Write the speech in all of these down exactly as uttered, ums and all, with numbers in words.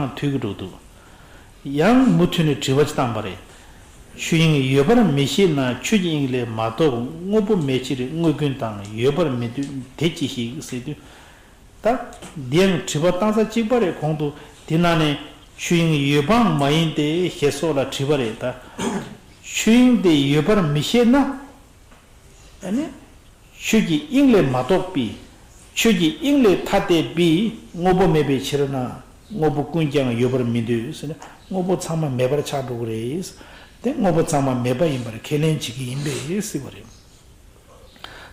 ཡང་མཐུད་ཀྱི་འགྲོ་འདུག་ཡང་མུ་མཐུད་ནས་དྲི་བ་ཅིག་བཏང་པ་རེད། ཆོས་དབྱིངས་ཡོད་པར་མི་ཤེས་ན། ཆོས་ཀྱི་དབྱིངས་ལས་མ་གཏོགས་དངོས་པོ་མེད་ཕྱིར། དངོས་ཀུན་དང་ཡོད་པར་མི་འདོད་དེ་ཅི་ཞིག་ཟེར་དུས། ད་འདི་ཡང་དྲི་བ་བཏང་ས་གཅིག་པ་རེད། གོང་དུ་འདི་ནང་ནས་ཆོས་དབྱིངས་ཡོད་པའང་མ་ཡིན་ཏེ་ཞེས་སོགས་ལ་དྲིས་པ་རེད། ད་ཆོས་དབྱིངས་དེ་ཡོད་པར་མི་ཤེས་ན། ཨ་ནི་ཆོས་ཀྱི་དབྱིངས་ལས་མ་གཏོགས་པའི། ཆོས་ཀྱི་དབྱིངས་ལས་ཐ་དད་པའི་དངོས་པོ་མེད་པའི་ཕྱིར་ན། དངོས་པོ་ཀུན་ཀྱང་ཡོད་པར་མི་འདོད་ཟེར་ན། དངོས་པོ་ཚང་མ་མེད་པར་ཆགས་འགྲོ་གི་རེད། དེ་དངོས་པོ་ཚང་མ་མེད་པ་ཡིན་པར་ཁས་ལེན་བྱེད་ཀྱི་ཡིན་པས་ཟེར་བ་རེད།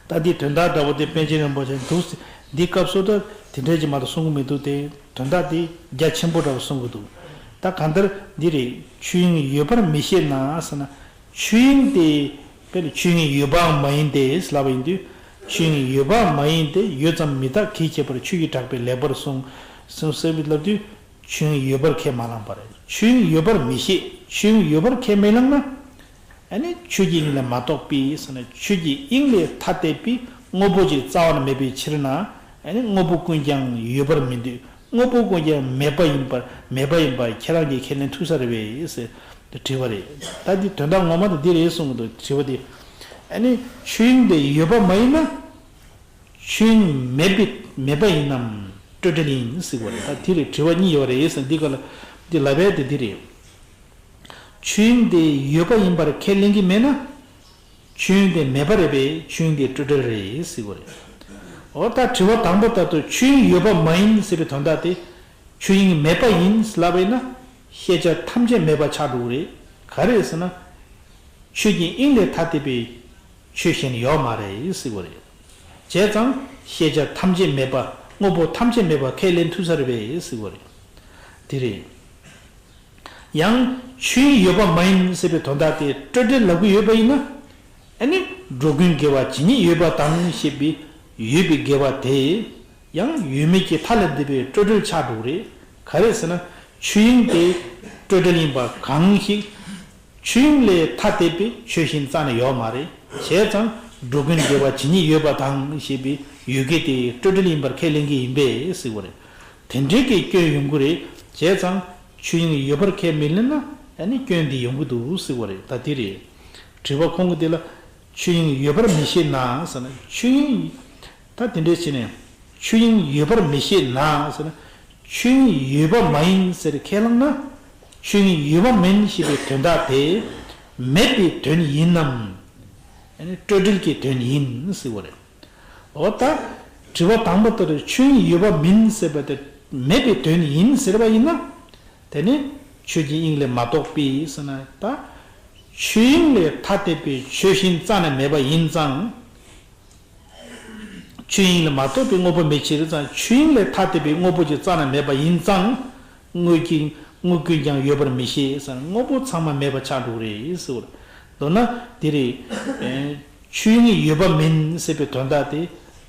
ད་འདི་དོན་དག་འདྲ་པོ་དེ་པཎ་ཆེན་རིན་པོ་ཆེ་འདུག་ཟེར། འདི་སྐབས་སུ་ད་དེ་འདྲས་ཀྱི་མ་གཏོགས་གསུང་གི་མི་འདུག་སྟེ། དོན་དག་འདི་རྒྱ་ཆེན་པོ་འདྲ་པོ་གསུང་གི་འདུག་ད་གང་ལྟར་འདི་རེད། ཆོས་དབྱིངས་ཡོད་པར་མི་ཤེས་ན་ཟེར་ན། ཆོས་དབྱིངས་དེ་དཔེར་ན་ཆོས་དབྱིངས་ཡོད་པའང་མ་ཡིན་ཏེ་ལབ་པ་ཡིན་དུས། ཆོས་དབྱིངས་ཡོད་པའང་མ་ཡིན་ཏེ། ཡོད་ཙམ་མི་རྟག་གིས་ཁྱད་པར་ཆོས་ཀྱི་གྲགས་པས་ལེགས་པར་གསུངས། གསུངས་ཟེར་བའི་ལབ་དུས། ཆོས་དབྱིངས་ཡོད་པར་ཁས་མ་བླངས་པ་རེད། ཆོས་དབྱིངས་ཡོད་པར་མི་ཤེས། ཆོས་དབྱིངས་ཡོད་པར་ཁས་མི་བླངས་ན། ཨ་ནི་ཆོས་ཀྱི་དབྱིངས་ལས་མ་གཏོགས་པའི་ཟེར་ན། ཆོས་ཀྱི་དབྱིངས་ལས་ཐ་དད་པའི་དངོས་པོ་ཅིག་རྩ་བ་ནས་མེད་པའི་ཕྱིར་ན། ཨ་ནི་དངོས་པོ་ཀུན་ཀྱང་ཡོད་པར་མི་འདོད། དངོས་པོ་ཀུན་ཀྱང་མེད་པ་ཡིན་པར། མེད་པ་ཡིན་པར་ཁྱེད་རང་གིས་ཁས་ལེན་ཐུབ་ས་རེད་པས་ཟེར་དྲིས་པ་རེད། ད་འདི་དོན་དག་ངོ་མ་དེ་འདི་རེད་གསུང་གི་འདུག་དྲི་བ་འདི། ཨ་ནི་ཆོས་དབྱིངས་དེ་ཡོད་པ་མ་ཡིན་ན། ཆོས་དབྱིངས་མེད་པའི་མེད་པ་ཡིན་ནམ། སྤྲོས་བྲལ་ཡིན་ཟེར་བ་རེད། ད་དེ་རེད། དྲི་བ་གཉིས་ཡོད་རེད་ཟེར། འདི་ག་ལ་འདི་ལབ་པའི་དེ་འདི་རེད། ཆོས་དབྱིངས་དེ་ཡོད་པ་ཡིན་པར་ཁས་ལེན་གྱི་མེད་ན། ཆོས་དབྱིངས་དེ་མེད་པ་རེད་པས། ཆོས་དབྱིངས་དེ་སྤྲོས་བྲལ་རེད་ཟེར་བ་རེད། འོ་ད་དྲི་བ་དང་པོ་ལྟར་དུ་ཆོས་དབྱིངས་ཡོད་པ་མ་ཡིན་ཟེར་བའི་དོན་དག་དེ། ཆོས་དབྱིངས་མེད་པ་ཡིན་ལབ་པ་ཡིན་ན། ཤེས་བྱ་ཐམས་ཅད་མེད་པ་ཆགས་འགྲོ་གི་རེད། ག་རེ་ཟེར་ན། ཆོས་ཀྱི་དབྱིངས་ལས་ཐ་དད་པའི་ཆོས་གཞན་ཡོད་མ་རེད་ཟེར་བ་རེད། བྱས་ཙང་ཤེས་བྱ་ཐམས་ཅད་མེད་པ། དངོས་པོ་ཐམས་ཅད་མེད་པ་ཁས་ལེན་ཐུབ་ས་རེད་པས་ཟེར་བ་རེད། དེ་རེད། ཡང་ཆོས་དབྱིངས་ཡོད་པ་མ་ཡིན་ཟེར་བའི་དོན་དག་དེ་སྤྲོས་བྲལ་ལབ་ཀྱི་ཡོད་པ་ཡིན་ན། ཨ་ནི་འགྲོ་ཀུན་དགེ་བ་ཇི་སྙེད་ཡོད་པ་དང་ཞེས་པའི་ཡོད་པའི་དགེ་བ་དེ། ཡང་ཡོད་མེད་ཀྱི་མཐའ་ལས་འདས་པའི་སྤྲོས་བྲལ་ཆགས་འགྲོ་གི་རེད། ག་རེ་ཟེར་ན། ཆོས་དབྱིངས་དེ་སྤྲོས་བྲལ་ཡིན་པ་གང་ཞིག་ཆོས་དབྱིངས་ལས་ཐ་དད་པའི་ཆོས་གཞན་རྩ་ནས་ཡོད་མ་རེད། བྱས་ཙང་འགྲོ་ཀུན་དགེ་བ་ཇི་སྙེད་ཡོད་པ་དང་ཞེས་པའི་ཡོད་དགེ་དེ་སྤྲོས་བྲལ་ཡིན་པར་ཁས་ལེན་གྱི་ཡིན་པས་ཟེར་བ་རེད། དེ་འདྲའི་གི་སྐྱོན་ཡོང་གི་རེད། བྱས་ཙང་ཆོས་དབྱིངས་ཡོད་པར་ཁས་མི་ལེན་ན། ཨ་ནི་སྐྱོན་འདི་ཡོང་གི་འདུག་ཟེར་བ་རེད། ད་དེ་རེད། དྲི་བ་ཁོང་གི་དེ་ལ། ཆོས་དབྱིངས་ཡོད་པར་མི་ཤེས་ན་ཟེར་ན། ཆོས་དབྱིངས། ད་དེ་འདྲའི་བྱས་ནས་ཆོས་དབྱིངས་ཡོད་པར་མི་ཤེས་ན་ཟེར་ན། ཆོས་དབྱིངས་ཡོད་པ་མ་ཡིན་ཟེར་ཁས་བླངས་ན། ཆོས་དབྱིངས་ཡོད་པ་མིན་ཞེས་པའི་དོན་དག་དེ་མེད་པའི་དོན་ཡིན་ནམ། ཨ་ནི་སྤྲོས་བྲལ་གྱི་དོན་ཡིན་ཟེར་བ་རེད། འོ་ད། དྲི་བ་དང་པོ་ལྟར་ཆོས་དབྱིངས་ཡོད་པ་མིན་ཟེར་བ་དེ་མེད་པའི་དོན་ཡིན་ཟེར་བ་ཡིན་ན། དེ་ནི་ཆོས་ཀྱི་དབྱིངས་ལས་མ་གཏོགས་པའི་ཟེར་ན་ད། ཆོས་དབྱིངས་ལས་ཐ་དད་པའི་ཆོས་གཞན་རྩ་ནས་མེད་པ་ཡིན་ཙང་། ཆོས་དབྱིངས་ལས་མ་གཏོགས་པའི་དངོས་པོ་མེད་ཕྱིར་ཙང་། ཆོས་དབྱིངས་ལས་ཐ་དད་པའི་དངོས་པོ་ཅིག་རྩ་ནས་མེད་པ་ཡིན་ཙང་། དངོས་ཀྱི་དངོས་ཀུན་ཀྱང་ཡོད་པར་མི་ཤེས་ཟེར་ན། དངོས་པོ་ཚང་མ་མེད་པ་ཆགས་འགྲོ་གི་རེད་ཟེར་བ་རེད། མདོར་ན་འདི་རེད། ཨེ། ཆོས་དབྱིངས་ཡོད་པ་མིན་ཟེར་བའི་དོན་དག་དེ་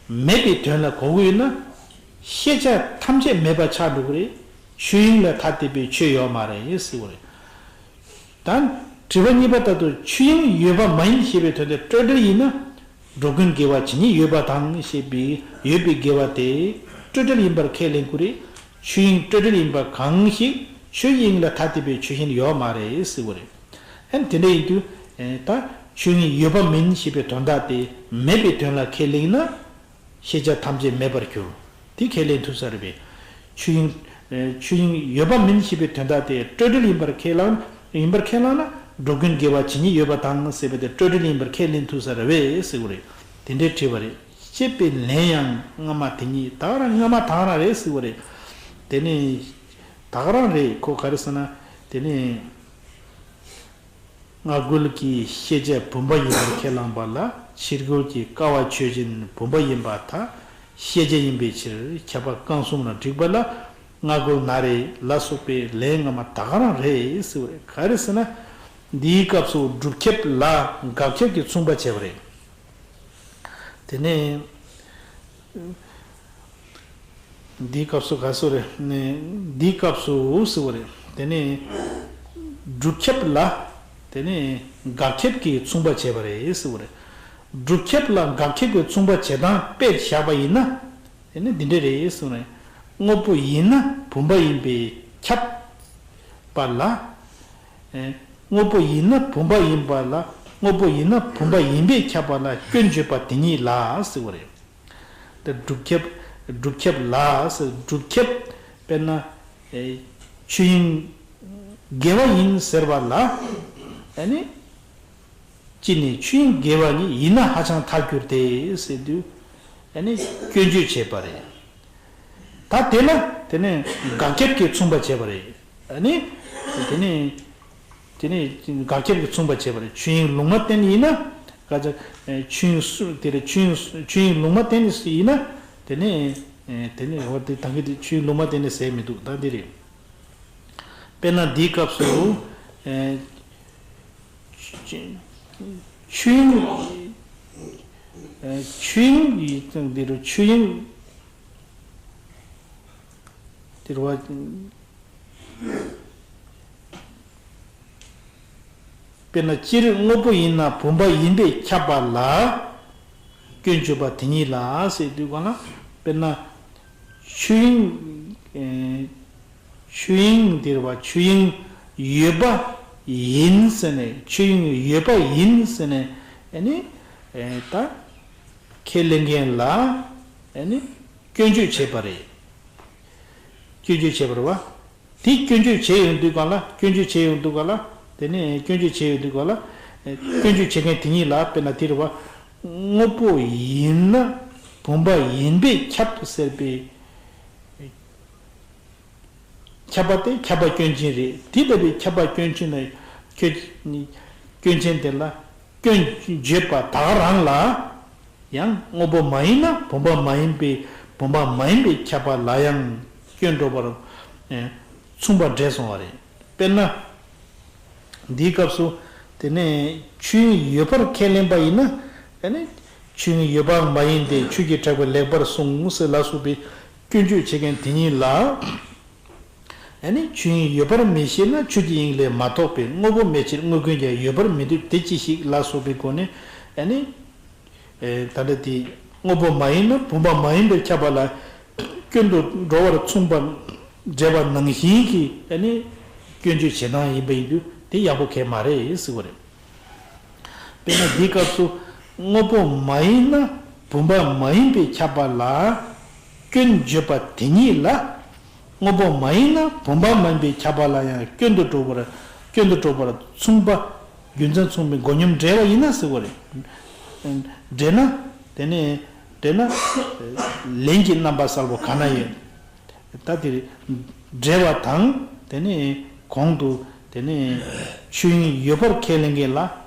མེད་པའི་དོན་ལ་གོ་གི་ཡོད་ན། ཤེས་བྱ་ཐམས་ཅད་མེད་པ་ཆགས་འགྲོ་གི་རེད། ཆོས་དབྱིངས་ལ་ཐ་དད་པའི་ཆོས་ཡོད་མ་རེད་ཟེར་བ་རེད། ད། དྲི་བ་གཉིས་པ་ལྟར་དུ་ཆོས་དབྱིངས་ཡོད་པ་མ་ཡིན་ཞེས་པའི་དོན་དེ་སྤྲོས་བྲལ་ཡིན་ན། འགྲོ་ཀུན་དགེ་བ་ཇི་སྙེད་ཡོད་པ་དང་ཞེས་པའི་ཡོད་པའི་དགེ་བ་དེ་སྤྲོས་བྲལ་ཡིན་པར་ཁས་ལེན་དགོས་རེད། ཆོས་དབྱིངས་སྤྲོས་བྲལ་ཡིན་པ་གང་ཞིག་ཆོས་དབྱིངས་ལ་ཐ་དད་པའི་ཆོས་གཞན་ཡོད་མ་རེད་ཟེར་བ་རེད། ཨན་དེ་འདྲ་ཡིན་དུས། ཨེ་ད་ཆོས་དབྱིངས་ཡོད་པ་མིན་ཞེས་པའི་དོན་དག་དེ་མེད་པའི་དོན་ལ་ཁས་ལེན་ན། ཤེས་བྱ་ཐམས་ཅད་མེད་པར་འགྱུར། དེ་ཁས་ལེན་ཐུབ་ས་རེད་པས། ཆོས་དབྱིངས། ཨེ་ཆོས་དབྱིངས་ཡོད་པ་མིན་ཞེས་པའི་དོན་དག་དེ་སྤྲོས་བྲལ་ཡིན་པར་ཁས་བླངས། ཡིན་པར་ཁས་བླངས་ན། འགྲོ་ཀུན་དགེ་བ་ཇི་སྙེད་ཡོད་པ་དང་ཟེར་བ་དེ་སྤྲོས་བྲལ་ཡིན་པར་ཁས་ལེན་ཐུབ་ས་རེད་པས་ཟེར་བ་རེད། དེ་འདྲའི་དྲིས་པ་རེད། ཅེས་པའི་ལན་ཡང་སྔ་མ་དེ་ཉིད་ད་ག་རང་སྔ་མ་ད་ག་རང་རེད་ཟེར་བ་རེད། དེ་ནི། ད་ག་རང་རེད། ཁོ་ག་རེ་ཟེར་ན། དེ་ནི། སྔ་རྒོལ་གྱི་ཤེས་བྱ་བུམ་པ་ཡིན་པར་ཁས་བླངས་པ་ལ་ཕྱི་རྒོལ་གྱི་ཀ་བ་ཆོས་ཅན་བུམ་པ་ཡིན་པར་ཐལ། ཤེས་བྱ་ཡིན་པའི་ཕྱིར། ཁྱབ་པ་རྐང་གསུམ་ལ་བསྒྲིགས་པ་ལ་སྔ་རྒོལ་ན་རེ་ལ་སོགས་པའི་ལན་སྔ་མ་ད་ག་རང་རེད་ཟེར་བ་རེད། ག་རེ་ཟེར་ན། འདིའི་སྐབས་སུ་སྒྲུབ་ཁྱབ་ལ་དགག་ཁྱབ་ཀྱིས་མཚུངས་པ་བྱས་པ་རེད། དེ་ནས། འདིའི་སྐབས་སུ་ག་སུ་རེད་ནས། འདིའི་སྐབས་སུ་ཟེར་བ་རེད། དེ་ནས་སྒྲུབ་ཁྱབ་ལ། དེ་ནས་དགག་ཁྱབ་ཀྱིས་མཚུངས་པ་བྱས་པ་རེད་ཟེར་བ་རེད། སྒྲུབ་ཁྱབ་ལ་དགག་ཁྱབ་ཀྱིས་མཚུངས་པ་བྱེད་སྟངས་དཔེར་བཞག་པ་ཡིན་ན། དེ་ནི་འདི་འདྲ་རེད་གསུངས་ནས། དངོས་པོ་ཡིན་ན་བུམ་པ་ཡིན་པས་ ཁྱབ་པ་ལ། ཨེ། དངོས་པོ་ཡིན་ན་བུམ་པ་ཡིན་པ་ལ། དངོས་པོ་ཡིན་ན་བུམ་པ་ཡིན་པས་ཁྱབ་པ་ལ་སྐྱོན་བརྗོད་པ་དེ་ཉིད་ལ་ཟེར་བ་རེད། དེ་སྒྲུབ་ཁྱབ། སྒྲུབ་ཁྱབ་ལ་ཟེར། སྒྲུབ་ཁྱབ། དཔེར་ན། ཨེ། ཆོས་དབྱིངས་དགེ་བ་ཡིན་ཟེར་བ་ལ། ཨ་ནི། ཅི་ནས་ཆོས་དབྱིངས་དགེ་བ་ཉིད་ཡིན་ན་ཧ་ཅང་ཐལ་འགྱུར་ཏེ་ཟེར་དུས། ཨ་ནི་སྐྱོན་བརྗོད་བྱས་པ་རེད། ད་དེ་ལ་དེ་ནས་དགག་ཁྱབ་ཀྱིས་མཚུངས་པ་བྱས་པ་རེད། ཨ་ནི་དེ་ནས་དེ་ནས་དགག་ཁྱབ་ཀྱིས་མཚུངས་པ་བྱས་པ་རེད། ཆོས་དབྱིངས་ལུང་མ་བསྟན་ཡིན་ན། ག་ཅི། ཆོས་དབྱིངས་སུ་དེ་རེད། ཆོས་དབྱིངས་སུ་ཆོས་དབྱིངས་ལུང་མ་བསྟན་ཡིན་ན། དེ་ནས་དེ་ནས་འོ་དེ་ད་གི་དེ་ཆོས་དབྱིངས་ལུང་མ་བསྟན་ཟེར་མི་འདུག་ད་འདི་རེད། དཔེར་ན་འདིའི་སྐབས་སུ། ཨེ། ཆོས་དབྱིངས། ཨེ། ཆོས་དབྱིངས་ཡིན་ཙང་འདི་རུ་ཆོས་དབྱིངས་འདིར་བ། དཔེར་ན་སྤྱིར་དངོས་པོ་ཡིན་ན་བུམ་པ་ཡིན་པས་ཁྱབ་པ་ལ་སྐྱོན་བརྗོད་པ་དེ་ཉིད་ལ་ཟེར་དུས་གང་ལ། དཔེར་ན་ཆོས་དབྱིངས། ཨེ། ཆོས་དབྱིངས་འདིར་བ་ཆོས་དབྱིངས་ཡོད་པ་ཡིན་ཟེར་ནས། ཆོས་དབྱིངས་ཡོད་པ་ཡིན་ཟེར་ནས། ཨ་ནི། ཨེ། ད་ཁས་ལེན་མཁན་ལ། ཨ་ནི་སྐྱོན་བརྗོད་བྱས་པ་རེད། སྐྱོན་བརྗོད་བྱས་པ་རེད་བ། དེ་སྐྱོན་བརྗོད་བྱས་ཡོང་དུས་གང་ལ། སྐྱོན་བརྗོད་བྱས་ཡོང་དུས་གང་ལ། དེ་ནས་སྐྱོན་བརྗོད་བྱས་ཡོང་དུས་གང་ལ། ཨེ། སྐྱོན་བརྗོད་བྱེད་མཁན་དེ་ཉིད་ལ། དཔེར་ན་དེ་རེད་བ། དངོས་པོ་ཡིན་ན་བུམ་པ་ཡིན་པས་ཁྱབ་ཟེར་བའི། ཁྱབ་པ་དེ་ཁྱབ་པ་སྐྱོན་ཅན་རེད། དེ་ལྟ་བུའི་ཁྱབ་པ་སྐྱོན་ཅན་ལ་ཁྱོད། སྐྱོན་ཅན་དེ་ལ་སྐྱོན་བརྗོད་པ་དག་རང་ལ་ཡང་དངོས་པོ་མ་ཡིན་ན་བུམ་པ་མ་ཡིན་པའི། བུམ་པ་མ་ཡིན་པས་ཁྱབ་པ་ལ་ཡང་སྐྱོན་འགྲོ་བར། ཨེ། མཚུངས་པར་འགྲེལ་སོང་བ་རེད། དཔེར་ན། འདིའི་སྐབས་སུ། དེ་ནས་ཆོས་དབྱིངས་ཡོད་པར་ཁས་ལེན་པ་ཡིན་ན། ཨ་ནི་ཆོས་དབྱིངས་ཡོད་པ་མ་ཡིན་ཏེ། ཆོས་ཀྱི་གྲགས་པས་ལེགས་པར་གསུངས་ཟེར་ལ་སོགས་པའི་སྐྱོན་བརྗོད་བྱེད་མཁན་དེ་ཉིད་ལ། ཨ་ནི་ཆོས་དབྱིངས་ཡོད་པར་མི་ཤེས་ན་ཆོས་ཀྱི་དབྱིངས་ལས་མ་གཏོགས་པའི་དངོས་པོ་མེད་ཕྱིར་དངོས་ཀུན་ཀྱང་ཡོད་པར་མི་འདོད་དེ་ཅི་ཞིག་ལ་སོགས་པའི་སྒོ་ནས། ཨ་ནི། ཨེ། ད་ལྟ་དེ་དངོས་པོ་མ་ཡིན་ན་བུམ་པ་མ་ཡིན་པས་ཁྱབ་པ་ལ་སྐྱོན་དུ་འགྲོ་བར་མཚུངས་པར་འགྲེལ་བ་ནང་བཞིན་གྱི། ཨ་ནི་སྐྱོན་བརྗོད་བྱེད་སྟངས་ཡིན་པ་ཡིན་དུས་དེ་ཡག་པོ་གང་ཡང་མ་རེད་ཟེར་བ་རེད། དཔེར་ན་འདིའི་སྐབས་སུ། དངོས་པོ་མ་ཡིན་ན་བུམ་པ་མ་ཡིན་པས་ཁྱབ་པ་ལ་སྐྱོན་བརྗོད་པ་དེ་ཉིད་ལ། དངོས་པོ་མ་ཡིན་ན་བུམ་པ་མ་ཡིན་པས་ཁྱབ་པ་ལ་ཡང་སྐྱོན་དུ་འགྲོ་བར། སྐྱོན་དུ་འགྲོ་བར་མཚུངས་པ། རྒྱུ་མཚན་མཚུངས་པའི་མགོ་སྙོམས་འགྲེལ་བ་ཡིན་ན་ཟེར་བ་རེད། འགྲེལ་ན། དེ་ནས་འགྲེལ་ན། ལན་གྱི་རྣམ་པ་གསལ་པོ་གང་ན་ཡོད། ད་དེ་འགྲེལ་བ་དང་། དེ་ནས་གོང་དུ། དེ་ནས་ཆོས་དབྱིངས་ཡོད་པར་ཁས་ལེན་མཁན་ལ་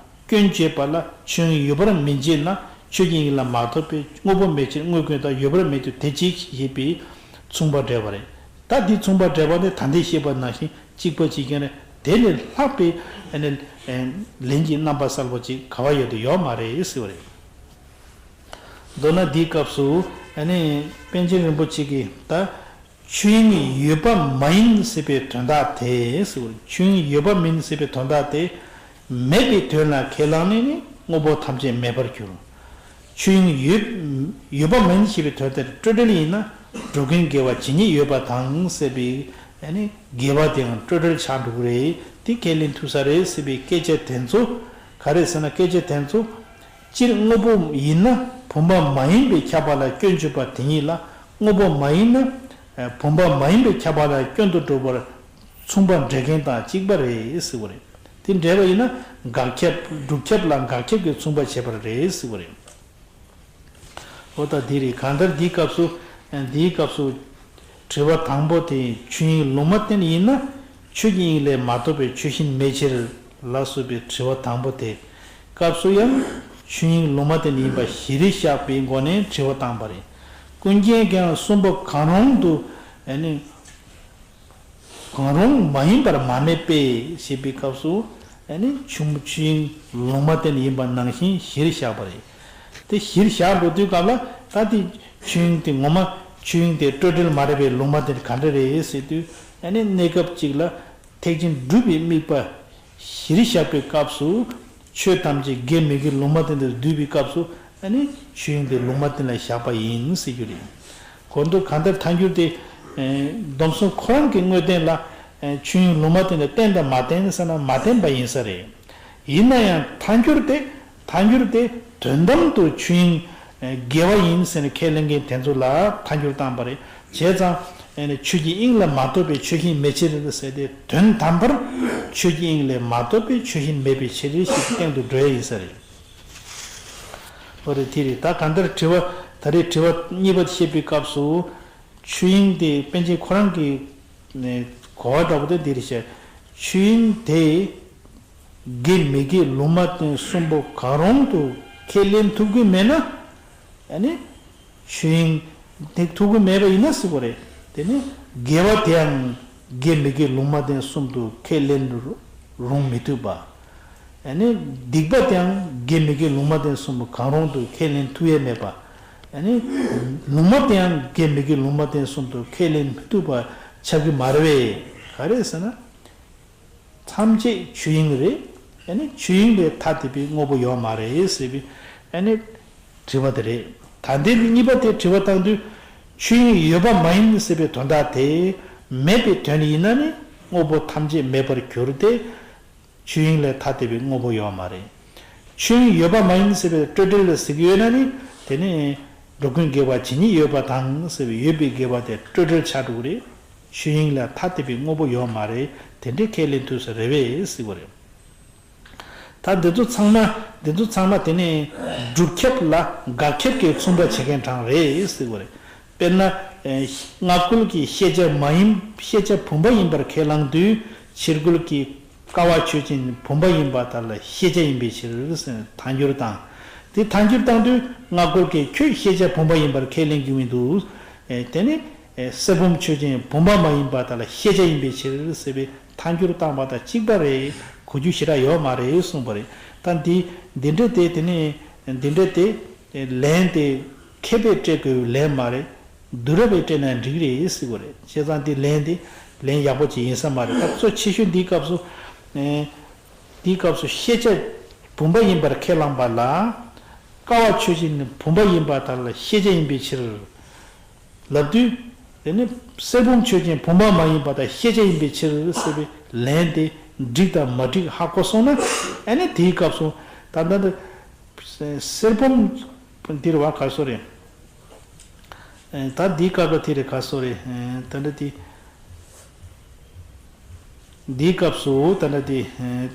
སྐྱོན་བརྗོད་པ་ལ། ཆོས་དབྱིངས་ཡོད་པར་མི་འབྱེད་ན་ཆོས་ཀྱི་དབྱིངས་ལ་མ་གཏོགས་པའི་དངོས་པོ་མེད་ཕྱིར་དངོས་ཀུན་དང་། ཡོད་པར་མི་འདོད་དེ་ཅི་ཞེས་པའི་མཚུངས་པ་འགྲེལ་བ་རེད། ད་འདི་མཚུངས་པ་འགྲེལ་བ་ནི་ད་ལྟའི་བཤད་པ་ནང་བཞིན་གཅིག་པ་གཅིག་རྐྱང་རེད། དེ་ལས་ལྷག་པའི། ཨ་ནི། ལན་གྱི་རྣམ་པ་གསལ་པོ་ཅིག་ག་བ་ཡོད་དུ་ཡོད་མ་རེད་ཟེར་བ་རེད། མདོར་ན་འདིའི་སྐབས་སུ། ཨ་ནི་པཎ་ཆེན་རིན་པོ་ཆེ་གིས་ད་ཆོས་དབྱིངས་ཡོད་པ་མ་ཡིན་ཟེར་བའི་དོན་དག་དེ་ཟེར་བ་རེད། ཆོས་དབྱིངས་ཡོད་པ་མིན་ཟེར་བའི་དོན་དག་དེ། མེད་པའི་དོན་ལ་ཁས་བླངས་ནས་ནི་དངོས་པོ་ཐམས་ཅད་མེད་པར་འགྱུར། ཆོས་དབྱིངས་ཡོད། ཡོད་པ་མིན་ཞེས་པའི་དོན་དེར་སྤྲོས་བྲལ་ཡིན་ན་འགྲོ་ཀུན་དགེ་བ་ཇི་སྙེད་ཡོད་པ་དང་ཟེར་བའི། ཨ་ནི་དགེ་བ་དེའང་སྤྲོས་བྲལ་ཆགས་འགྲོ་གི་རེད། དེ་ཁས་ལེན་ཐུབ་ས་རེད་ཟེར་བའི་སྐད་ཆ་དེ་ཚོ་ག་རེ་ཟེར་ན། སྐད་ཆ་དེ་ཚོ་སྤྱིར་དངོས་པོ་ཡིན་ན་བུམ་པ་མ་ཡིན་པས་ཁྱབ་པ་ལ་སྐྱོན་བརྗོད་པ་དེ་ཉིད་ལ། དངོས་པོ་མ་ཡིན་ན་བུམ་པ་མ་ཡིན་པས་ཁྱབ་པ་ལ་སྐྱོན་དུ་འགྲོ་བར་མཚུངས་པ་འགྲེལ་མཁན་དང་གཅིག་པ་རེད་ཟེར་བ་རེད། དེ་འགྲེལ་བ་ཡིན་ན་དགག་ཁྱབ། སྒྲུབ་ཁྱབ་ལ་དགག་ཁྱབ་ཀྱིས་མཚུངས་པ་བྱས་པ་རེད་ཟེར་བ་རེད། འོ་ད་འདི་རེད། གང་ལྟར་འདིའི་སྐབས་སུ། འདིའི་སྐབས་སུ་དྲི་བ་དང་པོ་དེ་ཆོས་དབྱིངས་ལུང་མ་བསྟན་ཡིན་ན་ཆོས་ཀྱི་དབྱིངས་ལས་མ་གཏོགས་པའི་ཆོས་གཞན་མེད་ཕྱིར་ལ་སོགས་པའི་དྲི་བ་དང་པོ་དེ་སྐབས་སུ་ཡང་ཆོས་དབྱིངས་ལུང་མ་བསྟན་ཡིན་པ་གཞིར་བཞག་པའི་སྒོ་ནས་དྲི་བ་བཏང་བ་རེད། ཀུན་མཁྱེན་གྱིས་གསུངས་པ་གང་རུང་དུ། ཨ་ནི། གང་རུང་མ་ཡིན་པར་མ་སྨྲས་པས་ཞེས་པའི་སྐབས་སུ། ཨ་ནི་ཆོས་ཆོས་དབྱིངས་ལུང་མ་བསྟན་ཡིན་པ་ནང་བཞིན་གཞིར་བཞག་པ་རེད། དེ་གཞིར་བཞག་འགྲོ་དུས་སྐབས་ལ་ད་དེ་ཆོས་དབྱིངས་དེ་ངོ་མ་ཆོས་དབྱིངས་དེ་སྤྲོས་བྲལ་མ་རེད་པའི་ལུང་མ་བསྟན་ག་འདྲ་རེད་ཟེར་དུས། ཨ་ནི་གནས་སྐབས་གཅིག་ལ་ཐེག་ཆེན་སྒྲུབ་པའི་དམིགས་པ་གཞིར་བཞག་པའི་སྐབས་སུ། ཆོས་ཐམས་ཅད་དགེ་མི་དགེ་ལུང་མ་བསྟན་དེར་བསྡུས་པའི་སྐབས་སུ། ཨ་ནི་ཆོས་དབྱིངས་དེ་ལུང་མ་བསྟན་ལ་བཞག་པ་ཡིན་ཟེར་རྒྱུ་རེད། གོ་འདུག་གང་ལྟར་ཐལ་འགྱུར་དེ། ཨེ། སྡོམ་གསུམ་ཁོ་རང་གི་དངོས་བསྟན་ལ་ ཆོས་དབྱིངས་ལུང་མ་བསྟན་ཏེ་བསྟན་དང་མ་བསྟན་ཟེར་ན་མ་བསྟན་པ་ཡིན་ས་རེད། ཡིན་ན་ཡང་ཐལ་འགྱུར་དེ་ཐལ་འགྱུར་དེ་དོན་དམ་དུ་ཆོས་དབྱིངས་དགེ་བ་ཡིན་ཟེར་ནས་ཁས་ལེན་མཁན་དེ་ཚོ་ལ་ཐལ་འགྱུར་བཏང་པ་རེད། བྱས་ཙང་ཆོས་ཀྱི་དབྱིངས་ལ་མ་ལྟོས་པའི་ཆོས་གཞན་མེད་ཕྱིར་ཟེར་ཏེ་དོན་དམ་པར་ཆོས་ཀྱི་དབྱིངས་ལས་མ་ལྟོས་པའི་ཆོས་གཞན་མེད་པའི་ཕྱིར་ཞེས་སྟེང་དུ་འགྲོ་ཡ་ཡིན་ས་རེད། འོ་རེད། དེ་རེད། ད་གང་ལྟར་དྲི་བ་ད་རེས་དྲི་བ་གཉིས་པ་བཤད་པའི་སྐབས་སུ། ཆོས་དབྱིངས་དེ་པཎ་ཆེན་ཁོ་རང་གི་ནས་གོ་བ་འདྲ་པོ་དེ་འདིར་བཤད། ཆོས་དབྱིངས་དེ་དགེ་མི་དགེ་ལུང་མ་བསྟན་གསུམ་པོ་གང་རུང་དུ་ཁས་ལེན་ཐུབ་ཀྱི་མེད་ན། ཨ་ནི་ཆོས་དབྱིངས་དེ་ཐུབ་ཀྱི་མེད་པ་ཡིན་ན་ཟེར་གོ་རེད། དེ་ནི་དགེ་བ་དེའང་དགེ་མི་དགེ་ལུང་མ་བསྟན་གསུམ་དུ་ཁས་ལེན་རུང་མི་ཐུབ་པ། ཨ་ནི་སྡིག་པ་དེའང་དགེ་མི་དགེ་ལུང་མ་བསྟན་གསུམ་པོ་གང་རུང་དུ་ཁས་ལེན་ཐུབ་ཡས་མེད་པ། ཨ་ནི་ལུང་མ་དེའང་དགེ་མི་དགེ་ལུང་མ་བསྟན་གསུམ་དུ་ཁས་ལེན་མི་ཐུབ་པ་ཆགས་ཀྱི་མ་རེད་པས། ག་རེ་ཟེར་ན། ཐམས་ཅད་ཆོས་དབྱིངས་རེད། ཨ་ནི་ཆོས་དབྱིངས་ལས་ཐ་དད་པའི་དངོས་པོ་ཡོད་མ་རེད་ཟེར་བའི་ཨ་ནི་དྲི་བ་དེ་རེད། ད་ལྟའི་གཉིས་པ་དེ་དྲི་བ་བཏང་དུས། ཆོས་དབྱིངས་ཡོད་པ་མ་ཡིན་ཟེར་བའི་དོན་དག་དེ་མེད་པའི་དོན་ཡིན་ན་ནི་དངོས་པོ་ཐམས་ཅད་མེད་པར་འགྱུར་ཏེ། ཆོས་དབྱིངས་ལས་ཐ་དད་པའི་དངོས་པོ་ཡོད་མ་རེད། ཆོས་དབྱིངས་ཡོད་པ་མ་ཡིན་ཟེར་བའི་སྤྲོས་བྲལ་ལ་ཟེར་གྱི་ཡོད་ན་ནི་དེ་ནི་འགྲོ་ཀུན་དགེ་བ་ཇི་སྙེད་ཡོད་པ་དང་ཟེར་བའི་ཡོད་པའི་དགེ་བ་དེ་སྤྲོས་བྲལ་ཆགས་འགྲོ་གི་རེད། ཆོས་དབྱིངས་ལས་ཐ་དད་པའི་དངོས་པོ་ཡོད་མ་རེད། དེ་འདྲའི་ཁས་ལེན་ཐུབ་ས་རེད་པས་ཟེར་གྱི་རེད། ད་འདི་ཚོ་ཚང་མ་འདི་ཚོ་ཚང་མ་དེ་ནི་སྒྲུབ་ཁྱབ་ལ་དགག་ཁྱབ་ཀྱི་མཚུངས་པ་བྱེད་མཁན་གྲངས་རེད་ཟེར་གྱི་རེད། དཔེར་ན། ཨེ། སྔ་རྒོལ་གྱི་ཤེས་བྱ་མ་ཡིན་ཤེས་བྱ་བུམ་པ་ཡིན་པར་ཁས་བླངས་དུས་ཕྱི་རྒོལ་གྱི་ཀ་བ་ཆོས་ཅན་བུམ་པ་ཡིན་པ་དག་ལ་ཤེས་བྱ་ཡིན་པའི་ཕྱིར་ཟེར་ཐལ་འགྱུར་དང་། དེ་ཐལ་འགྱུར་བཏང་དུས་སྔ་རྒོལ་གྱིས་ཁྱོད་ཤེས་བྱ་བུམ་པ་ཡིན་པར་ཁས་ལེན་གྱི་མི་འདུག་ཨེ། དེ་ནི། ཨེ། གསེར་བུམ་ཆོས་ཅན་བུམ་པ་མ་ཡིན་པ་དག་ལ་ཤེས་བྱ་ཡིན་པའི་ཕྱིར་ཟེར་བའི་ཐལ་འགྱུར་བཏང་པ་དང་གཅིག་པ་རེད། གོ་རྒྱུ་ཞེ་དྲག་ཡོད་མ་རེད་གསུངས་པ་རེད། ད་འདི་འདི་འདྲ་དེ་དེ་ནི་འདི་འདྲ་དེ་ལན་དེ་མཁས་པས་སྤྲད་དགོས་པའི་ལན་མ་རེད། བསྡུ་ར་བས་སྤྲད་ན་འགྲིག་རེད་ཟེར་གྱི་རེད། བྱས་ཙང་འདི་ལན་དེ་ལན་ཡག་པོ་ཅིག་ཡིན་ས་མ་རེད། ད་གཙོ་ཆེ་ཤོས་འདིའི་སྐབས་སུ། ཨེ། འདིའི་སྐབས་སུ་ཤེས་བྱ་བུམ་པ་ཡིན་པར་ཁས་བླངས་པ་ལ། ཀ་བ་ཆོས་ཅན་ནི་བུམ་པ་ཡིན་པ་དག་ལ་ཤེས་བྱ་ཡིན་པའི་ཕྱིར། ལབ་དུས། དེ་ནི་གསེར་བུམ་ཆོས་ཅན་བུམ་པ་མ་ཡིན་པ་དག་ཤེས་བྱ་ཡིན་པའི་ཕྱིར་ཟེར་བའི་ལན་དེ་འགྲིག་དང་མ་འགྲིག་ཧ་གོ་སོང་ན། ཨ་ནི་དེའི་སྐབས་སུ་ད་ལྟ་འདི་གསེར་བུམ་འདིར་བ་ག་སོ་རེད། ད་འདིའི་སྐབས་ལ་དེ་རེད་ག་སོ་རེད། ད་འདྲ་དེ། འདིའི་སྐབས་སུ་ད་ལྟ་དེ།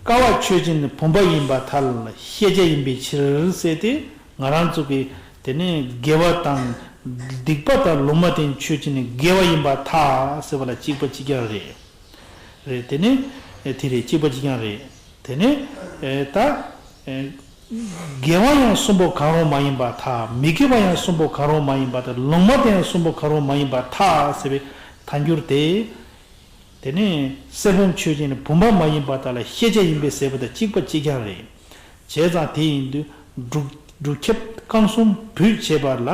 ཀ་བ་ཆོས་ཅན་བུམ་པ་ཡིན་པར་ཐལ། ཤེས་བྱ་ཡིན་པའི་ཕྱིར་ཟེར་ཏེ་ང་རང་ཚོ་གི་དེ་ནས་དགེ་བ་དང་སྡིག་པ་དང་ལུང་མ་བསྟན་ཆོས་ཅན་དགེ་བ་ཡིན་པར་ཐལ་ཟེར་བ་ལ་གཅིག་པ་གཅིག་རྐྱང་རེད། རེད། དེ་ནས་དེ་རེད། གཅིག་པ་གཅིག་རྐྱང་རེད། དེ་ནས་ད། དགེ་བ་ཡང་གསུམ་པོ་གང་རུང་མ་ཡིན་པར་ཐལ། མི་དགེ་བ་ཡང་གསུམ་པོ་གང་རུང་མ་ཡིན་པར་ཐལ། ལུང་མ་བསྟན་ཡང་གསུམ་པོ་གང་རུང་མ་ཡིན་པར་ཐལ་ཟེར་བའི་ཐལ་འགྱུར་དེ། དེ་ནས་གསེར་བུམ་ཆོས་ཅན་ནི་བུམ་པ་མ་ཡིན་པ་དག་ལ་ཤེས་བྱ་ཡིན་པས་ཟེར་བ་དང་གཅིག་པ་གཅིག་རྐྱང་རེད། བྱས་ཙང་དེ་ཡིན་དུས་སྒྲུབ་སྒྲུབ་ཁྱབ་རྐང་གསུམ་བུད་བྱས་པ་ལ་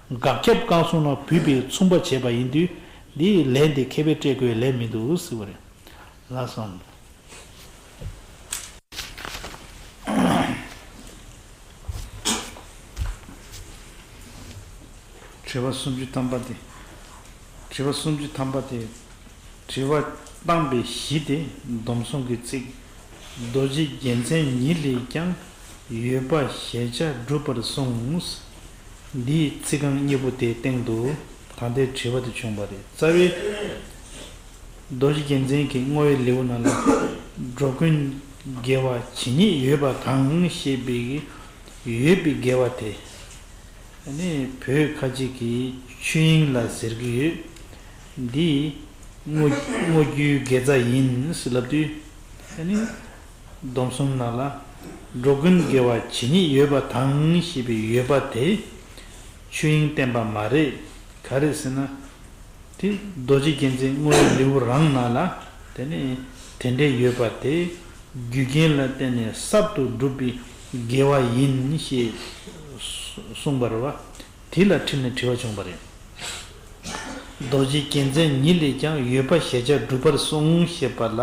དགག་ཁྱབ་རྐང་གསུམ་ལ་བུད་པའི་མཚུངས་པ་བྱས་པ་ཡིན་དུས་འདིའི་ལན་དེ་མཁས་པས་སྤྲད་དགོས་ལན་མི་འདུག་ཟེར་བ་རེད། ལགས་སོ། དྲི་བ་སུམ་ཅུ་ཐམ་པ་དེ། དྲི་བ་སུམ་ཅུ་ཐམ་པ་དེ། དྲི་བ་བཏང་པའི་གཞི་དེ་སྡོམ་གསུམ་གྱི་ཚིག་རྡོ་རྗེ་རྒྱལ་མཚན་ཉིད་ལས་ཀྱང་ཡོད་པ་གཞལ་བྱ་གྲུབ་པར་གསུངས། འདིའི་ཚིག་རྐང་གཉིས་པོ་དེའི་སྟེང་དུ་ད་ལྟའི་དྲི་བ་དེ་བྱུང་བ་རེད། རྩ་བའི་རྡོ་རྗེ་རྒྱལ་མཚན་གྱི་བསྔོ་བའི་ལེའུ་ནང་ལ་འགྲོ་ཀུན་དགེ་བ་ཇི་སྙེད་ཡོད་པ་དང་ཞེས་པའི་ཡོད་པའི་དགེ་བ་དེ་ནི་བོད་ཁ་ཅིག་གིས་ཆོས་དབྱིངས་ལ་ཟེར་གྱི་ཡོད། འདི་བསྔོ་བསྔོ་རྒྱུའི་དགེ་རྩ་ཡིན་ལབ་དུས། ཨ་ནི་སྡོམ་གསུམ་ནང་ལ་འགྲོ་ཀུན་དགེ་བ་ཇི་སྙེད་ཡོད་པ་དང་ཞེས་པའི་ཡོད་པ་དེ་ཆོས་དབྱིངས་བསྟན་པ་མ་རེད། ག་རེ་ཟེར་ན། དེ་རྡོ་རྗེ་རྒྱལ་མཚན་བསྔོ་བའི་ལེའུ་རང་ནང་ལ་དེ་ནི་དེ་འདྲའི་ཡོད་པ་དེ་རྒྱུ་རྐྱེན་ལ་བརྟེན་ནས་གསར་དུ་བསྒྲུབས་པའི་དགེ་བ་ཡིན་ཞེས་གསུངས་པ་རེད་བ། དེ་ལ་ཁྲིད་ནས་དྲི་བ་བྱུང་བ་རེད། རྡོ་རྗེ་རྒྱལ་མཚན་ཉིད་ལས་ཀྱང་ཡོད་པ་གཞལ་བྱ་གྲུབ་པར་གསུངས་ཞེས་པ་ལ།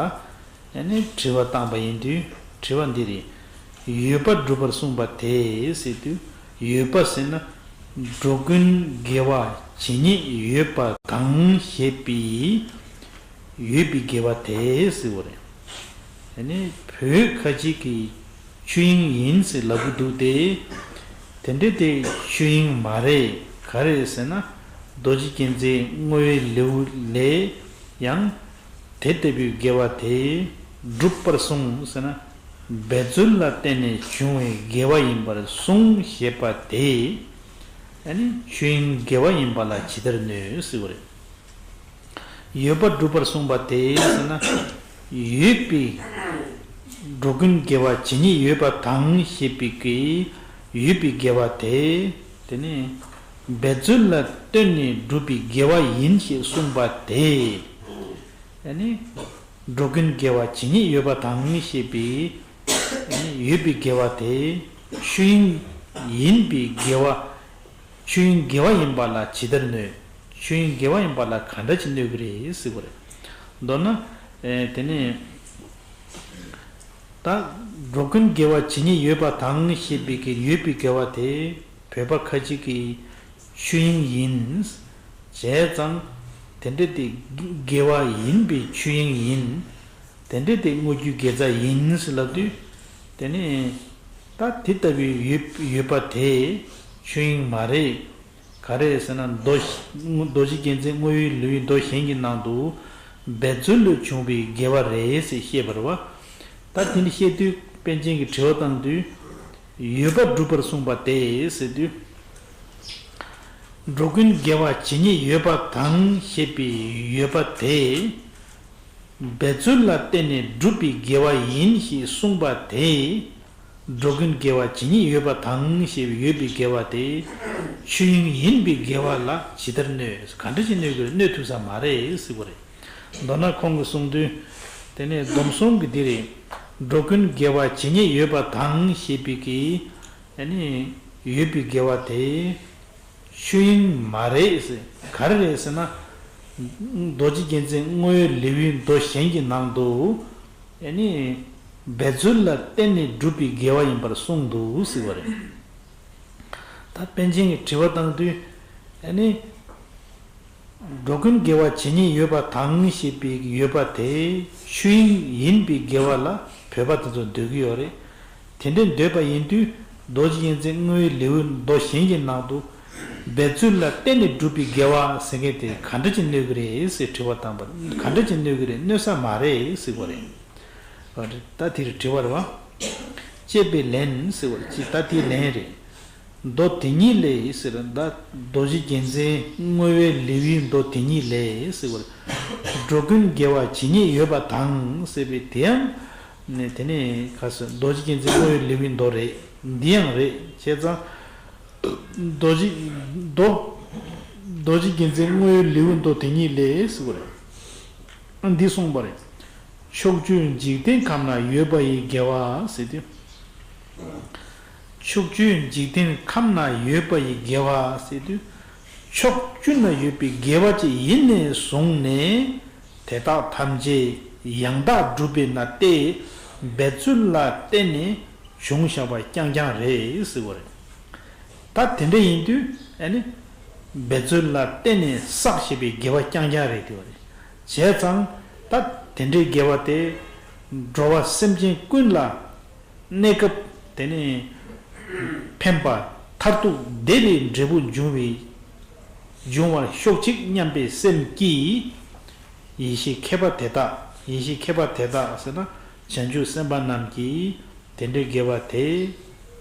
ཡང་ནི་དྲི་བ་བཏང་པ་ཡིན་དུས་དྲི་བ་འདི་རེད། ཡོད་པ་གྲུབ་པར་གསུངས་པ་དེ་ཟེར་དུས་ཡོད་པ་ཟེར་ན་ འགྲོ་ཀུན་དགེ་བ་ཇི་སྙེད་ཡོད་པ་དང་ཞེས་པའི་ཡོད་པའི་དགེ་བ་དེ་ཟེར་བ་རེད། དེ་ནི་བོད་ཁ་ཅིག་གིས་ཆོས་དབྱིངས་ཡིན་ཟེར་ལབ་ཀྱི་འདུག་སྟེ། དེ་འདྲ་དེ་ཆོས་དབྱིངས་མ་རེད། ག་རེ་ཟེར་ན། རྡོ་རྗེ་རྒྱལ་མཚན་བསྔོ་བའི་ལེའུ་ལས་ཡང་དེ་ལྟ་བུའི་དགེ་བ་དེ་སྒྲུབ་པར་གསུངས་ཟེར་ན། འབད་རྩོལ་ལ་བརྟེན་ནས་བྱུང་བའི་དགེ་བ་ཡིན་པར་གསུངས་ཞེས་པ་དེ། ཨ་ནི་ཆོས་དབྱིངས་དགེ་བ་ཡིན་པ་ལ་ཇི་ལྟར་གནོད་ཟེར་བ་རེད། ཡོད་པ་སྒྲུབ་པར་གསུངས་པ་དེ་ཟེར་ན། ཡོད་པའི་འགྲོ་ཀུན་དགེ་བ་ཇི་སྙེད་ཡོད་པ་དང་ཞེས་པའི་གི་ཡོད་པའི་དགེ་བ་དེ། དེ་ནི་འབད་རྩོལ་ལ་བརྟེན་ནས་སྒྲུབ་པའི་དགེ་བ་ཡིན་ཞེས་གསུངས་པ་དེ། ཨ་ནི་འགྲོ་ཀུན་དགེ་བ་ཇི་སྙེད་ཡོད་པ་དང་ཞེས་པའི་ཨ་ནི་ཡོད་པའི་དགེ་བ་དེ་ཆོས་དབྱིངས་ཡིན་པའི་དགེ་བ། ཆོས་དབྱིངས་དགེ་བ་ཡིན་པ་ལ་ཇི་ལྟར་གནོད། ཆོས་དབྱིངས་དགེ་བ་ཡིན་པ་ལ་ག་འདྲ་ཅིག་གནོད་ཀྱི་རེད་ཟེར་བ་རེད། མདོར་ན། ཨེ་དེ་ནས་ད་འགྲོ་ཀུན་དགེ་བ་ཇི་སྙེད་ཡོད་པ་དང་ཞེས་པའི་གི་ཡོད་པའི་དགེ་བ་དེ་བོད་པ་ཁ་ཅིག་གིས་ཆོས་དབྱིངས་ཡིན། བྱས་ཙང་དེ་འདྲ་དེ་དགེ་བ་ཡིན་པའི་ཆོས་དབྱིངས་ཡིན། དེ་འདྲ་དེ་བསྔོ་རྒྱུའི་དགེ་རྩ་ཡིན་ཟེར་ལབ་དུས། དེ་ནས་ད་དེ་ལྟ་བུའི་ཡོད་ཡོད་པ་དེ་ཆོས་དབྱིངས་མ་རེད། ག་རེ་ཟེར་ན་མདོ་མདོ་རྗེ་རྒྱལ་མཚན་བསྔོ་བའི་ལེའུའི་མདོ་གཞན་གྱི་ནང་དུ་འབད་རྩོལ་ལས་བྱུང་བའི་དགེ་བ་རེད་ཟེར་བཤད་པ་རེད་བ། ད་དེ་འདྲ་བཤད་དུས་པཎ་ཆེན་གྱིས་དྲི་བ་བཏང་དུས། ཡོད་པ་སྒྲུབ་པར་གསུངས་པ་དེ་ཟེར་དུས། འགྲོ་ཀུན་དགེ་བ་ཇི་སྙེད་ཡོད་པ་དང་ཞེས་པའི་ཡོད་པ་དེ། འབད་རྩོལ་ལ་བརྟེན་ནས་བསྒྲུབས་པའི་དགེ་བ་ཡིན་ཞེས་གསུངས་པ་དེ། འགྲོ་ཀུན་དགེ་བ་ཇི་སྙེད་ཡོད་པ་དང་ཞེས་པའི་ཡོད་པའི་དགེ་བ་དེ། ཆོས་དབྱིངས་ཡིན་པའི་དགེ་བ་ལ་ཇི་ལྟར་གནོད། ག་འདྲ་ཅིག་གནོད་ཀྱི་རེད། གནོད་ཐུབ་ས་མ་རེད་ཟེར་བ་རེད། མདོར་ན་ཁོང་གིས་གསུངས་དོན། དེ་ནས་སྡོམ་གསུམ་གྱི་འདི་རེད། འགྲོ་ཀུན་དགེ་བ་ཇི་སྙེད་ཡོད་པ་དང་ཞེས་པའི་གི་ཨ་ནི་ཡོད་པའི་དགེ་བ་དེ། ཆོས་དབྱིངས་མ་རེད་ཟེར། ག་རེ་རེད་ཟེར་ན། རྡོ་རྗེ་རྒྱལ་མཚན་བསྔོ་བའི་ལེའུའི་མདོ་གཞན་གྱི་ནང་དུ། ཨ་ནི། འབད་རྩོལ་ལ་བརྟེན་ནས་བསྒྲུབས་པའི་དགེ་བ་ཡིན་པར་གསུངས་འདུག་ཟེར་བ་རེད། ད་པཎ་ཆེན་གྱིས་དྲི་བ་བཏང་དུས། ཨ་ནི། འགྲོ་ཀུན་དགེ་བ་ཇི་སྙེད་ཡོད་པ་དང་ཞེས་པའི་ཡོད་པ་དེ་ཆོས་དབྱིངས་ཡིན་པའི་དགེ་བ་ལ་བོད་པ་དེ་ཚོ་འདོད་ཀྱི་ཡོད་རེད། དེ་འདྲའི་འདོད་པ་ཡིན་དུས་རྡོ་རྗེ་རྒྱལ་མཚན་བསྔོ་བའི་ལེའུ་མདོ་གཞན་གྱི་ནང་དུ། འབད་རྩོལ་ལ་བརྟེན་ནས་བསྒྲུབས་པའི་དགེ་བ་ཟེར་མཁན་དེ་ག་འདྲ་ཅིག་གནོད་ཀྱི་རེད་ཟེར་དྲི་བ་བཏང་པ་རེད། ག་འདྲ་ཅིག་གནོད་ཀྱི་རེད། གནོད་ས་མ་རེད་ཟེར་བ་རེད། ད་དེར་དྲི་བ་རེད་བ། ཅེས་པའི་ལན་ཟེར་བ་ཅིག་ད་དེའི་ལན་རེད། མདོ་དེ་ཉིད་ལས་ཟེར། ད་རྡོ་རྗེ་རྒྱལ་མཚན་བསྔོ་བའི་ལེའུའི་མདོ་དེ་ཉིད་ལས་ཟེར་བར། འགྲོ་ཀུན་དགེ་བ་ཇི་སྙེད་ཡོད་པ་དང་ཟེར་བའི་དེའང་ནི་དེ་ནས་ག་ཟེར། རྡོ་རྗེ་རྒྱལ་མཚན་བསྔོ་བའི་ལེའུའི་མདོ་རེད། འདི་ཡང་རེད། བྱས་ཙང་རྡོ་རྗེ་མདོ་རྡོ་རྗེ་རྒྱལ་མཚན་བསྔོ་བའི་ལེའུའི་མདོ་དེ་ཉིད་ལས་ཟེར་བ་རེད། འདི་གསུངས་པ་རེད། ཕྱོགས་བཅུའི་འཇིག་རྟེན་ཁམས་ན་ཡོད་པ་ཡི་དགེ་བ་ཟེར་དུས། ཕྱོགས་བཅུའི་འཇིག་རྟེན་ཁམས་ན་ཡོད་པ་ཡི་དགེ་བ་ཟེར་དུས། ཕྱོགས་བཅུ་ན་ཡོད་པའི་དགེ་བ་ཅིག་ཡིན་ནས་བཟུང་ནས། དེ་དག་ཐམས་ཅད་ཡང་དག་སྒྲུབ་པས་ན་སྟེ། འབད་རྩོལ་ལ་བརྟེན་ནས་བྱུང་བཞག་པ་རྐྱང་རྐྱང་རེད་ཟེར་བ་རེད། ད་དེ་འདྲ་ཡིན་དུས་ཨ་ནི། འབད་རྩོལ་ལ་བརྟེན་ནས་བསགས་བཞག་པའི་དགེ་བ་རྐྱང་རྐྱང་རེད་དེ་བ་རེད། བྱས་ཙང་ད་དེ་འདྲའི་དགེ་བ་དེ་འགྲོ་བ་སེམས་ཅན་ཀུན་ལ་གནས་སྐབས་དེ་ནས་ཕན་པ་མཐར་ཐུག་བདེ་བའི་འབྲས་བུ་འབྱུང་བའི་འབྱུང་བར་ཤོག་ཅིག་སྙམ་པའི་སེམས་ཀྱིས། ཡེ་ཤེས་མཁས་པ་དེ་དག་ཡེ་ཤེས་མཁས་པ་དེ་དག་ཟེར་ན་བྱང་ཆུབ་སེམས་དཔའ་རྣམས་ཀྱིས་དེ་འདྲའི་དགེ་བ་དེ་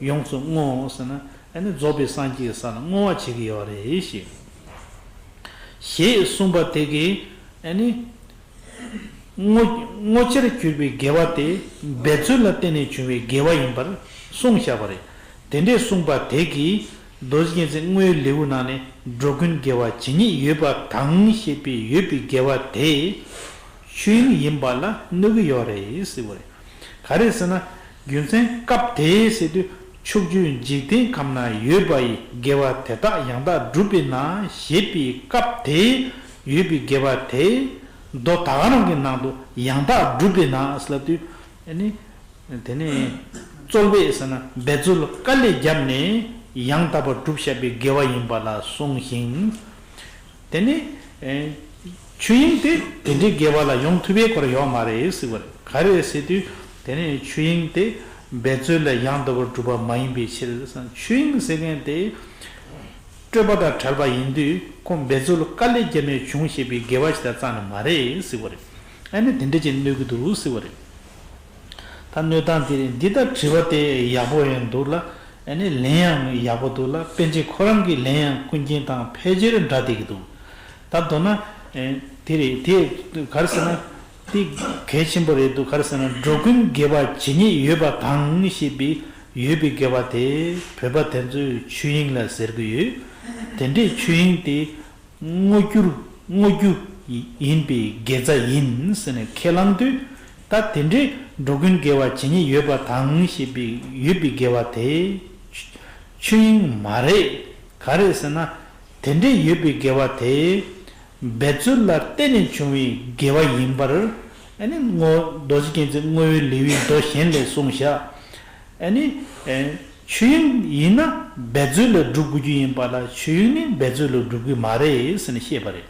ཡོངས་སུ་བསྔོ་ཟེར་ན་ཨ་ནི་རྫོགས་པའི་སངས་རྒྱས་ཀྱི་ས་ལ་བསྔོ་བ་བྱེད་ཀྱི་ཡོད་རེད་ཞེས། ཞེས་གསུངས་པ་དེ་གིས་ཨ་ནི་བསྔོ་བསྔོ་བྱར་གྱུར་པའི་དགེ་བ་དེ་འབད་རྩོལ་ལ་བརྟེན་ནས་བྱུང་བའི་དགེ་བ་ཡིན་པར་གསུངས་བཞག་པ་རེད། དེ་འདྲས་གསུངས་པ་དེ་གིས་རྡོ་རྗེ་རྒྱལ་མཚན་བསྔོ་བའི་ལེའུ་ནང་ནས་འགྲོ་ཀུན་དགེ་བ་ཇི་སྙེད་ཡོད་པ་དང་ཞེས་པའི་ཡོད་པའི་དགེ་བ་དེ་ཆོས་དབྱིངས་ཡིན་པ་ལ་གནོད་ཀྱི་ཡོད་རེད་ཟེར་བ་རེད། ག་རེ་ཟེར་ན་རྒྱུ་མཚན་སྐབས་དེ་ཟེར་དུས་ཕྱོགས་བཅུའི་འཇིག་རྟེན་ཁམས་ན་ཡོད་པ་ཡི་དགེ་བ་དེ་དག་ཡང་དག་སྒྲུབ་པས་ན་ཞེས་པའི་སྐབས་དེ་ཡོད་པའི་དགེ་བ་དེ་མདོ་ད་ག་རང་གི་ནང་དུ་ཡང་དག་སྒྲུབ་པས་ན་ཟེར་ལབ་དུས་ཨ་ནི། དེ་ནས་རྩོལ་བས་ཟེར་ན་འབད་རྩོལ་དཀའ་ལས་བརྒྱབ་ནས་ ཡང་དག་པར་སྒྲུབ་བྱ་བའི་དགེ་བ་ཡིན་པ་ལ་གསུངས་ཤིང་། དེ་ནི་ཨེ་ཆོས་དབྱིངས་དེ་དེ་འདྲའི་དགེ་བ་ལ་ཡོང་ཐུབ་པའི་སྐོར་ཡོད་མ་རེད་ཟེར་བ་རེད། ག་རེ་ཟེར་དུས་དེ་ནི་ཆོས་དབྱིངས་དེ་འབད་རྩོལ་ལ་ཡང་དག་པར་སྒྲུབ་པ་མ་ཡིན་པའི་ཕྱིར། ཆོས་དབྱིངས་ཟེར་མཁན་དེ་སྤྲོས་པ་དང་བྲལ་བ་ཡིན་དུས་ཁོང་འབད་རྩོལ་དཀའ་ལས་བརྒྱབ་ནས་བྱུང་བྱས་པའི་དགེ་བ་ཞིག་དང་རྩ་ནས་མ་རེད་ཟེར་བ་རེད། ཨ་ནི་དེ་འདྲ་ཅིག་གནོད་ཀྱི་འདུག་ཟེར་བ་རེད། ད་གནོད་སྟངས་དེ་རེད། འདི་ལྟར་དྲི་བ་དེ་ཡག་པོ་ཡང་འདུག་ལ། ཨ་ནི་ལན་ཡང་ཡག་པོ་འདུག་ལ། པཎ་ཆེན་ཁོ་རང་གི་ལན་ཡང་ཀུན་མཁྱེན་དང་ཕལ་ཆེར་འདྲ་བསྡད་ཀྱི་འདུག་ད་མདོར་ན་ཨེ་དེ་རེད། དེ་ག་རེ་ཟེར་ན། དེ་གལ་ཆེན་པོ་རེད་འདུག་ག་རེ་ཟེར་ན། འགྲོ་ཀུན་དགེ་བ་ཇི་སྙེད་ཡོད་པ་དང་ཞེས་པའི་ཡོད་པའི་དགེ་བ་དེ་བོད་པ་དེ་ཚོས་ཆོས་དབྱིངས་ལ་ཟེར་གྱི་ཡོད། དེ་འདྲའི་ཆོས་དབྱིངས་དེ་དངོས་རྒྱུར་དངོས་རྒྱུ་ཡིན་པའི་དགེ་རྩ་ཡིན་ཟེར་ནས་ཁས་བླངས་དུས། ད་དེ་འདྲའི་འགྲོ་ཀུན་དགེ་བ་ཇི་སྙེད་ཡོད་པ་དང་ཞེས་པའི་ཡོད་པའི་དགེ་བ་དེ་ཆོས་དབྱིངས་མ་རེད། ག་རེ་ཟེར་ན། དེ་འདྲའི་ཡོད་པའི་དགེ་བ་དེ་འབད་རྩོལ་ལ་བརྟེན་ནས་བྱུང་བའི་དགེ་བ་ཡིན་པར། ཨ་ནི་བསྔོ་རྡོ་རྗེ་རྒྱལ་མཚན་བསྔོ་བའི་ལེའུའི་མདོ་གཞན་ལས་གསུངས་བཞག་ཨ་ནི་ཨེ་ཆོས་དབྱིངས་ཡིན་ན་འབད་རྩོལ་ལ་སྒྲུབ་དགོས་རྒྱུ་ཡིན་པ་ལ། ཆོས་དབྱིངས་ནི་འབད་རྩོལ་ལ་སྒྲུབ་ཀྱི་མ་རེད་ཟེར་ནས་བཤད་པ་རེད།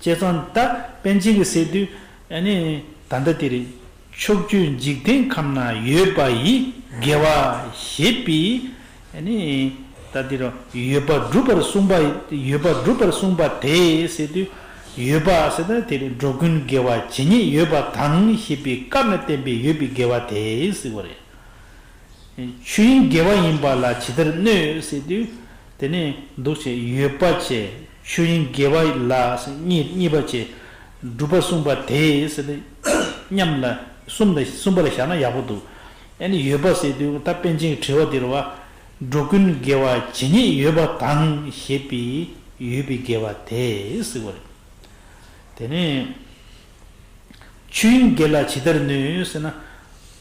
བྱས་ཙང་ད་པཎ་ཆེན་གྱིས་ཟེར་དུས་ཨ་ནི་ད་ལྟ་དེ་རེད། ཕྱོགས་བཅུའི་འཇིག་རྟེན་ཁམས་ན་ཡོད་པ་ཡི་དགེ་བ་ཞེས་པའི། ཨ་ནི་ད་དེ་རུ་ཡོད་པ་སྒྲུབ་པར་གསུངས་པ། ཡོད་པ་སྒྲུབ་པར་གསུངས་པ་དེ་ཟེར་དུས། ཡོད་པ་ཟེར་ན་དེ་རེད། འགྲོ་ཀུན་དགེ་བ་ཇི་སྙེད་ཡོད་པ་དང་ཞེས་པའི་བཀའ་ནས་བསྟན་པའི་ཡོད་པའི་དགེ་བ་དེ་ཟེར་བ་རེད། ཆོས་དབྱིངས་དགེ་བ་ཡིན་པ་ལ་ཇི་ལྟར་གནོད་ཟེར་དུས། དེ་ནས་འདུག་བྱས་ཡོད་པ་བྱས། ཆོས་དབྱིངས་དགེ་བ་ལ་གཉིས་གཉིས་པ་བྱས། སྒྲུབ་པར་གསུངས་པ་དེ་ཟེར་ནས་མཉམ་ལ་གསུམ་ལ་གསུམ་པ་ལ་བཞག་ན་ཡག་པོ་འདུག་ཨ་ནི་ཡོད་པ་ཟེར་དུས་ད་པཎ་ཆེན་གྱི་དྲི་བ་འདི་རེད་བ། འགྲོ་ཀུན་དགེ་བ་ཇི་སྙེད་ཡོད་པ་དང་ཞེས་པའི་ཡོད་པའི་དགེ་བ་དེ་ཟེར་བ་རེད། དེ་ནས་ཆོས་དབྱིངས་དགེ་ལ་ཇི་ལྟར་གནོད་ཟེར་ན།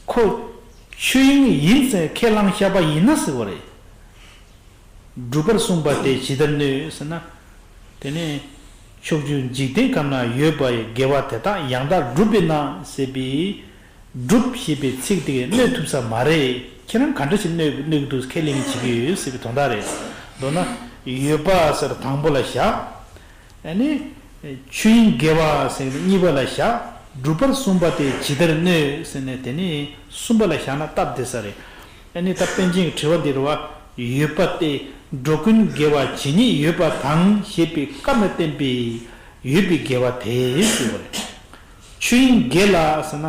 ཁོ་ཆོས་དབྱིངས་ཡིན་ཟེར་ཁས་བླངས་བཞག་པ་ཡིན་ན་ཟེར་བ་རེད། སྒྲུབ་པར་གསུངས་པ་དེ་ཇི་ལྟར་གནོད་ཟེར་ན། དེ་ནས་ཕྱོགས་བཅུའི་འཇིག་རྟེན་ཁམས་ན་ཡོད་པ་ཡི་དགེ་བ་དེ་དག་ཡང་དག་སྒྲུབ་པས་ན་ཟེར་བའི་སྒྲུབ་ཞེས་པའི་ཚིག་དེ་གིས་གནོད་ཐུབ་ས་མ་རེད། ཁྱེད་རང་ག་འདྲ་ཞིག་གནོད་གནོད་ཀྱི་འདུག་ཁས་ལེན་བྱེད་ཀྱི་ཡོད་ཟེར་བའི་དོན་དག་རེད། མདོར་ན་ཡོད་པ་ཟེར་དང་པོ་ལ་བཞག་ཨ་ནི་ཆོས་དབྱིངས་དགེ་བ་ཟེར་གཉིས་པ་ལ་བཞག་སྒྲུབ་པར་གསུངས་པ་དེ་ཇི་ལྟར་གནོད་ཟེར་ནས་དེ་ནི་གསུམ་པ་ལ་བཞག་ན་སྟབས་བདེ་ས་རེད། ཨ་ནི་ད་པཎ་ཆེན་གྱི་དྲི་བ་འདི་རེད་བ། ཡོད་པ་སྟེ་འགྲོ་ཀུན་དགེ་བ་ཇི་སྙེད་ཡོད་པ་དང་ཞེས་པའི་བཀའ་ནས་བསྟན་པའི་ཡོད་པའི་དགེ་བ་དེ་ཟེར་བ་རེད། ཆོས་དབྱིངས་དགེ་ལ་ཟེར་ན་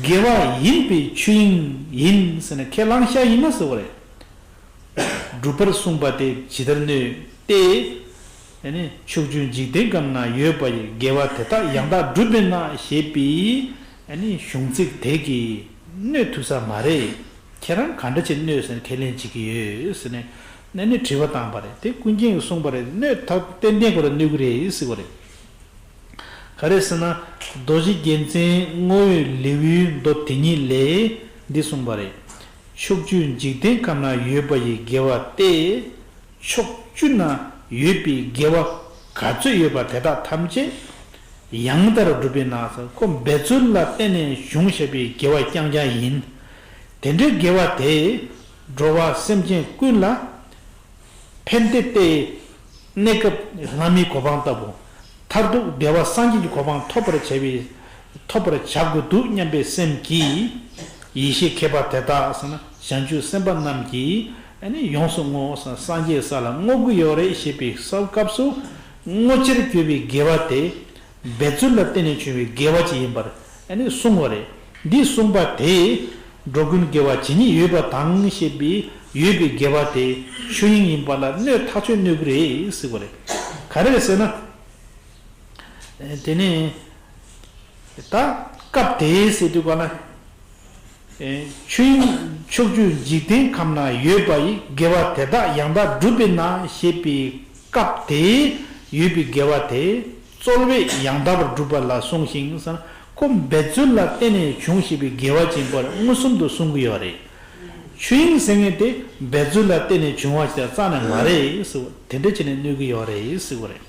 དགེ་བ་ཡིན་པའི་ཆོས་དབྱིངས་ཡིན་ཟེར་ནས་ཁས་བླངས་བཞག་ཡིན་ན་ཟེར་བ་རེད། སྒྲུབ་པར་གསུངས་པ་དེ་ཇི་ལྟར་གནོད་དེ། ཨ་ནི་ཕྱོགས་བཅུའི་འཇིག་རྟེན་ཁམས་ན་ཡོད་པ་ཡི་དགེ་བ་དེ་དག་ཡང་དག་སྒྲུབ་པས་ན་ཞེས་པའི་ཨ་ནི་གཞུང་ཚིག་དེ་གིས་གནོད་ཐུབ་ས་མ་རེད། ཁྱེད་རང་ག་འདྲ་བྱས་གནོད་ཟེར་ནས་ཁས་ལེན་བྱེད་ཀྱི་ཡོད་ཟེར་ནས་ཨ་ནི་དྲི་བ་བཏང་པ་རེད། དེ་ཀུན་མཁྱེན་གྱིས་གསུངས་པ་རེད། གནོད་ཐབས་ཏན་ཏན་ཁོ་ལ་གནོད་ཀྱི་རེད་ཟེར་བ་རེད། ག་རེ་ཟེར་ན། རྡོ་རྗེ་རྒྱལ་མཚན་བསྔོ་བའི་ལེའུའི་མདོ་དེ་ཉིད་ལས་འདི་གསུངས་པ་རེད། ཕྱོགས་བཅུའི་འཇིག་རྟེན་ཁམས་ན་ཡོད་པ་ཡི་དགེ་བ་སྟེ། ཕྱོགས་བཅུ་ན་ཡོད་པའི་དགེ་བ་ག་ཚོད་ཡོད་པ་དེ་དག་ཐམས་ཅད་ཡང་དག་སྒྲུབ་པས་ན་ཟེར། ཁོ་འབད་རྩོལ་ལ་བརྟེན་ནས་བྱུང་བཞག་པའི་དགེ་བ་རྐྱང་རྐྱང་ཡིན། དེ་འདྲའི་དགེ་བ་དེས་འགྲོ་བ་སེམས་ཅན་ཀུན་ལ་ཕན་བདེ་སྟེ། གནས་སྐབས་ལྷ་མིའི་གོ་འཕང་ལྟ་བུ། མཐར་ཐུག་བདེ་བ་སངས་རྒྱས་ཀྱི་གོ་འཕང་ཐོབ་པར་བྱ་བའི། ཐོབ་པར་བྱ་དགོས་འདུག་སྙམ་པའི་སེམས་ཀྱིས། ཡེ་ཤེས་མཁས་པ་དེ་དག་ཟེར་ན་བྱང་ཆུབ་སེམས་དཔའ་རྣམས་ཀྱིས་ཨ་ནི་ཡོངས་སུ་བསྔོ་ཟེར། སངས་རྒྱས་ས་ལ་བསྔོ་དགོས་ཡོད་རེད་ཞེས་པའི་སྐབས་སུ་བསྔོ་བྱར་གྱུར་པའི་དགེ་བ་དེ། འབད་རྩོལ་ལ་བརྟེན་ནས་བྱུང་བའི་དགེ་བ་ཅིག་ཡིན་པར་ཨ་ནི་གསུངས་པ་རེད། འདི་གསུངས་པ་དེས་འགྲོ་ཀུན་དགེ་བ་ཇི་སྙེད་ཡོད་པ་དང་ཞེས་པའི་ཡོད་པའི་དགེ་བ་དེ་ཆོས་དབྱིངས་ཡིན་པ་ལ་གནོད་ཐག་ཆོད་གནོད་ཀྱི་རེད་ཟེར་བ་རེད། ག་རེ་རེད་ཟེར་ན། དེ་ནས་ད་སྐབས་དེའི་ཟེར་དུས་ག་ལ། ཆོས་དབྱིངས་ཕྱོགས་བཅུའི་འཇིག་རྟེན་ཁམས་ན་ཡོད་པ་ཡི་དགེ་བ་དེ་དག་ཡང་དག་སྒྲུབ་པས་ན་ཞེས་པའི་སྐབས་དེའི་ཡོད་པའི་དགེ་བ་དེ་རྩོལ་བས་ཡང་དག་པར་སྒྲུབ་པ་ལ་གསུངས་ཤིང་ཟེར་ན། ཁོ་འབད་རྩོལ་ལ་བརྟེན་ནས་བྱུང་ཞེས་པའི་དགེ་བ་ཅན་པར་མངོན་སུམ་དུ་གསུང་གི་ཡོད་རེད། ཆོས་དབྱིངས་ཟེར་མཁན་དེ་འབད་རྩོལ་ལ་བརྟེན་ནས་བྱུང་བ་ཞིག་རྩ་ནས་མ་རེད་ཟེར་བ་དེ་འདྲ་བྱས་ནས་གནོད་ཀྱི་ཡོད་རེད་ཟེར་བ་རེད།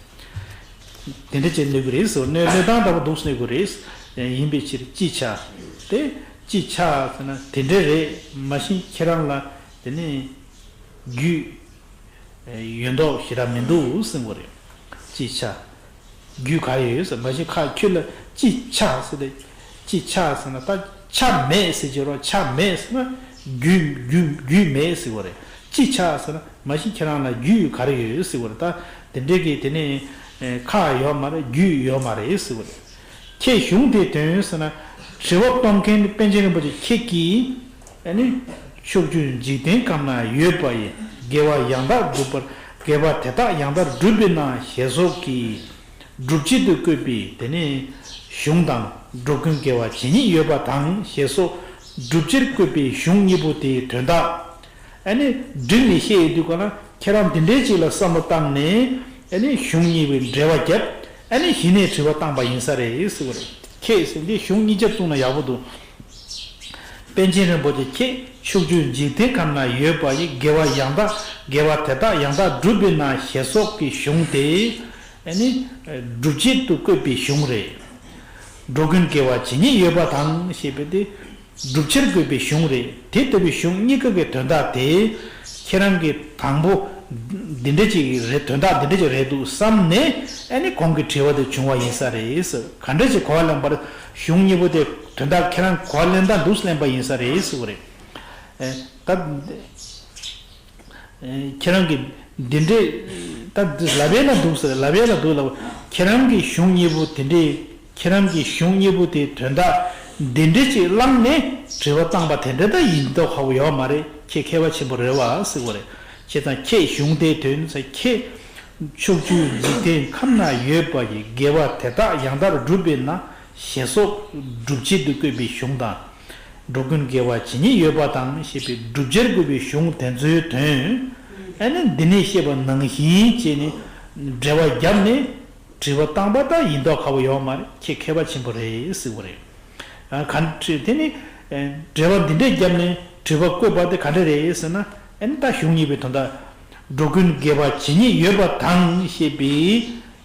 དེ་འདྲ་བྱས་གནོད་ཀྱི་རེད་ཟེར་བ། གནོད་གནོད་སྟངས་འདྲ་པོ་འདུག་གནོད་ཀྱི་རེད། ཡིན་པའི་ཕྱིར་ཅི་བྱ། དེ་ཅི་བྱ་ཟེར་ན་དེ་འདྲ་རེད། མ་གཞི་ཁྱེད་རང་ལ་དེ་ནས་ རྒྱུས་ཡོད་མདོག་ཞེ་དྲག་མི་འདུག་ཟེར་དགོས་རེད། ཅི་ཆ། རྒྱུས་ག་རེ་ཡོད་ཟེར། མ་གཞི་ཁ་ཁྱོད་ལ་ཅི་ཆ་ཟེར་ཏེ། ཅི་ཆ་ཟེར་ན་ད་ཆ་མེད་ཟེར་གྱི་རོ། ཆ་མེད་ཟེར་ན་རྒྱུས་རྒྱུས་རྒྱུས་མེད་ཟེར་དགོས་རེད། ཅི་ཆ་ཟེར་ན་མ་གཞི་ཁྱེད་རང་ལ་རྒྱུས་ག་རེ་ཡོད་ཟེར་དགོས་རེད། ད་དེ་འདྲས་ཀྱི་དེ་ནས་ཁ་ཡོད་མ་རེད། རྒྱུས་ཡོད་མ་རེད་ཟེར་དགོས་རེད། ཁྱེད་གཞུང་དེའི་དོན་ཟེར་ན། དྲི་བ་གཏོང་མཁན་ནི་པཎ་ཆེན་རིན་པོ་ཆེ་ཁྱེད་ཀྱིས། ཨ་ནི། ཕྱོགས་བཅུའི་འཇིག་རྟེན་ཁམས་ན་ཡོད་པ་ཡི་དགེ་བ་ཡང་དག་སྒྲུབ་པར་དགེ་བ་དེ་དག་ཡང་དག་སྒྲུབ་པས་ན་ཞེས་སོགས་ཀྱི་སྒྲུབ་བྱེད་དུ་བཀོད་པའི་དེ་ནི་གཞུང་དང་འགྲོ་ཀུན་དགེ་བ་ཇི་སྙེད་ཡོད་པ་དང་ཞེས་སོགས་སྒྲུབ་བྱེད་བཀོད་པའི་གཞུང་གཉིས་པོ་དེའི་དོན་དག་ཨ་ནི་འགྲིག་ནས་བཤད་ཡོད་དུས་ག་ལ་ཁྱེད་རང་འདི་འདྲའི་ཅིག་ལ་བསམ་བློ་བཏང་ནས་ཨ་ནི་གཞུང་གཉིས་པོའི་འགྲེལ་བ་བརྒྱབ། ཨ་ནི་གཞི་ནས་དྲི་བ་བཏང་པ་ཡིན་ས་རེད་ཟེར་བ་རེད། ཁྱེད་ཟེར་འདི་གཞུང་གཉིས་ཆ་བཙུགས་ན་ཡག་པོ་འདུག་པཎ་ཆེན་རིན་པོ་ཆེ་ཁྱེད་ཕྱོགས་བཅུའི་འཇིག་རྟེན་ཁམས་ན་ཡོད་པ་ཡི་དགེ་བ་ཡང་དག་དགེ་བ་དེ་དག་ཡང་དག་སྒྲུབ་པས་ན་ཞེས་སོགས་ཀྱི་གཞུང་དེ་ཨ་ནི་སྒྲུབ་བྱེད་དུ་བཀོད་པའི་གཞུང་རེད། འགྲོ་ཀུན་དགེ་བ་ཇི་སྙེད་ཡོད་པ་དང་ཞེས་པའི་དེ། སྒྲུབ་བྱེད་བཀོད་པའི་གཞུང་རེད། དེ་ལྟ་བུའི་གཞུང་གཉིས་ཀ་གི་དོན་དག་དེ་ཁྱེད་རང་གིས་དང་པོ་འདི་འདྲ་ཅིག་རེད། དོན་དག་འདི་འདྲ་ཅིག་རེད་འདུག་བསམ་ནས་ཨ་ནི་གོང་གི་དྲི་བ་དེ་བྱུང་བ་ཡིན་ས་རེད་ཟེར། ག་འདྲ་ཅིག་གོ་བ་ལེན་པར་གཞུང་གཉིས་པོ་དེ་དོན་དག་ཁྱེད་རང་གོ་བ་ལེན་སྟངས་འདུག་ལེན་པ་ཡིན་ས་རེད་ཟེར་བ་རེད། ཨེ། ད། ཁྱེད་རང་གིས་འདི་འདྲས་ད་འདི་ལབ་ཡས་ལ་འདུག་ཟེར། ལབ་ཡས་ལ་འདུག་ལབ། ཁྱེད་རང་གི་གཞུང་གཉིས་པོ་དེ་འདྲས། ཁྱེད་རང་གི་གཞུང་གཉིས་པོ་དེའི་དོན་དག་འདི་འདྲས་ཅིག་བླངས་ནས་དྲི་བ་བཏང་པ་དེ་འདྲ་ད་ཡིན་མདོག་ཁ་པོ་ཡོད་མ་རེད། ཁྱེད་མཁས་པ་ཆེན་པོ་རེད་བ་ཟེར་བ་རེད། ཁྱེད་དང་ཁྱེད་གཞུང་དེའི་དོན་ཟེར། ཁྱེད་ཕྱོགས་བཅུའི་འཇིག་རྟེན་ཁམས་ན་ཡོད་པ་ཡི་དགེ་བ་དེ་དག་ཡང་དག་སྒྲུབ་པས་ན། ཞེས་སོགས་སྒྲུབ་བྱེད་དུ་བཀོད་པའི་གཞུང་དང་། འགྲོ་ཀུན་དགེ་བ་ཇི་སྙེད་ཡོད་པ་དང་ཞེས་པའི་སྒྲུབ་བྱེད་དགོས་པའི་གཞུང་དེ་ཚོའི་དོན། ཨ་ནི་འདི་ནས་བཤད་པ་ནང་བཞིན་བྱས་ནས་འགྲེལ་བ་བརྒྱབ་ནས་དྲི་བ་བཏང་པ་ད་ཡིན་མདོག་ཁ་པོ་ཡོད་མ་རེད། ཁྱེད་མཁས་པ་ཆེན་པོ་རེད་ཟེར་བ་རེད། ཨ་ག་འདྲ་དེ་ནི་འགྲེལ་བ་འདི་འདྲས་བརྒྱབ་ནས་དྲི་བ་བཀོད་པ་དེ་ག་འདྲ་རེད་ཟེར་ན། ཨ་ནི་ད་གཞུང་གཉིས་པའི་དོན་དག་འགྲོ་ཀུན་དགེ་བ་ཇི་སྙེད་ཡོད་པ་དང་ཞེས་པའི་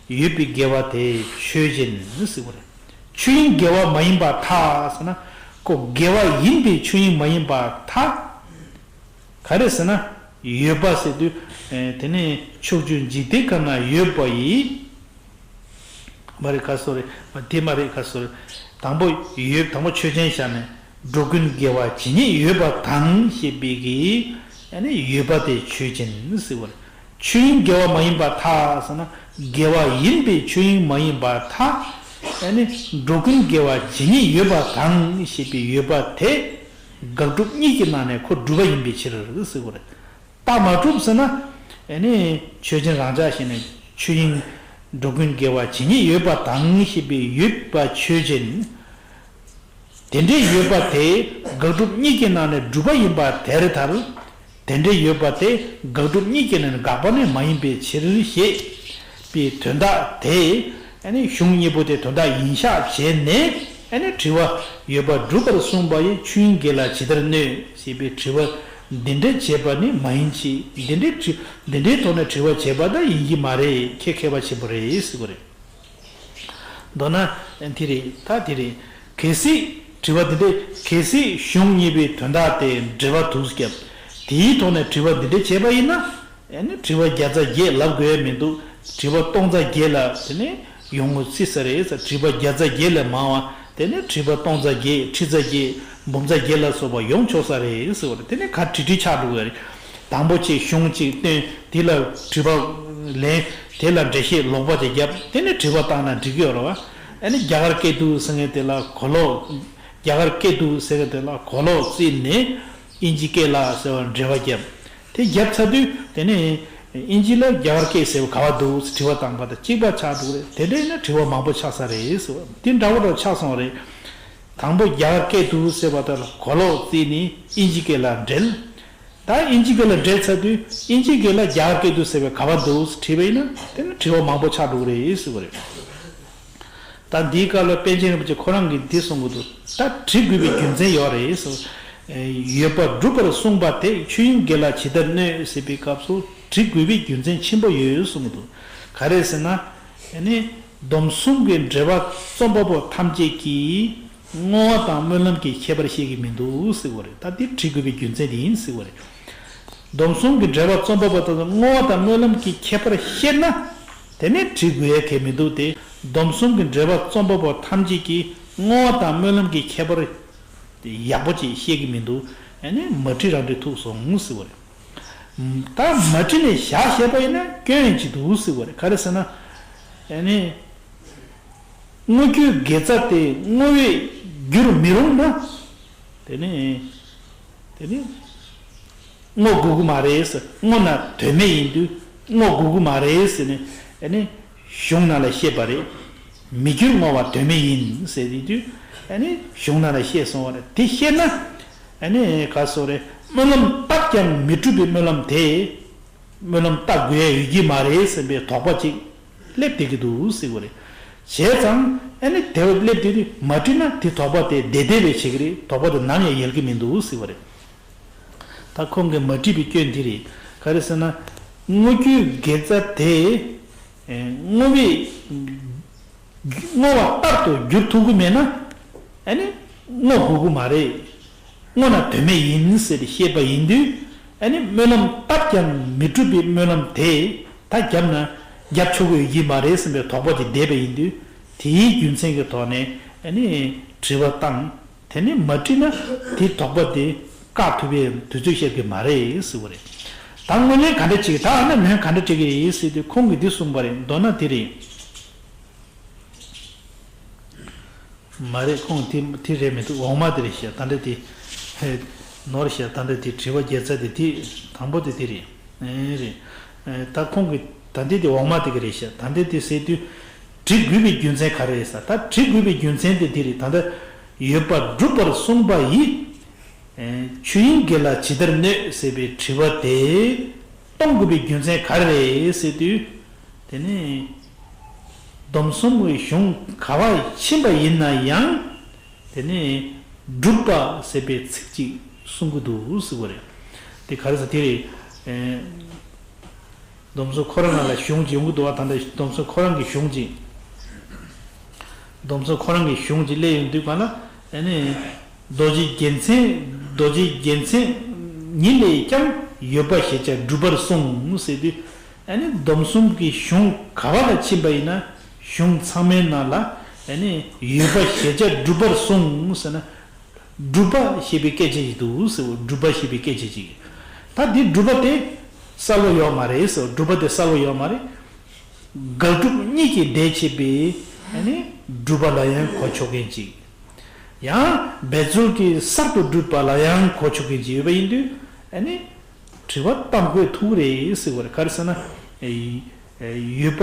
ཡོད་པའི་དགེ་བ་དེ་ཆོས་ཅན་ཟེར་བ་རེད། ཆོས་དབྱིངས་དགེ་བ་མ་ཡིན་པར་ཐལ་ཟེར་ན། ཁོ་དགེ་བ་ཡིན་པའི་ཆོས་དབྱིངས་མ་ཡིན་པར་ཐལ། ག་རེ་ཟེར་ན། ཡོད་པ་ཟེར་དུས། ཨེ། དེ་ནི་ཕྱོགས་བཅུའི་འཇིག་རྟེན་ཁམས་ན་ཡོད་པ་ཡི། མ་རེད་ག་སོ་རེད། དེ་མ་རེད་ག་སོ་རེད། དང་པོ་ཡོད། དང་པོ་ཆོས་ཅན་བཞག་ནས་འགྲོ་ཀུན་དགེ་བ་ཇི་སྙེད་ཡོད་པ་དང་ཞེས་པའི་གི། ཨ་ནི་ཡོད་པ་དེ་ཆོས་ཅན་ཟེར་བ་རེད། ཆོས་དབྱིངས་དགེ་བ་མ་ཡིན་པར་ཐལ་ཟེར་ན། དགེ་བ་ཡིན་པའི་ཆོས་དབྱིངས་མ་ཡིན་པར་ཐལ། ཨ་ནི་འགྲོ་ཀུན་དགེ་བ་ཇི་སྙེད་ཡོད་པ་དང་ཞེས་པའི་ཡོད་པ་དེ། དགག་སྒྲུབ་གཉིས་ཀྱི་ནང་ནས་ཁོ་གྲུབ་པ་ཡིན་པའི་ཕྱིར་ཟེར་བ་རེད། རྟགས་མ་གྲུབ་ཟེར་ན། ཨ་ནི་ཆོས་ཅན་རང་འཇགས་ཤིག་ནས་ཆོས་དབྱིངས་འགྲོ་ཀུན་དགེ་བ་ཇི་སྙེད་ཡོད་པ་དང་ཞེས་པའི་ཡོད་པ་ཆོས་ཅན། དེ་འདྲའི་ཡོད་པ་དེ་དགག་སྒྲུབ་གཉིས་ཀྱི་ནང་ནས་གྲུབ་པ་ཡིན་པ་དེར་ཐལ། དེ་འདྲའི་ཡོད་པ་དེ་དགག་སྒྲུབ་གཉིས་ཀྱི་ནང་ནས་དགག་པ་ནི་མ་ཡིན་པའི་ཕྱིར་ཞེས་པའི་དོན་དག་དེ། ཨ་ནི་གཞུང་གཉིས་པོ་དེ་དོན་དག་ཡིན་ཤག་བྱས་ནས། ཨ་ནི་དྲི་བ་ཡོད་པ་སྒྲུབ་པར་གསུངས་པ་ཡི་ཆོས་དབྱིངས་དགེ་ལ་ཇི་ལྟར་གནོད་ཞེས་པའི་དྲི་བ་འདི་འདྲ་བྱས་པ་ནི་མ་ཡིན་གྱི། འདི་འདྲའི་དྲི་འདི་འདྲའི་ཐོག་ནས་དྲི་བ་བྱས་པ་ད་ཡིན་གྱི་མ་རེད། ཁྱེད་མཁས་པ་ཆེན་པོ་རེད་ཟེར་བ་རེད། མདོར་ན་དེ་རེད། ད་དེ་རེད། གལ་སྲིད་དྲི་བ་འདི་འདྲས། གལ་སྲིད་གཞུང་གཉིས་པའི་དོན་དག་དེ་འགྲེལ་པ་དུས་སྐབས་དེའི་ཐོག་ནས་དྲི་བ་འདི་འདྲས་བྱས་པ་ཡིན་ན། ཨ་ནི་དྲི་བ་བརྒྱ་རྩ་བརྒྱད་ལབ་དགོས་ཡ་མི་འདུག་དྲི་བ་སྟོང་རྩ་བརྒྱད་ལ་དེ་ནས་ཡོང་ངོ་སྲིད་ས་རེད་ཟེར། དྲི་བ་བརྒྱ་རྩ་བརྒྱད་ལས་མང་བ་དེ་ནས་དྲི་བ་སྟོང་རྩ་བརྒྱད། ཁྲི་རྩ་བརྒྱད། འབུམ་རྩ་བརྒྱད་ལ་སོགས་པ་ཡོང་ཆོག་ས་རེད་ཟེར་བ་རེད། དེ་ནས་ག་དྲི་དྲི་ཆགས་འགྲོ་གི་རེད། དང་པོ་ཅིག་གཞུང་ཅིག་བཏོན། དེ་ལ་དྲི་བ་ལན། དེ་ལ་འགྲེལ་བཤད་ལོག་པ་ཅིག་བརྒྱབ། དེ་ནས་དྲི་བ་བཏང་ན་འགྲིག་གི་ཡོད་རེད་བ། ཨ་ནི་རྒྱ་གར་སྐད་དུ་ཟེར་མཁན་དེ་ལ་གོ་ལོག་རྒྱ་གར་སྐད་དུ་ཟེར་མཁན་དེ་ལ་གོ་ལོག་བརྩིས་ནས་དབྱིན་ཇི་སྐད་ལ་ཟེར་བར་འགྲེལ་བ་བརྒྱབ། དེ་བརྒྱབ་ཚར་དུས་དེ་ནས་དབྱིན་ཇི་ལ་རྒྱ་གར་སྐད་ཟེར་བ་ག་བ་འདུག་དྲི་བ་བཏང་པ་དང་གཅིག་པ་ཆགས་འགྲོ་གི་རེད། དེ་འདྲ་ཡིན་ན་དྲི་བ་མང་པོ་ཆགས་ས་རེད་ཟེར་བ་དེ་འདྲ་བོ་འདྲ་ཆགས་སོང་བ་རེད། དང་པོ་རྒྱ་གར་སྐད་དུ་ཟེར་བ་དེ་ལ་གོ་ལོག་བརྩིས་ནས་དབྱིན་ཇི་སྐད་ལ་འགྲེལ། ད་དབྱིན་ཇི་སྐད་ལ་འགྲེལ་ཚར་དུས་དབྱིན་ཇི་སྐད་ལ་རྒྱ་གར་སྐད་དུ་ཟེར་བའི་ག་བ་འདུག་དྲིས་པ་ཡིན་ན་དེ་ནི་དྲི་བ་མང་པོ་ཆགས་འགྲོ་གི་རེད་ཟེར་བ་རེད། ད་འདིའི་སྐབས་ལ་པཎ་ཆེན་རིན་པོ་ཆེ་ཁོ་རང་གིས་འདི་གསུང་གི་འདུག་ད་དྲི་དགོས་པའི་རྒྱུ་མཚན་ཡོད་རེད་ཟེར། ཡོད་པ་སྒྲུབ་པར་གསུངས་པ་དེ་ཆོས་དབྱིངས་དགེ་ལ་ཇི་ལྟར་གནོད་ཟེར་བའི་སྐབས་སུ་དྲི་དགོས་པའི་རྒྱུ་མཚན་ཆེན་པོ་ཡོད་གསུང་གི་འདུག་ག་རེ་ཟེར་ན། ཨ་ནི་སྡོམ་གསུམ་གྱི་འགྲེལ་པ་རྩོམ་པ་པོ་ཐམས་ཅད་ཀྱིས་བསྔོ་བ་དང་སྨོན་ལམ་གྱི་ཁྱད་པར་བཤད་ཀྱི་མི་འདུག་ཟེར་བ་རེད། ད་འདི་དྲི་དགོས་པའི་རྒྱུ་མཚན་དེ་ཡིན་ཟེར་བ་རེད། སྡོམ་གསུམ་གྱི་འབྲེལ་བ་རྩོམ་པ་པོ་དང་བསྔོ་བ་དང་སྨོན་ལམ་གྱི་ཁྱད་པར་ཤེས་ན། དེ་ནས་བྲི་དགོས་ཡ་གལ་མི་འདུག་སྟེ། སྡོམ་གསུམ་གྱི་འབྲེལ་བ་རྩོམ་པ་པོ་ཐམས་ཅད་ཀྱིས་བསྔོ་བ་དང་སྨོན་ལམ་གྱི་ཁྱད་པར་ཡག་པོ་ཅིག་ཤེས་ཀྱི་མི་འདུག་ཨ་ནི་མ་བྲིས་རང་བྲིས་ཐུག་སོང་ཟེར་བ་རེད། ད་མ་བྲིས་ནས་བཞག་བཞག་པ་ཡིན་ན་སྐྱོན་ཅིག་འདུག་ཟེར་བ་རེད། ག་རེ་ཟེར་ན། ཨ་ནི། བསྔོ་རྒྱུའི་དགེ་རྩ་དེ་བསྔོ་བས་བསྒྱུར་མི་རུང་ན། དེ་ནི། དེ་ནི། བསྔོ་དགོས་ཀྱི་མ་རེད་ཟེར། བསྔོ་ན་དོན་མེད་ཡིན་དུས་བསྔོ་དགོས་ཀྱི་མ་རེད་ཟེར་ནས་ཨ་ནི་གཞུང་ནང་ལ་བཤད་པ་རེད། མི་འགྱུར་བསྔོ་བ་དོན་མེད་ཡིན་ཟེར་དེ་དུས་ཨ་ནི་གཞུང་ནང་ལ་བཤད་སོང་བ་རེད། དེ་བཤད་ན་ཨ་ནི་ག་སོ་རེད། སྨོན་ལམ་བཏབ་ཀྱང་མི་འགྲུབ་པའི་སྨོན་ལམ་དེ། སྨོན་ལམ་བཏབ་དགོས་ཡ་ཡོད་ཀྱི་མ་རེད་བསམ་པའི་དོགས་པ་ཅིག་སླེབས་བསྡད་ཀྱི་འདུག་ཟེར་བ་རེད། བྱས་ཙང་ཨ་ནི་དེ་བ་སླེབས་བསྡད་དུས་མ་བྲིས་ན་དེ་དོགས་པ་དེ་བདེ་བདེ་བས་བྱེད་ཀྱི་རེད། དོགས་པ་དེ་ནམ་ཡང་ཡལ་གྱི་མི་འདུག་ཟེར་བ་རེད། ད་ཁོང་གིས་མ་བྲིས་པའི་སྐྱོན་འདི་རེད། ག་རེ་ཟེར་ན། བསྔོ་རྒྱུའི་དགེ་རྩ་དེ། ཨེ། བསྔོ་བའི། བསྔོ་བ་ལྟར་དུ་བསྒྱུར་ཐུབ་ཀྱི་མེད་ན། ཨ་ནི་བསྔོ་དགོས་ཀྱི་མ་རེད། བསྔོ་ན་དོན་མེད་ཡིན་ཟེར་བཤད་པ་ཡིན་དུས། ཨ་ནི་སྨོན་ལམ་བཏབ་ཀྱང་མི་འགྲུབ་པའི་སྨོན་ལམ་དེ་ད་བརྒྱབ་ན་བརྒྱབ་ཆོག་གི་ཡོད་ཀྱི་མ་རེད་བསམ་པའི་དོགས་པ་དེ་བསྡད་པ་ཡིན་དུས། དེའི་རྒྱུ་མཚན་གྱི་ཐོག་ནས་ཨ་ནི་དྲི་བ་བཏང་། དེ་ནི་མ་བྲིས་ན་དེའི་དོགས་པ་དེ་བཀག་ཐུབ་པའི་དུས་ཚོད་བཤད་ཀྱི་མ་རེད་ཟེར་བ་རེད། ད་སྔོན་ལན་ག་འདྲ་བྱེད་ཀྱི། ད་ཨ་ན་ལན་ག་འདྲ་བྱེད་ཀྱི་རེད་ཟེར་དུས་ཁོང་གིས་འདི་གསུངས་པ་རེད། མདོར་ན་དེ་རེད། མ་རེད། ཁོང་དེ་དེ་རེད་མི་འདུག་འོག་མ་དེ་རེད་ཤག་ད་འདྲ་དེ། ཧེ། ནོར་ཤག་ད་འདྲ་དེ་དྲི་བ་བརྒྱད་རྩ་དེ་དེ་དང་པོ་དེ་དེ་རེད། ཨེ་རེད། ཨེ། ད་ཁོང་གིས་ད་འདི་དེ་འོག་མ་དེ་ག་རེད་ཤག་ད་འདི་དེ་ཟེར་དུས། བྲི་དགོས་པའི་རྒྱུ་མཚན་ག་རེ་རེད་ཟེར། ད་བྲི་དགོས་པའི་རྒྱུ་མཚན་དེ་དེ་རེད། ད་ལྟ་ཡོད་པ་སྒྲུབ་པར་གསུངས་པ་ཡི། ཨེ། ཆོས་དབྱིངས་དགེ་ལ་ཇི་ལྟར་གནོད་ཟེར་བའི་དྲི་བ་དེ་གཏོང་དགོས་པའི་རྒྱུ་མཚན་ག་རེ་རེད་ཟེར་དུས། དེ་ནི་སྡོམ་གསུམ་གྱི་གཞུང་ག་བར་ཕྱིན་པ་ཡིན་ན་ཡང་། དེ་ནི་སྒྲུབ་པ་ཟེར་བའི་ཚིག་ཅིག་གསུང་གི་འདུག་ཟེར་བ་རེད། དེ་ག་རེ་ཟེར་དེ་རེད། ཨེ། སྡོམ་གསུམ་ཁོ་རང་ནང་ལ་གཞུང་ཅིག་ཡོང་གི་འདུག་བ། ད་ལྟ་སྡོམ་གསུམ་ཁོ་རང་གི་གཞུང་ཅིག་སྡོམ་གསུམ་ཁོ་རང་གི་གཞུང་ཅིག་སླེབས་ཡོང་དུས་ག་ལ། ཨ་ནི། རྡོ་རྗེ་རྒྱལ་མཚན། རྡོ་རྗེ་རྒྱལ་མཚན་ཉིད་ལས་ཀྱང་ཡོད་པ་ཞེས་བྱ་སྒྲུབ་པར་གསུངས་ཟེར་དུས། ཨ་ནི་སྡོམ་གསུམ་གྱི་གཞུང་ག་བ་ལ་ཕྱིན་པ་ཡིན་ན། གཞུང་ཚང་མའི་ནང་ལ་ཨ་ནི་ཡོད་པ་ཞེས་བྱ་སྒྲུབ་པར་གསུངས་ཟེར་ན། སྒྲུབ་པ་ཞེས་པའི་སྐད་ཆ་ཞིག་འདུག་ཟེར་བ། སྒྲུབ་པ་ཞེས་པའི་སྐད་ཆ་ཞིག་ད་འདི་སྒྲུབ་པ་དེ་གསལ་བོ་ཡོད་མ་རེད་ཟེར་བ། སྒྲུབ་པ་དེ་གསལ་བོ་ཡོད་མ་རེད། དགག་སྒྲུབ་གཉིས་ཀྱི་ཟླས་ཕྱེ་བའི་ཨ་ནི་སྒྲུབ་པ་ལ་ཡང་གོ་ཆོག་མཁན་ཅིག་ཡང་འབད་རྩོལ་གྱིས་གསར་དུ་སྒྲུབ་པ་ལ་ཡང་གོ་ཆོག་མཁན་ཅིག་ཡོད་པ་ཡིན་དུས། ཨ་ནི་དྲི་བ་བཏང་དགོས་ཐུག་རེད་ཟེར་བ་རེད། ག་རེ་ཟེར་ན། ཨེ། ཡོད་པ་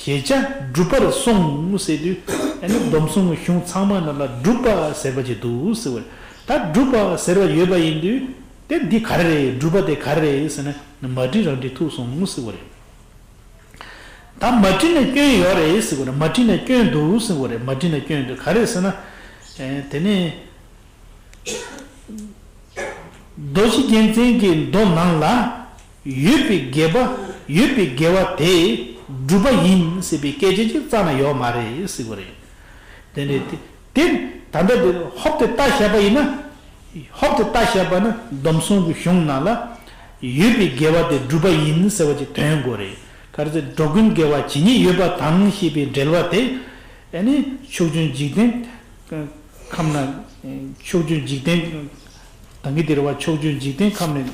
ཞེས་བྱ་སྒྲུབ་པར་གསུངས་ཟེར་དུས། ཨ་ནི་སྡོམ་གསུམ་གྱི་གཞུང་ཚང་མ་ནང་ལ་སྒྲུབ་པ་ཟེར་བ་ཅིག་འདུག་ཟེར་བ་རེད། ད་སྒྲུབ་པ་ཟེར་བ་ཡོད་པ་ཡིན་དུས། དེ་འདི་ག་རེ་རེད། སྒྲུབ་པ་དེ་ག་རེ་རེད་ཟེར་ན། མ་བྲིས་རང་བྲིས་ཐུག་སོང་ཟེར་བ་རེད། ད་མ་བྲིས་ན་སྐྱོན་ཡོད་རེད་ཟེར་བ་རེད། མ་བྲིས་ན་སྐྱོན་འདུག་ཟེར་བ་རེད། མ་བྲིས་ན་སྐྱོན་འདུག་ག་རེ་ཟེར་ན། ཨེ། དེ་ནས་རྡོ་རྗེ་རྒྱལ་མཚན་གྱི་མདོ་ནང་ལ་ཡོད་པའི་དགེ་བ། ཡོད་པའི་དགེ་བ་དེ་སྒྲུབ་པ་ཡིན་ཟེར་བའི་སྐད་ཆ་ཅིག་རྩ་ན་ཡོད་མ་རེད་ཟེར་བ་རེད། དེ་ནས་དེ་དེ་ད་ལྟ་དེ་ཧོབ་སྟེ་ལྟ་བཞག་པ་ཡིན་ན། ཧོབ་སྟེ་ལྟ་བཞག་པ་ན་སྡོམ་གསུམ་གྱི་གཞུང་ནང་ལ་ཡོད་པའི་དགེ་བ་དེ་སྒྲུབ་པ་ཡིན་ཟེར་བ་ཅིག་ཐོན་དགོས་རེད། ག་རེ་ཟེར། འགྲོ་ཀུན་དགེ་བ་ཇི་སྙེད་ཡོད་པ་དང་ཞེས་པའི་འགྲེལ་བ་དེ། ཨ་ནི་ཕྱོགས་བཅུའི་འཇིག་རྟེན་ཁམས་ན། ཕྱོགས་བཅུའི་འཇིག་རྟེན། ད་གིན་དེ་རེད་བ། ཕྱོགས་བཅུའི་འཇིག་རྟེན་ཁམས་ནས།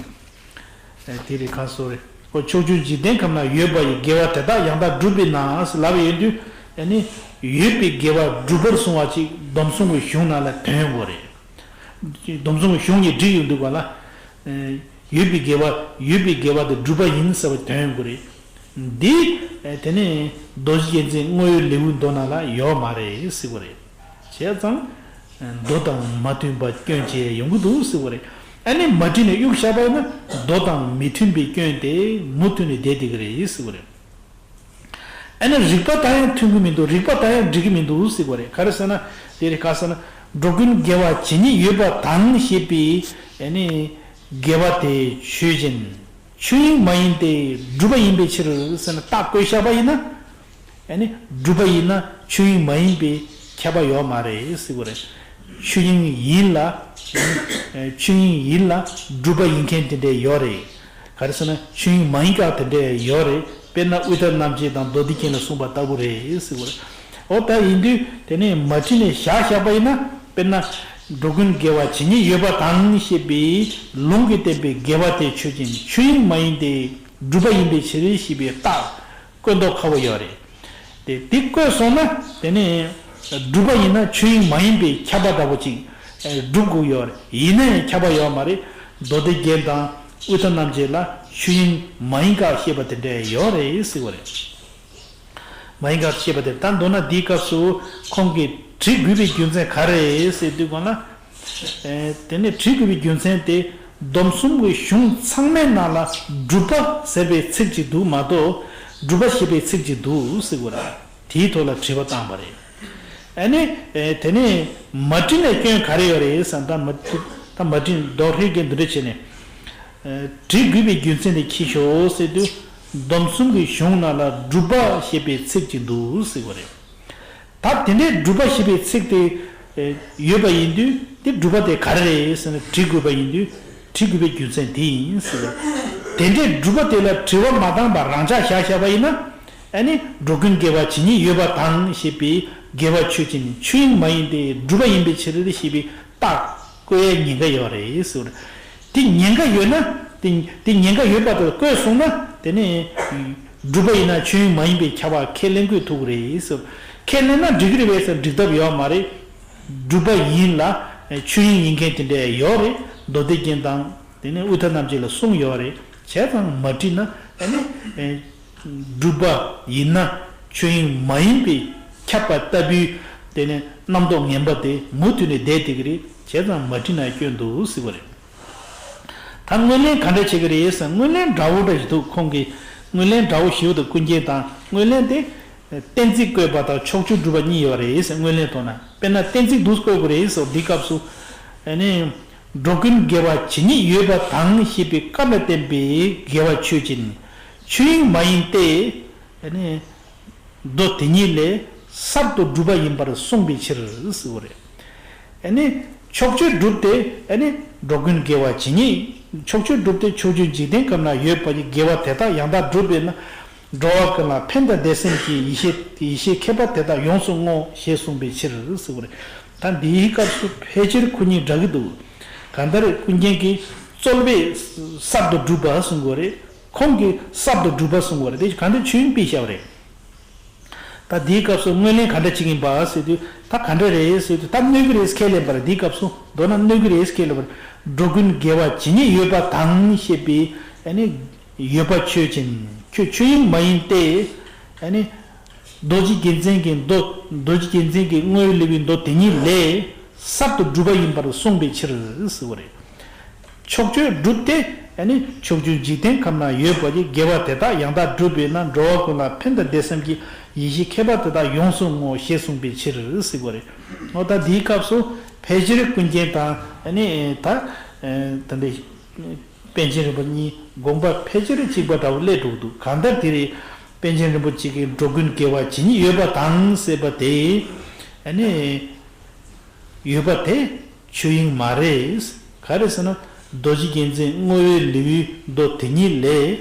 ཨེ། དེ་རེད། ག་སོ་རེད། ཁོ་ཕྱོགས་བཅུའི་འཇིག་རྟེན་ཁམས་ན་ཡོད་པ་ཡི་དགེ་བ་དེ་དག་ཡང་དག་སྒྲུབ་པས་ན་ཟེར་ལབ་ཡོང་དུས། ཨ་ནི་ཡོད་པའི་དགེ་བ་སྒྲུབ་པར་གསུངས་པ་ཅིག་སྡོམ་གསུམ་གྱི་གཞུང་ནང་ལ་ཐོན་ཡོང་གི་རེད། སྡོམ་གསུམ་གྱི་གཞུང་གཉིས་བསྒྲིགས་ཡོང་དུས་ག་ལ། ཨེ། ཡོད་པའི་དགེ་བ། ཡོད་པའི་དགེ་བ་དེ་སྒྲུབ་པ་ཡིན་ཟེར་བ་ཐོན་ཡོང་གི་རེད། འདི། ཨེ། དེ་ནས་རྡོ་རྗེ་རྒྱལ་མཚན་བསྔོ་བའི་ལེའུའི་མདོ་ནང་ལ་ཡོད་མ་རེད་ཟེར་བ་རེད། བྱས་ཙང་། མདོ་དང་མ་མཐུན་པ་སྐྱོན་བྱས་ཡོང་གི་འདུག་ཟེར་བ་རེད། ཨ་ནི་མ་བྲིས་ནས་གཡུག་བཞག་པ་ཡིན་ན་མདོ་དང་མི་མཐུན་པའི་སྐྱོན་དེ་མུ་མཐུད་ནས་བསྡད་བསྡད་ཀྱི་རེད་ཟེར་བ་རེད། ཨ་ནི་རིགས་པ་དང་ཡང་མཐུན་གྱི་མི་འདུག་རིགས་པ་དང་ཡང་འགྲིག་གི་མི་འདུག་ཟེར་བ་རེད། ག་རེ་ཟེར་ན། དེ་རེད། ག་ཟེར་ན། འགྲོ་ཀུན་དགེ་བ་ཇི་སྙེད་ཡོད་པ་དང་ཞེས་པའི་ཨ་ནི་དགེ་བ་དེ་ཆོས་ཅན། ཆོས་དབྱིངས་མ་ཡིན་ཏེ་སྒྲུབ་པ་ཡིན་པའི་ཕྱིར་ཟེར་ན་རྟགས་བཀོད་བཞག་པ་ཡིན་ན། ཨ་ནི་སྒྲུབ་པ་ཡིན་ན་ཆོས་དབྱིངས་མ་ཡིན་པའི་ཁྱད་པར་ཡོད་མ་རེད་ཟེར་བ་རེད། ཆོས་དབྱིངས་ཡིན་ལ། ཨ་ནི་ཆོས་དབྱིངས་ཡིན་ལ་སྒྲུབ་པ་ཡིན་མཁན་དེ་འདྲ་ཡོད་རེད། ག་ ག་རེ་ཟེར་ན་ཆོས་དབྱིངས་མ་ཡིན་ཀ་དེ་འདྲ་ཡོད་རེད། དཔེར་ན་དབུས་མཐའ་རྣམ་འབྱེད་དང་མདོ་སྡེ་རྒྱན་ལ་གསུངས་པ་ལྟ་བུ་རེད་ཟེར་བ་རེད། འོ་ད་ཡིན་དུས་དེ་ནས་མ་བྲིས་ནས་བཞག་བཞག་པ་ཡིན་ན། དཔེར་ན་འགྲོ་ཀུན་དགེ་བ་ཇི་སྙེད་ཡོད་པ་དང་ཞེས་པའི་ལུང་གིས་བསྟན་པའི་དགེ་བ་དེ་ཆོས་ཅན། ཆོས་དབྱིངས་མ་ཡིན་ཏེ། སྒྲུབ་པ་ཡིན་པའི་ཕྱིར་ཞེས་པའི་རྟགས་བཀོད་མདོག་ཁ་པོ་ཡོད་རེད། དེ་དེ་བཀོད་སོང་ན་དེ་ནས་སྒྲུབ་པ་ཡིན་ན་ཆོས་དབྱིངས་མ་ཡིན་པའི་ཁྱབ་པ་འདྲ་པོ་ཅིག་སྒྲུབ་དགོས་ཡོད་རེད། ཡིན་ན་ཡང་ཁྱབ་པ་ཡོད་མ་རེད། མདོ་སྡེ་རྒྱན་དང་དབུས་མཐའ་རྣམ་འབྱེད་ལ་ཆོས་དབྱིངས་མ་ཡིན་ཀ་ཞེས་པ་དེ་འདྲ་ཡོད་རེད་ཟེར་བ་རེད། མ་ཡིན་ཀ་ཞེས་པ་དེ་ད་མདོར་ན་འདིའི་སྐབས་སུ་ཁོང་གིས་བྲི་དགོས་པའི་རྒྱུ་མཚན་ག་རེ་རེད་ཟེར་དུས་གོང་ལ། ཨེ། དེ་ནས་བྲི་དགོས་པའི་རྒྱུ་མཚན་དེ་སྡོམ་གསུམ་གྱི་གཞུང་ཚང་མའི་ནང་ལ་སྒྲུབ་པ་ཟེར་བའི་ཚིག་ཅིག་འདུག་མ་གཏོགས་སྒྲུབ་པ་ཞེས་པའི་ཚིག་ཅིག་འདུག་ཟེར་དགོས་རེད། དེའི་ཐོག་ལ་དྲི་བ་བཏང་བ་རེད། ཨ་ནི། ཨེ། དེ་ནས་མ་བྲིས་ནས་སྐྱོན་ག་རེ་ཡོད་རེད་ཟེར་ན། ད་མ་བྲིས། ད་མ་བྲིས་མདོ་ཧྲིལ་གྱི་འདི་འདྲ་བྱས་ནས། ཨེ། བྲི་དགོས་པའི་རྒྱུ་མཚན་དེ་ཅི་ཞིག་ཟེར་དུས། སྡོམ་གསུམ་གྱི་གཞུང་ནང་ལ་སྒྲུབ་པ་ཞེས་པའི་ཚིག་ཅིག་འདུག་ཟེར་དགོས་རེད། ད་དེ་འདྲའི་སྒྲུབ་པ་ཞེས་པའི་ཚིག་དེ་ཡོད་པ་ཡིན་དུས། དེ་སྒྲུབ་པ་དེ་ག་རེ་རེད་ཟེར་ན་བྲི་དགོས་པ་ཡིན་དུས། བྲི་དགོས་པའི་རྒྱུ་མཚན་དེ་ཡིན་ཟེར་བ། དེ་འདྲའི་སྒྲུབ་པ་དེ་ལ་དྲི་བ་མ་བཏང་བར་རང་འཇགས་བཞག་བཞག་པ་ཡིན་ན། ཨ་ནི་འགྲོ་ཀུན་དགེ་བ་ཇི་སྙེད་ཡོད་པ་དང་ཞེས་པའི་དགེ་བ་ཆོས་ཅན། ཆོས་དབྱིངས་མ་ཡིན་ཏེ། སྒྲུབ་པ་ཡིན་པའི་ཕྱིར་ཞེས་པའི་རྟགས་བཀོད་ཡའི་ཉེན་ཁ་ཡོད་རེད་ཟེར་བ། དེ་ཉེན་ཁ་ཡོད་ན། དེ་དེ་ཉེན་ཁ་ཡོད་པ་དེ་བཀོད་སོང་ན། དེ་ནས་སྒྲུབ་པ་ཡིན་ན་ཆོས་དབྱིངས་མ་ཡིན་པའི་ཁྱབ་པ་ཁས་ལེན་དགོས་ཐུག་གི་རེད་ཟེར། ཁས་ལེན་ན་འགྲིག་གི་རེད་པས་ཟེར་འགྲིག་ཐབས་ཡོད་མ་རེད། སྒྲུབ་པ་ཡིན་ལ། ཨེ། ཆོས་དབྱིངས་ཡིན་མཁན་དེ་འདྲ་ཡོད་རེད། མདོ་སྡེ་རྒྱན་དང་དེ་ནས་དབུས་མཐའ་རྣམ་འབྱེད་ལ་གསུངས་ཡོད་རེད། བྱས་ཙང་མ་བྲིས་ན། ཨ་ནི། ཨེ། སྒྲུབ་པ་ཡིན་ན་ཆོས་དབྱིངས་མ་ཡིན་པའི་ཁྱབ་པ་ལྟ་བུའི་དེ་ནས་རྣམ་རྟོག་ངན་པ་དེ་མུ་མཐུད་ནས་བསྡད་བསྡད་ཀྱི་རེད། བྱས་ཙང་མ་བྲིས་ན་སྐྱོན་འདུག་ཟེར་བ་རེད། ད་དངོས་ལན་ག་འདྲ་བྱེད་ཀྱི་རེད་ཟེར། དངོས་ལན་འདྲ་བོ་འདྲ་ཞིག་འདུག་ཁོང་གིས་དངོས་ལན་འདྲ་བོ་ཞིག་འདུག་ཀུན་མཁྱེན་དང་། དངོས་ལན་དེ་གཏན་ཚིགས་བཀོད་པ་དང་ཕྱོགས་ཆོས་སྒྲུབ་པ་གཉིས་ཡོད་རེད་ཟེར། དངོས་ལན་ཐོག་ན་དཔེར་ན་གཏན་ཚིགས་འདུག་བཀོད་དགོས་རེད་ཟེར། འདི་སྐབས་སུ། ཨ་ནི། འགྲོ་ཀུན་དགེ་བ་ཇི་སྙེད་ཡོད་པ་དང་ཞེས་པའི་སྐབས་ལ་བསྟན་པའི་དགེ་བ་ཆོས་ཅན། ཆོས་དབྱིངས་མ་ཡིན་ཏེ། ཨ་ནི། མདོ་དེ་ཉིད་ལས་གསར་དུ་སྒྲུབ་པ་ཡིན་པར་གསུངས་པའི་ཕྱིར་ཟེར་བ་རེད། ཨ་ནི། ཕྱོགས་ཆོས་སྒྲུབ་སྟེ། ཨ་ནི། འགྲོ་ཀུན་དགེ་བ་ཇི་སྙེད། ཕྱོགས་ཆོས་སྒྲུབ་སྟེ་ཕྱོགས་བཅུའི་འཇིག་རྟེན་ཁམས་ན་ཡོད་པ་ཡི་དགེ་བ་དེ་དག་ཡང་དག་སྒྲུབ་པས་ན། འགྲོ་བ་ཀུན་ལ་ཕན་དང་བདེ་སེམས་ཀྱི་ཡེ་ཤེས། ཡེ་ཤེས་ཁྱད་པར་དེ་དག་ཡོངས་སུ་བསྔོ་ཞེས་གསུངས་པའི་ཕྱིར་ཟེར་བ་རེད། ད་འདིའི་སྐབས་སུ་ཕལ་ཆེར་ཁོ་གཉིས་འདྲ་གི་འདུག་གང་ལྟར་ཀུན་མཁྱེན་གྱིས་རྩོལ་བས་གསར་དུ་སྒྲུབ་པ་གསུང་གི་ཡོད་རེད། ཁོང་གིས་གསར་དུ་སྒྲུབ་པ་གསུང་གི་ཡོད་རེད། དེ་གང་ལྟར་ཆོས་དབྱིངས་པའི་ཞབས་རེད། ད་འདིའི་སྐབས་སུ་དངོས་ལན་ག་འདྲ་བྱེད་ཀྱིན་པ་ཟེར་དུས། ད་ག་འདྲ་རེད་ཟེར་དུས། ད་གནོད་ཀྱི་རེད་ཁས་ལེན་པ་རེད། འདིའི་སྐབས་སུ་མདོར་ན་གནོད་ཀྱི་རེད་ཁས་ལེན་པ་རེད། འགྲོ་ཀུན་དགེ་བ་ཇི་སྙེད་ཡོད་པ་དང་ཞེས་པའི། ཨ་ནི། ཡོད་པ་ཆོས་ཅན། ཁྱོད་ཆོས་དབྱིངས་མ་ཡིན་ཏེ། ཨ་ནི། རྡོ་རྗེ་རྒྱལ་མཚན་གྱི་མདོ། རྡོ་རྗེ་རྒྱལ་མཚན་གྱི་བསྔོ་བའི་ལེའུའི་མདོ་དེ་ཉིད་ལས་གསར་དུ་སྒྲུབ་པ་ཡིན་པར་གསུངས་པའི་ཕྱིར་ཟེར་བ་རེད། ཕྱོགས་ཆོས་སྒྲུབ་སྟེ། ཨ་ནི་ཕྱོགས་བཅུའི་འཇིག་རྟེན་ཁམས་ན་ཡོད་པ་ཡི་དགེ་བ་དེ་དག་ཡང་དག་སྒྲུབ་པས་ན། འགྲོ་བ་ཀུན་ལ་ཕན་དང་བདེ་སེམས་ཀྱི་ཡེ་ཤེས་ཁྱད་པར་དེ་དག་ཡོངས་སུ་བསྔོ་ཞེས་གསུངས་པའི་ཕྱིར་ཟེར་བ་རེད། འོ་ད་འདིའི་སྐབས་སུ་ཕལ་ཆེར་ཀུན་མཁྱེན་དང་། ཨ་ནི་ད། ད་འདི། པཎ་ཆེན་རིན་པོ་གཉིས་དགོངས་པ་ཕལ་ཆེར་གཅིག་པ་འདྲ་བོ་སླེབས་འགྲོ་གི་འདུག་གང་ལྟར་དེ་རེད། པཎ་ཆེན་རིན་པོ་ཆེ་གིས་འགྲོ་ཀུན་དགེ་བ་ཇི་སྙེད་ཡོད་པ་དང་ཟེར་བ་དེ། ཨ་ནི། ཡོད་པ་དེ་ཆོས་དབྱིངས་མ་རེད། ག་རེ་ཟེར་ན། རྡོ་རྗེ་རྒྱལ་མཚན་བསྔོ་བའི་ལེའུའི་མདོ་དེ་ཉིད་ལས་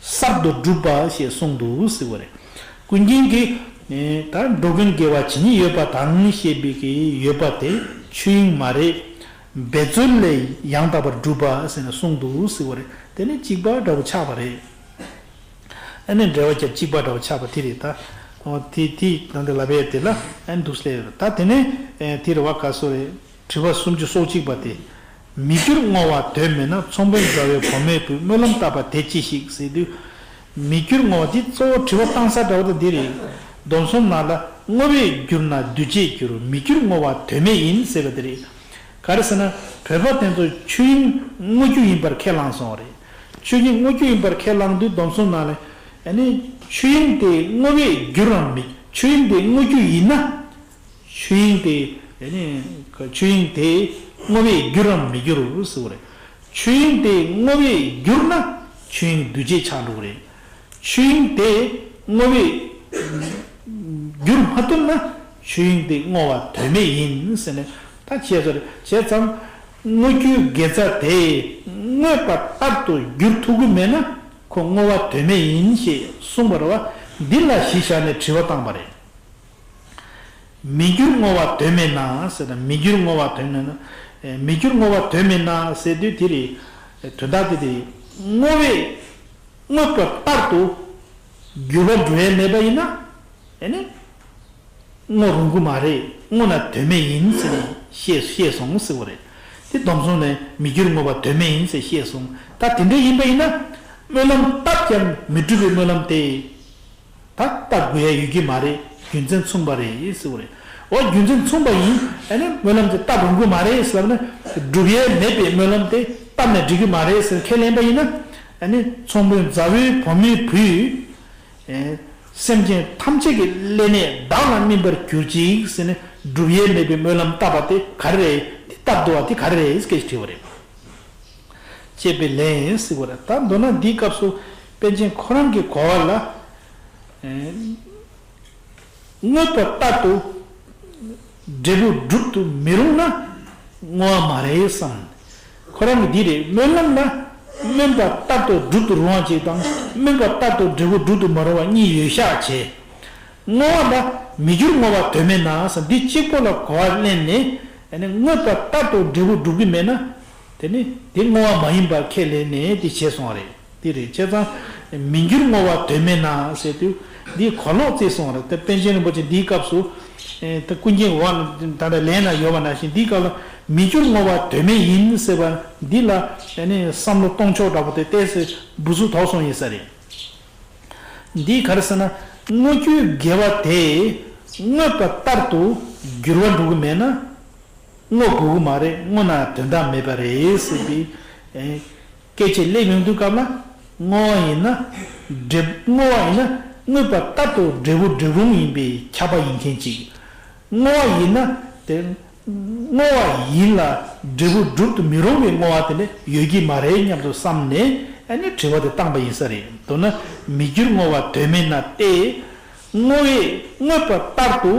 གསར་དུ་སྒྲུབ་པ་ཞེས་གསུངས་འདུག་ཟེར་བ་རེད། ཀུན་མཁྱེན་གྱིས། ཨེ། ད་འགྲོ་ཀུན་དགེ་བ་ཇི་སྙེད་ཡོད་པ་དང་ཞེས་པའི་གི་ཡོད་པ་དེ་ཆོས་དབྱིངས་མ་རེད། འབད་རྩོལ་ལས་ཡང་དག་པར་སྒྲུབ་པ་ཟེར་ནས་གསུངས་འདུག་ཟེར་བ་རེད། དེ་ནི་གཅིག་པ་འདྲ་བོ་ཆགས་པ་རེད། ཨ་ནི་འགྲེལ་བ་རྒྱབ་གཅིག་པ་འདྲ་བོ་ཆགས་པ་དེ་རེད་ད། འོ་དེ་དེ་ད་འདི་ལབ་ཡས་དེ་ལ་ཨ་ནི་འདུག་སེ་ལབ་ཡོད་རེད། ད་དེ་ནས་ཨེ་དེ་རེད་བ། ག་སོ་རེད། དྲི་བ་སུམ་ཅུ་སོ་གཅིག་པ་དེ། མི་འགྱུར་བསྔོ་བ་དོན་མེད་ན། ཚོང་དཔོན་དགྲ་བོའི་བུ་མོའི་བུས། སྨོན་ལམ་བཏབ་པ་དེ་ཅི་ཞིག་ཟེར་དུས། མི་འགྱུར་བསྔོ་བ་དེ་གཙོ་བོ་དྲི་བ་བཏང་ས་འདྲ་བོ་དེ་འདི་རེད། སྡོམ་གསུམ་ནང་ལ་བསྔོ་བས་འགྱུར་ན་འདུས་བྱས་འགྱུར། མི་འགྱུར་བསྔོ་བ་དོན་མེད་ཡིན་ཟེར་བ་དེ་རེད། ག་རེ་ཟེར་ན། བོད་པ་དེ་ཚོ་ཆོས་དབྱིངས་བསྔོ་རྒྱུ་ཡིན་པར་ཁས་བླངས་སོང་བ་རེད། ཆོས་དབྱིངས་བསྔོ་རྒྱུ་ཡིན་པར་ཁས་བླངས་དུས་སྡོམ་གསུམ་ནང་ལ། ཨ་ནི་ཆོས་དབྱིངས་དེ་བསྔོ་བས་འགྱུར་རམ་མི། ཆོས་དབྱིངས་དེ་བསྔོ་རྒྱུ་ཡིན་ན། ཆོས་དབྱིངས་དེ། ཨ་ནི་ཆོས་དབྱིངས་དེ་བསྔོ་བས་འགྱུར་རམ་མི་འགྱུར་ཟེར་བ་རེད། ཆོས་དབྱིངས་དེ་བསྔོ་བས་འགྱུར་ན་ཆོས་དབྱིངས་འདུས་བྱས་ཆགས་འགྲོ་གི་རེད། ཆོས་དབྱིངས་དེ་བསྔོ་བས་འགྱུར་མ་ཐུབ་ན་ཆོས་དབྱིངས་དེ་བསྔོ་བ་དོན་མེད་ཡིན་ཟེར་ནས་ད་བྱས་ཚར་བྱས་ཙང་ དངོས་རྒྱུའི་དགེ་རྩ་དེ་དངོས་པ་ལྟར་དུ་བསྒྱུར་ཐུབ་ཀྱི་མེད་ན་ཁོ་བསྔོ་བ་དོན་མེད་ཡིན་ཞེས་གསུངས་པ་རེད་བ། འདི་ལ་གཞི་བཞག་ནས་དྲི་བ་བཏང་པ་རེད། མི་འགྱུར་བསྔོ་བ་དོན་མེད་ན་ཟེར་ན། མི་འགྱུར་བསྔོ་བ་དོན་མེད་ན། ཨེ། མི་འགྱུར་བསྔོ་བ་དོན་མེད་ན་ཟེར་དུས་དེ་རེད། དོན་དག་དེ་དེ་རེད། བསྔོ་བས་དངོས་པ་ལྟར་དུ་འགྱུར་བ་འགྲོ་ཡས་མེད་པ་ཡིན་ན། ཨེ་ནི། བསྔོ་རུང་གི་མ་རེད། བསྔོ་ན་དོན་མེད་ཡིན་ཟེར་ནས་བཤད་བཤད་སོང་ཟེར་བ་རེད། དེ་སྡོམ་བཟུང་ནས་མི་འགྱུར་བསྔོ་བ་དོན་མེད་ཡིན་ཟེར་བཤད་སོང་། ད་དེ་འདྲ་ཡིན་པ་ཡིན་ན། སྨོན་ལམ་བཏབ་ཀྱང་མི་འགྲུབ་པའི་སྨོན་ལམ་དེ། ད་བཏབ་དགོས་ཡ་ཡོད་ཀྱི་མ་རེད། རྒྱུ་མཚན་མཚུངས་པ་རེད་ཟེར་བ་རེད། འོ་རྒྱུ་མཚན་མཚུངས་པ་ཡིན། ཨ་ནི་སྨོན་ལམ་དེ་བཏབ་རུང་གི་མ་རེད་ཟེར་ལབ་ན། འགྲུབ་ཡས་མེད་པའི་སྨོན་ལམ་དེ་བཏབ་ནས་འགྲིག་གི་མ་རེད་ཟེར་ཁས་ལེན་པ་ཡིན་ན། ཨ་ནི་ཚོང་དཔོན་མཛའ་བོའི་བུ་མོའི་བུས། ཨེ། སེམས་ཅན་ཐམས་ཅད་ཀྱི་ཀླད་ནད་བདག་ལ་སྨིན་པར་གྱུར་ཅིག་ཟེར་ནས་སྒྲུབ་ཡས་མེད་པའི་སྨོན་ལམ་བཏབ་པ་དེ་ག་རེ་རེད། དེ་བཏབ་འདུག་བ་དེ་ག་རེ་རེད་སྐད་ཆ་དྲིས་པ་རེད། ཅེས་པའི་ལན་ཟེར་བ་རེད། ད་མདོར་ན་འདིའི་སྐབས་སུ་པཎ་ཆེན་ཁོ་རང་གི་གོ་བ་ལ། ཨེ། དངོས་པ་ལྟར་དུ་འབྲས་བུ་སྒྲུབ་ཏུ་མི་རུང་ན་བསྔོ་བ་མ་རེད་བསམ། ཁོ་རང་གི་འདི་རེད། སྨོན་ལམ་ལ་སྨོན་པ་ལྟར་དུ་སྒྲུབ་ཏུ་རུང་བ་ཅིག་དང་སྨོན་པ་ལྟར་དུ་འབྲས་བུ་སྒྲུབ་ཏུ་མ་རུང་བ་གཉིས་ཡོད་ཤག་བྱས། བསྔོ་བ་ལ་མི་འགྱུར་བསྔོ་བ་དོན་མེད་ན་བསམ། འདི་གཅིག་པོ་ལ་གོ་བ་ལེན་ནས། ཨ་ནི་དངོས་པ་ལྟར་དུ་འབྲས་བུ་སྒྲུབ་ཀྱི་མེད་ན། དེ་ནི་དེ་བསྔོ་བ་མ་ཡིན་པར་ཁས་ལེན་ནས་དེ་བྱས་སོང་བ་རེད། དེ་རེད། བྱས་ཙང་མི་འགྱུར་བསྔོ་བ་དོན་མེད་ན་ཟེར་དུས་འདིའི་གོ་ལོག་བརྩིས་སོང་བ་རེད། དེ་པཎ་ཆེན་རིན་པོ་ཆེ་འདིའི་སྐབས་སུ། ཨེ། ད་ཀུན་མཁྱེན་འོག་ད་ལྟ་ལན་ལ་ཡོད་པ་ནང་བཞིན་འདིའི་སྐབས་ལ་མི་འགྱུར་བསྔོ་བ་དོན་མེད་ཡིན་ཟེར་བ་འདི་ལ། ཨ་ནི་བསམ་བློ་གཏོང་ཕྱོགས་འདྲ་པོ་དེ་ཏོག་ཙམ་འབུ་ཚུགས་དོག་སོང་ཡིན་ས་རེད། འདིས་ག་རེ་ཟེར་ན། བསྔོ་རྒྱུའི་དགེ་བ་དེ་དངོས་པ་ལྟར་དུ་འགྱུར་བ་འགྲོ་གི་མེད་ན། བསྔོ་དགོས་ཀྱི་མ་རེད། བསྔོ་ན་དོན་དག་མེད་པ་རེད་ཟེར་བའི། ཨེ། སྐད་ཆ་སླེབས་ཡོང་དུས་སྐབས་ལ། བསྔོ་བ་ཡིན་ན། འབྲས། བསྔོ་བ་ཡིན་ན་དངོས་པ་ལྟར་དུ་འབྲས་བུ་འགྲུབ་རུང་ཡིན་པའི་ཁྱབ་པ་ཡིན་མཁན་ཅིག། བསྔོ་བ་ཡིན་ན་དེ། བསྔོ་བ་ཡིན་ལ་འབྲས་བུ་སྒྲུབ་ཏུ་མི་རུང་བའི་བསྔོ་བ་དེ་འདྲ་ཡོད་ཀྱི་མ་རེད་སྙམ་དུ་བསམ་ནས། ཨ་ནི་དྲི་བ་དེ་བཏང་པ་ཡིན་ས་རེད། མདོར་ན་མི་འགྱུར་བསྔོ་བ་དོན་མེད་ན་སྟེ། བསྔོ་བས་བསྔོས་པ་ལྟར་དུ་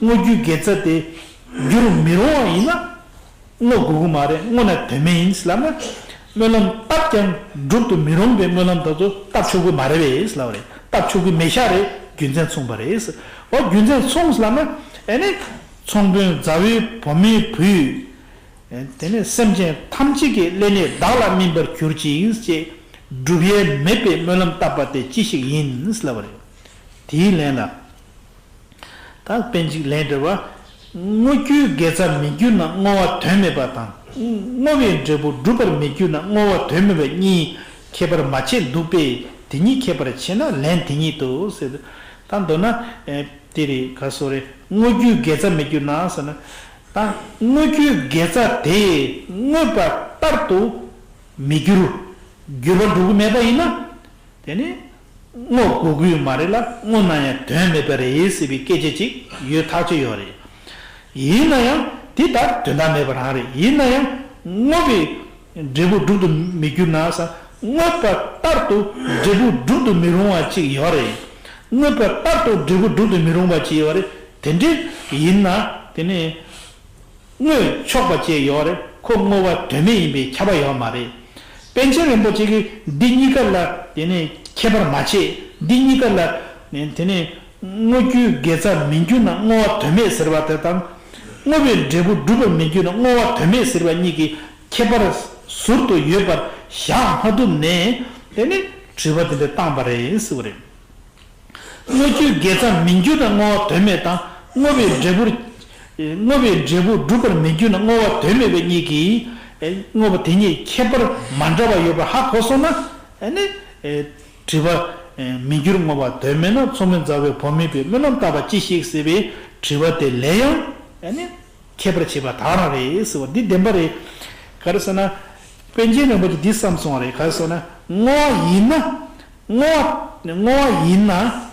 བསྔོ་རྒྱུའི་དགེ་རྩ་དེ་འགྱུར་མི་རུང་བ་ཡིན་ན། བསྔོ་དགོས་ཀྱི་མ་རེད། བསྔོ་ན་དོན་མེད་ཡིན་ཟེར་ལབ་ན། སྨོན་ལམ་བཏབ་ཀྱང་སྒྲུབ་ཏུ་མི་རུང་བའི་སྨོན་ལམ་དེ་ཚོ་བཏབ་ཆོག་གི་མ་རེད་པས་ཟེར་ལབ་པ་རེད། བཏབ་ཆོག་གི་མེད་ཤག་རེད། རྒྱུ་མཚན་མཚུངས་པ་རེད་ཟེར། འོ་རྒྱུ་མཚན་མཚུངས་ཟེར་ལབ་ན། ཨེ་ནི། ཚོང་དཔོན་མཛའ་བོའི་བུ་མོའི་བུས། ཨེ། དེ་ནས་སེམས་ཅན་ཐམས་ཅད་ཀྱི་ཀླད་ནད་བདག་ལ་སྨིན་པར་གྱུར་ཅིག་ཅེས་སྒྲུབ་ཡས་མེད་པའི་སྨོན་ལམ་བཏབ་པ་དེ་ཅི་ཞིག་ཡིན་ཟེར་ལབ་པ་རེད། དེའི་ལན་ལ། ད་དཔེ་གཅིག་ལན་འདེབས་པ། བསྔོ་རྒྱུའི་དགེ་རྩ་མི་འགྱུར་ན་བསྔོ་བ་དོན་མེད་པ་དང་། བསྔོ་བའི་འབྲས་བུ་འགྲུབ་པར་མི་འགྱུར་ན་བསྔོ་བ་དོན་མེད་པ་གཉིས་ཁྱད་པར་མ་ཕྱེད་འདུག་པས། དེ་གཉིས་ཁྱད་པར་ཕྱེ་ན་ལན་དེ་ཉིད་དོ་ཟེར། ད་མདོར་ན། ཨེ། དེ་རེད། ག་སོ་རེད། བསྔོ་རྒྱུའི་དགེ་རྩ་མི་འགྱུར་ན་ཟེར་ན། ད་བསྔོ་རྒྱུའི་དགེ་རྩ་དེ་དངོས་པ་ལྟར་དུ་མི་འགྱུར། འགྱུར་བ་འགྲོ་གི་མེད་པ་ཡིན་ན། དེ་ནི་བསྔོ་དགོས་ཀྱི་ཡོད་མ་རེད་ལ། བསྔོ་ན་ཡང་དོན་མེད་པ་རེད་ཟེར་བའི་སྐད་ཆ་ཅིག་ཡོད་ཐག་ཆོད་ཡོད་རེད། ཡིན་ན་ཡང་དེ་ལྟར་དོན་དག་མེད་པ་རང་རེད། ཡིན་ན་ཡང་བསྔོ་བའི་འབྲས་བུ་སྒྲུབ་ཏུ་མི་འགྱུར་ན་ཟེར། བསྔོས་པ་ལྟར་དུ་འབྲས་བུ་སྒྲུབ་ཏུ་མི་རུང་བ་ཅིག་ཡོད་རེད། བསྔོས་པ་ལྟར་དུ་འབྲས་བུ་སྒྲུབ་ཏུ་མི་རུང་བ་ཅིག་ཡོད་རེད། དེ་འདྲ་ཡིན་ན་དེ་ནི། བསྔོས་ཆོག་པ་བཅས་ཡོད་རེད། ཁོ་བསྔོ་བ་དོན་མེད་ཡིན་པའི་ཁྱབ་པ་ཡོད་མ་རེད། པཎ་ཆེན་རིན་པོ་ཆེ་གིས་འདི་གཉིས་ཀ་ལ་དེ་ནས་ཁྱད་པར་མ་ཕྱེ། འདི་གཉིས་ཀ་ལ་དེ་ནས་བསྔོ་རྒྱུའི་དགེ་རྩ་མི་འགྱུར་ན་བསྔོ་བ་དོན་མེད་ཟེར་བ་དེ་དང་། བསྔོ་བའི་འབྲས་བུ་འགྲུབ་པར་མི་འགྱུར་ན་བསྔོ་བ་དོན་མེད་ཟེར་བ་གཉིས་ཀྱི་ཁྱད་པར་ཟུར་དུ་ཡོད་པར་བཞག་མ་ཐུབ་ནས། དེ་ནས་དྲི་བ་དེ་འདྲ་བཏང་པ་རེད་ཟེར་བ་རེད། བསྔོ་རྒྱུའི་དགེ་རྩ་མི་འགྱུར་ན་བསྔོ་བ་དོན་མེད་དང་། བསྔོ་བའི་འབྲས་བུར། བསྔོ་བའི་འབྲས་བུ་འགྲུབ་པར་མི་འགྱུར་ན་བསྔོ་བ་དོན་མེད་པ་གཉིས་ཀྱིས། བསྔོ་བ་དེ་གཉིས་ཁྱད་པར་མ་འདྲ་བ་ཡོད་པར་ཧ་གོ་སོང་ན། ཨ་ནི། དྲི་བ། མི་འགྱུར་བསྔོ་བ་དོན་མེད་ན། ཚོགས་མི་མཛའ་བོའི་བུ་མོས་པའི་སྨོན་ལམ་བཏབ་པ་ཅི་ཞིག་ཟེར་བའི་དྲི་བ་དེ་ལན་ཡང་། ཨ་ནི། ཁྱད་པར་ཕྱེ་བ་དག་རང་རེད་ཟེར་བ་འདི་བདེན་པ་རེད། ག་རེ་ཟེར་ན། པཎ་ཆེན་རིན་པོ་ཆེ་འདི་བསམ་སོང་བ་རེད། ག་རེ་ཟེར་ན། བསྔོ་བ་ཡིན་ན། བསྔོ་བ། བསྔོ་བ་ཡིན་ན་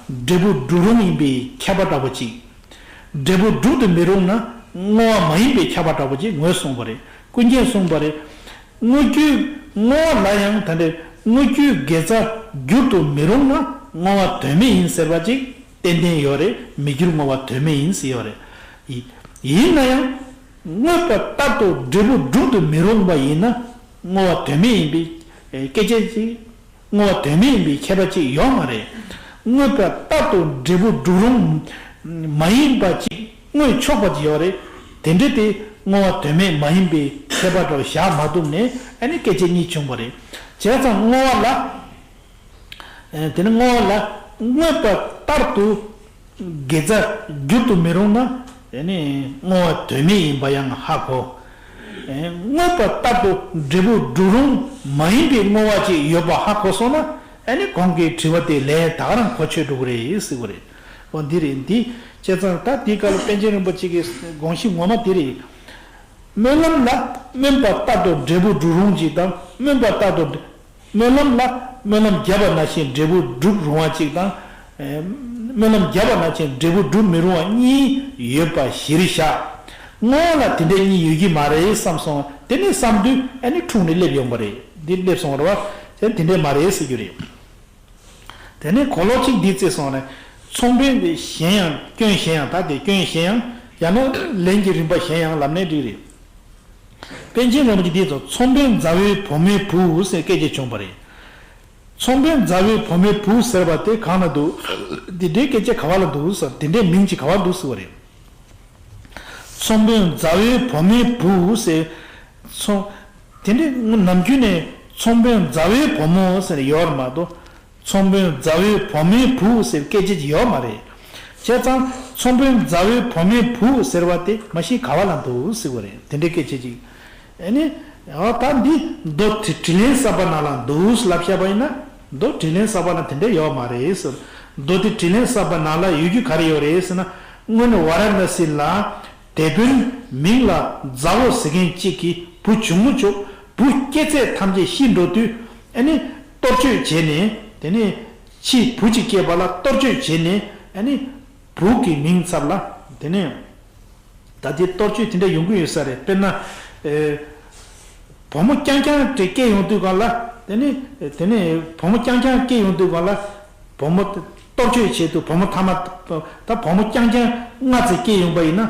འབྲས་བུ་འགྲུབ་རུང་ཡིན་པའི་ཁྱབ་པ་འདྲ་པོ་ཅིག། འབྲས་བུ་འགྲུབ་ཏུ་མི་རུང་ན་བསྔོ་བ་མ་ཡིན་པའི་ཁྱབ་པ་འདྲ་པོ་ཅིག་ངོས་བཟུང་བ་རེད། ཀུན་མཁྱེན་གསུངས་པ་རེད། བསྔོ་རྒྱུའི། བསྔོ་བ་ལ་ཡང་ད་ལྟའི་བསྔོ་རྒྱུའི་དགེ་རྩ་འགྱུར་དུ་མི་རུང་ན་བསྔོ་བ་དོན་མེད་ཡིན་ཟེར་བ་ཅིག་ཏན་ཏན་ཡོད་རེད། མི་འགྱུར་བསྔོ་བ་དོན་མེད་ཡིན་ཟེར་ཡོད་རེད། ཡིན་ན་ཡང་ མངོན་པ་ལྟར་དུ་འབྲས་བུ་སྒྲུབ་ཏུ་མི་རུང་བ་ཡིན་ན། བསྔོ་བ་དོན་མེད་ཡིན་པའི་སྐད་ཆ་ཅིག་བསྔོ་བ་དོན་མེད་ཡིན་པའི་ཁྱད་པར་ཅིག་ཡོད་མ་རེད། མངོན་པ་ལྟར་དུ་འབྲས་བུ་སྒྲུབ་རུང་མ་ཡིན་པ་ཅིག་བསྔོས་ཆོག་པ་ཅིག་ཡོད་རེད། དེ་འདྲ་དེ་བསྔོ་བ་དོན་མེད་མ་ཡིན་པའི་ཁྱད་པར་དུ་བཞག་མ་ཐུབ་ནས་ཨ་ནི་སྐད་ཆ་གཉིས་བྱུང་བ་རེད། བྱས་ཙང་བསྔོ་བ་ལ། དེ་ནི་བསྔོ་བ་ལ་མངོན་པ་ལྟར་དུ་དགེ་རྩ་འགྱུར་དུ་མི་རུང་ན། དེ་ནི་བསྔོ་བ་དོན་མེད་ཡིན་པ་ཡང་ཧ་གོ། མངོན་པ་ལྟར་དུ་འབྲས་བུ་སྒྲུབ་རུང་མ་ཡིན་པའི་བསྔོ་བ་ཅིག་ཡོད་པ་ཧ་གོ་སོང་ན། ཨ་ནི་གོང་གི་དྲི་བ་དེ་ལན་ད་ག་རང་གོ་ཆོད་འགྲོ་གི་རེད་ཟེར་གི་རེད། འོ་འདི་རེད་འདི། བྱས་ཙང་ད་འདི་སྐབས་ལ་པཎ་ཆེན་རིན་པོ་ཆེ་གི་དགོངས་གཞི་ངོ་མ་འདི་རེད། སྨོན་ལམ་ལ་སྨོན་པ་ལྟར་དུ་འབྲས་བུ་སྒྲུབ་རུང་ཅིག་དང་སྨོན་པ་ལྟར་དུ། སྨོན་ལམ་ལ་སྨོན་ལམ་བརྒྱབ་པ་ནང་བཞིན་འབྲས་བུ་སྒྲུབ་རུང་བ་ཅིག་དང་། སྨོན་ལམ་བརྒྱབ་པ་ནང་བཞིན་འབྲས་བུ་སྒྲུབ་མི་རུང་བ་གཉིས་ཡོད་པ་གཞིར་བཞག་བསྔོ་བ་ལ་དེ་འདྲ་གཉིས་ཡོད་ཀྱི་མ་རེད་བསམ་སོང་། དེ་ནས་བསམ་དུས་ཨ་ནི་འཁྲུགས་ནས་སླེབས་ཡོང་བ་རེད། འདི་སླེབས་སོང་བ་རེད་བ། དེ་དེ་འདྲ་མ་རེད་ཟེར་རྒྱུ་རེད། དེ་ནས་གོ་ལོག་གཅིག་འདི་བརྩིས་སོང་ནས། ཚོང་དཔོན་དེ་གཞན་ཡང་སྐྱོན་གཞན་ཡང་ད་དེ་སྐྱོན་གཞན་ཡང་ཡང་ན་ལན་གྱི་རིམ་པ་གཞན་ཡང་ལབ་ནས་འགྲིག་རེད། པཎ་ཆེན་རིན་པོ་ཆེ་འདི་ཚོ་ཚོང་དཔོན་མཛའ་བོའི་བུ་མོའི་བུ་ཟེར་སྐད་ཆ་བྱུང་བ་རེད། ཚོང་དཔོན་མཛའ་བོའི་བུ་མོའི་བུ་ཟེར་བ་དེ་གང་ན་འདུག་འདི་འདྲའི་སྐད་ཆ་ག་བ་ལ་འདུག་ཟེར་དེ་འདྲའི་མིང་ཅིག་ག་བ་འདུག་ཟེར་བ་རེད། ཚོང་དཔོན་མཛའ་བོའི་བུ་མོའི་བུ་ཟེར། ཚོང་། དེ་འདྲའི་ནམ་རྒྱུན་ནས་ཚོང་དཔོན་མཛའ་བོའི་བུ་མོ་ཟེར་ཡོད་རེད་མ་གཏོགས། ཚོང་དཔོན་མཛའ་བོའི་བུ་མོའི་བུ་ཟེར་སྐད་ཆ་ཅིག་ཡོད་མ་རེད། བྱས་ཙང་ཚོང་དཔོན་མཛའ་བོའི་བུ་མོའི་བུ་ཟེར་བ་དེ་མ་གཞི་ག་བ་ལ་འདུག་ཟེར་བ་རེད། དེ་འདྲའི་སྐད་ཆ་ཅིག་ཨ་ནི། ཨ་ད་འདི་མདོ་དྲི་དྲིས་ལན་གསར་པ་ནང་ལ་འདུག་ལབ་བཞག་པ་ཡིན་ན། མདོ་དྲིས་ལན་གསར་པ་ན་དེ་འདྲ་ཡོད་མ་རེད་ཟེར། མདོ་སྡེ་དྲིས་ལན་གསར་པ་ནང་ལ་ཡོད་རྒྱུ་ག་རེ་ཡོད་རེད་ཟེར་ན། སྔོན་ཝཱ་ར་ཎ་སི་ལ་དེད་དཔོན་མིང་ལ་མཛའ་བོ་ཟེར་མཁན་གཅིག་གིས་བུ་ཆུང་ངུ་ཆོག་བུ་སྐྱེས་ཚད་ཐམས་ཅད་ཤི་འགྲོ་དུས་ཨ་ནི་གཏོར་བཅོས་བྱས་ནས། དེ་ནས་ཕྱིས་བུ་གཅིག་སྐྱེས་པ་ལ་གཏོར་བཅོས་བྱས་ནས་ཨ་ནི་བུ་གི་མིང་ཚབ་ལ་དེ་ནས། ད་དེ་གཏོར་བཅོས་དེ་འདྲ་ཡོང་གི་ཡོད་ས་རེད། དཔེར་ན། ཨེ། བུ་མོ་རྐྱང་རྐྱང་དེ་སྐྱེས་ཡོང་དུས་སྒང་ལ། དེ་ནས་དེ་ནས་བུ་མོ་རྐྱང་རྐྱང་སྐྱེས་ཡོང་དུས་སྒང་ལ། བུ་མོ་དེ་གཏོར་བཅོས་བྱེད་དུས་བུ་མོ་ཐ་མ། ད་བུ་མོ་རྐྱང་རྐྱང་ལྔ་ཙམ་སྐྱེས་ཡོང་པ་ཡིན་ན།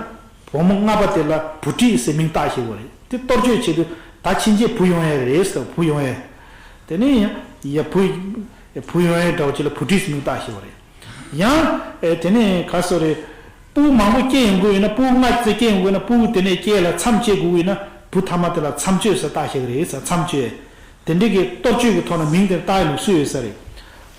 བུ་མོ་ལྔ་པ་དེ་ལ་བུ་ཁྲིད་ཟེར་མིང་བཏགས་བཞག་པ་རེད། དེ་གཏོར་བཅོས་བྱེད་དུས་ད་ཕྱིན་ཆད་བུ་ཡོང་ཡ་རེད་ཟེར། བུ་ཡོང་ཡ། དེ་ནས་ཡ་བུ། བུ་ཡོང་ཡ་འདྲ་བོ་ཅིག་ལ་བུ་ཁྲིད་ཟེར་མིང་བཏགས་བཞག་པ་རེད། ཡང་། ཨེ། དེ་ནས་ག་སོ་རེད། སྤུ་གུ་མང་པོ་སྐྱེ་ཡོང་གི་ཡོད་ན། སྤུ་གུ་ལྔ་ཙམ་སྐྱེ་ཡོང་གི་ཡོད་ན། སྤུ་གུ་དེ་ནས་སྐྱེས་ལ་མཚམས་བཅད་དགོས་ཀྱི་ཡོད་ན། བུ་ཐ་མ་དེ་ལ་མཚམས་གཅོད་ཟེར་བཏགས་བཞག་གི་རེད་ཟེར། མཚམས་གཅོད། དེ་འདྲའི་གི་གཏོར་བཅོས་ཀྱི་ཐོག་ནས་མིང་དེ་བཏགས་ཡ་ལུགས་སྲོལ་ཡོད་ས་རེད།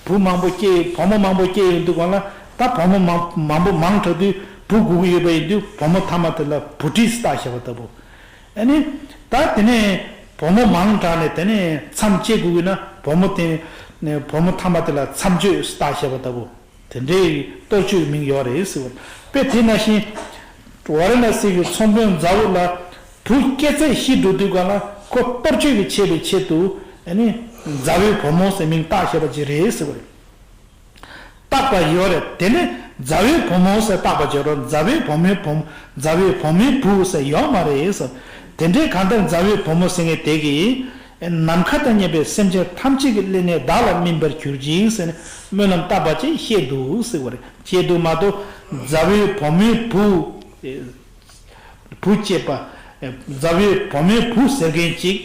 བུ་མང་པོ་སྐྱེ། བུ་མོ་མང་པོ་སྐྱེ་ཡོང་དུས་སྒང་ལ། ད་བུ་མོ་མང་མང་པོ་མང་དྲགས་དུས་བུ་དགོས་ཀྱི་ཡོད་པ་ཡིན་དུས་བུ་མོ་ཐ་མ་དེ་ལ་བུ་ཁྲིད་ཟེར་བཏགས་བཞག་པ་ལྟ་བུ། ཨ་ནི། ད་དེ་ནས་བུ་མོ་མང་དྲགས་ནས་དེ་ནས་མཚམས་བཅད་དགོས་ཀྱི་ཡོད་ན། བུ་མོ་དེ་ནས་བུ་མོ་ཐ་མ་དེ་ལ་མཚམས་གཅོད་ཟེར་བཏགས་བཞག་པ་ལྟ་བུ། དེ་འདྲའི་གཏོར་བཅོས་མིང་ཡོད་རེད་ཟེར་བ། དཔེ་དེ་ནང་བཞིན་ཝཱ་ར་ཎ་སི་གི་ཚོང་དཔོན་མཛའ་བོ་ལ་བུ་སྐྱེས་ཚད་ཤི་འགྲོ་དུས་སྒང་ལ་ཁོ་གཏོར་བཅོས་ཀྱི་བྱེད་པའི་ཆེད་དུ། ཨ་ནི་མཛའ་བོའི་བུ་མོ་ཟེར་མིང་བཏགས་བཞག་པ་ཅིག་རེད་ཟེར་བ་རེད། བཏགས་པ་ཡོད་རེད། དེ་ནི་མཛའ་བོའི་བུ་མོ་ཟེར་བཏགས་པ་ཅིག་ཡོད་རེད། མཛའ་བོའི་བུ་མོའི་བུ། མཛའ་བོའི་བུ་མོའི་བུ་ཟེར་ཡོད་མ་རེད་ཟེར། དེ་འདྲའི་གང་ལྟར་མཛའ་བོའི་བུ་མོ་ཟེར་མཁན་དེ་གིས། ནམ་མཁའ་དང་མཉམ་པའི་སེམས་ཅན་ཐམས་ཅད་ཀྱི་སླད་ནས་བདག་ལ་སྨིན་པར་གྱུར་ཅིག་ཟེར་ནས་སྨོན་ལམ་བཏབ་པ་ཅིག་བཤད་འདུག་ཟེར་བ་རེད། བཤད་འདུག་མ་གཏོགས་མཛའ་བོའི་བུ་མོའི་བུ། བུ་སྐྱེས་པ། མཛའ་བོའི་བུ་མོའི་བུ་ཟེར་མཁན་ཅིག་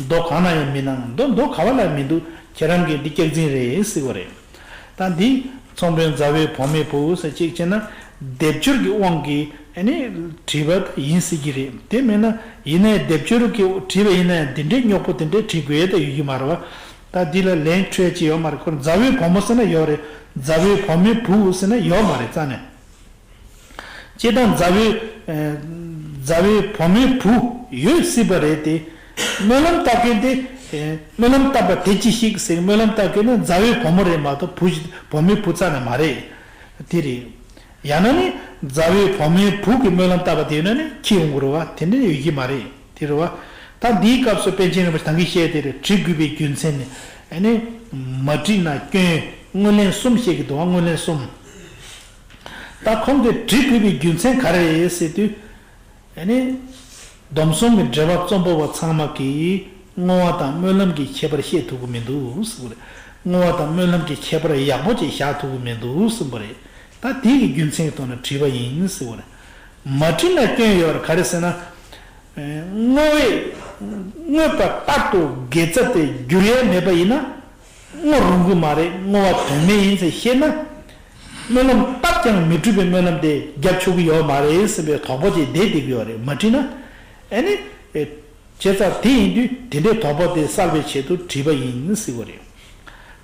མདོ་གང་ན་ཡང་མི་སྣང་། མདོ་མདོ་ག་བ་ལ་མི་འདུག་ཁྱེད་རང་གིས་འདི་སྐྱག་རྫུན་རེད་ཟེར་བ་རེད། ད་འདི་ཚོང་དཔོན་མཛའ་བོའི་བུ་མོའི་བུ་ཟེར་ཅིག་བྱས་ན་སྡེབ་སྦྱོར་གྱི་དབང་གིས་ཨ་ནི་བྲིས་པ་ཡིན་སྲིད་ཀྱི་རེད། དེ་མིན་ན་ཡིན་ནའི་སྡེབ་སྦྱོར་གྱི་བྲིས་པ་ཡིན་ན་ཡང་འདི་འདྲའི་རྙོག་པོ་དེ་འདྲའི་བྲིས་དགོས་ཡ་ད་ཡོད་ཀྱི་མ་རེད་བ། ད་འདི་ལ་ལན་འཕྲོད་ཀྱི་ཡོད་མ་རེད། ཁོ་མཛའ་བོའི་བུ་མོ་ཟེར་ན་ཡོད་རེད། མཛའ་བོའི་བུ་མོའི་བུ་ཟེར་ན་ཡོད་མ་རེད་རྩ་ནས། སྤྱིར་བཏང་མཛའ་བོའི། ཨེ། མཛའ་བོའི་བུ་མོའི་བུ་ཡོད་སྲིད་པ་རེད་དེ། སྨོན་ལམ་བཏབ་མཁན་དེ། ཨེ། སྨོན་ལམ་བཏབ་པ་དེ་ཅི་ཞིག་ཟེར། སྨོན་ལམ་བཏབ་མཁན་ནི་མཛའ་བོའི་བུ་མོ་རེད་མ་གཏོགས་བུ། བུ་མོའི་བུ་རྩ་ནས་མ་རེད། དེ་རེད། ཡང་ན་ནི་མཛའ་བོའི་བུ་མོའི་བུ་གི་སྨོན་ལམ་བཏབ་པ་དེ་ཡིན་ན་ནི་ཁྱི་ཡོང་གི་རེད་བ། དེ་འདྲ་ཡོད་ཀྱི་མ་རེད། དེ་རེད་བ། ད་འདིའི་སྐབས་སུ་པཎ་ཆེན་རིན་པོ་ཆེ་ད་གིན་བཤད་དེ་རེད། བྲི་དགོས་པའི་རྒྱུ་མཚན་ནི། ཨ་ནི། མ་བྲིས་ན་སྐྱོན། སྔོན་ལན་གསུམ་བཤད་ཀྱི་འདུག་བ། སྔོན་ལན་གསུམ། ད་ཁོང་གིས་བྲི་དགོས་པའི་རྒྱུ་མཚན་ག་རེ་རེད་ཟེར་དུས། ཨ་ནི། སྡོམ་གསུམ་གྱི་འགྲེལ་པ་རྩོམ་པ་པོ་ཚང་མ་གིས་བསྔོ་བ་དང་སྨོན་ལམ་གྱི་ཁྱད་པར་བཤད་ཐུབ་ཀྱི་མི་འདུག་ཟེར་བ་རེད། བསྔོ་བ་དང་སྨོན་ལམ་གྱི་ཁྱད་པར་ཡག་པོ་ཅིག་བཞག་ཐུབ་ཀྱི་མི་འདུག་གསུངས་པ་རེད། ད་དེ་གི་རྒྱུ་མཚན་གྱི་ཐོག་ནས་བྲིས་པ་ཡིན་ཟེར་བ་རེད། མ་བྲིས་ན་སྐྱོན་ཡོད་རེད། ག་རེ་ཟེར་ན། བསྔོ་བས་བསྔོས་པ་ལྟར་དུ་དགེ་རྩ་དེ་འགྱུར་ཡས་མེད་པ་ཡིན་ན། བསྔོ་རུང་གི་མ་རེད། བསྔོ་བ་དོན་མེད་ཡིན་ཟེར་ཤེས་ན། སྨོན་ལམ་བཏབ་ཀྱང་མི་འགྲུབ་པའི་སྨོན་ལམ་དེ་རྒྱབ་ཆོག་གི་ཡོད་མ་རེད་ཟེར་བའི་དོགས་པ་ཅིག་བསྡད་བསྡད་ཀྱི་ཡོད་རེད། མ་བྲིས་ན། ཨ་ནི། བྱས་ཙང་དེ་ཡིན་དུས་དེ་འདྲའི་དོགས་པ་དེ་བསལ་བའི་ཆེད་དུ་བྲིས་པ་ཡིན་ཟེར་བ་རེད།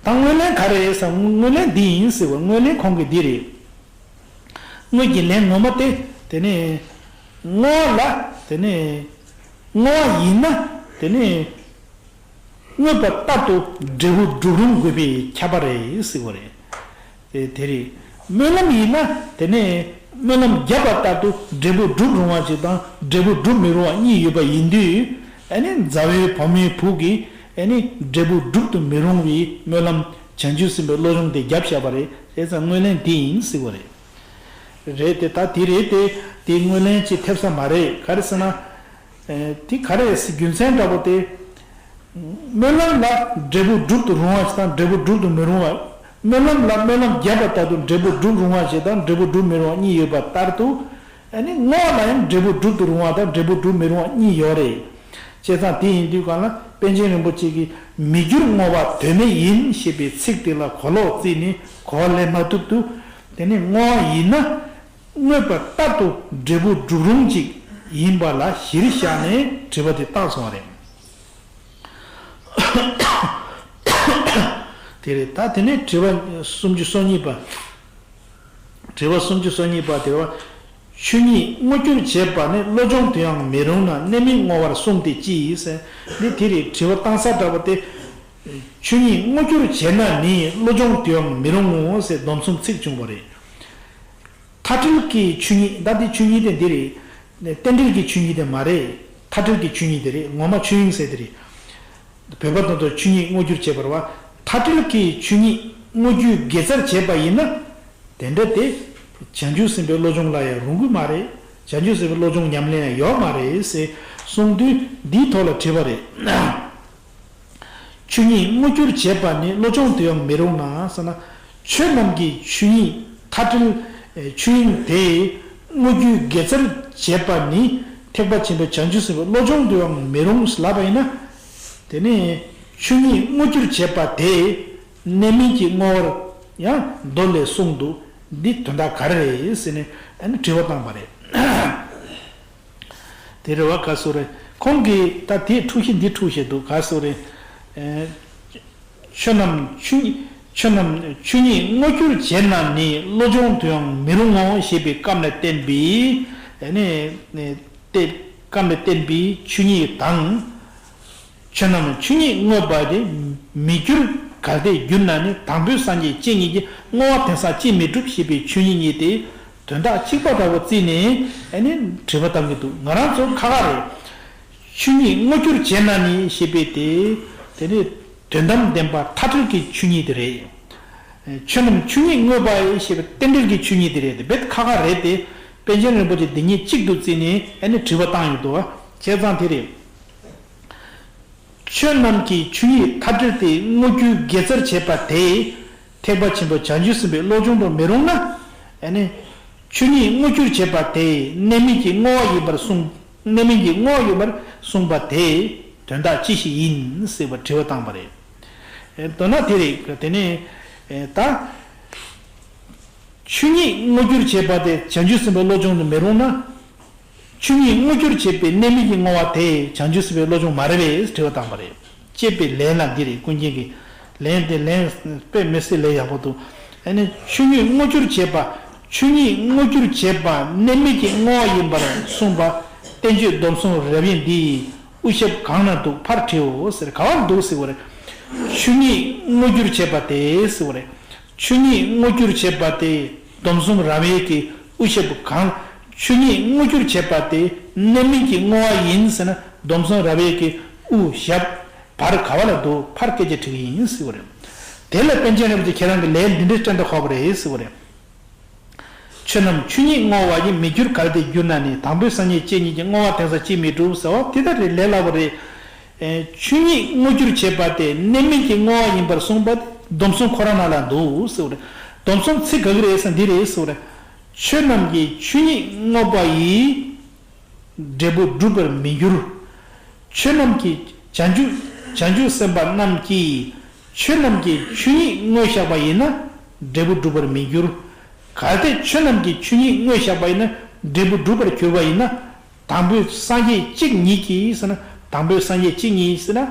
ད་བསྔོ་ལན་ག་རེ་རེད་ཟེར། བསྔོ་ལན་འདི་ཡིན་ཟེར་བ། བསྔོ་ལན་ཁོང་གི་འདི་རེད། བསྔོ་རྒྱུའི་ལན་ངོ་མ་དེ། དེ་ནས་བསྔོ་བ་ལ། དེ་ནས་བསྔོ་བ་ཡིན་ན། དེ་ནས་བསྔོས་པ་ལྟར་དུ་འབྲས་བུ་འགྲུབ་རུང་དགོས་པའི་ཁྱབ་པ་རེད་ཟེར་བ་རེད། དེ་དེ་རེད། སྨོན་ལམ་ཡིན་ན་དེ་ནས་སྨོན་ལམ་བརྒྱབ་པ་ལྟར་དུ་འབྲས་བུ་འགྲུབ་རུང་བ་ཞིག་དང་འབྲས་བུ་འགྲུབ་མི་རུང་བ་གཉིས་ཡོད་པ་ཡིན་དུས། ཨ་ནི་མཛའ་བོའི་བུ་མོའི་བུ་གིས་ཨ་ནི་འབྲས་བུ་འགྲུབ་ཏུ་མི་རུང་བའི་སྨོན་ལམ་བྱང་ཆུབ་སེམས་དཔའི་བློ་སྦྱོང་དེ་བརྒྱབ་བཞག་པ་རེད། བྱས་ཙང་བསྔོ་ལན་དེ་ཡིན་ཟེར་བ་རེད། རེད་དེ། ད་དེ་རེད་དེ། དེ་བསྔོ་ལན་ཅིག་ཐེབས་ས་མ་རེད། ག་རེ་ཟེར་ན། ཨེ། དེ་ག་རེ་ཟེར། རྒྱུ་མཚན་འདྲ་པོ་དེ། སྨོན་ལམ་ལ་འབྲས་བུ་འགྲུབ་ཏུ་རུང་བ་ཞིག་དང་འབྲས་བུ་འགྲུབ་ཏུ་མི་རུང་བ། སྨོན་ལམ་ལ་སྨོན་ལམ་བརྒྱབ་པ་ལྟར་དུ་འབྲས་བུ་འགྲུབ་རུང་བ་ཞིག་དང་འབྲས་བུ་འགྲུབ་མི་རུང་བ་གཉིས་ཡོད་པ་ལྟར་དུ། ཨ་ནི་བསྔོ་བ་ལ་ཡང་འབྲས་བུ་འགྲུབ་ཏུ་རུང་བ་དང་འབྲས་བུ་འགྲུབ་མི་རུང་བ་གཉིས་ཡོད་རེད། བྱས་ཙང་དེ་ཡིན་དུས་གང་ལ་པཎ་ཆེན་རིན་པོ་ཆེ་གིས་མི་འགྱུར་བསྔོ་བ་དོན་མེད་ཡིན་ཞེས་པའི་ཚིག་དེ་ལ་གོ་ལོག་བརྩིས་ནས་གོ་བ་ལེན་མ་ཐུབ་ཏུ། དེ་ནས་བསྔོ་བ་ཡིན་ན། བསྔོས་པ་ལྟར་དུ་འབྲས་བུ་འགྲུབ་རུང་ཅིག་ཡིན་པ་ལ་གཞིར་བཞག་ནས་དྲི་བ་དེ་བཏང་སོང་བ་རེད། དེ་རེད། ད་དེ་ནས་དྲི་བ་སུམ་ཅུ་སོ་གཉིས་པ། དྲི་བ་སུམ་ཅུ་སོ་གཉིས་པ་དེ་བ། ཆོས་ཉིད་བསྔོ་རྒྱུར་བྱེད་པ་ནི་བློ་སྦྱོང་དུ་ཡང་མི་རུང་ན་གནད་མིན་བསྔོ་བར་གསུངས་ཏེ་ཅི་ཡིན་ཟེར། འདི་དེ་རེད། དྲི་བ་བཏང་ས་འདྲ་པོ་དེ། ཆོས་ཉིད་བསྔོ་རྒྱུར་བྱེད་ན་ནི་བློ་སྦྱོང་དུ་ཡང་མི་རུང་ངོ་ཟེར་སྡོམ་གསུམ་ཚིག་བྱུང་བ་རེད། མཐའ་བྲལ་གྱི་ཆོས་ཉིད། ད་འདི་ཆོས་ཉིད་དེ་འདི་རེད། རྟེན་འབྲེལ་གྱི་ཆོས་ཉིད་དེ་མ་རེད། མཐའ་བྲལ་གྱི་ཆོས་ཉིད་དེ་རེད། ངོ་མ་ཆོས་དབྱིངས་ཟེར་དེ་རེད། བོད་པ་དང་དུ་ཆོས་ཉིད་བསྔོ་རྒྱུར་བྱེད་པར་བ། མཐའ་བྲལ་གྱི་ཆོས་ཉིད་བསྔོ་རྒྱུའི་དགེ་རྩར་བྱེད་པ་ཡིན་ན། དེ་འདྲ་དེ་བྱང་ཆུབ་སེམས་དཔའི་བློ་སྦྱོང་ལ་ཡང་རུང་གི་མ་རེད། བྱང་ཆུབ་སེམས་དཔའི་བློ་སྦྱོང་ཉམས་ལེན་ཡང་ཡོད་མ་རེད་ཟེར་གསུངས་དུས་འདིའི་ཐོག་ལ་དྲིས་པ་རེད། ཆོས་ཉིད་བསྔོ་རྒྱུར་བྱེད་པ་ནི་བློ་སྦྱོང་དུ་ཡང་མི་རུང་ན་ཟེར་ན། ཆོས་རྣམས་ཀྱི་ཆོས་ཉིད་མཐའ་བྲལ་ཆོས་དབྱིངས་དེ་བསྔོ་རྒྱུའི་དགེ་རྩར་བྱེད་པ་ནི་ཐེག་པ་ཆེན་པོའི་བྱང་ཆུབ་སེམས་དཔའི་བློ་སྦྱོང་དུ་ཡང་མི་རུང་ལབ་པ་ཡིན་ན། དེ་ནས་ཆོས་ཉིད་བསྔོ་རྒྱུར་བྱེད་པ་དེ་གནད་མིན་གྱི་བསྔོ་བར་ཡང་མདོ་ལས་གསུངས་འདུག། འདི་དོན་དག་ག་རེ་རེད་ཟེར་ནས་ཨ་ནི་དྲི་བ་བཏང་བ་རེད། དེ་རེད་བ། ག་སོ་རེད། ཁོང་གིས་ད་དེ་འཁྲུག་གཞི་འདི་འཁྲུག་བཤད་འདུག། ག་སོ་རེད། ཨེ། ཆོས་རྣམས་ཆོས་ཉིད། ཆོས་རྣམས་ཆོས་ཉིད་བསྔོ་རྒྱུར་བྱེད་ན་ནི་བློ་སྦྱོང་དུ་ཡང་མི་རུང་ངོ་ཞེས་པའི་སྐབས་ནས་བསྟན་པའི། ཨེ་ནས་ནས་ཏེ། སྐབས་ནས་བསྟན་པའི་ཆོས་ཉིད་དང་། ཆོས་རྣམས་ཆོས་ཉིད་བསྔོས་པ་དེ་མི་འགྱུར། གལ་ཏེ་འགྱུར་ན་ནི་དང་པོའི་སངས་རྒྱས་སྤྱན་གཉིས་ཀྱིས་བསྔོ་བ་དེང་སང་ཅིས་མི་འགྲུབ་ཞེས་པའི་ཆོས་ཉིད་གཉིས་དེ་དོན་དག་གཅིག་པ་འདྲ་བོ་བརྩིས་ནས་ཨ་ནི་དྲི་བ་བཏང་གི་འདུག། ང་རང་ཚོ་ཁ་ཁ་རེད། ཆོས་ཉིད་བསྔོ་རྒྱུར་བྱེད་ན་ནི་ཞེས་པའི་དེ། དེ་ནི་དོན་དམ་བདེན་པ་མཐའ་བྲལ་གྱི་ཆོས་ཉིད་དེ་རེད། ཆོས་རྣམས་ཆོས་ཉིད་བསྔོས་པ་ཡི་ཞེས་པའི་རྟེན་འབྲེལ་གྱི་ཆོས་ཉིད་དེ་རེད། དེ་རྦད་ཁ་ཁ་རེད་དེ། པཎ་ཆེན་རིན་པོ་ཆེ་འདི་གཉིས་གཅིག་ཏུ་བརྩིས་ནས་ཨ་ནི་དྲི་བ་བཏང་ཡོད་འདུག། བྱས་ཙང་དེ་རེད། ཆོས་རྣམས་ཀྱི་ཆོས་ཉིད་མཐའ་བྲལ་ཏེ་བསྔོ་རྒྱུའི་དགེ་རྩར་བྱེད་པ་དེ། ཐེག་པ་ཆེན་པོ་བྱང་ཆུབ་སེམས་དཔའི་བློ་སྦྱོང་དུ་མི་རུང་ན། ཨ་ནི། ཆོས་ཉིད་བསྔོ་རྒྱུར་བྱེད་པ་དེ་གནད་མིན་གྱི་བསྔོ་བ་ཡིན་པར་གསུངས། གནད་མིན་གྱི་བསྔོ་བ་ཡིན་པར་གསུངས་པ་དེ་དོན་དག་ཅི་ཞིག་ཡིན་ཟེར་བ་དྲི་བ་བཏང་བ་རེད། ཨེ། མདོར་ན་དེ་རེད། དེ་ནས་ཨེ་ད། ཆོས་ཉིད་བསྔོ་རྒྱུར་བྱེད་པ་དེ་བྱང་ཆུབ་སེམས་དཔའི་བློ་སྦྱོང་དུ་མི་རུང་ན། ཆོས་ཉིད་བསྔོ་རྒྱུར་བྱེད་པའི་གནད་མིན་གྱི་བསྔོ་བ་དེ་བྱང་ཆུབ་སེམས་དཔའི་བློ་སྦྱོང་མ་རེད་པས་དྲི་བ་བཏང་བ་རེད། ཅེས་པའི་ལན་ལ་འདི་རེད། ཀུན་མཁྱེན་གྱི་ལན་དེ་ལན་དཔེ་མི་སྲིད་ལན་ཡག་པོ་འདུག། ཨ་ནི་ཆོས་ཉིད་བསྔོ་རྒྱུར་བྱེད་པ། ཆོས་ཉིད་བསྔོ་རྒྱུར་བྱེད་པ་གནད་མེད་ཀྱི་བསྔོ་བ་ཡིན་པར་གསུངས་པ། བསྟན་བཅོས་སྡོམ་གསུམ་རབ་དབྱེ་འདི་ཡི་དབུ་ཞབས་གང་ན་འདུག། ཕར་བྲིའོ་ཟེར། ག་བར་འདུག་ཟེར་བ་རེད། ཆོས་ཉིད་བསྔོ་རྒྱུར་བྱེད་པ་དེ་ཟེར་བ་རེད། ཆོས་ཉིད་བསྔོ་རྒྱུར་བྱེད་པ་དེ་སྡོམ་གསུམ་རབ་དབྱེ་གི་དབུ་ཞབས་གང་། ཆོས་ཉིད་བསྔོ་རྒྱུར་བྱེད་པ་དེ་གནད་མེད་ཀྱི་བསྔོ་བ་ཡིན་ཟེར་ན་སྡོམ་གསུམ་རབ་དབྱེ་གི་དབུ་ཞབས་བར་ག་བ་ལ་འདུག། ཕར་སྐད་ཆ་དྲི་གི་ཡིན་ཟེར་བ་རེད། དེ་ལ་པཎ་ཆེན་རིན་པོ་ཆེ་ཁྱེད་རང་གི་ལན་འདི་འདྲའི་སྤྲད་འདྲ་ཧོབ་རེད་ཟེར་བ་རེད། ཆོས་རྣམས་ཆོས་ཉིད་བསྔོ་བ་ཡིས་མི་འགྱུར། གལ་ཏེ་འགྱུར་ན་ནི་དང་པོའི་སངས་རྒྱས་སྤྱན་གཉིས་ཀྱིས་བསྔོ་བ་དེང་སང་ཅིས་མི་འགྲུབ་ཟེར་བ་དེ་ལྟར་རེད། ལས་སླ་པོ་རེད། ཨེ། ཆོས་ཉིད་བསྔོ་རྒྱུར་བྱེད་པ་དེ་གནད་མེད་ཀྱི་བསྔོ་བ་ཡིན་པར་གསུངས་པ་སྡོམ་གསུམ་ཁོ་རང་ནང་ལ་འདུག་ཟེར་བ་རེད། སྡོམ་གསུམ་ཚིག་ག་གི་རེད་ཟེར་འདི་རེད་ཟེར་བ་རེད། ཆོས་རྣམས་ཀྱི་ཆོས་ཉིད་བསྔོ་བ་ཡིས། འབྲས་བུ་འགྲུབ་པར་མི་འགྱུར། ཆོས་རྣམས་ཀྱི་བྱང་ཆུབ་བྱང་ཆུབ་སེམས་དཔའ་རྣམས་ཀྱིས་ཆོས་རྣམས་ཀྱི་ཆོས་ཉིད་དངོས་བཞག་པ་ཡིན་ན་འབྲས་བུ་འགྲུབ་པར་མི་འགྱུར། གལ་ཏེ་ཆོས་རྣམས་ཀྱི་ཆོས་ཉིད་དངོས་བཞག་པ་ཡིན་ན་འབྲས་བུ་འགྲུབ་པར་གྱུར་པ་ཡིན་ན། དང་པོའི་སངས་རྒྱས་གཅིག་ཉིད་ཀྱིས་ཟེར་ན། དང་པོའི་སངས་རྒྱས་གཅིག་ཉིད་ཟེར་ན།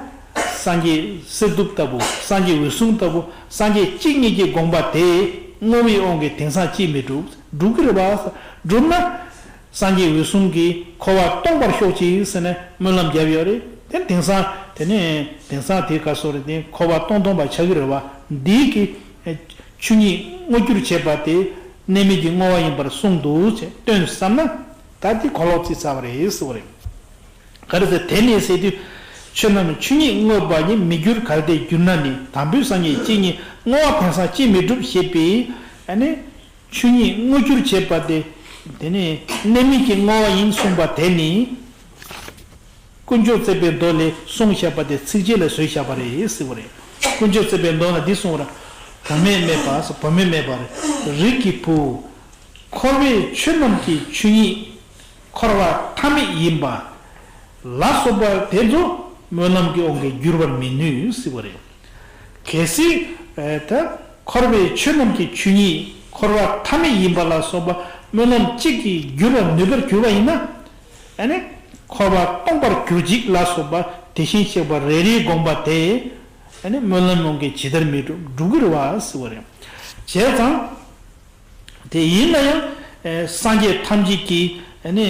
སངས་རྒྱས་གསེར་ཐུབ་ལྟ་བུ། སངས་རྒྱས་འོད་སྲུང་ལྟ་བུ། སངས་རྒྱས་གཅིག་ཉིད་ཀྱི་དགོངས་པ་དེ་བསྔོ་བའི་དབང་གིས་དེང་སང་ཅིས་མི་འགྲུབ། འགྲུབ་ཀྱི་རེད་བ། འགྲུབ་ན། སངས་རྒྱས་འོད་སྲུང་གིས་འཁོར་བ་སྟོངས་པར་ཤོག་ཅིག་ཟེར་ནས་སྨོན་ལམ་བརྒྱབ་ཡོད་རེད། དེ་དེང་སང་དེ་ནས་དེང་སང་དེ་ག་སོ་རེད། དེ་འཁོར་བ་སྟོངས་སྟོངས་པ་ཆགས་ཀྱི་རེད་བ། འདི་གི་ཆོས་ཉིད་མངོན་གྱུར་བྱེད་པ་དེ་གནད་མེད་ཀྱི་བསྔོ་བ་ཡིན་པར་གསུངས་འདུག་ཅེས་སྟོན་བསམ་ན། ད་འདི་གོ་ལོག་རྩིས་ཚར་བ་རེད་ཟེར་བ་རེད། ག་རེ་ཟེར། དེ་ནས་ཟེར་དུས། ཆོས་རྣམས་ཆོས་ཉིད་དངོས་པ་ཉིད་མི་འགྱུར་གལ་ཏེ་འགྱུར་ན་ནི། དང་པོའི་སངས་རྒྱས་གཅིག་ཉིད་བསྔོ་བ་དེང་སང་ཅིས་མི་འགྲུབ་ཞེས་པའི། ཨ་ནི། ཆོས་ཉིད་མངོན་གྱུར་བྱེད་པ་དེ། དེ་ནི་གནད་མེད་ཀྱི་བསྔོ་བ་ཡིན་གསུངས་པ་དེ་ནི། དཀོན་མཆོག་བརྩེགས་པའི་མདོ་ལས་གསུངས་བཞག་པ་དེ་ཚིགས་བཅད་ལ་བཟོས་བཞག་པ་རེད་ཟེར་བ་རེད། དཀོན་མཆོག་བརྩེགས་པའི་མདོ་ལ་འདི་གསུངས་པ་རེད། བུད་མེད་སྨྲས་པ། བུད་མེད་སྨྲས་པ་རེད། རིགས་ཀྱི་བུ། འཁོར་བའི་ཆོས་རྣམས་ཀྱི་ཆོས་ཉིད་འཁོར་བ་མཐའ་མེད་ཡིན་པ་ལ་སོགས་པ་དེ་ཚོ་སྨོན་ལམ་གྱི་དབང་གིས་འགྱུར་བར་མི་ནུས་ཟེར་བ་རེད། གལ་སྲིད། ཨེ། ད་འཁོར་བའི་ཆོས་རྣམས་ཀྱི་ཆོས་ཉིད་འཁོར་བ་མཐའ་མེད་ཡིན་པ་ལ་སོགས་པ་སྨོན་ལམ་གཅིག་གིས་འགྱུར་བར་ནུས་པར་གྱུར་པ་ཡིན་ན། ཨ་ནི། འཁོར་བ་སྟོངས་པར་གྱུར་ཅིག་ལ་སོགས་པ་དེ་བཞིན་གཤེགས་པ་རེ་རེའི་དགོངས་པ་དེ། ཨ་ནི་སྨོན་ལམ་དབང་གིས་ཇི་ལྟར་མི་འགྲུབ། འགྲུབ་ཀྱི་རེད་བ་ཟེར་བ་རེད། བྱས་ཙང་། དེ་ཡིན་ན་ཡང་། ཨེ། སངས་རྒྱས་ཐམས་ཅད་ཀྱིས་ཨ་ནི་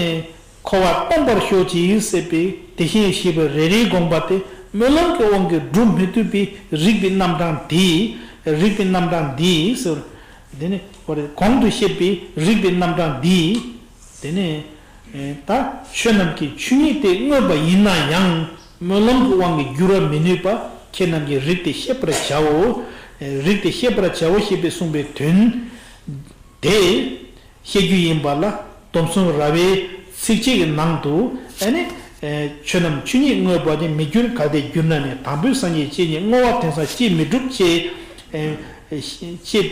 འཁོར་བ་སྟོངས་པར་ཤོག་ཅིག་ཟེར་བའི་དེ་བཞིན་གཤེགས་པའི་རེ་རེའི་དགོངས་པ་དེ་སྨོན་ལམ་གྱི་དབང་གིས་སྒྲུབ་མི་ཐུབ་པའི་རིགས་པའི་རྣམ་གྲངས་འདི། རིགས་པའི་རྣམ་གྲངས་འདི་ཟེར། དེ་ནི་གོང་དུ་བཤད་པའི་རིགས་པའི་རྣམ་གྲངས་འདི། དེ་ནས། ཨེ། ད་ཆོས་རྣམས་ཀྱི་ཆོས་ཉིད་དེ་དངོས་པ་ཡིན་ན་ཡང་སྨོན་ལམ་གྱི་དབང་གིས་འགྱུར་བར་མི་ནུས་པ་ཁྱེད་རྣམས་ཀྱིས་རིགས་དེ་ཤེས་པར་བྱའོ། ཨེ། རིགས་དེ་ཤེས་པར་བྱའོ་ཞེས་པའི་གསུངས་པའི་དོན་དེ་བཤད་རྒྱུ་ཡིན་པ་ལ། སྡོམ་གསུམ་ར་བའི་ཚིགས་བཅད་ཀྱི་ནང་དུ། ཨ་ནི། ཨེ། ཆོས་རྣམས་ཆོས་ཉིད་དངོས་པ་ཉིད་མི་འགྱུར་གལ་ཏེ་འགྱུར་ན་ནི། དང་པོའི་སངས་རྒྱས་གཅིག་ཉིད་བསྔོ་བ་དེང་སང་ཅིས་མི་འགྲུབ་ཅེས། ཨེ། ཅེས།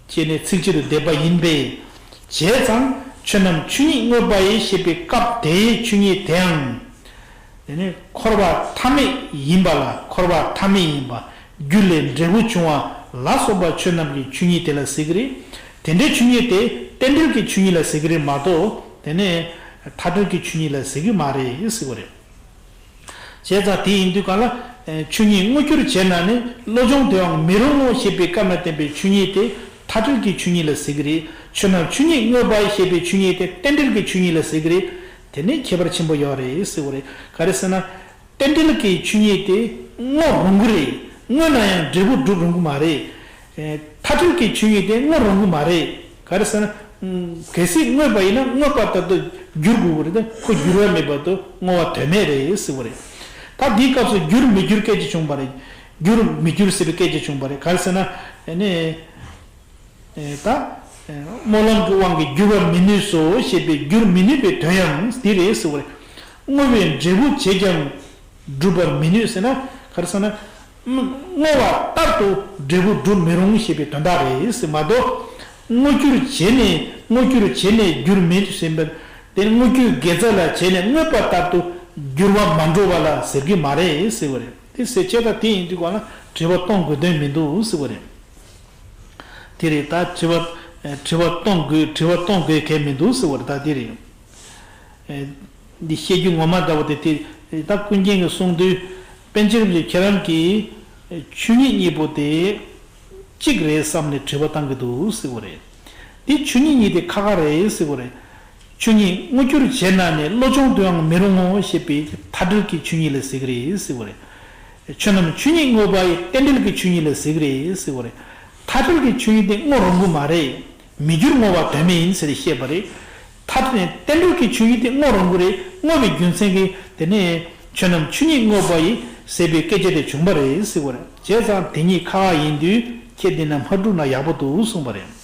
ཅེས་ནས་ཚིགས་བཅད་དུ་བསྡེབས་པ་ཡིན་པས། བྱས་ཙང་ཆོས་རྣམས་ཆོས་ཉིད་དངོས་པ་ཡིས་ཞེས་པའི་སྐབས་དེའི་ཆོས་ཉིད་དེའང་། དེ་ནི་འཁོར་བ་མཐའ་མེད་ཡིན་པ་ལ། འཁོར་བ་མཐའ་མེད་ཡིན་པ། རྒྱུ་ལས་འབྲས་བུ་བྱུང་བ་ལ་སོགས་པ་ཆོས་རྣམས་ཀྱི་ཆོས་ཉིད་དེ་ལ་ཟེར་གྱི་རེད། དེ་འདྲའི་ཆོས་ཉིད་དེ་རྟེན་འབྲེལ་གྱི་ཆོས་ཉིད་ལ་ཟེར་གྱི་རེད་མ་གཏོགས། དེ་ནི་མཐའ་བྲལ་གྱི་ཆོས་ཉིད་ལ་ཟེར་གྱི་མ་རེད་ཟེར་བ་རེད། བྱས་ཙང་དེ་ཡིན་དུས་གང་ལ། ཨེ། ཆོས་ཉིད་མངོན་གྱུར་བྱས་ན་ནི་བློ་སྦྱོང་དུའང་མི་རུང་ངོ་ཞེས་པའི་སྐབས་ན་བསྟན་པའི་ཆོས་ཉིད་དེ་མཐའ་བྲལ་གྱི་ཆོས་ཉིད་ལ་ཟེར་གྱི་རེད། ཆོས་རྣམས་ཆོས་ཉིད་དངོས་པ་ཞེས་པའི་ཆོས་ཉིད་དེ་རྟེན་འབྲེལ་གྱི་ཆོས་ཉིད་ལ་ཟེར་གྱི་རེད། དེ་ནི་ཁྱད་པར་ཆེན་པོ་ཡོད་རེད་ཟེར་བ་རེད། ག་རེ་ཟེར་ན། རྟེན་འབྲེལ་གྱི་ཆོས་ཉིད་དེ་བསྔོ་རུང་གི་རེད། བསྔོས་ན་ཡང་འབྲས་བུ་འགྲུབ་རུང་གི་མ་རེད། ཨེ། མཐའ་བྲལ་གྱི་ཆོས་ཉིད་དེ་བསྔོ་རུང་གི་མ་རེད། ག་རེ་ཟེར་ན། ཨུམ། གལ་སྲིད་བསྔོས་པ་ཡིན་ན་བསྔོས་པ་ལྟར་དུ་འགྱུར་དགོས་པ་རེད་དེ། ཁོ་འགྱུར་བ་མེད་པར་དུ་བསྔོ་བ་དོན་མེད་རེད་ཟེར་བ་རེད། ད་འདིའི་སྐབས་སུ་འགྱུར་མི་འགྱུར་སྐད་ཆ་བྱུང་བ་རེད། འགྱུར་མི་འགྱུར་ཟེར་བའི་སྐད་ཆ་བྱུང་བ་རེད། ག་རེ་ཟེར་ན། ཨེ་ནས། ཨེ། ད། ཨེ། སྨོན་ལམ་གྱི་དབང་གིས་འགྱུར་བར་མི་ནུས་སོ་ཞེས་པའི་འགྱུར་མི་ནུས་པའི་དོན་ཡང་འདི་རེད་ཟེར་བ་རེད། བསྔོ་བའི་འབྲས་བུ་བྱས་ཀྱང་འགྲུབ་པར་མི་ནུས་ཟེར་ན། ག་རེ་ཟེར་ན། བསྔོ་བ་ལྟར་དུ་འབྲས་བུ་འགྲུབ་མི་རུང་ཞེས་པའི་དོན་དག་རེད་ཟེར་མ་གཏོགས། མངོན་གྱུར་བྱས་ནས། མངོན་གྱུར་བྱས་ནས་འགྱུར་མེད་ཟེར་བ་དེ། མངོན་གྱུར་དགེ་རྩ་ལ་བྱས་ནས་བསྔོས་པ་ལྟར་དུ་འགྱུར་བ་མ་འགྲོ་བ་ལ་ཟེར་གྱི་མ་རེད་ཟེར་བ་རེད། དེ་ཟེར་བྱས་ཙང་དེ་ཡིན་དུས་གང་ལ་དྲི་བ་གཏོང་དགོས་དོན་མི་འདུག་ཟེར་བ་རེད། དེ་རེད། ད་དྲི་བ། དྲི་བ་གཏོང་དགོས། དྲི་བ་གཏོང་དགོས་གལ་མི་འདུག་ཟེར་བ་རེད། ད་དེ་རེད། ཨེ། འདི་བཤད་རྒྱུ་ངོ་མ་འདྲ་བོ་དེ་དེ། ད་ཀུན་མཁྱེན་གྱིས་གསུངས་དུས། པཎ་ཆེན་རིན་པོ་ཆེ་ཁྱེད་རང་གིས་ཆོས་ཉིད་གཉིས་པོ་དེ་གཅིག་རེད་བསམ་ནས་དྲི་བ་བཏང་གི་འདུག་ཟེར་བ་རེད། འདི་ཆོས་ཉིད་གཉིས་དེ་ཁ་ཁ་རེད་ཟེར་བ་རེད། ཆོས་ཉིད་མངོན་གྱུར་བྱས་ན་ནི་བློ་སྦྱོང་དུའང་མི་རུང་ངོ་ཞེས་པའི་མཐའ་བྲལ་གྱི་ཆོས་ཉིད་ལ་ཟེར་གྱི་རེད་ཟེར་བ་རེད། ཆོས་རྣམས་ཆོས་ཉིད་དངོས་པ་ཡི་རྟེན་འབྲེལ་གྱི་ཆོས་ཉིད་ལ་ཟེར་གྱི་རེད་ཟེར་བ་རེད། མཐའ་བྲལ་གྱི་ཆོས་ཉིད་དེ་བསྔོ་རུང་གི་མ་རེད། མི་འགྱུར་བསྔོ་བ་དོན་མེད་ཡིན་ཟེར་ཏེ་བཤད་པ་རེད། མཐའ་བྲལ་ནས་རྟེན་འབྲེལ་གྱི་ཆོས་ཉིད་དེ་བསྔོ་རུང་གི་རེད། བསྔོ་བའི་རྒྱུ་མཚན་གྱིས་དེ་ནས་ཆོས་རྣམས་ཆོས་ཉིད་དངོས་པ་ཡི་ཟེར་བའི་སྐད་ཆ་དེ་བྱུང་བ་རེད་ཟེར་བ་རེད། བྱས་ཙང་དེ་གཉིས་ཁ་ཁ་ཡིན་དུས་ཁྱེད་འདི་ན་མ་བསྒྲུབས་ན་ཡག་པོ་འདུག་གསུངས་པ་རེད།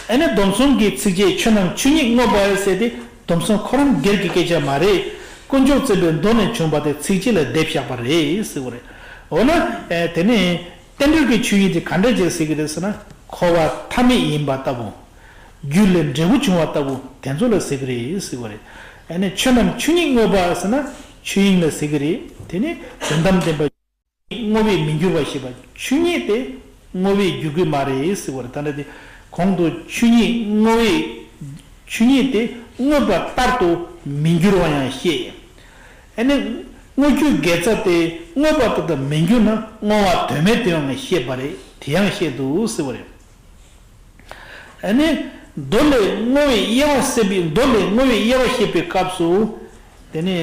ཨ་ནི་སྡོམ་གསུམ་གྱི་ཚིགས་བཅད་ཆོས་རྣམས་ཆོས་ཉིད་དངོས་པ་ཡི་ཟེར་ཏེ་སྡོམ་གསུམ་ཁོ་རང་སྒེར་གྱི་སྐད་ཆ་མ་རེད། དཀོན་མཆོག་བརྩེགས་པའི་མདོ་ནས་བྱུང་བ་དེ་ཚིགས་བཅད་ལ་བསྡེབས་བཞག་པ་རེད་ཟེར་བ་རེད། འོ་ན། ཨེ། དེ་ནས་རྟེན་འབྲེལ་གྱི་ཆོས་ཉིད་དེ་ག་འདྲ་ཅིག་ཟེར་གྱི་རེད་ཟེར་ན། འཁོར་བ་མཐའ་མེད་ཡིན་པ་ལྟ་བུ། རྒྱུ་ལས་འབྲས་བུ་བྱུང་བ་ལྟ་བུ་དེ་ཚོ་ལ་ཟེར་གྱི་རེད་ཟེར་བ་རེད། ཨ་ནི་ཆོས་རྣམས་ཆོས་ཉིད་དངོས་པ་ཟེར་ན་ཆོས་དབྱིངས་ལ་ཟེར་གི་རེད། དེ་ནི་དོན་དམ་བདེན་པ་བསྔོ་བས་མི་འགྱུར་བ་ཞེས་པ། ཆོས་ཉིད་དེ་བསྔོ་བས་འགྱུར་གི་མ་རེད་ཟེར་བ་རེད། ད་ལྟ་དེ་གོང་དུ་ཆོས་ཉིད་བསྔོ་བས། ཆོས་ཉིད་དེ་བསྔོས་པ་ལྟར་དུ་མི་འགྱུར་བ་ཡང་བཤད། ཨ་ནི་བསྔོ་རྒྱུའི་དགེ་རྩ་དེ་བསྔོས་པ་ལྟར་དུ་མི་འགྱུར་ན་བསྔོ་བ་དོན་མེད་དུ་ཡང་བཤད་པ་རེད། དེ་ཡང་བཤད་འདུག་ཟེར་བ་རེད། ཨ་ནི་མདོ་ལས་བསྔོ་བའི་དབྱེ་བ་གསལ་བའི། མདོ་ལས་བསྔོ་བའི་དབྱེ་བ་བཤད་པའི་སྐབས་སུ། དེ་ནི་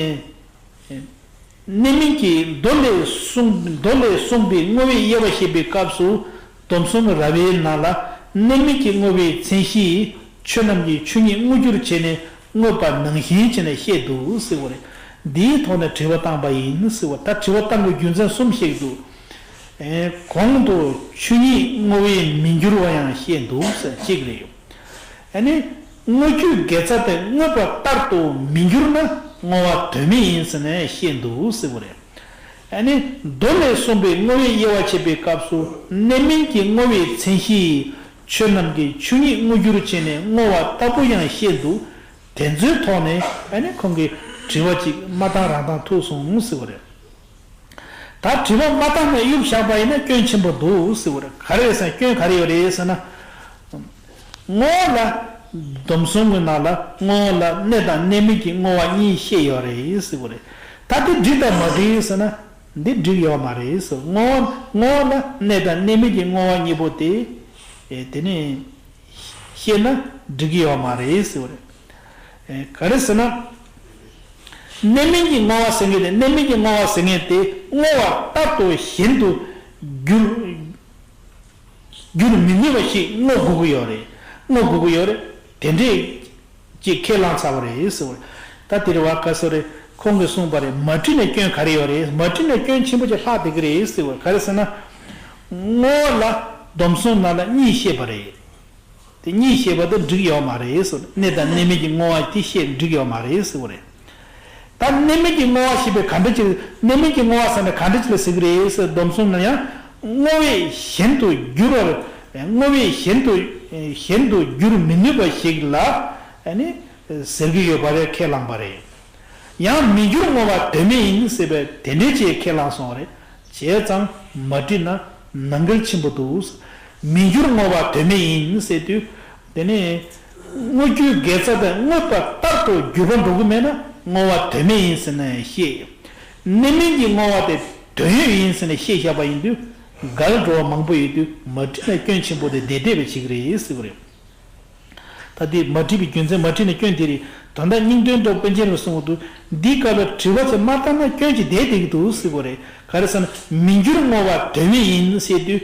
གནད་སྨིན་གྱི་མདོ་ལས་གསུངས། མདོ་ལས་གསུངས་པའི་བསྔོ་བའི་དབྱེ་བ་བཤད་པའི་སྐབས་སུ། སྡོམ་གསུམ་རབ་དབྱེའི་ནང་ལ་གནད་སྨིན་གྱི་བསྔོ་བའི་མཚན་གཞི་ཡིས་ཆོས་རྣམས་ཀྱི་ཆོས་ཉིད་བསྔོ་རྒྱུར་བྱས་ནས་བསྔོས་པ་ནང་བཞིན་བྱས་ནས་བཤད་འདུག་ཟེར་བ་རེད། འདིའི་ཐོག་ནས་དྲི་བ་བཏང་པ་ཡིན་ཟེར་བ། ད་དྲི་བ་བཏང་དགོས་རྒྱུ་མཚན་གསུམ་བཤད་འདུག་ཨེ། གོང་དུ་ཆོས་ཉིད་བསྔོ་བས་མི་འགྱུར་བ་ཡང་བཤད་འདུག་ཟེར་གཅིག་རེད། ཨ་ནི་བསྔོ་རྒྱུའི་དགེ་རྩ་དེ་བསྔོས་པ་ལྟར་དུ་མི་འགྱུར་ན་བསྔོ་བ་དོན་མེད་ཡིན་ཟེར་ནས་བཤད་འདུག་ཟེར་བ་རེད། ཨ་ནི་མདོ་ལས་གསུངས་པའི་བསྔོ་བའི་དབྱེ་བ་ཕྱེ་བའི་སྐབས་སུ། གནད་སྨིན་གྱི་བསྔོ་བའི་མཚན་གཞི་ཡིས་ཆོས་རྣམས་ཀྱི་ཆོས་ཉིད་བསྔོ་རྒྱུར་བྱས་ནས་བསྔོ་བ་ལྟ་བུ་ཡང་བཤད་འདུག་དེ་ཚོའི་ཐོག་ནས་ཨ་ནི་ཁོང་གིས་དྲི་བ་གཅིག་མ་བཏང་རང་བཏང་ཐུག་སོང་ཟེར་བ་རེད། ད་དྲི་བ་མ་བཏང་ནས་གཡུག་བཞག་པ་ཡིན་ན་སྐྱོན་ཆེན་པོ་འདུག་ཟེར་བ་རེད། ག་རེ་རེད་ཟེར་ན། སྐྱོན་ག་རེ་ཡོད་རེད་ཟེར་ན། བསྔོ་བ་ལ། སྡོམ་གསུམ་གྱི་ནང་ལ་བསྔོ་བ་ལ་གནས་དང་གནས་མིན་གྱི་བསྔོ་བ་གཉིས་བཤད་ཡོད་རེད་ཟེར་བ་རེད། ད་དེ་འགྲིག་དང་མ་འགྲིག་ཟེར་ན། འདི་འགྲིག་ཡོད་མ་རེད་ཟེར། བསྔོ་བ། བསྔོ་བ་ལ་གནས་དང་གནས་མིན་གྱི་བསྔོ་བ་གཉིས་པོ་དེ། ཨེ། དེ་ནི་བཤད་ན་འགྲིག་གི་ཡོད་མ་རེད་ཟེར་བ་རེད། ཨེ། ག་རེ་ཟེར་ན། གནས་མིན་གྱི་བསྔོ་བ་ཟེར་མཁན་དེ། གནས་མིན་གྱི་བསྔོ་བ་ཟེར་མཁན་དེ་བསྔོ་བ་ལྟར་དུ་གཞན་དུ་འགྱུར། འགྱུར་མི་ནུས་པ་ཞིག་བསྔོ་དགོས་ཀྱི་ཡོད་རེད། བསྔོ་དགོས་ཀྱི་ཡོད་རེད། དེ་འདྲས་ཅིག་ཁས་བླངས་ཚར་བ་རེད་ཟེར་བ་རེད། ད་དེ་རེད་བ། ག་ཟེར་རེད། ཁོང་གིས་གསུངས་པ་རེད། མ་བྲིས་ནས་སྐྱོན་ག་རེ་ཡོད་རེད། མ་བྲིས་ནས་སྐྱོན་ཆེན་པོ་ཅིག་ལྷག་བསྡད་ཀྱི་རེད་ཟེར་བ་རེད། ག་རེ་ཟེར་ན། བསྔོ་བ་ལ་སྡོམ་གསུམ་ནང་ལ་གཉིས་བཤད་པ་རེད། དེ་གཉིས་བཤད་པ་དེ་འགྲིག་ཡོད་མ་རེད་ཟེར། གནས་དང་གནས་མིན་གྱི་བསྔོ་བ་དེ་བཤད་འགྲིག་ཡོད་མ་རེད་ཟེར་བ་རེད། ད་གནས་མིན་གྱི་བསྔོ་བ་ཞེས་པའི་ག་འདྲ་ཅིག་གནས་མིན་གྱི་བསྔོ་བ་ཟེར་ན་ག་འདྲ་ཅིག་ལ་ཟེར་གྱི་རེད་ཟེར། སྡོམ་གསུམ་ན་ཡང་བསྔོ་བས་གཞན་དུ་འགྱུར་བར། བསྔོ་བས་གཞན་དུ། གཞན་དུ་འགྱུར་མི་ནུས་པ་ཞིག་ལ། ཨ་ནི་ཟེར་གྱི་ཡོད་པ་རེད། ཁས་བླངས་པ་རེད། ཡང་མི་འགྱུར་བསྔོ་བ་དོན་མེད་ཡིན་ཟེར་བའི་དེ་འདྲའི་ཅིག་ཁས་བླངས་སོང་བ་རེད། བྱས་ཙང་མ་བྲིས་ན་ནང་འགལ་ཆེན་པོ་འདུག་མི་འགྱུར་བསྔོ་བ་དོན་མེད་ཡིན་ཟེར་དུས། དེ་ནས་བསྔོ་རྒྱུའི་དགེ་རྩ་དེ་བསྔོས་པ་ལྟར་དུ་འགྱུར་བ་འགྲོ་གི་མེད་ན་བསྔོ་བ་དོན་མེད་ཡིན་ཟེར་ནས་བཤད། གནས་མིན་གྱི་བསྔོ་བ་དེ་དོན་ཡོད་ཡིན་ཟེར་ནས་བཤད་བཞག་པ་ཡིན་དུས། འགལ་འགྲོ་བ་མང་པོ་ཡོད་དུས་མ་བྲིས་ན་སྐྱོན་ཆེན་པོ་དེ་བསྡད་བསྡད་པ་བྱེད་ཀྱི་རེད་ཟེར་བ་རེད། ད་དེ་མ་བྲིས་པའི་རྒྱུ་མཚན། མ་བྲིས་ན་སྐྱོན་དེ་རེད། དོན་དག་སྙིང་དོན་འདྲ་པོ་པཎ་ཆེན་རིན་པོ་ཆེས་གསུངས་འདུག་འདིའི་སྐབས་ལ་དྲི་བ་ཚོ་མ་བཏང་ན་སྐྱོན་གྱི་བསྡད་བསྡད་ཀྱི་འདུག་ཟེར་བ་རེད། ག་རེ་ཟེར་ན། མི་འགྱུར་བསྔོ་བ་དོན་མེད་ཡིན་ཟེར་དུས།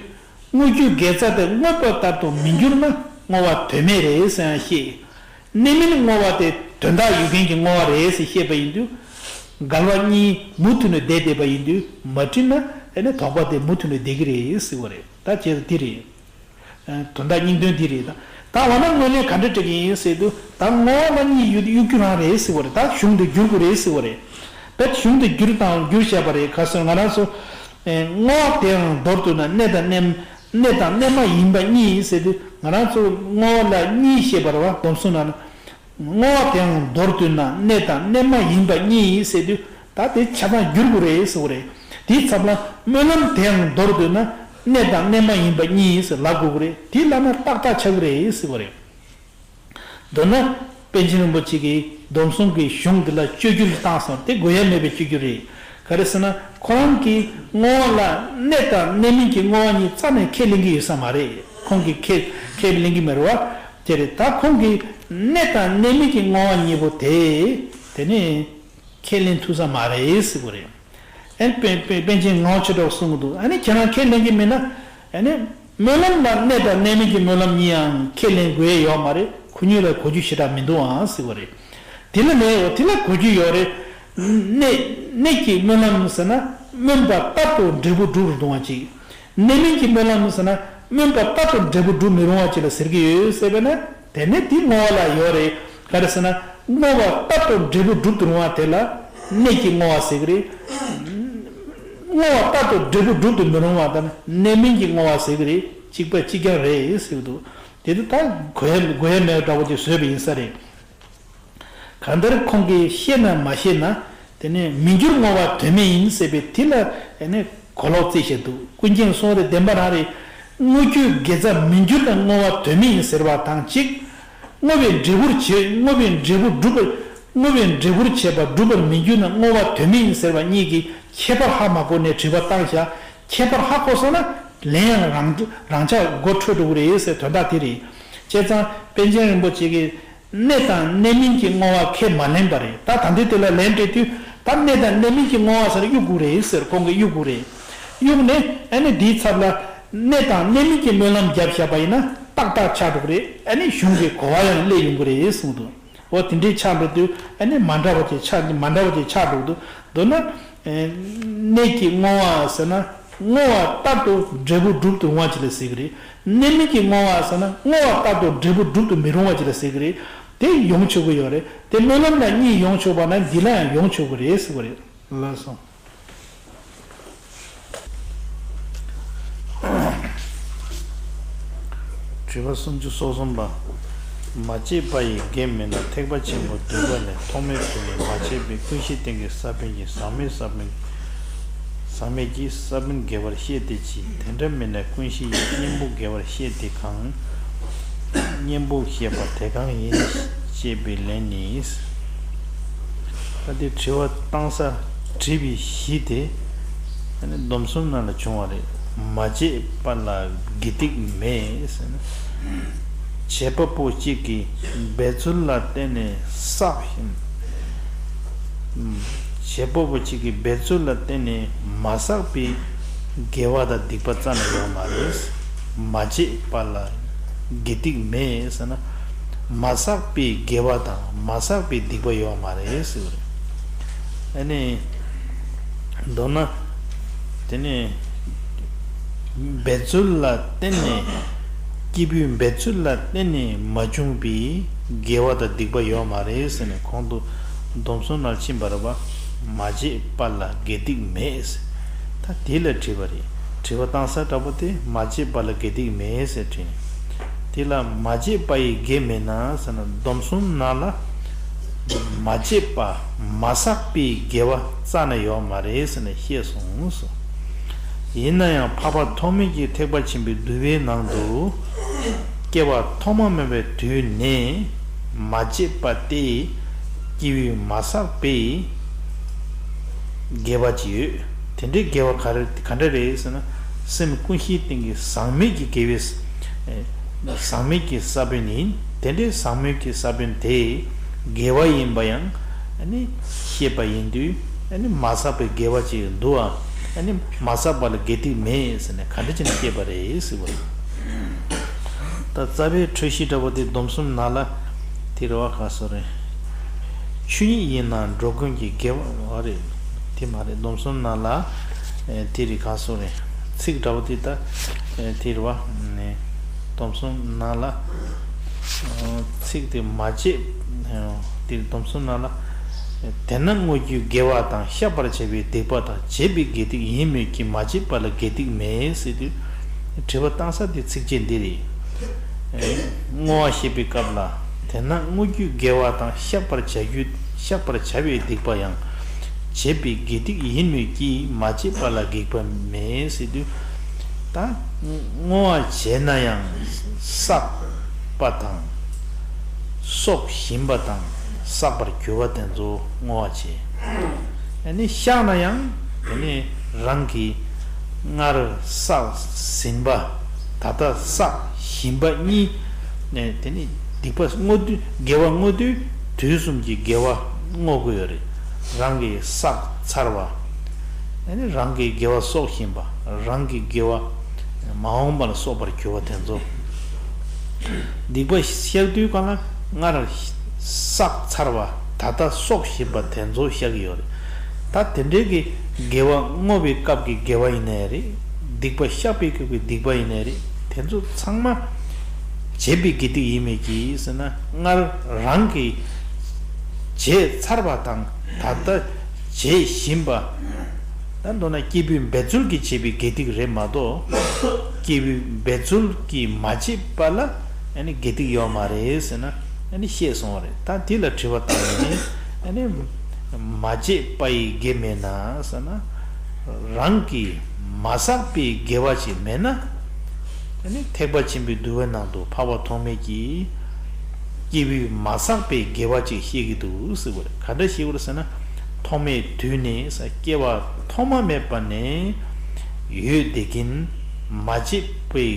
བསྔོ་རྒྱུའི་དགེ་རྩ་དེ་བསྔོས་པ་ལྟར་དུ་མི་འགྱུར་ན་བསྔོ་བ་དོན་མེད་རེད་ཟེར་ཡང་བཤད། གནས་མིན་བསྔོ་བ་དེ་དོན་དག་ཡོད་མཁན་གྱི་བསྔོ་བ་རེད་ཟེར་བཤད་པ་ཡིན་དུས། འགལ་བ་གཉིས་མུ་མཐུད་ནས་བསྡད་བསྡད་པ་ཡིན་དུས་མ་བྲིས་ན་ཨ་ནི་དོགས་པ་དེ་མུ་མཐུད་ནས་བསྡད་ཀྱི་རེད་ཟེར་བ་རེད། ད་བྱས་ཙང་འདི་རེད། དོན་དག་སྙིང་དོན་འདི་རེད། ད་ད་འོ་ན་དངོས་གནས་ག་འདྲ་འགྲིག་གི་ཡིན་ཟེར་དུས། ད་བསྔོ་བ་ལ་གཉིས་གཡུག་གཡུག་རྒྱུ་རང་རེད་ཟེར་བ་རེད། ད་གཞུང་དེ་བསྒྱུར་དགོས་རེད་ཟེར་བ་རེད། དཔེ་གཞུང་དེ་བསྒྱུར་དང་བསྒྱུར་བཞག་པ་རེད། ག་ཟེར་ང་རང་ཚོ། བསྔོ་བ་དེའང་མདོར་བསྡུ་ན་གནས་དང་གནས། གནས་དང་གནས་མ་ཡིན་པ་གཉིས་ཟེར་དུས། ང་རང་ཚོ་བསྔོ་བ་ལ་གཉིས་བཤད་པ་རེད་བ། སྡོམ་གསུམ་ནང་ན། བསྔོ་བ་དེའང་མདོར་བསྡུ་ན་གནས་དང་གནས་མ་ཡིན་པ་གཉིས་ཟེར་དུས། ད་དེ་ཆ་ཚང་བསྒྱུར་དགོས་རེད་ཟེར་བ་རེད། དེའི་མཚམས་ལ་སྨོན་ལམ་དེའང་མདོར་བསྡུ་ན་གནས་དང་གནས་མ་ཡིན་པ་གཉིས་ཟེར་ལབ་དགོས་ཀྱི་རེད། དེ་ལབ་ན་ཏག་ཏག་ཆགས་ཀྱི་རེད་ཟེར་བ་རེད། མདོར་ན་པཎ་ཆེན་རིན་པོ་ཆེ་གིས་སྡོམ་གསུམ་གྱི་གཞུང་འདི་ལ་བཅོས་བསྒྱུར་བཏང་སོང་། དེ་དགོས་ཡ་མེད་པའི་བཅོས་བསྒྱུར་རེད། ག་རེ་ཟེར་ན། ཁོ་རང་གིས་བསྔོ་བ་ལ་གནས་དང་གནས་མིན་གྱི་བསྔོ་བ་གཉིས་རྩ་ནས་ཁས་ལེན་གྱི་ཡོད་ས་མ་རེད། ཁོང་གིས་ཁས་ཁས་ལེན་གྱི་མེད་རེད་བ། དེ་རེད། ད་ཁོང་གིས་གནས་དང་གནས་མིན་གྱི་བསྔོ་བ་གཉིས་པོ་དེ། དེ་ནི་ཁས་ལེན་ཐུབ་ས་མ་རེད་ཟེར་གྱི་རེད། ཨན་པཎ་པཎ་པཎ་ཆེན་ངག་དབང་ཆོས་གྲགས་གསུང་གི་འདུག་ཨ་ནི་ཁྱེད་རང་ཁས་ལེན་གྱི་མིན་ན། ཨ་ནི་སྨོན་ལམ་ལ་གནས་དང་གནས་མིན་གྱི་སྨོན་ལམ་གཉིས་ཡང་ཁས་ལེན་དགོས་ཡ་ཡོད་མ་རེད། ཁོ་གཉིས་ལ་གོ་རྒྱུ་ཞེ་དྲག་མི་འདུག་ཨང་ཟེར་བ་རེད། དེ་ལ་མེད་འོ། དེ་ལ་གོ་རྒྱུ་ཡོད་རེད། གནས་གནས་ཀྱི་སྨོན་ལམ་ཟེར་ན་སྨོན་པ་ལྟར་དུ་འབྲས་བུ་སྒྲུབ་རུང་བ་ཅིག་གནས་མིན་གྱི་སྨོན་ལམ་ཟེར་ན་སྨོན་པ་ལྟར་དུ་འབྲས་བུ་སྒྲུབ་མི་རུང་བ་ཅིག་ལ་ཟེར་གྱི་ཡོད་ཟེར་བས་ན། དེ་ནི་དེ་བསྔོ་བ་ལ་ཡོད་རེད། ག་རེ་ཟེར་ན། བསྔོ་བ་ལྟར་དུ་འབྲས་བུ་སྒྲུབ་ཏུ་རུང་བ་དེ་ལ་གནས་ཀྱི་བསྔོ་བ་ཟེར་གྱི་རེད། བསྔོ་བ་ལྟར་དུ་འབྲས་བུ་སྒྲུབ་ཏུ་མི་རུང་བ་དང་གནས་མིན་གྱི་བསྔོ་བ་ཟེར་གྱི་རེད། གཅིག་པ་གཅིག་རྐྱང་རེད་ཟེར་གྱི་འདུག་དེ་དུས་ད་གོ་ཡ་གོ་ཡ་མེད་པ་འདྲ་བོ་ཅིག་བཟོས་པ་ཡིན་ས་རེད། གང་ལྟར་ཁོང་གིས་ཤེས་ན་མ་ཤེས་ན། དེ་ནས་མི་འགྱུར་བསྔོ་བ་དོན་མེད་ཡིན་ཟེར་བའི་དེ་ལ་ཨ་ནི་གོ་ལོག་རྩིས་བྱས་འདུག་ཀུན་མཁྱེན་གསུང་རེ་བདེན་པ་རང་རེད། བསྔོ་རྒྱུའི་དགེ་རྩ་མི་འགྱུར་ན་བསྔོ་བ་དོན་མེད་ཡིན་ཟེར་བ་དང་གཅིག་བསྔོ་བའི་འབྲས་བུར་བྱེད། བསྔོ་བའི་འབྲས་བུ་སྒྲུབ་པར། བསྔོ་བའི་འབྲས་བུར་བྱེད་པ་སྒྲུབ་པར་མི་འགྱུར་ན་བསྔོ་བ་དོན་མེད་ཡིན་ཟེར་བ་གཉིས་ཀྱི་ཁྱད་པར་ཧ་མ་གོ་ནས་དྲི་བ་བཏང་བཞག་ཁྱད་པར་ཧ་གོ་སོང་ན་ལན་ཡང་རང་རང་འཇགས་མགོ་འཕྲོད་འགྲོ་གི་རེད་ཟེར། དོན་དག་དེ་རེད། བྱས་ཙང་པཎ་ཆེན་རིན་པོ་ཆེ་གིས། གནས་དང་གནས་མིན་གྱི་བསྔོ་བ་ཁས་མ་ལེན་པ་རེད། ད་ད་འདི་དེ་ལ་ལན་སྤྲད་དུས་ད་གནས་དང་གནས་མིན་གྱི་བསྔོ་བ་ཟེར་གཡུག་དགོས་རེད་ཟེར། ཁོང་གིས་གཡུག་དགོས་རེད། གཡུག་ནས་ཨ་ནི་འདིའི་ཚབ་ལ་གནས་དང་གནས་མིན་གྱི་སྨོན་ལམ་བརྒྱབ་བཞག་པ་ཡིན་ན་ཏག་ཏག་ཆགས་འགྲོ་གི་རེད། ཨ་ནི་གཞུང་གི་གོ་བ་ཡང་སླེབས་ཡོང་གི་རེད་གསུངས་འདུག་འོ་དེ་འདྲའི་ཆགས་འགྲོ་དུས་ཨ་ནི་མ་འདྲ་བ་ཅིག་ཆགས། མ་འདྲ་བ་ཅིག་ཆགས་འགྲོ་འདུག་མདོར་ན། གནས་ཀྱི་བསྔོ་བ་ཟེར་ན་བསྔོ་བ་ལྟར་དུ་འབྲས་བུ་སྒྲུབ་ཏུ་རུང་བ་ཅིག་ལ་ཟེར་གི་རེད། གནས་མིན་གྱི་བསྔོ་བ་ཟེར་ན་བསྔོ་བ་ལྟར་དུ་འབྲས་བུ་སྒྲུབ་ཏུ་མི་རུང་བ་ཅིག་ལ་ཟེར་གི་རེད། དེ་ཡོང་ཆོག་གི་ཡོད་རེད། དེ་སྨོན་ལམ་ལ་གཉིས་ཡོང་ཆོག་པ་ན་འདི་ལ་ཡང་ཡོང་ཆོག་གི་རེད་ཟེར་བ་རེད། ལགས་སོ། དྲི་བ་སུམ་ཅུ་སོ་གསུམ་པ། མ་བརྗེད་པ་ཡི་དགེ་མེད་ན། ཐེག་པ་ཆེན་པོ་བསྡུས་པ་ལས། ཐོག་མའི་དུས་ནས་མ་བརྗེད་པའི། ཀུན་ཤེས་རྟེན་གྱི་ས་བོན་གྱིས། ཟག་མེད་ས་བོན། ཟག་མེད་ཀྱི་ས་བོན་དགེ་བར་བཤད་དེ་ཅི། དེ་འདྲ་མེད་ན་ཀུན་ཤེས་ཡིན། གཉེན་པོ་དགེ་བར་བཤད་དེ་གང་། གཉེན་པོ་བཤད་པ་དེ་གང་ཡིན། ཅེས་པའི་ལན་ནི། ད་ལྟའི་དྲི་བ་བཏང་ས་དྲི་བའི་གཞི་དེ་ཨ་ནི་སྡོམ་གསུམ་ནང་ལ་བྱུང་བ་རེད། མ་བརྗེད་པ་ལ་དགེ་སྡིག་མེད་ཟེར་ན། བྱེད་པ་པོ་གཅིག་གིས་འབད་རྩོལ་ལ་བརྟེན་ནས་བསགས་ཤིང་། བྱེད་པ་པོ་གཅིག་གིས་འབད་རྩོལ་ལ་བརྟེན་ནས་མ་བསགས་པའི་དགེ་བ་དང་སྡིག་པ་རྩ་ནས་ཡོད་མ་རེད། མ་བརྗེད་པ་ལ་དགེ་སྡིག་མེད་ཟེར་ན། མ་བསགས་པའི་དགེ་བ་དང་མ་བསགས་པའི་སྡིག་པ་ཡོད་མ་རེད་ཟེར་བ་རེད། ཨ་ནི། མདོར་ན། དེ་ནས། འབད་རྩོལ་ལ་བརྟེན་ནས། སྐྱེས་བུའི་འབད་རྩོལ་ལ་བརྟེན་ནས་མ་བྱུང་བའི་དགེ་བ་དང་སྡིག་པ་ཡོད་མ་རེད་ཟེར་ནས་གོང་དུ་སྡོམ་གསུམ་ནང་ཕྱིན་པ་རེད་པ། མ་བརྗེད་པ་ལ་དགེ་སྡིག་མེད་ཟེར། ད་དེ་ལ་དྲིས་པ་རེད། དྲི་བ་བཏང་ས་འདྲ་པོ་དེ་མ་བརྗེད་པ་ལ་དགེ་སྡིག་མེད་ཟེར་དྲིས། དེ་ལ་མ་བརྗེད་པ་ཡི་དགེ་མེད་ན་ཟེར་ན་སྡོམ་གསུམ་ནང་ལ། མ་བརྗེད་པ་མ་བསགས་པའི་དགེ་བ་རྩ་ནས་ཡོད་མ་རེད་ཟེར་ནས་བཤད་སོང་སོ། ཡིན་ན་ཡང་འཕགས་པ་ཐོགས་མེད་ཀྱིས་ཐེག་པ་ཆེན་པོའི་བསྡུ་བའི་ནང་དུ། སྐྱེ་བ་ཐོག་མ་མེད་པའི་དུས་ནས་མ་བརྗེད་པ་སྟེ་སྐྱེ་བོས་མ་བསགས་པའི་དགེ་བ་ཅིག་ཡོད། དེ་འདྲའི་དགེ་བ་ག་རེ་ག་འདྲ་རེད་ཟེར་ན། སེམས་ཀུན་ཤེས་རྟེན་གྱི་ཟག་མེད་ཀྱི་དགེ་བའི་ཟག་མེད་ཀྱི་ས་བོན་ཡིན། དེ་འདྲའི་ཟག་མེད་ཀྱི་ས་བོན་དེ་དགེ་བ་ཡིན་པ་ཡང་ཨ་ནི་ཤེས་པ་ཡིན་དུས་ཨ་ནི་མ་བསགས་པའི་དགེ་བ་ཅིག་འདུག་ཨ། ཨ་ནི་མ་བསགས་པ་ལ་དགེ་སྡིག་མེད་ཟེར་ནས་ག་འདྲ་བྱས་ནས་སྐྱེས་པ་རེད་ཟེར་བ། ད་རྩ་བའི་འཁྲུལ་གཞི་འདྲ་པོ་དེ་སྡོམ་གསུམ་ནང་ལ་དེ་རེད་བ། ག་སོ་རེད། ཆོས་ཉིད་ཡིན་ན་འགྲོ་ཀུན་གྱི་དགེ་བ་རེད། དེ་མ་རེད། སྡོམ་གསུམ་ནང་ལ་ཨེ་དེ་རེད། ག་སོ་རེད། ཚིག་འདྲ་པོ་དེ་ད་ཨེ་དེ་རེད་བ། ནས་སྡོམ་གསུམ་ནང་ལ་ཨ་ཚིག་དེ་མ་བརྗེད་ཨ་དེ་སྡོམ་གསུམ་ནང་ལ་དེས་ན་བསྔོ་རྒྱུའི་དགེ་བ་དང་བཤགས་པར་བྱ་བའི་སྡིག་པ་དང་བྱས་པའི་དགེ་སྡིག་ཡིན་མོད་ཀྱི་མ་བརྗེད་པ་ལ་དགེ་སྡིག་མེད་ཟེར་དུས། དྲི་བ་བཏང་ས་དེ་ཚིགས་བཅད་འདི་རེད། བསྔོ་བ་བཤད་པའི་སྐབས་ལ། དེས་ན་བསྔོ་རྒྱུའི་དགེ་བ་དང་བཤགས་པར་བྱ་རྒྱུ། བཤགས་པར་བྱ་བའི་སྡིག་པ་ཡང་། བྱས་པའི་དགེ་སྡིག་ཡིན་མོད་ཀྱི་མ་བརྗེད་པ་ལ་དགེ་སྡིག་མེད་ཟེར་དུས། ད་བསྔོ་བ་བྱས་ན་ཡང་བསགས་པ་དང་། གསོག་བཞིན་པ་དང་བསགས་པར་གྱུར་པ་དེ་ཚོ་བསྔོ་བ་བྱས། ཨ་ནི་བཤགས་ན་ཡང་དེ་ནི་རང་གིས་སྔར་བསགས་ཟིན་པ། ད་ལྟ་བསགས་བཞིན་པ་གཉིས་ནས་དེ་ནི་སྡིག་པ་བསྔོ་དུས། དགེ་བ་བསྔོ་དུས་དུས་གསུམ་གྱི་དགེ་བ་བསྔོ་དགོས་ཡོད་རེད། རང་གིས་བསགས་ཚར་བ། ཨ་ནི་རང་གིས་དགེ་བ་གསོག་བཞིན་པ། རང་གི་དགེ་བ་མ་འོངས་པ་ལ་གསོག་པར་གྱུར་པ་དེ་ཚོ། སྡིག་པ་བཤགས་དུས་གང་ལ་སྔར་བསགས་ཚར་བ། ད་ལྟ་གསོག་བཞིན་པ་དེ་ཚོ་བཤགས་ཀྱི་ཡོད་རེད། ད་དེ་འདྲའི་གི་དགེ་བ་བསྔོ་བའི་སྐབས་ཀྱི་དགེ་བ་ཡིན་ནའི་རེད། སྡིག་པ་བཤགས་པའི་སྐབས་ཀྱི་སྡིག་པ་ཡིན་ནའི་རེད། དེ་ཚོ་ཚང་མ་བྱས་པའི་དགེ་སྡིག་ཡིན་མོད་ཀྱི་ཟེར་ན། སྔར་རང་གིས་བྱས་ཚར་བ་དང་ད་ལྟ་བྱེད་བཞིན་པ། ད་མདོར་ན་སྐྱེས་བུའི་འབད་རྩོལ་གྱིས་བྱས་པའི་དགེ་སྡིག་རེད་མ་གཏོགས། སྐྱེས་བུའི་འབད་རྩོལ་གྱིས་མ་བྱས་པ་ལ་ཨ་ནི་དགེ་སྡིག་ཡོད་མ་རེད་ཟེར་ན། ཨ་ནི་བཤད་སོང་བ་རེད། ད་དེ་ལ་དྲི་བ་བཏང་ནས་ནི། ཨ་ནི་མ་བྱས་པ་ཡི་དགེ་མེད་ན་ཟེར་ན། རང་གིས་མ་བསགས་པའི་དགེ་བ་ཅིག་མེད་ན། ཨ་ནི་ཐེག་པ་ཆེན་པོའི་འདུལ་བའི་ནང་དུ་འཕགས་པ་ཐོགས་མེད་ཀྱིས་སྐྱེས་བུས་མ་བསགས་པའི་དགེ་བ་ཅིག་བཤད་ཀྱི་འདུག་ཟེར་བ་རེད། ག་འདྲ་བཤད་ཀྱི་རེད་ཟེར་ན། ཐོག་མའི་དུས་ནས་སྐྱེ་བ་ཐོག་མ་མེད་པ་ནས་ཡོད་བསྡད་ཀྱིན་མ་བྱས་པའི་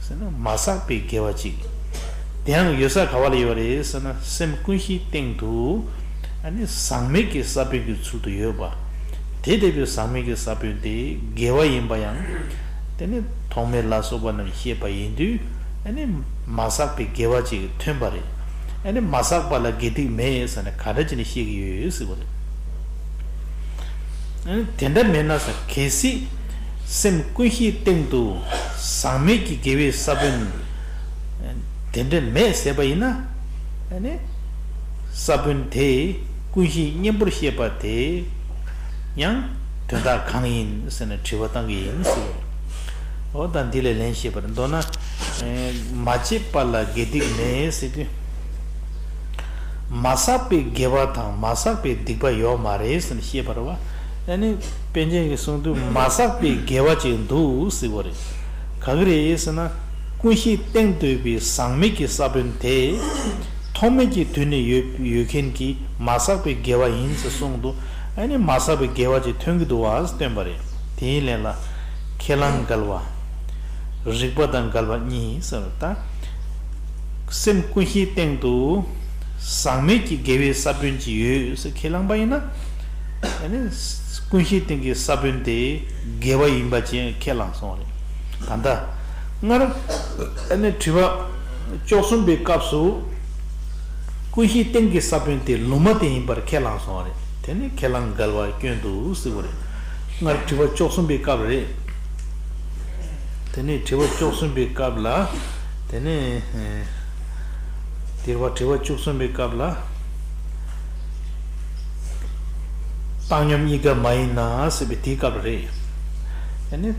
ཟེར་ན་མ་བསགས་པའི་དགེ་བ་ཅིག་དེའང་ཡོད་ས་ག་བ་ལ་ཡོད་རེད་ཟེར་ན། སེམས་ཀུན་གཞིའི་སྟེང་དུ་ཨ་ནི་ཟག་མེད་ཀྱི་ས་བོན་གྱི་ཚུལ་དུ་ཡོད་པ། དེ་ལྟ་བུའི་ཟག་མེད་ཀྱི་ས་བོན་དེ་དགེ་བ་ཡིན་པ་ཡང་། དེ་ནི་ཐོགས་མེད་ལ་སོགས་པ་རྣམས་བཤད་པ་ཡིན་དུས། ཨ་ནི་མ་བསགས་པའི་དགེ་བ་ཅིག་ཐོན་པ་རེད། ཨ་ནི་མ་བསགས་པ་ལ་དགེ་སྡིག་མེད་ཟེར་ནས་ག་འདྲ་བྱས་ནས་བཤད་ཀྱི་ཡོད་ཟེར་བ་རེད། ཨ་ནི་དེ་འདྲ་མེད་ན་ཟེར། གལ་སྲིད་སེམས་ཀུན་གཞིའི་སྟེང་དུ་ཟག་མེད་ཀྱི་དགེ་བའི་ས་བོན་དེ་འདྲ་མེད་ཟེར་བ་ཡིན་ན། ཨ་ནི་ས་བོན་དེ་ཀུན་གཞི་གཉེན་པོར་བཤད་པ་དེ་ཡང་དོན་དག་གང་ཡིན་ཟེར་ནས་དྲི་བ་བཏང་གི་ཡིན་ཟེར་བ་རེད། འོ་ད་འདི་ལས་ལན་བཤད་པ་རེད། མདོར་ན། ཨེ། མ་བྱས་པ་ལ་དགེ་སྡིག་མེད་ཟེར་དུས། མ་བསགས་པའི་དགེ་བ་དང་མ་བསགས་པའི་སྡིག་པ་ཡོད་མ་རེད་ཟེར་ནས་བཤད་པ་རེད་བ། ཨ་ནི་པཎ་ཆེན་གྱིས་གསུངས་དུས་མ་བསགས་པའི་དགེ་བ་ཅིག་འདུག་ཟེར་བ་རེད། ག་གི་རེད་ཟེར་ན། ཀུན་གཞིའི་སྟེང་དུ་ཡོད་པའི་ཟག་མེད་ཀྱི་ས་བོན་དེ། ཐོག་མེད་ཀྱི་དུས་ནས་ཡོད་ཡོད་མཁན་གྱི་མ་བསགས་པའི་དགེ་བ་ཡིན་ཟེར་གསུངས་འདུག་ཨ་ནི་མ་བསགས་པའི་དགེ་བ་ཅིག་ཐོན་གྱི་འདུག་བ་ཟེར་སྟོན་པ་རེད། དེའི་ལན་ལ། ཁས་བླངས་འགལ་བ། རིགས་པ་དང་འགལ་བ་གཉིས་ཟེར་བ་ད། སེམས་ཀུན་གཞིའི་སྟེང་དུ་ཟག་མེད་ཀྱི་དགེ་བའི་ས་བོན་ཅིག་ཡོད་ཟེར་ཁས་བླངས་པ་ཡིན་ན། ཨ་ནི་ཀུན་གཞིའི་སྟེང་གི་ས་བོན་དེ་དགེ་བ་ཡིན་པ་ཅིག་ཁས་བླངས་སོང་བ་རེད། ད་ལྟ་སྔར་ཨ་ནི་དྲི་བ་བཅུ་གསུམ་པའི་སྐབས་སུ། ཀུན་གཞིའི་སྟེང་གི་ས་བོན་དེ་ལུང་མ་བསྟན་ཡིན་པར་ཁས་བླངས་སོང་བ་རེད། དེ་ནི་ཁས་བླངས་འགལ་བ་སྐྱོན་འདུག་ཟེར་བ་རེད། སྔར་དྲི་བ་བཅུ་གསུམ་པའི་སྐབས་རེད། དེ་ནི་དྲི་བ་བཅུ་གསུམ་པའི་སྐབས་ལ། དེ་ནི། ཨེ། དེ་བ་དྲི་བ་བཅུ་གསུམ་པའི་སྐབས་ལ། བཏང་སྙོམས་གཉིས་ཀ་མ་ཡིན་ན་ཟེར་བའི་དེའི་སྐབས་རེད། ཨ་ནི།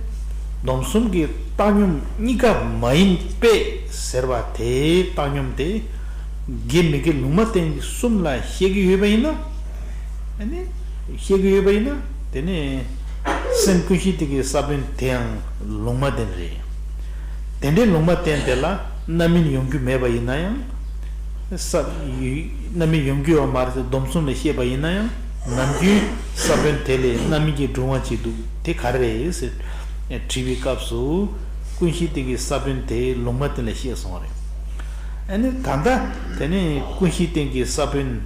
སྡོམ་གསུམ་གྱི་བཏང་སྙོམས་གཉིས་ཀ་མ་ཡིན་པས་ཟེར་བ་དེའི་བཏང་སྙོམས་དེ། དགེ་མི་དགེ་ལུང་མ་བསྟན་གསུམ་ལ་བཤད་ཀྱི་ཡོད་པ་ཡིན་ན། ཨ་ནི། བཤད་ཀྱི་ཡོད་པ་ཡིན་ན། དེ་ནི། སེམས་ཀུན་གཞི་དེ་གའི་ས་བོན་དེའང་ལུང་མ་བསྟན་རེད། དེ་འདྲའི་ལུང་མ་བསྟན་དེ་ལ་རྣམ་སྨིན་ཡོང་རྒྱུ་མེད་པ་ཡིན་ན་ཡང་། ས། རྣམ་སྨིན་ཡོང་རྒྱུ་ཡོད་མ་རེད་ཟེར་སྡོམ་གསུམ་ལ་བཤད་པ་ཡིན་ན་ཡང་། ནམ་རྒྱུན་ས་བོན་དེ་ལས་རྣམ་སྨིན་གྱི་སྒྲུང་བ་ཅིག་འདུག་དེ་ག་རེ་རེད་ཟེར་དྲིས་པའི་སྐབས་སུ། ཀུན་གཞི་དེ་གའི་ས་བོན་དེ་ལུང་མ་བསྟན་ལ་བཤད་སོང་བ་རེད། ཨ་ནི་ད་ལྟ་དེ་ནི་ཀུན་གཞིའི་སྟེང་གི་ས་བོན་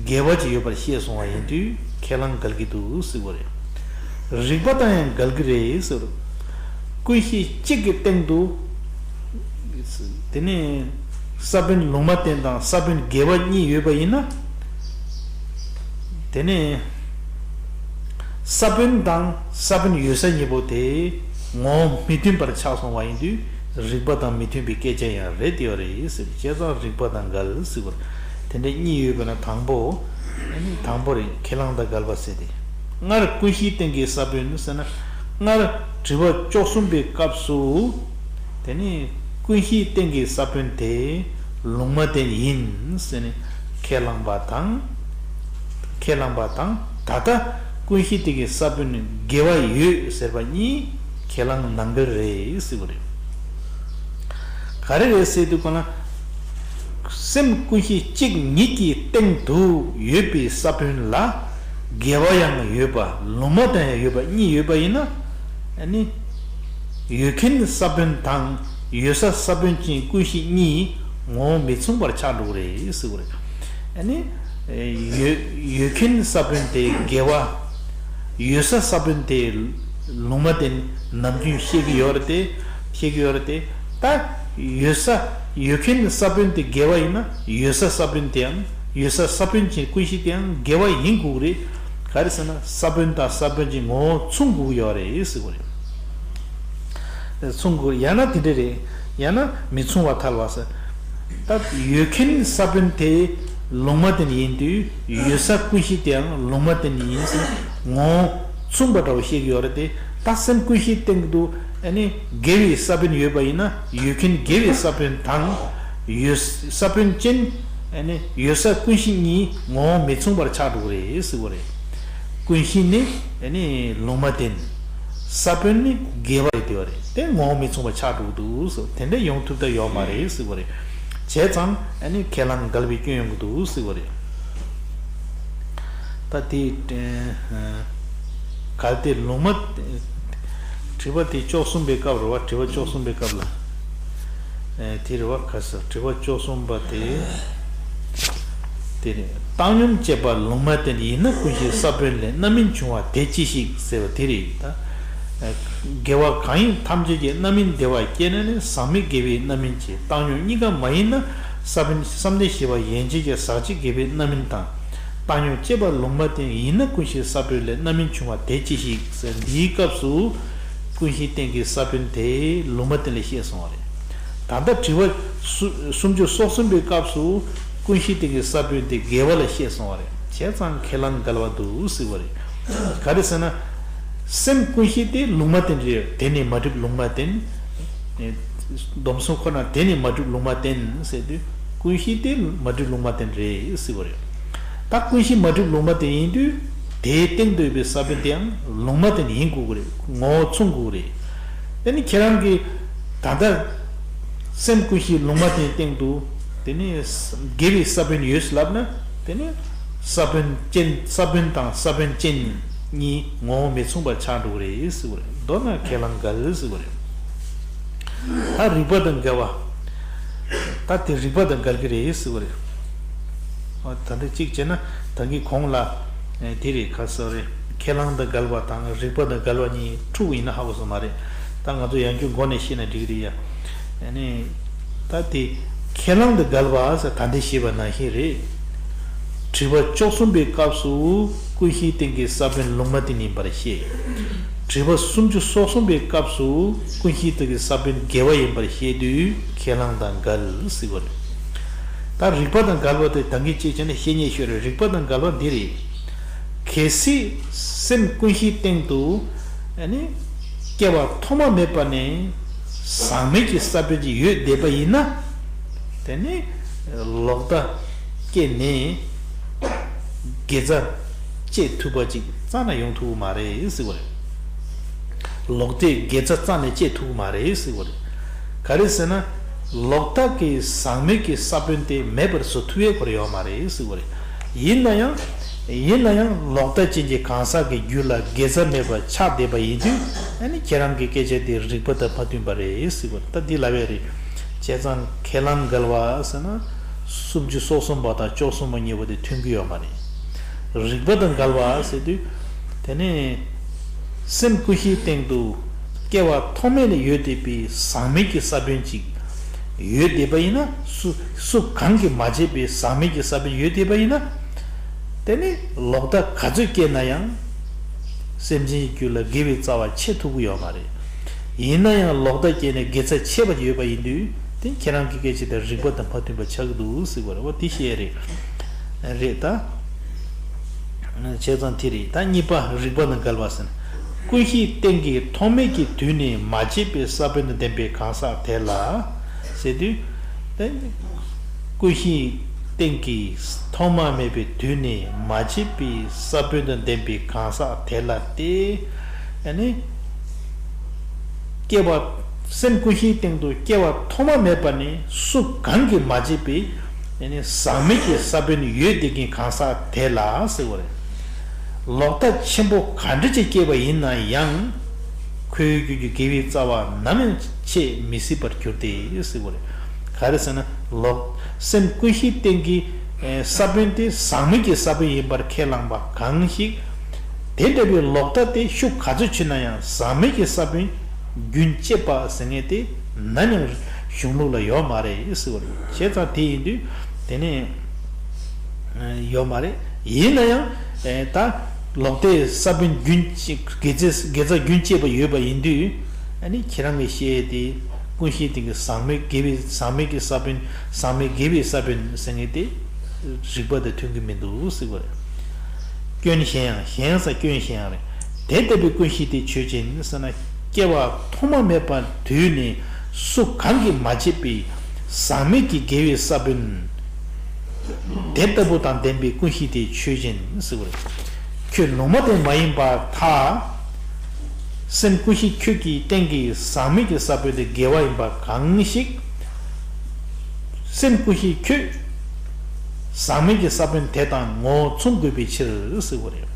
དགེ་བ་ཅིག་ཡོད་པར་བཤད་སོང་བ་ཡིན་དུས་ཁས་བླངས་འགལ་གྱི་འདུག་ཟེར་བ་རེད། རིགས་པ་དང་ཡང་འགལ་གྱི་རེད་ཟེར། ཀུན་གཞི་གཅིག་གི་སྟེང་དུ། དེ་ནི་ས་བོན་ལུང་མ་བསྟན་དང་ས་བོན་དགེ་བ་གཉིས་ཡོད་པ་ཡིན་ན། དེ་ནི། ས་བོན་དང་ས་བོན་ཡོད་ས་གཉིས་པོ་དེ་ངོ་བོ་མི་མཐུན་པར་ཆགས་སོང་བ་ཡིན་དུས་རིགས་པ་དང་མི་མཐུན་པའི་སྐད་ཆ་ཡང་རེད་དེ་ཡོད་རེད་ཟེར། བྱས་ཙང་རིགས་པ་དང་འགལ་ཟེར་བ་དེ་འདྲ་གཉིས་ཡོད་པ་ན་དང་པོ། ཨ་ནི་དང་པོ་རེད། ཁས་བླངས་དང་འགལ་བ་ཟེར་ཏེ། སྔར་ཀུན་གཞིའི་སྟེང་གི་ས་བོན་ཟེར་ན། སྔར་དྲི་བ་བཅུ་གསུམ་པའི་སྐབས་སུ། དེ་ནི་ཀུན་གཞིའི་སྟེང་གི་ས་བོན་དེ་ལུང་མ་བསྟན་ཡིན་ཟེར་ནས་ཁས་བླངས་པ་དང་། ཁས་བླངས་པ་དང་ད་ལྟ་ཀུན་གཞི་དེ་གའི་ས་བོན་དགེ་བ་ཡོད་ཟེར་བ་གཉིས་ཁས་བླངས་ནང་འགལ་རེད་ཟེར་བ་རེད། ག་རེ་རེད་ཟེར་དུས་གོ་ན། སེམས་ཀུན་གཞི་གཅིག་ཉིད་ཀྱི་སྟེང་དུ་ཡོད་པའི་ས་བོན་ལ་དགེ་བ་ཡང་ཡོད་པ་ལུང་མ་བསྟན་ཡང་ཡོད་པ་གཉིས་ཡོད་པ་ཡིན་ན། ཨ་ནི། ཡོད་མཁན་ས་བོན་དང་ཡོད་ས་ས་བོན་ཅན་ཀུན་གཞི་གཉིས་ངོ་བོ་མི་མཚུངས་པར་ཆགས་འགྲོ་གི་རེད་ཟེར་བ་རེད། ཨ་ནི། ཡོད་ཡོད་མཁན་ས་བོན་དེ་དགེ་བ། ཡོད་ས་ས་བོན་དེ་ལུང་མ་བསྟན་ནམ་རྒྱུན་བཤད་ཀྱི་ཡོད་རེད་དེ། བཤད་ཀྱི་ཡོད་རེད་དེ། ད་ཡོད་ས་ཡོད་མཁན་ས་བོན་དེ་དགེ་བ་ཡིན་ན་ཡོད་ས་ས་བོན་དེའང་ཡོད་ས་ས་བོན་ཅན་ཀུན་གཞི་དེའང་དགེ་བ་ཡིན་དགོས་ཀྱི་རེད། ག་རེ་ཟེར་ན་ས་བོན་དང་ས་བོན་གྱི་ངོ་བོ་མཚུངས་དགོས་ཀྱི་ཡོད་རེད་ཟེར་གྱི་རེད། མཚུངས་དགོས་ཡང་ན་དེ་འདྲ་རེད། ཡང་ན་མི་མཚུངས་པར་ཐལ་བ་ཟེར། ད་ཡོད་མཁན་ས་བོན་དེ་ལུང་མ་བསྟན་ཡིན་དུས་ཡོད་ས་ཀུན་གཞི་དེའང་ལུང་མ་བསྟན་ཡིན་ཟེར་ངོ་བོ་མཚུངས་པ་འདྲ་བོ་བཤད་ཀྱི་ཡོད་རེད་དེ། ད་སེམས་ཀུན་གཞིའི་སྟེང་དུ་ཨ་ནི་དགེ་བའི་ས་བོན་ཡོད་པ་ཡིན་ན་ཡོད་མཁན་དགེ་བའི་ས་བོན་དང་ཡོད་ས་བོན་ཅན། ཨ་ནི་ཡོད་ས་ཀུན་གཞི་གཉིས་ངོ་བོ་མི་མཚུངས་པར་ཆགས་འགྲོ་གི་རེད་ཟེར་བ་རེད། ཀུན་གཞི་ནི་ཨ་ནི་ལུང་མ་བསྟན། ས་བོན་ནི་དགེ་བ་རེད་དེ་བ་རེད། དེ་ངོ་བོ་མི་མཚུངས་པར་ཆགས་འགྲོ་གི་འདུག་ཟེར། དེ་འདྲ་ཡོང་ཐུབ་ད་ཡོད་མ་རེད་ཟེར་བ་རེད། བྱས་ཙང་ཨ་ནི་ཁས་བླངས་འགལ་བའི་སྐྱོན་ཡོང་གི་འདུག་ཟེར་བ་རེད། ད་དེ་གལ་ཏེ་ལུང་མ། དྲི་བ་དེ་བཅུ་གསུམ་པའི་སྐབས་རེད་བ། དྲི་བ་བཅུ་གསུམ་པའི་སྐབས་ལ། ཨེ། དེ་རེད་བ། ག་ས་དྲི་བ་བཅུ་གསུམ་པ་དེ། དེ་རེད། བཏང་སྙོམས་བཅས་པ་ལུང་མ་བསྟན། ཡིན་ན་ཀུན་གཞིའི་ས་བོན་ལས་རྣམ་སྨིན་འབྱུང་བ་དེ་ཅི་ཞིག་ཟེར་བ་དེ་རེད་ད། ཨེ། དགེ་བ་གང་ཡིན་ཐམས་ཅད་ཀྱི་རྣམ་སྨིན་བདེ་བ་སྐྱེས་ན་ནི་ཟག་མེད་དགེ་བའི་རྣམ་སྨིན་གྱི། བཏང་སྙོམས་གཉིས་ཀ་མ་ཡིན་ན་ས་བོན་བསམ་གཏན་བཞི་པ་ཡན་ཆད་ཀྱི་ཟག་བཅས་དགེ་བའི་རྣམ་སྨིན་དང་། བཏང་སྙོམས་བཅས་པ་ལུང་མ་བསྟན། ཡིན་ན་ཀུན་གཞིའི་ས་བོན་ལས་རྣམ་སྨིན་འབྱུང་བ་དེ་ཅི་ཞིག་ཟེར། འདིའི་སྐབས་སུ་ཀུན་གཞིའི་སྟེང་གི་ས་བོན་དེ་ལུང་མ་བསྟན་ལས་བཤད་སོང་བ་རེད། ད་ལྟ་དྲི་བ་སུ་སུམ་ཅུ་སོ་གསུམ་པའི་སྐབས་སུ་ཀུན་གཞིའི་སྟེང་གི་ས་བོན་དེ་དགེ་བ་ལ་བཤད་སོང་བ་རེད། བྱས་ཙང་ཁས་བླངས་འགལ་བ་འདུག་ཟེར་བ་རེད། ག་རེ་ཟེར་ན། སེམས་ཀུན་གཞི་དེ་ལུང་མ་བསྟན་རེད། དེ་ནི་མ་གྲུབ་ལུང་མ་བསྟན། སྡོམ་གསུམ་ཁོ་ན་དེ་ནི་མ་གྲུབ་ལུང་མ་བསྟན་ཟེར་དུས་ཀུན་གཞི་དེ་མ་གྲུབ་ལུང་མ་བསྟན་རེད་ཟེར་བ་རེད། ད་ཀུན་གཞི་མ་གྲུབ་ལུང་མ་བསྟན་ཡིན་དུས་དེའི་སྟེང་དུ་ཡོད་པའི་ས་བོན་དེའང་ལུང་མ་བསྟན་ཡིན་དགོས་ཀྱི་རེད། ངོ་བོ་མཚུངས་དགོས་ཀྱི་རེད། དེ་ནི་ཁྱེད་རང་གིས་ད་ལྟ་སེམས་ཀུན་གཞི་ལུང་མ་བསྟན་སྟེང་དུ་དེ་ནི་དགེ་བའི་ས་བོན་ཡོད་ལབ་ན། དེ་ནི་ས་བོན་ཅན། ས་བོན་དང་ས་བོན་ཅན་གཉིས་ངོ་བོ་མི་མཚུངས་པར་ཆགས་འགྲོ་གི་རེད་ཟེར་བ་རེད། མདོར་ན་ཁས་བླངས་འགལ་ཟེར་བ་རེད། ད་རིགས་པ་དང་འགལ་བ། ད་དེ་རིགས་པ་དང་འགལ་གྱི་རེད་ཟེར་བ་རེད། ཨ། ད་ལྟ་གཅིག་བྱས་ན་ད་གིན་གོང་ལ། ཨེ། དེ་རེད། ག་ཟེར་རེད། ཁས་བླངས་དང་འགལ་བ་དང་རིགས་པ་དང་འགལ་བ་གཉིས་འཁྲུག་ཡིན་ན་ཧ་གོ་སོང་མ་རེད། ད་ང་ཚོ་ཡང་བསྐྱར་མགོ་ནས་བཤད་ན་འགྲིག་གི་རེད་ཡ། ཨ་ནི། ད་དེ་ཁས་བླངས་དང་འགལ་བ་ཟེར་ད་ལྟ་བཤད་པ་ནང་བཞིན་རེད། དྲི་བ་བཅུ་གསུམ་པའི་སྐབས་སུ་ཀུན་གཞིའི་སྟེང་གི་ས་བོན་ལུང་མ་བསྟན་ཡིན་པར་བཤད། དྲི་བ་སུམ་ཅུ་སོ་གསུམ་པའི་སྐབས་སུ་ཀུན་གཞིའི་སྟེང་གི་ས་བོན་དགེ་བ་ཡིན་པར་བཤད་དུས་ཁས་བླངས་དང་འགལ་ཟེར་བ་རེད། ད་རིགས་པ་དང་འགལ་བ་དེ་ད་གིན་གཅིག་བྱས་ན་བཤད་ཉེས་ཤོས་རེད། རིགས་པ་དང་འགལ་བ་འདི་རེད། གལ་སྲིད་སེམས་ཀུན་གཞིའི་སྟེང་དུ་ཨ་ནི་སྐྱེ་བ་ཐོག་མ་མེད་པ་ནས་ཟག་མེད་ཀྱི་ས་བོན་ཅིག་ཡོད་བསྡད་པ་ཡིན་ན། དེ་ནི་ལོག་ལྟ་སྐྱེས་ནས་དགེ་རྩ་བཅད་ཐུབ་པ་ཅིག་རྩ་ནས་ཡོང་ཐུབ་ཀྱི་མ་རེད་ཟེར་བ་རེད། ལོག་ལྟས་དགེ་རྩ་རྩ་ནས་བཅད་ཐུབ་ཀྱི་མ་རེད་ཟེར་བ་རེད། ག་རེ་ཟེར་ན། ལོག་ལྟ་གིས་ཟག་མེད་ཀྱི་ས་བོན་དེ་མེད་པར་བཟོ་ཐུབ་ཡས་ཁོ་རང་ཡོད་མ་རེད་ཟེར་བ་རེད། ཡིན་ན་ཡང་། ཡིན་ན་ཡང་ལོག་ལྟ་ཅན་གྱི་གང་ཟག་གི་རྒྱུད་ལ་དགེ་རྩ་མེད་པ་ཆགས་བསྡད་པ་ཡིན་དུས། ཨ་ནི་ཁྱེད་རང་གི་སྐད་ཆ་དེ་རིགས་པ་དང་མ་མཐུན་པ་རེད་ཟེར་བ་ད་འདི་ལབ་ཡས་རེད། བྱས་ཙང་ཁས་བླངས་འགལ་བ་ཟེར་ན། སུམ་ཅུ་སོ་གསུམ་པ་དང་བཅུ་གསུམ་པ་གཉིས་པོ་དེ་མཐུན་གྱི་ཡོད་མ་རེད། རིགས་པ་དང་འགལ་བ་ཟེར་དུས། དེ་ནས་སེམས་ཀུན་གཞིའི་སྟེང་དུ་སྐྱེ་བ་ཐོག་མེད་ནས་ཡོད་བསྡད་པའི་ཟག་མེད་ཀྱི་ས་བོན་ཅིག་ཡོད་བསྡད་པ་ཡིན་ན། སུ་སུ་གང་གིས་མ་བྱས་པའི་ཟག་མེད་ཀྱི་ས་བོན་ཡོད་བསྡད་པ་ཡིན་ན། དེ་ནི་ལོག་ལྟ་ག་ཚོད་སྐྱེས་ན་ཡང་། སེམས་ཅན་གྱི་རྒྱུད་ལ་དགེ་བའི་རྩ་བ་ཆད་ཐུབ་ཀྱི་ཡོད་མ་རེད། ཡིན་ན་ཡང་ལོག་ལྟ་སྐྱེས་ནས་དགེ་རྩ་ཆད་པ་ཡོད་པ་ཡིན་དུས། དེ་ཁྱེད་རང་གི་སྐད་ཆ་དེ་རིགས་པ་དང་མ་མཐུན་པ་ཆགས་ཀྱི་འདུག་ཟེར་བ་རེད་བ། དེ་བཤད་རེད། རེད་ད། བྱས་ཙང་དེ་རེད། ད་གཉིས་པ་རིགས་པ་དང་འགལ་བ་ཟེར་ན། ཀུན་གཞིའི་སྟེང་གི་ཐོག་མེད་ཀྱི་དུས་ནས་མ་སྐྱེས་པའི་ས་བོན་དང་ལྡན་པའི་གང་ཟག་དེ་ལ། ཟེར་དུས། ཀུན་གཞིའི་སྟེང་གི་ཐོག་མ་མེད་པའི་དུས་ནས་མ་སྐྱེས་པའི་ས་བོན་དང་ལྡན་པའི་གང་ཟག་དེ་ལ་སྟེ། ཨ་ནི། སྐྱེ་བ། སེམས་ཀུན་གཞིའི་སྟེང་དུ་སྐྱེ་བ་ཐོག་མ་མེད་པ་ནས་སུ་གང་གིས་མ་བྱས་པའི། ཨ་ནི་ཟག་མེད་ཀྱི་ས་བོན་ཡོད་བསྡད་མཁན་གང་ཟག་དེ་ལ་ཟེར་བ་རེད། ལོག་ལྟ་ཆེན་པོ་ག་འདྲ་ཅིག་སྐྱེས་པ་ཡིན་ན་ཡང་། ཁོའི་རྒྱུད་ཀྱི་དགེ་བའི་རྩ་བ་ནམ་ཡང་ཆད་མི་སྲིད་པར་གྱུར་ཏེ་ཟེར་བ་རེད། ག་རེ་ཟེར་ན། ལོག་སེམས་ཀུན་གཞིའི་སྟེང་གི་ས་བོན་དེ་ཟག་མེད་ཀྱི་ས་བོན་ཡིན་པར་ཁས་བླངས་པ་གང་ཞིག་དེ་འདྲ་བའི་ལོག་ལྟ་དེ་ཤུགས་ག་ཚོད་ཆེ་ན་ཡང་ཟག་མེད་ཀྱི་ས་བོན་རྒྱུན་བཅད་པ་ཟེར་མཁན་དེ་ནམ་ཡང་གཞུང་ལུགས་ལ་ཡོད་མ་རེད་ཟེར་བ་རེད། བྱས་ཙང་དེ་ཡིན་དུས་དེ་ནས་ཡོད་མ་རེད། ཡིན་ན་ཡང་ད་ལོག་ལྟའི་ས་བོན་རྒྱུན་བཅད། དགེ་རྩ་དགེ་རྩ་རྒྱུན་བཅད་པ་ཡོད་པ་ཡིན་དུས། ཨ་ནི་ཁྱེད་རང་གིས་བཤད་དེ་ཀུན་གཞིའི་སྟེང་གི་ཟག་མེད་དགེ་བའི་ཟག་མེད་ཀྱི་ས་བོན། ཟག་མེད་དགེ་བའི་ས་བོན་ཟེར་མཁན་དེ་རིགས་པ་དང་མཐུན་གྱི་མི་འདུག་ཟེར་བ་རེད། སྐྱོན་གཞན་ཡང་། གཞན་ཟེར་སྐྱོན་གཞན་ཡང་རེད། དེ་ལྟ་བུའི་ཀུན་གཞི་དེ་ཆོས་ཅན་ཟེར་ན། སྐྱེ་བ་ཐོག་མ་མེད་པ་དུས་ནས་སུ་གང་གིས་མ་བྱས་པའི་ཟག་མེད་ཀྱི་དགེ་བའི་ས་བོན་ དེ་ལྟ་བུ་དང་ལྡན་པའི་ཀུན་གཞི་དེ་ཆོས་ཅན་ཟེར་བ་རེད། ཁྱོད་ལུང་མ་བསྟན་མ་ཡིན་པར་ཐལ། སེམས་ཀུན་གཞི་ཁྱོད་ཀྱི་སྟེང་གི་ཟག་མེད་ཀྱི་ས་བོན་དེ་དགེ་བ་ཡིན་པ་གང་ཞིག་སེམས་ཀུན་གཞི་ཁྱོད་ཟག་མེད་ཀྱི་ས་བོན་དེ་དང་ངོ་བོ་མཚུངས་དགོས་པའི་ཕྱིར་ཟེར་བ་རེད།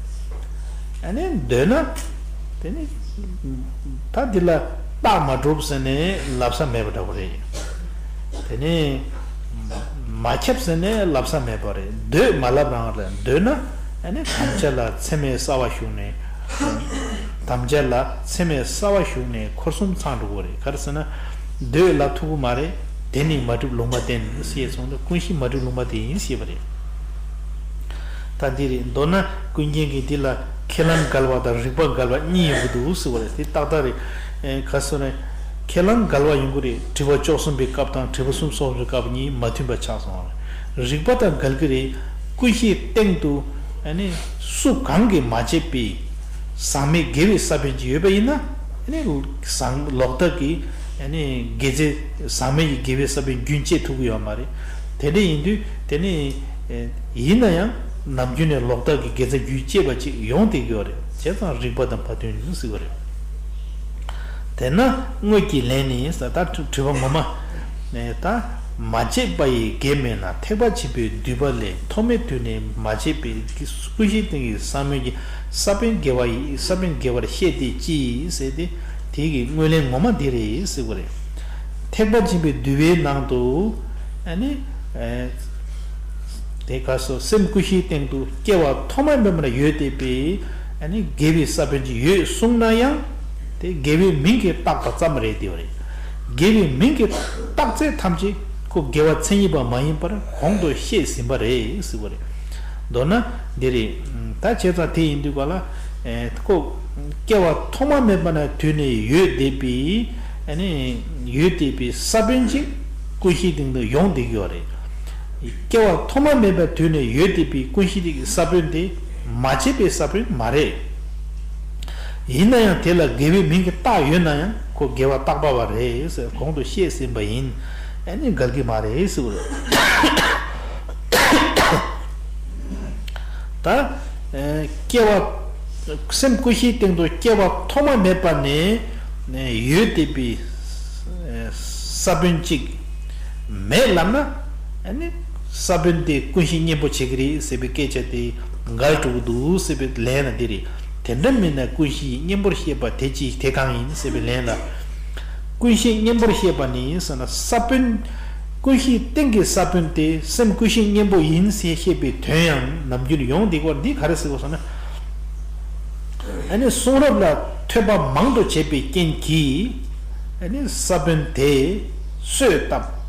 ཨ་ནི་འདོད་ན། དེ་ནི། ད་འདི་ལ་རྟགས་མ་གྲུབ་ཟེར་ནས་ལབ་ས་མེད་པ་འདྲ་བོ་རེད། དེ་ནི། མ་ཁྱབ་ཟེར་ནས་ལབ་ས་མེད་པ་རེད། འདོད་མ་ལབ་རང་རེད། འདོད་ན། ཨ་ནི་དམ་བཅའ་ལ་མཚན་མའི་གསལ་བ་ཞུགས་ནས། དམ་བཅའ་ལ་མཚན་མའི་གསལ་བ་ཞུགས་ནས་འཁོར་གསུམ་ཚང་འགྲོ་གི་རེད། ག་རེ་ཟེར་ན། འདོད་ལབ་ཐུབ་ཀྱི་མ་རེད། དེ་ནི་མ་གྲུབ་ལུང་མ་བསྟན་ཞེས་གསུངས་ཏེ་ཀུན་གཞི་མ་གྲུབ་ལུང་མ་བསྟན་ཡིན་ཞེས་པ་རེད། ད་འདི་རེད། མདོར་ན་ཀུན་མཁྱེན་གྱིས་འདི་ལ་ཁས་བླངས་འགལ་བ་དང་རིགས་པ་འགལ་བ་གཉིས་ཡོང་གི་འདུག་ཟེར་བ་རེད། དེ་ཏག་ཏག་རེད། ཨེ་ག་སོ་རེད། ཁས་བླངས་འགལ་བ་ཡོང་གི་རེད། དྲི་བ་བཅུ་གསུམ་པའི་སྐབས་དང་དྲི་བ་སུམ་ཅུ་སོ་གསུམ་པའི་སྐབས་གཉིས་མ་མཐུན་པ་ཆགས་སོང་བ་རེད། རིགས་པ་དང་འགལ་གྱི་རེད། ཀུན་གཞིའི་སྟེང་དུ་ཨ་ནི་སུ་གང་གིས་མ་བྱས་པའི་ཟག་མེད་དགེ་བའི་ས་བོན་ཅིག་ཡོད་པ་ཡིན་ན། ཨ་ནི་ཟག་ལོག་ལྟ་གིས་ཨ་ནི་དགེ་རྩའི་ཟག་མེད་ཀྱི་དགེ་བའི་ས་བོན་རྒྱུན་བཅད་ཐུབ་ཀྱི་ཡོད་མ་རེད། དེ་འདྲ་ཡིན་དུས་དེ་ནི་ཨེ་ཡིན་ན་ཡང་ནམ་རྒྱུན་ནས་ལོག་ལྟ་གི་དགེ་རྩ་རྒྱུན་བཅད་པ་ཅིག་ཡོང་བསྡད་ཀྱི་ཡོད་རེད། བྱས་ཙང་རིགས་པ་དང་མ་མཐུན་ཟེར་བ་རེད། དེས་ན་དངོས་ཀྱི་ལན་ནི་ཟེར། ད་དྲི་དྲི་བ་ངོ་མ་ནས་ད་མ་བྱས་པ་ཡི་གེ་མེད་ན། ཐེག་པ་ཆེན་པོའི་བསྡུས་པ་ལས། ཐོག་མའི་དུས་ནས་མ་བྱས་པའི་ཀུན་གཞིའི་སྟེང་གི་ས་བོན་གྱི་ས་བོན་དགེ་བ་ཡི་ས་བོན་དགེ་བར་བཤད་དེ་ཅི་ཟེར་ཏེ། དེ་གི་དངོས་ལན་ངོ་མ་འདི་རེད་ཟེར་བ་རེད། ཐེག་པ་ཆེན་པོའི་བསྡུས་པའི་ནང་དུ་ཨ་ནི་ཨེ། དེ་ག་སོ་སེམས་ཀུན་གཞིའི་སྟེང་དུ་སྐྱེ་བ་ཐོག་མ་མེད་པ་ན་ཡོད་བསྡད་པའི་ཨ་ནི་དགེ་བའི་ས་བོན་ཅིག་ཡོད་གསུངས་ན་ཡང་། དེ་དགེ་བའི་མིང་གིས་བཏགས་པ་ཙམ་རེད་དེ་བ་རེད། དགེ་བའི་མིང་གིས་བཏགས་ཚད་ཐམས་ཅད་ཁོ་དགེ་བ་མཚན་ཉིད་པ་མ་ཡིན་པར་གོང་དུ་བཤད་ཟིན་པ་རེད་ཟེར་བ་རེད། མདོར་ན་འདི་རེད། ད་བྱས་ཙང་དེ་ཡིན་དུས་ག་ལ་ཁོ་སྐྱེ་བ་ཐོག་མ་མེད་པ་ན་དུས་ནས་ཡོད་བསྡད་པའི་ཨ་ནི་ཡོད་བསྡད་པའི་ས་བོན་ཅིག་ཀུན་གཞིའི་སྟེང་དུ་ཡོང་བསྡད་ཀྱི་ཡོད་རེད། སྐྱེ་བ་ཐོག་མ་མེད་པའི་དུས་ནས་ཡོད་བསྡད་པའི་ཀུན་གཞི་དེ་གི་ས་བོན་དེ་མ་བྱས་པའི་ས་བོན་མ་རེད། ཡིན་ན་ཡང་དེ་ལ་དགེ་བའི་མིང་གིས་བཏགས་ཡོད་ན་ཡང་ཁོ་དགེ་བ་བཏགས་པ་བ་རེད་ཟེར་གོང་དུ་བཤད་ཟིན་པ་ཡིན། ཨ་ནི་འགལ་གྱི་མ་རེད་ཟེར་བ་རེད། ད་ཨེ་སྐྱེ་བ་སེམས་ཀུན་གཞིའི་སྟེང་དུ་སྐྱེ་བ་ཐོག་མ་མེད་པ་ནས་ཡོད་བསྡད་པའི་ས་བོན་གཅིག་མེད་ལབ་ན། ཨ་ནི་ས་བོན་དེ་ཀུན་གཞི་གཉེན་པོ་བྱེད་ཀྱི་རེད་ཟེར་བའི་སྐད་ཆ་དེ་འགལ་འགྲོ་གི་འདུག་ཟེར་བའི་ལན་ལ་འདི་རེད། དེ་འདྲ་མིན་ན་ཀུན་གཞི་གཉེན་པོར་བཤད་པ་དེ་ཅི་དེ་གང་ཡིན་ཟེར་བའི་ལན་ལ། ཀུན་གཞི་གཉེན་པོར་བཤད་པ་ནི་ཟེར་ན་ས་བོན། ཀུན་གཞིའི་སྟེང་གི་ས་བོན་དེ་སེམས་ཀུན་གཞི་གཉེན་པོ་ཡིན་ཟེར་བཤད་པའི་དོན་ཡང་ནམ་རྒྱུན་ཡོང་བསྡད་ཀྱི་ཡོད་རེད། འདི་ག་རེ་ཟེར་དགོས་ཟེར་ན། ཨ་ནི་གསུང་རབ་ལ་ཐོས་པ་མང་དུ་བྱས་པའི་རྐྱེན་གྱིས། ཨ་ནི་ས་བོན་དེ་གསོས་བཏབ།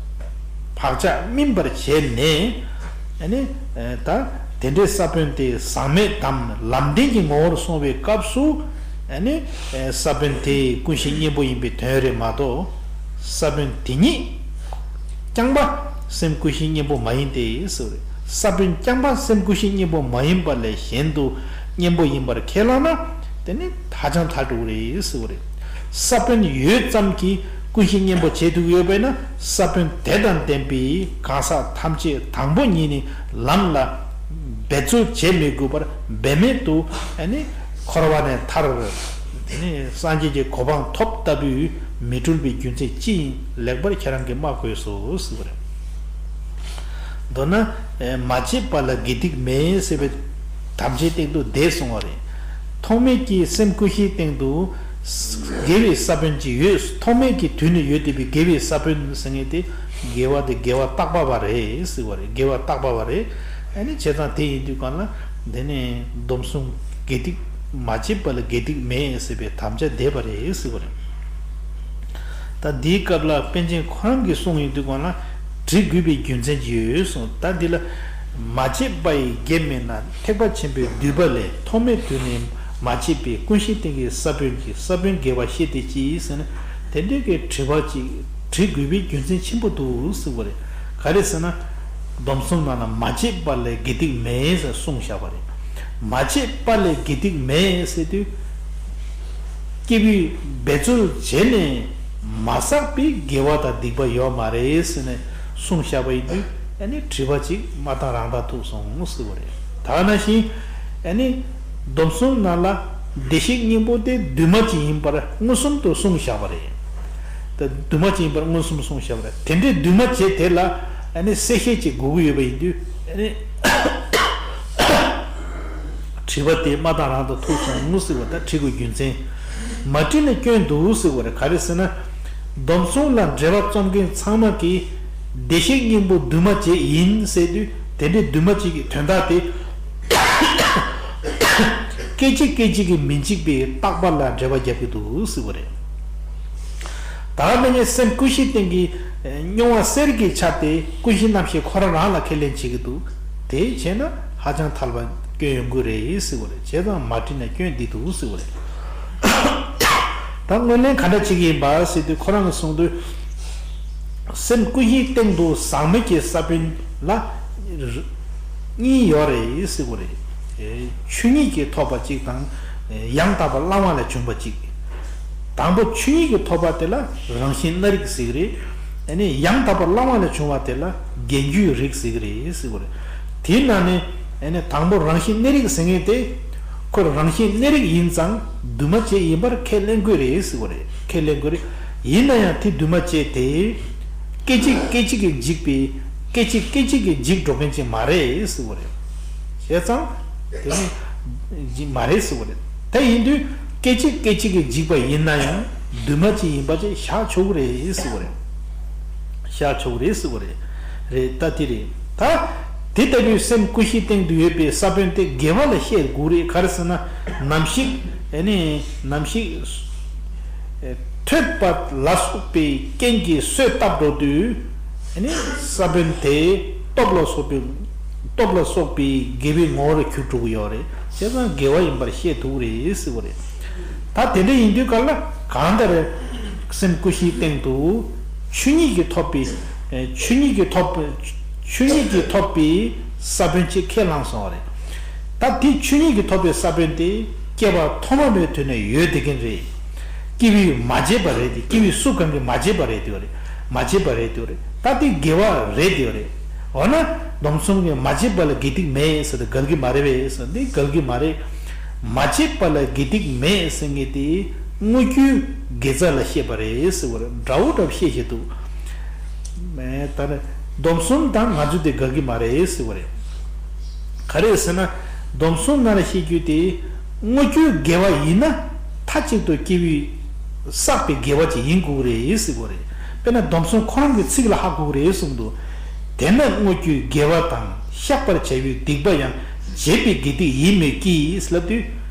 བག་ཆགས་སྨིན་པར་བྱས་ནས། ཨ་ནི་ད་དེ་འདྲའི་ས་བོན་དེ་ཟག་མེད་དམ་ལམ་བདེན་གྱི་ངོ་བོར་སོང་བའི་སྐབས་སུ། ཨ་ནི་ས་བོན་དེ་ཀུན་གཞི་གཉེན་པོ་ཡིན་པའི་དོན་རེད་མ་གཏོགས། ས་བོན་དེ་ཉིད་རྐྱང་པ་སེམས་ཀུན་གཞི་གཉེན་པོ་མ་ཡིན་ཏེ་ཟེར་བ་རེད། ས་བོན་རྐྱང་པ་སེམས་ཀུན་གཞི་གཉེན་པོ་མ་ཡིན་པ་ལས་གཞན་དུ་གཉེན་པོ་ཡིན་པར་ཁས་བླངས་ན། དེ་ནི་ཧ་ཅང་ཐལ་འགྲོ་གི་རེད་ཟེར་བ་རེད། ས་བོན་ཡོད་ཙམ་གྱིས་ཀུན་གཞི་གཉེན་པོ་བྱེད་ཐུབ་ཡོད་པས་ན། ས་བོན་དེ་དང་ལྡན་པའི་གང་ཟག་ཐམས་ཅད་དང་པོ་ཉིད་ནས་ལམ་ལ་འབད་རྩོལ་བྱེད་མི་དགོས་པར་འབད་མེད་དུ། ཨ་ནི་འཁོར་བ་ནས་ཐར། དེ་ནི་སངས་རྒྱས་ཀྱི་གོ་འཕང་ཐོབ་ལྟ་བུའི་མི་འགྲུལ་བའི་རྒྱུ་མཚན་ཅི་ཡིན་ལེགས་པར་ཁྱེད་རང་གིས་སྨྲ་དགོས་སོ་ཟེར་བ་རེད། མདོར་ན། མ་བྱས་པ་ལ་དགེ་སྡིག་མེད་ཟེར་བའི་དམ་བཅའི་སྟེང་དུ་བསྡད་སོང་བ་རེད། ཐོག་མེད་ཀྱི་སེམས་ཀུན་གཞིའི་སྟེང་དུ་དགེ་བའི་ས་བོན་གྱི་ཡོད། ཐོག་མེད་ཀྱི་དུས་ནས་ཡོད་བསྡད་པའི་དགེ་བའི་ས་བོན་ཟེར་མཁན་དེ་དགེ་བ་དེ་དགེ་བ་བཏགས་པ་བ་རེད་ཟེར་བ་རེད། དགེ་བ་བཏགས་པ་བ་རེད། ཨ་ནི་བྱས་ཙང་དེ་ཡིན་དུས་གང་ལ་འདི་ནས་སྡོམ་གསུམ་དགེ་སྡིག་མ་བྱས་པ་ལ་དགེ་སྡིག་མེད་ཟེར་བའི་དམ་བཅའ་བསྡད་པ་རེད་ཟེར་བ་རེད། ད་འདིའི་སྐབས་ལ་པཎ་ཆེན་ཁོ་རང་གིས་གསུངས་ཡོང་དུས་གང་ལ་འབྲི་དགོས་པའི་རྒྱུ་མཚན་ཅིག་ཡོད་གསུངས། ད་འདི་ལ་མ་བྱས་པ་ཡི་གེ་མེད་ན། ཐེག་པ་ཆེན་པོའི་བསྡུས་པ་ལས། ཐོག་མེད་དུས་ནས་མ་བྱས་པའི་ཀུན་གཞིའི་སྟེང་གི་ས་བོན་གྱི་ས་བོན་དགེ་བ་བཤད་དེ་ཅི་ཟེར་ན། དེ་འདྲའི་གི་དྲི་བ་ཅིག་འབྲི་དགོས་པའི་རྒྱུ་མཚན་ཆེན་པོ་འདུག་ཟེར་བ་རེད། ག་རེ་ཟེར་ན། སྡོམ་གསུམ་ནང་ན་མ་བྱས་པ་ལས་དགེ་སྡིག་མེད་ཟེར་གསུངས་བཞག་པ་རེད། མ་བྱས་པ་ལས་དགེ་སྡིག་མེད་ཟེར་དུས། སྐྱེས་བུས་འབད་རྩོལ་བྱས་ནས་མ་བསགས་པའི་དགེ་བ་དང་སྡིག་པ་ཡོད་མ་རེད་ཟེར་ནས་གསུངས་བཞག་པ་ཡིན་དུས། ཨ་ནི་དྲི་བ་གཅིག་མ་བཏང་རང་དག་ཐུག་སོང་ཟེར་བ་རེད། ད་ནང་བཞིན་ཨ་ནི་སྡོམ་གསུམ་ནང་ལ་བདེ་གཤེགས་སྙིང་པོ་དེ་འདུས་མ་བྱས་ཡིན་པར་མངོན་སུམ་དུ་གསུངས་བཞག་པ་རེད། ད་འདུས་མ་བྱས་ཡིན་པར་མངོན་སུམ་གསུངས་བཞག་པ་རེད། དེ་འདྲའི་འདུས་མ་བྱས་དེ་ལ་ཨ་ནི་གསལ་བཤད་ཅིག་དགོས་ཀྱི་ཡོད་པ་ཡིན་དུས། ཨ་ནི་དྲི་བ་དེ་མ་བཏང་རང་དག་ཐུག་སོང་ཟེར་བ་ད་དྲི་དགོས་རྒྱུ་མཚན། མ་དྲིས་ན་སྐྱོན་འདུག་ཟེར་བ་རེད། ག་རེ་ཟེར་ན། སྡོམ་གསུམ་ལ་འགྲེལ་པ་རྩོམ་མཁན་ཚང་མ་གིས་བདེ་གཤེགས་སྙིང་པོ་འདུས་མ་བྱས་ཡིན་ཟེར་དུས། དེ་འདྲའི་འདུས་མ་བྱས་ཀྱི་དོན་དག་དེ་སྐད་ཅིག་སྐད་ཅིག་གིས་མི་འཇིག་པའི་རྟག་པ་ལ་འགྲེལ་པ་རྒྱབ་ཀྱི་འདུག་ཟེར་བ་རེད། ད་ག་ནང་བཞིན་སེམས་ཀུན་གཞི་སྟེང་གི་ཨེ་སྙོམས་པ་གསལ་གྱི་ཆ་དེ་ཀུན་གཞི་རྣམ་ཤེས་ཁོ་རང་རང་ལ་ཁས་ལེན་བྱེད་ཀྱི་འདུག་དེ་བྱས་ན་ཧ་ཅང་ཐལ་བ་སྐྱོན་ཡོང་གི་རེད་ཟེར་བ་རེད། བྱས་ཙང་མ་དྲིས་ན་སྐྱོན་འདི་འདུག་ཟེར་བ་རེད། ད་དངོས་ལན་ག་འདྲ་བྱེད་ཀྱི་ཡིན་པ་ཟེར་དུས། ཁོ་རང་གིས་གསུངས་དུས། སེམས་ཀུན་གཞིའི་སྟེང་དུ་ཟག་མེད་ཀྱི་ས་བོན་ལ་གཉིས་ཡོད་རེད་ཟེར་བ་རེད། ཆོས་ཉིད་ཀྱིས་ཐོབ་པ་གཅིག་དང་། ཡང་དག་པར་བླང་བ་ལས་བྱུང་བ་གཅིག་དང་པོ་ཆོས་ཉིད་ཀྱིས་ཐོབ་པ་དེ་ལ་རང་བཞིན་གནས་རིགས་ཟེར་གྱི་རེད། ཨ་ནི་ཡང་དག་པར་བླང་བ་ལས་བྱུང་བ་དེ་ལ་རྒྱན་རྒྱུའི་རིགས་ཟེར་གྱི་རེད་ཟེར་བ་རེད། དེའི་ནང་ནས་ཨ་ནི་དང་པོ་རང་བཞིན་གནས་རིགས་ཟེར་མཁན་དེ། ཁོ་རང་བཞིན་གནས་རིགས་ཡིན་ཙང་འདུས་མ་བྱས་ཡིན་པར་ཁས་ལེན་དགོས་རེད་ཟེར་བ་རེད། ཁས་ལེན་དགོས་རེད། ཡིན་ན་ཡང་དེ་འདུས་མ་བྱས་དེ། སྐད་ཅིག་སྐད་ཅིག་གིས་འཇིག་པའི། སྐད་ཅིག་སྐད་ཅིག་གིས་འཇིག་འགྲོ་མཁན་ཅིག་མ་རེད་ཟེར་བ་རེད། བྱས་ཙང་། དེ་ནི་འཇིག་མ་རེད་ཟེར་བ་རེད། དེ་ཡིན་དུས་སྐད་ཅིག་སྐད་ཅིག་གིས་འཇིག་པ་ཡིན་ན་ཡང་འདུས་མ་བྱས་ཡིན་པ་ཅིག་བཞག་ཆོག་གི་རེད་ཟེར་བ་རེད། བཞག་ཆོག་གི་རེད་ཟེར་བ་རེད། རེད། ད་དེ་རེད། ད་དེ་ལྟ་བུའི་སེམས་ཀུན་གཞིའི་སྟེང་དུ་ཡོད་པའི་ས་བོན་དེ་དགེ་བ་ལ་བཤད་དགོས་རེད། ག་རེ་ཟེར་ན། ནམ་ཞིག་ཨ་ནི་ནམ་ཞིག་ཐོད་པ་ལ་སོགས་པའི་རྐྱེན་གྱིས་གསོས་བཏབ་འགྲོ་དུས། ཨ་ནི་ས་བོན་དེ་སྟོབས་ལ་སོགས་པའི། སྟོབས་ལ་སོགས་པའི་དགེ་བའི་ངོ་བོར་གྱུར་འགྲོ་གི་ཡོད་རེད། བྱས་ཙང་དགེ་བ་ཡིན་པར་བཤད་ཐུབ་རེད་ཟེར་བ་རེད། ད་དེ་འདྲ་ཡིན་དུས་ག་ལ་གང་ལྟར་སེམས་ཀུན་གཞིའི་སྟེང་དུ་ཆོས་ཉིད་ཀྱིས་ཐོབ་པའི། ཆོས་ཉིད་ཀྱིས་ཐོབ། ཆོས་ཉིད་ཀྱིས་ཐོབ་པའི་ས་བོན་ཅིག་ཁས་བླངས་སོང་བ་རེད། ད་དེ་ཆོས་ཉིད་ཀྱིས་ཐོབ་པའི་ས་བོན་དེ་སྐྱེ་བ་ཐོག་མ་མེད་དུས་ནས་ཡོད་བསྡད་མཁན་རེད། སྐྱེ་བས་མ་བྱས་པ་རེད་དེ། སྐྱེ་བའི་སུ་གང་གིས་མ་བྱས་པ་རེད་དེ་རེད། མ་བྱས་པ་རེད་དེ་རེད། ད་དེ་དགེ་བ་རེད་དེ་རེད། འོ་ན་སྡོམ་གསུམ་གྱི་མ་བྱས་པ་ལ་དགེ་སྡིག་མེད་ཟེར་ཏེ་འགལ་གྱི་མ་རེད་པས་ཟེར་ན་འདི་འགལ་གྱི་མ་རེད། མ་བྱས་པ་ལ་དགེ་སྡིག་མེད་ཟེར་མཁན་དེ་དངོས་རྒྱུའི་དགེ་རྩ་ལ་བཤད་པ་རེད་ཟེར་བ་རེད། འདྲ་བོ་འདྲ་བོ་བཤད་བཞིན་འདུག་ད་ནི་སྡོམ་གསུམ་དང་ང་ཚོ་དེ་འགལ་གྱི་མ་རེད་ཟེར་བ་རེད། ག་རེ་ཟེར་ན། སྡོམ་གསུམ་ནང་ལ་བཤད་རྒྱུ་དེ། དངོས་རྒྱུའི་དགེ་བ་ཡིན་ན་མཐའ་གཅིག་ཏུ་སྐྱེ་བོས་བསགས་པའི་དགེ་བ་ཅིག་ཡིན་དགོས་རེད་ཟེར་བ་རེད། དཔེར་ན་སྡོམ་གསུམ་ཁོ་རང་གི་ཚིག་ལ་ཧ་གོ་གི་རེད་གསུངས་འདུག་དེས་ན་དངོས་རྒྱུའི་དགེ་བ་དང་བཤགས་པར་བྱ་བའི་སྡིག་པ་ཡང་བྱས་པའི་དགེ་སྡིག་ཡིན་མོད་ཀྱི་ལབ་དུས།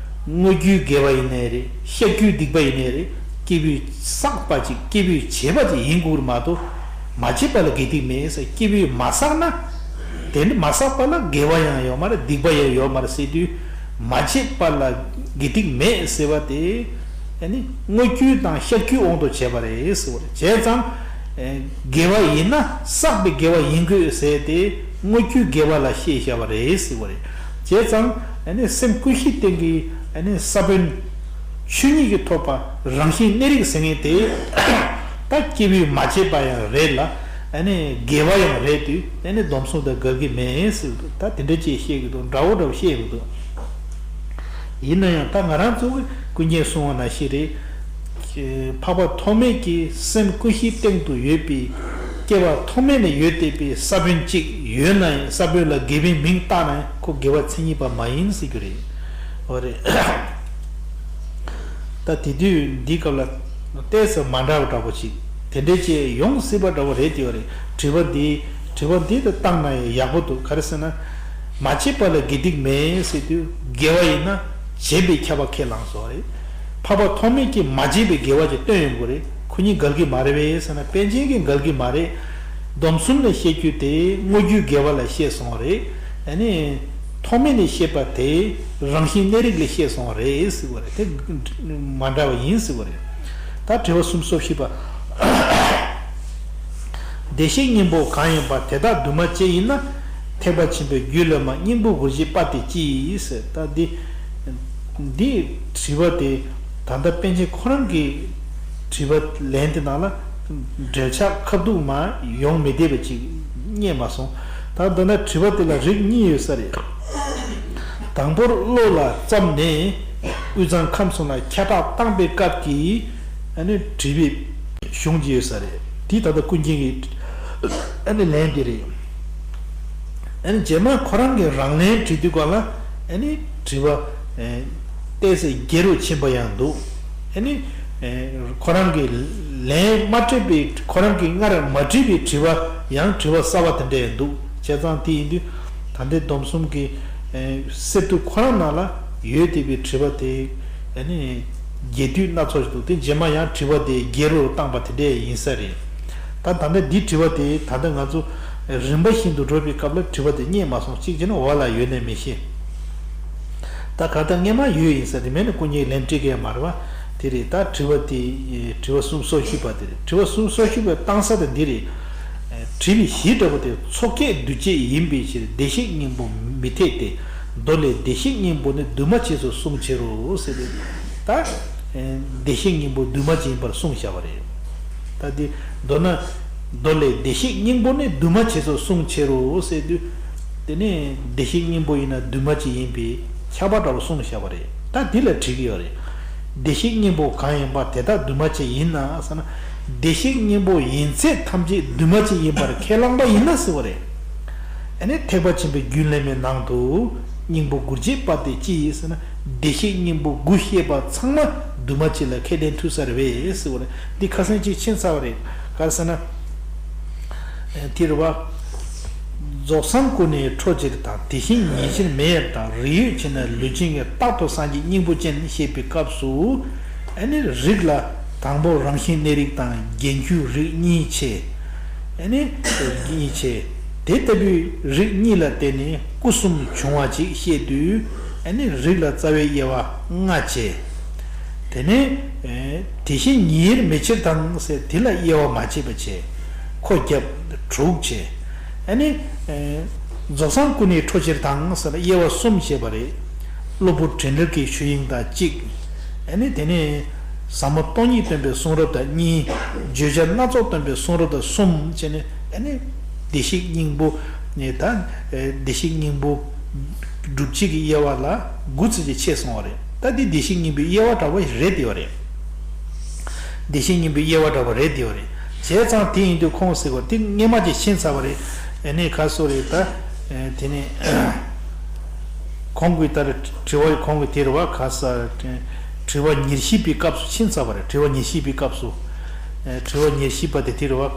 དངོས་རྒྱུའི་དགེ་བ་ཡིན་ནའི་རེད། བཤགས་རྒྱུའི་སྡིག་པ་ཡིན་ནའི་རེད། སྐྱེ་བོས་བསགས་པ་ཅིག་སྐྱེ་བོས་བྱས་པ་ཅིག་ཡིན་དགོས་རེད་མ་གཏོགས། མ་བྱས་པ་ལ་དགེ་སྡིག་མེད་ཟེར། སྐྱེ་བོས་མ་བསགས་ན། དེ་འདྲ་མ་བསགས་པ་ལ་དགེ་བ་ཡང་ཡོད་མ་རེད། སྡིག་པ་ཡང་ཡོད་མ་རེད་ཟེར་དུས། མ་བྱས་པ་ལ་དགེ་སྡིག་མེད་ཟེར་བ་དེ། ཨ་ནི་དངོས་རྒྱུ་དང་བཤགས་རྒྱུའི་དབང་དུ་བྱས་པ་རེད་ཟེར་བ་རེད། བྱས་ཙང་། ཨེ། དགེ་བ་ཡིན་ན་བསགས་པའི་དགེ་བ་ཡིན་དགོས་ཟེར་ཏེ་དངོས་རྒྱུའི་དགེ་བ་ལ་བཤད་བཞག་པ་རེད་ཟེར་བ་རེད། བྱས་ཙང་ཨ་ནི་སེམས་ཀུན་གཞིའི་སྟེང་གི་ཨ་ནི་ས་བོན་ཆོས་ཉིད་ཀྱིས་ཐོབ་པ་རང་བཞིན་གནས་རིགས་ཟེར་མཁན་དེ་ད་སྐྱེ་བོས་མ་བྱས་པ་ཡང་རེད་ལ། ཨ་ནི་དགེ་བ་ཡང་རེད་དུས། ཨ་ནི་སྡོམ་གསུམ་དང་འགལ་གྱི་མེད་ཟེར་གི་འདུག་ད་དེ་འདྲ་ཅིག་བཤད་གི་འདུག་འདྲ་བོ་འདྲ་བོ་བཤད་གི་འདུག་ཡིན་ན་ཡང་ད་ང་རང་ཚོ་གི་ཀུན་མཁྱེན་གསུང་བ་ནང་བཞིན་རེད། འཕགས་པ་ཐོགས་མེད་ཀྱི་སེམས་ཀུན་གཞིའི་སྟེང་དུ་ཡོད་པའི་སྐྱེ་བ་ཐོག་མེད་ནས་ཡོད་བསྡད་པའི་ས་བོན་གཅིག་ཡོད་ན་ཡང་། ས་བོན་ལ་དགེ་བའི་མིང་བཏགས་ན་ཡང་ཁོ་དགེ་བ་མཚན་ཉིད་པ་མ་ཡིན་ཟེར་རྒྱུ་རེད། འོ་རེད། ད་དེ་དུས་འདིའི་སྐབས་ལ་ཏོག་ཙམ་མ་འདྲ་བ་འདྲ་པོ་ཅིག་དེ་འདྲས་ཅིག་ཡོང་སྲིད་པ་འདྲ་པོ་རེད་དེ་བ་རེད། དྲི་བ་འདི་དྲི་བ་འདི་ད་བཏང་ན་ཡང་ཡག་པོ་འདུག་ག་རེ་ཟེར་ན། མ་བྱས་པ་ལ་དགེ་སྡིག་མེད་ཟེར་དུས་དགེ་བ་ཡིན་ན་བྱས་པས་ཁྱབ་པ་ཁས་བླངས་སོང་རེད། འཕགས་པ་ཐོགས་མེད་ཀྱིས་མ་བྱས་པའི་དགེ་བ་ཅིག་སྟོན་ཡོང་གི་རེད། ཁོ་གཉིས་འགལ་གྱི་མ་རེད་པས་ཟེར་ན། པཎ་ཆེན་གྱིས་འགལ་གྱི་མ་རེད། སྡོམ་གསུམ་ནས་བཤད་རྒྱུ་དེ་དངོས་རྒྱུའི་དགེ་བ་ལ་བཤད་སོང་བ་རེད། ཨ་ནི་ཐོགས་མེད་ནས་བཤད་པ་དེ་རང་བཞིན་གནས་རིགས་ལ་བཤད་སོང་བ་རེད་ཟེར་བ་རེད། དེ་མ་འདྲ་བ་ཡིན་ཟེར་བ་རེད། ད་དྲི་བ་སུམ་ཅུ་སོ་བཞི་པ། བདེ་གཤེགས་སྙིང་པོ་གང་ཡིན་པ་དེ་དག་འདུས་མ་བྱས་ཡིན་ན། ཐེག་པ་ཆེན་པོའི་རྒྱུད་ལས་མར་སྙིང་པོ་དགུར་བྱེད་པ་དེ་ཅི་ཡིན་ཟེར། ད་འདི་འདི་དྲི་བ་དེ་ད་ལྟ་པཎ་ཆེན་ཁོ་རང་གི་དྲི་བ་ལན་དེ་ནང་ལ་འགྲེལ་ཆགས་ཁ་ཐུག་མ་ཡོང་མི་བདེ་བ་ཅིག་རྙེད་མ་སོང་། ད་མདོར་ན་དྲི་བ་དེ་ལ་རིགས་གཉིས་ཡོད་ས་རེད། དང་པོར་བློ་ལ་བརྩམས་ནས་དབུས་གཙང་ཁམས་གསུམ་ལ་ཁྱབ་བསྒྲགས་བཏང་པའི་སྐབས་ཀྱི་ཨ་ནི་དྲི་བའི་གཞུང་ཅིག་ཡོད་ས་རེད། དེ་ད་ལྟ་ཀུན་མཁྱེན་གྱི་ཨ་ནི་ལན་དེ་རེད། ཨ་ནི་རྗེས་མ་ཁོ་རང་གི་རང་ལན་བྲིས་དུས་སྒང་ལ་ཨ་ནི་དྲི་བ་ཨེ་ཏོག་ཙམ་རྒྱས་རུ་ཕྱིན་པ་ཡང་འདུག་ཨ་ནི་ཨེ་ཁོ་རང་གི་ལན་མ་སྤྲད་པའི་ཁོ་རང་གིས་སྔར་མ་དྲིས་པའི་དྲི་བ་ཡང་དྲི་བ་གསར་པ་དེ་འདྲ་ཡང་འདུག་བྱས་ཙང་དེ་ཡིན་དུས་ད་ལྟའི་སྡོམ་གསུམ་གྱི་ཨེ་གསེར་ཐུབ་ཁོ་རང་ནང་ལ་ཡོད་བསྡད་པའི་དྲི་བ་དེ་ཨ་ནི་རྒྱས་བསྡུས་སྣ་ཚོགས་ཤིག་འདུག་དེ་རྗེས་མ་ཡང་དྲི་བ་དེ་རྒྱས་རུ་བཏང་པ་དེ་འདྲ་ཡིན་ས་རེད། ད་ད་ལྟ་འདི་དྲི་བ་དེ་ད་ལྟ་ང་ཚོ་རིམ་པ་བཞིན་དུ་འགྲོ་བའི་སྐབས་ལ་དྲི་བ་དེ་རྙེད་མ་སོང་། གཅིག་བྱས་ན་འོག་ལ་ཡོད་ནའི་མི་ཤེས། ད་ག་ད་སྔས་མ་ཡོད་ཡིན་ས་དེ་མིན་ན་ཀུན་མཁྱེན་ལན་སྤྲད་མཁན་མ་རེད་པ། དེ་རེད། ད་དྲི་བ་དེ་དྲི་བ་གསུམ་སོ་བཞི་པ་དེ་རེད། དྲི་བ་གསུམ་སོ་བཞི་པའི་བཏང་ས་དེ་འདི་རེད། དྲི་བའི་གཞི་འདྲ་པོ་དེ་མཚོ་སྐྱེས་འདུ་བྱེད་ཡིན་པའི་ཕྱིར་བདེ་གཤེགས་སྙིང་པོ་མི་འཐད་དེ། མདོ་ལས་བདེ་གཤེགས་སྙིང་པོ་ནི་འདུས་མ་བྱས་སུ་གསུངས་ཕྱིར་རོ་ཟེར་ཏེ། ད་བདེ་གཤེགས་སྙིང་པོ་འདུས་མ་བྱས་ཡིན་པར་གསུངས་བཞག་པ་རེད། ད་འདི་མདོར་ན་མདོ་ལས་བདེ་གཤེགས་སྙིང་པོ་ནི་འདུས་མ་བྱས་སུ་གསུངས་ཕྱིར་རོ་ཟེར་དུས། དེ་ནས་བདེ་གཤེགས་སྙིང་པོ་ཡིན་ན་འདུས་མ་བྱས་ཡིན་པའི་ཁྱབ་པ་འདྲ་བོ་གསུངས་བཞག་པ་རེད། ད་འདི་ལ་དྲི་གི་ཡོད་རེད། བདེ་གཤེགས་སྙིང་པོ་གང་ཡིན་པ་དེ་དག་འདུས་མ་བྱས་ཡིན་ན་ཟེར་ན། བདེ་གཤེགས་སྙིང་པོ་ཡིན་ཚད་ཐམས་ཅད་འདུས་མ་བྱས་ཡིན་པར་ཁས་བླངས་པ་ཡིན་ན་ཟེར་བ་རེད། ཨ་ནི་ཐེག་པ་ཆེན་པོའི་རྒྱུད་བླ་མའི་ནང་དུ་སྙིང་པོ་དགུར་བྱེད་པ་དེ་ཅི་ཡིན་ཟེར་ན། བདེ་གཤེགས་སྙིང་པོ་དགུ་བཤད་པ་ཚང་མ་འདུས་མ་བྱས་ལ་ཁས་ལེན་ཐུབ་ས་རེད་པས་ཟེར་བ་རེད། འདི་ཁ་སང་ཅིག་ཕྱིན་ཚར་བ་རེད། ག་རེ་ཟེར་ན། དེ་རེད་པ། རྫོགས་སངས་སྐུ་ནི་འཕྲོ་ཕྱིར་དང་། དེ་བཞིན་ཉིད་ཕྱིར་མེ་ཡིར་དང་། རིགས་ཡོད་ཕྱིར་ན་ལུས་ཅན་གྱི། རྟག་ཏུ་སངས་རྒྱས་སྙིང་པོ་ཅན་ཞེས་པའི་སྐབས་སུ། ཨ་ནི་རིགས་ལ་དང་པོ་རང་བཞིན་གནས་རིགས་དང་རྒྱན་གྱུར་རིགས་གཉིས་ཕྱེ། ཨ་ནི་གཉིས་ཕྱེ། དེ་ལྟ་བུའི་རིགས་གཉིས་ལ་བརྟེན་ནས་སྐུ་གསུམ་བྱུང་བ་ཅིག་བཤད་དུས། ཨ་ནི་རིགས་ལ་རྩ་བའི་དབྱེ་བ་ལྔ་བྱས། དེ་ནས་ཨེ་དེ་བཞིན་ཉིད་མེ་ཕྱིར་དང་ཟེར་དེ་ལ་དབྱེ་བ་མ་ཕྱེ་བ་བྱས། ཁོ་རྒྱབ་དྲུག་བྱས། ཨ་ནི་ཨེ་རྫོགས་སངས་སྐུ་ནི་འཕྲོ་ཕྱིར་དང་ཟེར་ལ་དབྱེ་བ་གསུམ་བྱས་པ་རེད། གློ་བུར་དྲན་འདུལ་གྱི་ཞུ་དབྱིངས་དང་གཅིག་ཨ་ནི་དེ་ནས་ཟབ་མོ་སྟོང་ཉིད་སྟོན་པའི་གསུང་རབ་དང་གཉིས། བརྗོད་བྱ་སྣ་ཚོགས་སྟོན་པའི་གསུང་རབ་དང་གསུམ་བྱས་ནས། ཨ་ནི་བདེ་གཤེགས་སྙིང་པོ་ནས་ད་ཨེ་བདེ་གཤེགས་སྙིང་པོ་སྒྲུབ་བྱེད་ཀྱི་དབྱེ་བ་ལ་དགུ་ཙམ་ཅིག་ཕྱེ་སོང་བ་རེད། ད་འདི་བདེ་གཤེགས་སྙིང་པོའི་དབྱེ་བ་འདྲ་བོ་རེད་དེ་བ་རེད། བདེ་གཤེགས་སྙིང་པོའི་དབྱེ་བ་འདྲ་བོ་རེད་དེ་བ་རེད། བྱས་ཙང་དེ་ཡིན་དུས་ཁོང་ཟེར་བ་དེ་སྔས་མ་ཅིག་ཕྱིན་ཚར་བ་རེད། ཨ་ནི་ག་སོ་རེད་ད། ཨེ་དེ་ནས་གོང་གི་ལྟར་དྲི་བ་གོང་གི་དེ་རེད་བ། ག་ས་དྲི་བ་ཉེར་བཞི་པའི་སྐབས་སུ་ཕྱིན་ཚར་བ་རེད། དྲི་བ་ཉེར་བཞི་པའི་སྐབས་སུ། ཨེ་དྲི་བ་ཉེར་བཞི་པ་དེ་དེ་རེད་བ།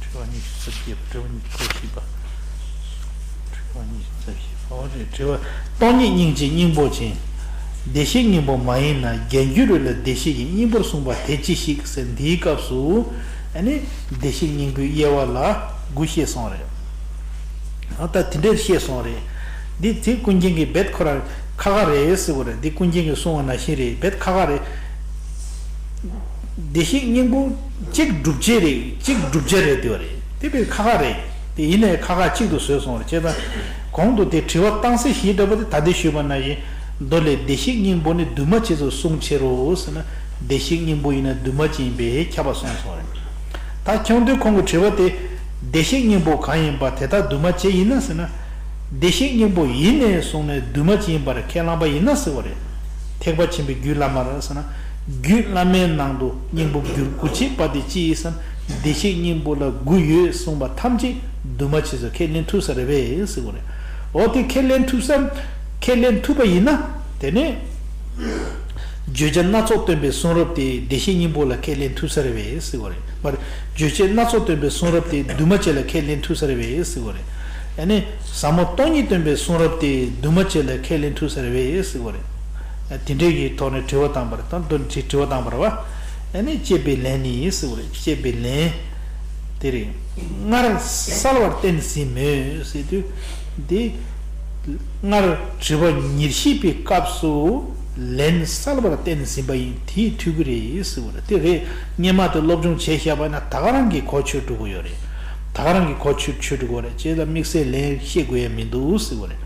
དྲི་བ་ཉི་ཤུ་རྩ་བརྒྱད་པ། དྲི་བ་ཉི་ཤུ་རྩ་བཞི་པ། དྲི་བ་ཉི་ཤུ་རྩ་བཞི་པ། འོ་རེད། དྲི་བ། སྟོང་ཉིད་སྙིང་རྗེའི་སྙིང་པོ་ཅན། བདེ་གཤེགས་སྙིང་པོ་མ་ཡིན་ན། རྒྱན་གྱུར་རིགས་ལ་བདེ་གཤེགས་ཀྱི། སྙིང་པོར་གསུངས་པ་དེ་ཅི་ཞིག་ཟེར་འདིའི་སྐབས་སུ། ཨ་ནི་བདེ་གཤེགས་སྙིང་པོའི་དབྱེ་བ་ལ་དགུ་བཤད་སོང་རེད། ཨ་ད་དེ་འདྲས་བཤད་སོང་རེད། འདི་དེ་ཀུན་མཁྱེན་གྱིས་རྦད་ཁོ་རང་ཁ་ཁ་རེད་ཟེར་བ་རེད། འདི་ཀུན་མཁྱེན་གྱིས་གསུངས་པ་ནང་བཞིན་རེད། རྦད་ཁ་ཁ་རེད། བདེ་གཤེགས་སྙིང་པོ་གཅིག་སྒྲུབ་བྱེད་རེད། གཅིག་སྒྲུབ་བྱེད་རེད་དེ་བ་རེད། དེ་བས་ཁ་ཁ་རེད། དེ་ཡིན་ནའི་ཁ་ཁ་གཅིག་ཏུ་བཟོས་སོང་རེད། བྱས་ཙང་གོང་དུ་དེ་དྲི་བ་བཏང་ས་བཞི་འདྲ་པོ་དེ་ད་ལྟ་ཞུས་པ་ནང་བཞིན། མདོ་ལས་བདེ་གཤེགས་སྙིང་པོ་ནི་འདུས་མ་བྱས་སུ་གསུངས་ཕྱིར་རོ་ཟེར་ན། བདེ་གཤེགས་སྙིང་པོ་ཡིན་ན་འདུས་མ་བྱས་ཡིན་པས་ཁྱབ་པ་གསུངས་སོང་རེད། ད་ཁྱོན་བསྡུས་ཁོང་གི་དྲི་བ་དེ། བདེ་གཤེགས་སྙིང་པོ་གང་ཡིན་པ་དེ་དག་འདུས་མ་བྱས་ཡིན་ན་ཟེར་ན། བདེ་གཤེགས་སྙིང་པོ་ཡིན་ནས་བཟུང་ནས་འདུས་མ་བྱས་ཡིན་པར་ཁས་བླངས་པ་ཡིན་ན་ཟེར་བ་རེད། ཐེག་པ་ཆེན་པོའི་རྒྱུད་བླ་མར་ཟེར་ན། རྒྱུད་བླ་མའི་ནང་དུ་སྙིང་པོ་དགུར་བྱེད་པ་དེ་ཅི་ཡིན་ཟེར་ན། བདེ་གཤེགས་སྙིང་པོ་ལ་དགུ་ཡོད་གསུངས་པ་ཐམས་ཅད་འདུས་མ་བྱས་སུ་ཁས་ལེན་ཐུབ་ས་རེད་པས་ཟེར་བ་རེད། འོ་དེ་ཁས་ལེན་ཐུབ་ས། ཁས་ལེན་ཐུབ་པ་ཡིན་ན། དེ་ནས། བརྗོད་བྱ་སྣ་ཚོགས་སྟོན་པའི་གསུང་རབ་དེ་བདེ་གཤེགས་སྙིང་པོ་ལ་ཁས་ལེན་ཐུབ་ས་རེད་པས་ཟེར་བ་རེད། མར། བརྗོད་བྱ་སྣ་ཚོགས་སྟོན་པའི་གསུང་རབ་དེ་འདུས་མ་བྱས་ལ་ཁས་ལེན་ཐུབ་ས་རེད་པས་ཟེར་བ་རེད། ཨ་ནི་ཟབ་མོ་སྟོང་ཉིད་སྟོན་པའི་གསུང་རབ་དེ་འདུས་མ་བྱས་ལ་ཁས་ལེན་ཐུབ་ས་རེད་པས་ཟེར་བ་རེད། ཨ་དེ་འདྲའི་གི་ཐོག་ནས་དྲི་བ་བཏང་པ་རེད། ད་དོན་དྲི་དྲི་བ་བཏང་པ་རེད་བ། ཨ་ནི་དཔྱད་པའི་ལན་ནི་ཟེར་བ་རེད། དཔྱད་པའི་ལན། དེ་རེད། སྔར་གསལ་བར་བསྟན་ཟིན་མོད་ཟེར་དུས། འདི། སྔར་དྲི་བ་ཉེར་བཞི་པའི་སྐབས་སུ་ལན་གསལ་བར་བསྟན་ཟིན་པ་ཡིན། དེས་འཐུས་ཀྱི་རེད་ཟེར་བ་རེད། དེ་རེད། སྔོན་མ་དེ་སློབ་སྦྱོང་བྱས་བཞག་པ་ན་ད་ག་རང་གིས་གོ་ཆོད་འགྲོ་གི་ཡོད་རེད། ད་ག་རང་གི་གོ་ཆོད་ཆོད་འགྲོ་གི་རེད། བྱས་ཙང་དམིགས་བསལ་ལན་བཤད་དགོས་ཡ་མི་འདུག་ཟེར་གི་རེད།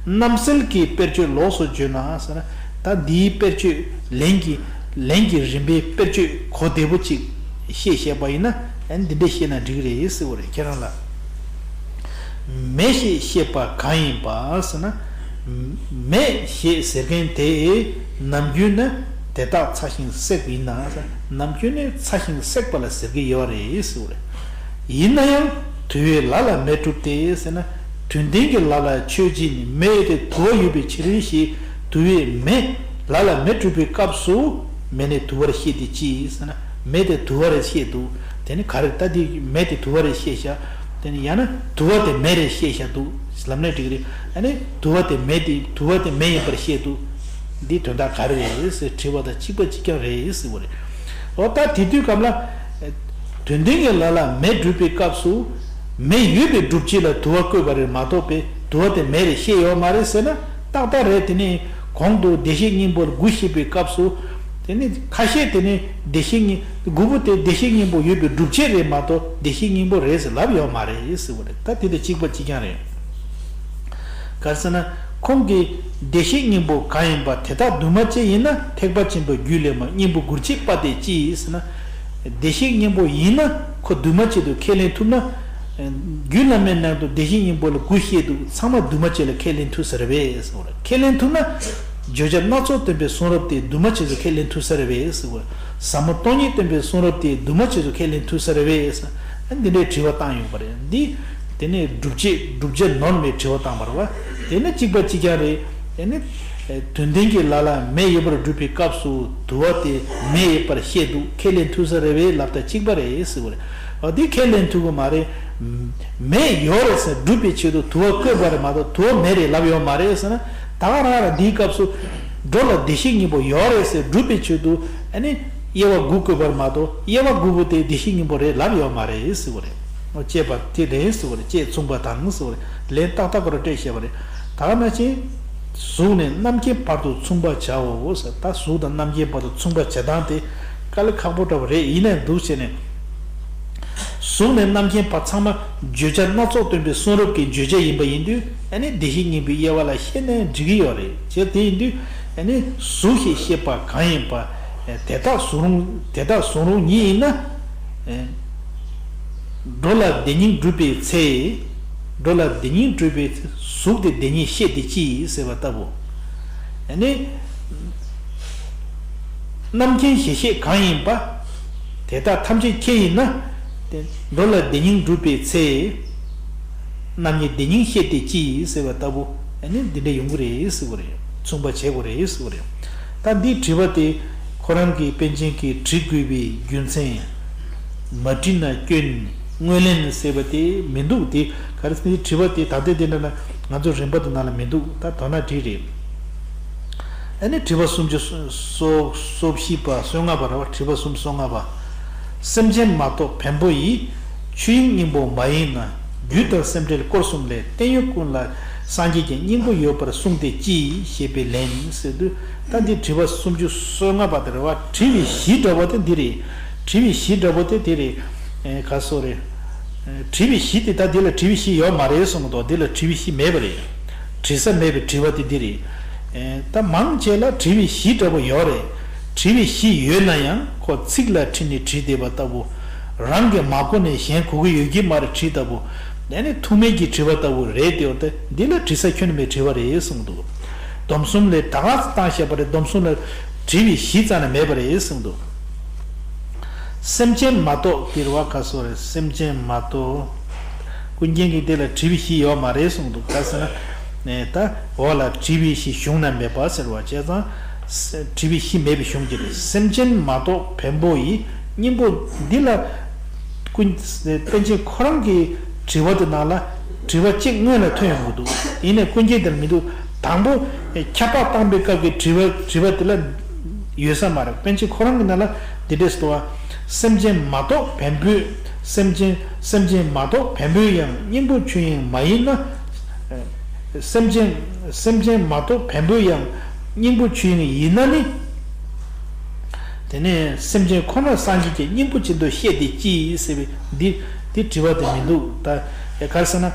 རྣམ་གསལ་གྱི་དཔེར་བརྗོད་ལོགས་སུ་བརྗོད་ན་ཟེར་ན། ད་འདིའི་དཔེར་བརྗོད་ལན་གྱི་ལན་གྱི་རིམ་པའི་དཔེར་བརྗོད་གོ་བདེ་པོ་ཅིག་བཤད་ཤེས་པ་ཡིན་ན། ཨ་ནི་འདི་འདྲས་བཤད་ན་འགྲིག་གི་རེད་ཟེར་གི་རེད། ཁྱེད་རང་ལ། མེ་ཞེས་བཤད་པ་གང་ཡིན་པ་ཟེར་ན། མེ་ཞེས་ཟེར་མཁན་དེ་ནམ་རྒྱུན་ནི་དེ་དག་ཚ་ཞིང་བསྲེགས་ཡིན་ན། ནམ་རྒྱུན་ནི་ཚ་ཞིང་བསྲེགས་པ་ལ་ཟེར་གྱི་ཡོད་རེད་ཟེར་གི་རེད། ཡིན་ན་ཡང་དུ་བའི་ལ་ལ་མེ་གྲུབ་སྟེ་ཟེར་ན། དུ་ལྡན་གྱི་ལ་ལ་ཆོས་ཅན། མེ་དེ་དུ་བ་ཡོད་པའི་ཕྱིར་ཞེས་དུ་བའི་མེ་ལ་ལ་མེ་གྲུབ་པའི་སྐབས་སུ་མེ་ནི་དུ་བར་བཤད་དེ་ཅི་ཟེར་ན། མེ་དེ་དུ་བ་རེད་བཤད་འདུག་དེ་ནི་ག་རེ། ད་དེ་མེ་དེ་དུ་བ་རེད་བཤད་བཞག་དེ་ནི་ཡང་ན་དུ་བ་དེ་མེ་རེད་བཤད་བཞག་འདུག་ལབ་ན་འགྲིག་གི་རེད། ཨ་ནི་དུ་བ་དེ་མེ་དེ་དུ་བ་དེ་མེ་ཡིན་པར་བཤད་འདུག་འདིའི་དོན་དག་ག་རེ་རེད་ཟེར་དྲི་བ་དང་གཅིག་པ་གཅིག་རྐྱང་རེད་ཟེར་བ་རེད། འོ་ད་དེ་དུས་སྐབས་ལ། དུ་ལྡན་གྱི་ལ་ལ་མེ་གྲུབ་པའི་སྐབས་སུ། མེ་ཡོད་པའི་སྒྲུབ་བྱེད་ལ་དུ་བ་བཀོད་པ་རེད་མ་གཏོགས་པའི་དུ་བ་དེ་མེ་རེད་བཤད་ཡོད་མ་རེད་ཟེར་ན། ཏག་ཏག་རེད། དེ་ནི་གོང་དུ་བདེ་གཤེགས་སྙིང་པོ་དགུ་བཤད་པའི་སྐབས་སུ། དེ་ནི་ཁ་ཤས་དེ་ནི་བདེ་གཤེགས་སྙིང་དགུ་པོ་དེ་བདེ་གཤེགས་སྙིང་པོ་ཡོད་པའི་སྒྲུབ་བྱེད་རེད་མ་གཏོགས་བདེ་གཤེགས་སྙིང་པོ་རེད་ཟེར་ལབ་ཡོད་མ་རེད་ཟེར་བ་རེད། ད་དེ་དང་གཅིག་པ་གཅིག་རྐྱང་རེད། ག་རེ་ཟེར་ན། ཁོང་གིས་བདེ་གཤེགས་སྙིང་པོ་གང་ཡིན་པ་དེ་དག་འདུས་མ་བྱས་ཡིན་ན། ཐེག་པ་ཆེན་པོའི་རྒྱུད་ལས་མ་སྙིང་པོ་དགུར་བྱེད་པ་དེ་ཅི་ཡིན་ཟེར་ན། བདེ་གཤེགས་སྙིང་པོ་ཡིན་ན་ཁོ་འདུས་མ་བྱས་དུ་ཁས་ལེན་ཐུབ་ན། རྒྱུད་བླ་མའི་ནང་དུ་བདེ་གཤེགས་སྙིང་པོ་ལ་དགུ་བཤད་འདུག་ཚང་མ་འདུས་མ་བྱས་ལ་ཁས་ལེན་ཐུབ་ས་རེད་པས་ཟེར་བ་རེད། ཁས་ལེན་ཐུབ་ན། བརྗོད་བྱ་སྣ་ཚོགས་སྟོན་པའི་གསུང་རབ་དེ་འདུས་མ་བྱས་སུ་ཁས་ལེན་ཐུབ་ས་རེད་པས་ཟེར་བ། ཟབ་མོ་སྟོང་ཉིད་སྟོན་པའི་གསུང་རབ་དེ་འདུས་མ་བྱས་སུ་ཁས་ལེན་ཐུབ་ས་རེད་པས་ཟེར། འདི་འདྲའི་དྲི་བ་བཏང་ཡོང་བ་རེད། འདི། དེ་ནས་སྒྲུབ་བྱེད་བསྒྲུབ་བྱ་ནོར་མེད་དྲི་བ་བཏང་བ་རེད་པ། དེ་ནི་གཅིག་པ་གཅིག་རྐྱང་རེད། དེ་ནི། དུ་ལྡན་གྱི་ལ་ལ་མེ་ཡོད་པར་སྒྲུབ་པའི་སྐབས་སུ་དུ་བ་དེ་མེ་ཡོད་པར་བཤད་འདུག་ཁས་ལེན་ཐུབ་ས་རེད་པས་ལབ་དང་གཅིག་པ་རེད་ཟེར་བ་རེད། འོ་འདི་ཁས་ལེན་ཐུབ་ཀྱི་མ་རེད། མེ་ཡོད་རེད་ཟེར་སྒྲུབ་པའི་ཆེད་དུ་དུ་བ་བཀོད་པ་རེད་མ་གཏོགས་དུ་བ་མེ་རེད་ལབ་ཡོད་མ་རེད་ཟེར་ན། ད་ག་རང་རང་འདིའི་སྐབས་སུ་འགྲོ་ལ་བདེ་གཤེགས་སྙིང་པོ་ཡོད་རེད་ཟེར་སྒྲུབ་པའི་ཆེད་དུ། ཨ་ནི་དབྱེ་བ་དགུ་བཀོད་པར་མ་གཏོགས་དབྱེ་བ་དགུ་པོ་དེ་བདེ་གཤེགས་སྙིང་པོ་རེད་ལབ་ཡོད་མ་རེད་ཟེར་བ་རེད། ཨོ་བཅས་པ་དེ་ལན་ཟེར་བ་རེད། བཅས་མཚུངས་པ་དང་ཟེར་བ་རེད། ལན་ཏག་ཏག་ག་རེ་སྤྲད་བཤད་པ་རེད། ད་ག་ནང་བཞིན། གཟུགས་ནས་རྣམ་མཁྱེན་བར་དུ་མཚུངས་པར་བྱའོ་ཟེར། ད་གཟུགས་དང་རྣམ་མཁྱེན་བར་དུ་མཚུངས་པར་བྱེད་སྟངས་དེ་དཀའ་ལས་ཁག་པོ་འདྲ་བོ་རེད། ཡིན་ནའི་འདུག་བྱས་ནས། གཟུགས་ནས་རྣམ་མཁྱེན་བར་ཚང་མ་བརྗོད་བྱ་སྣ་ཚོགས་སྟོན་པའི་གསུང་རབ་ཀྱི་བརྗོད་བྱ་ཡིན་པ་ཡིན་དུས། ཨ་ནི་བདེ་གཤེགས་སྙིང་པོའི་དབྱེ་བ་ལ་བཤད་ནའི་འགྲིག་གི་ཡོད་རེད། བྱས་དེ་ཡིན་དུས། ཨ་ནི་གཟུགས་ཞེས་བཤད་པ་གང་ཡིན་པ། དེ་དག་གཟུགས་རུང་དེ་དག་གཟུགས་རུང་ཉིད་ཡིན་ན། འགྲོ་ལ་བདེ་སྙིང་བསྒྲུབ་པའི་ཚེ། འགྲོ་ལ་བདེ་སྙིང་བསྒྲུབ་པའི་ཚེ་གཟུགས་དེ་བདེ་སྙིང་བཤད་དེ་ཅི་ཟེར་བ་ལྟ་བུ། ཨ་ནི། རྣམ་མཁྱེན་ཞེས་བཤད་གང་ཡིན་པ། དེ་དག་ཐམས་ཅད་ཁྱེད་ཡིན་ན། དེ་འགྲོ་ལ་བདེ་སྙིང་བསྒྲུབ་པའི་ཚེ། རྣམ་མཁྱེན་བདེ་སྙིང་བཤད་དེ་ཅི་ཟེར་བ་ལྟ་བུ། ཨ་ནི་འདི་འདྲ་ཡོང་གི་རེད་ཟེར་བ་རེད། མཚུངས་པ་བྱེད་དགོས་རེད་ཟེར་བ་རེད། ད་འདིའི་དྲི་བ་དེ་ཁོ་རང་གིས་པཎ་ཆེན་གྱིས་དྲི་དགོས་པའི་རྒྱུ་མཚན། མ་དྲིས་ན་སྐྱོན། དངོས་ལན་ཟེར་བ་དེ་མི་འདུག་དེ་ག་རེ་ཟེར་ན་དྲི་བ་དེ་ད་ལྟའི་དེ་འདྲ་ན་ང་ཚོ་རིམ་པ་དེ་ནང་ལ་མི་འདུག་ད་དོ་སྣང་བྲིས་རེད། ཨ་ནི་དྲི་བ་སུམ་ཅུ་སོ་སོ་བཞི་པ་སོ་ལྔ་པ་རེད་པ། དྲི་བ་སུམ་ཅུ་སོ་ལྔ་པ། སེམས་ཅན་མ་གཏོགས་བེམ་པོ་ཡི། ཆོས་དབྱིངས་སྙིང་པོ་མ་ཡིན་ན། རྒྱུ་དང་སེམས་འབྲེལ་སྐོར་གསུམ་ལས། བརྟན་གཡོ་ཀུན་ལ་སངས་རྒྱས་ཀྱི། སྙིང་པོ་ཡོད་པར་གསུངས་ཏེ་ཅི་ཞེས་པའི་ལན་ཟེར་དུས། ད་འདི་དྲི་བ་སུམ་ཅུ་སོ་ལྔ་པ་དེ་རེད་པ། དྲི་བའི་གཞི་འདྲ་པོ་དེ་འདི་རེད། དྲི་བའི་གཞི་འདྲ་པོ་དེ་འདི་རེད། ཨེ་ག་སོ་རེད། ཨེ་དྲི་བའི་གཞི་དེ་ད་འདི་ལ་དྲི་བའི་གཞི་ཡོད་མ་རེད་གསུངས་འདུག་འདི་ལ་དྲི་བའི་གཞི་མེད་པ་རེད། དྲི་ས་མེད་པའི་དྲི་བ་དེ་འདི་རེད། ཨེ་ད་མང་ཆེ་ལ་དྲི་བའི་གཞི་འདྲ་པོ་ཡོད་རེད། དྲི་བའི་གཞི་ཡོད་ན་ཡང་ཁོ་ཚིག་ལ་ཁྲིད་ནས་དྲིས་བསྡད་པ་ལྟ་བུ། རང་གིས་མ་གོ་ནས་གཞན་གོ་གི་ཡོད་ཀྱི་མ་རེད་དྲིས་ལྟ་བུ། ཨ་ནི་ཐུགས་མེད་ཀྱི་དྲི་བ་ལྟ་བུ་རེད་དེ། འོ་ད་འདི་ལ་དྲི་ས་ཁྱོན་ནས་མེད་དྲི་བ་རེད་གསུངས་འདུག་སྡོམ་གསུམ་ལས་ད་ག་ཚོད་བཏང་བཞག་པ་རེད། སྡོམ་གསུམ་ལ་དྲི་བའི་གཞི་རྩ་ནས་མེད་པ་རེད་གསུངས་འདུག་སེམས་ཅན་མ་གཏོགས་དེ་རེད་པ། ག་སོ་རེད། སེམས་ཅན་མ་གཏོགས། ཀུན་མཁྱེན་གྱིས་དེ་ལ་དྲི་བའི་གཞི་ཡོད་མ་རེད་གསུངས་འདུག་ག་ཟེར་ན། ནས་ད་འོག་ལ་དྲི་བའི་གཞི་གཞུང་ན་མེད་པ་ཟེར་བ་བྱས་ཙང་། དྲི་བའི་གཞི་མེད་པའི་གཞུང་གྱི་རེད། སེམས་ཅན་མ་གཏོགས་བེམ་པོ་ཡི། སྙིང་པོ་འདི་ལ། ཀུན། པཎ་ཆེན་ཁོ་རང་གི་དྲི་བ་དེ་ནང་ལ་དྲི་བ་གཅིག་སྔོན་ལ་ཐོན་ཡོང་གི་འདུག་ཡིན་ནའི་ཀུན་མཁྱེན་དེར་མི་འདུག་དང་པོ་ཁྱབ་པ་བཏང་པའི་སྐབས་ཀྱི་དྲི་བ་དྲི་བ་དེ་ལ་ཡོད་ས་མ་རེད། པཎ་ཆེན་ཁོ་རང་གི་ནང་ལ་འདི་འདྲས་སུ་འདུག་བ། སེམས་ཅན་མ་གཏོགས་བེམ་པོའི། སེམས་ཅན། སེམས་ཅན་མ་གཏོགས་བེམ་པོའི་ཡང་། སྙིང་པོ་ཆོས་དབྱིངས་མ་ཡིན་ན། སེམས་ཅན། སེམས་ཅན་མ་གཏོགས་བེམ་པོའི་ཡང་། སྙིང་པོ་ཆོས་དབྱིངས་ཡིན་ན་ནི། དེ་ནས་སེམས་ཅན་ཁོ་ན་སངས་རྒྱས་ཀྱི་སྙིང་པོ་ཅན་དུ་བཤད་དེ་ཅི་ཟེར་བའི་འདི་འདི་དྲི་བ་དེ་མི་འདུག་ད་ག་རེ་ཟེར་ན།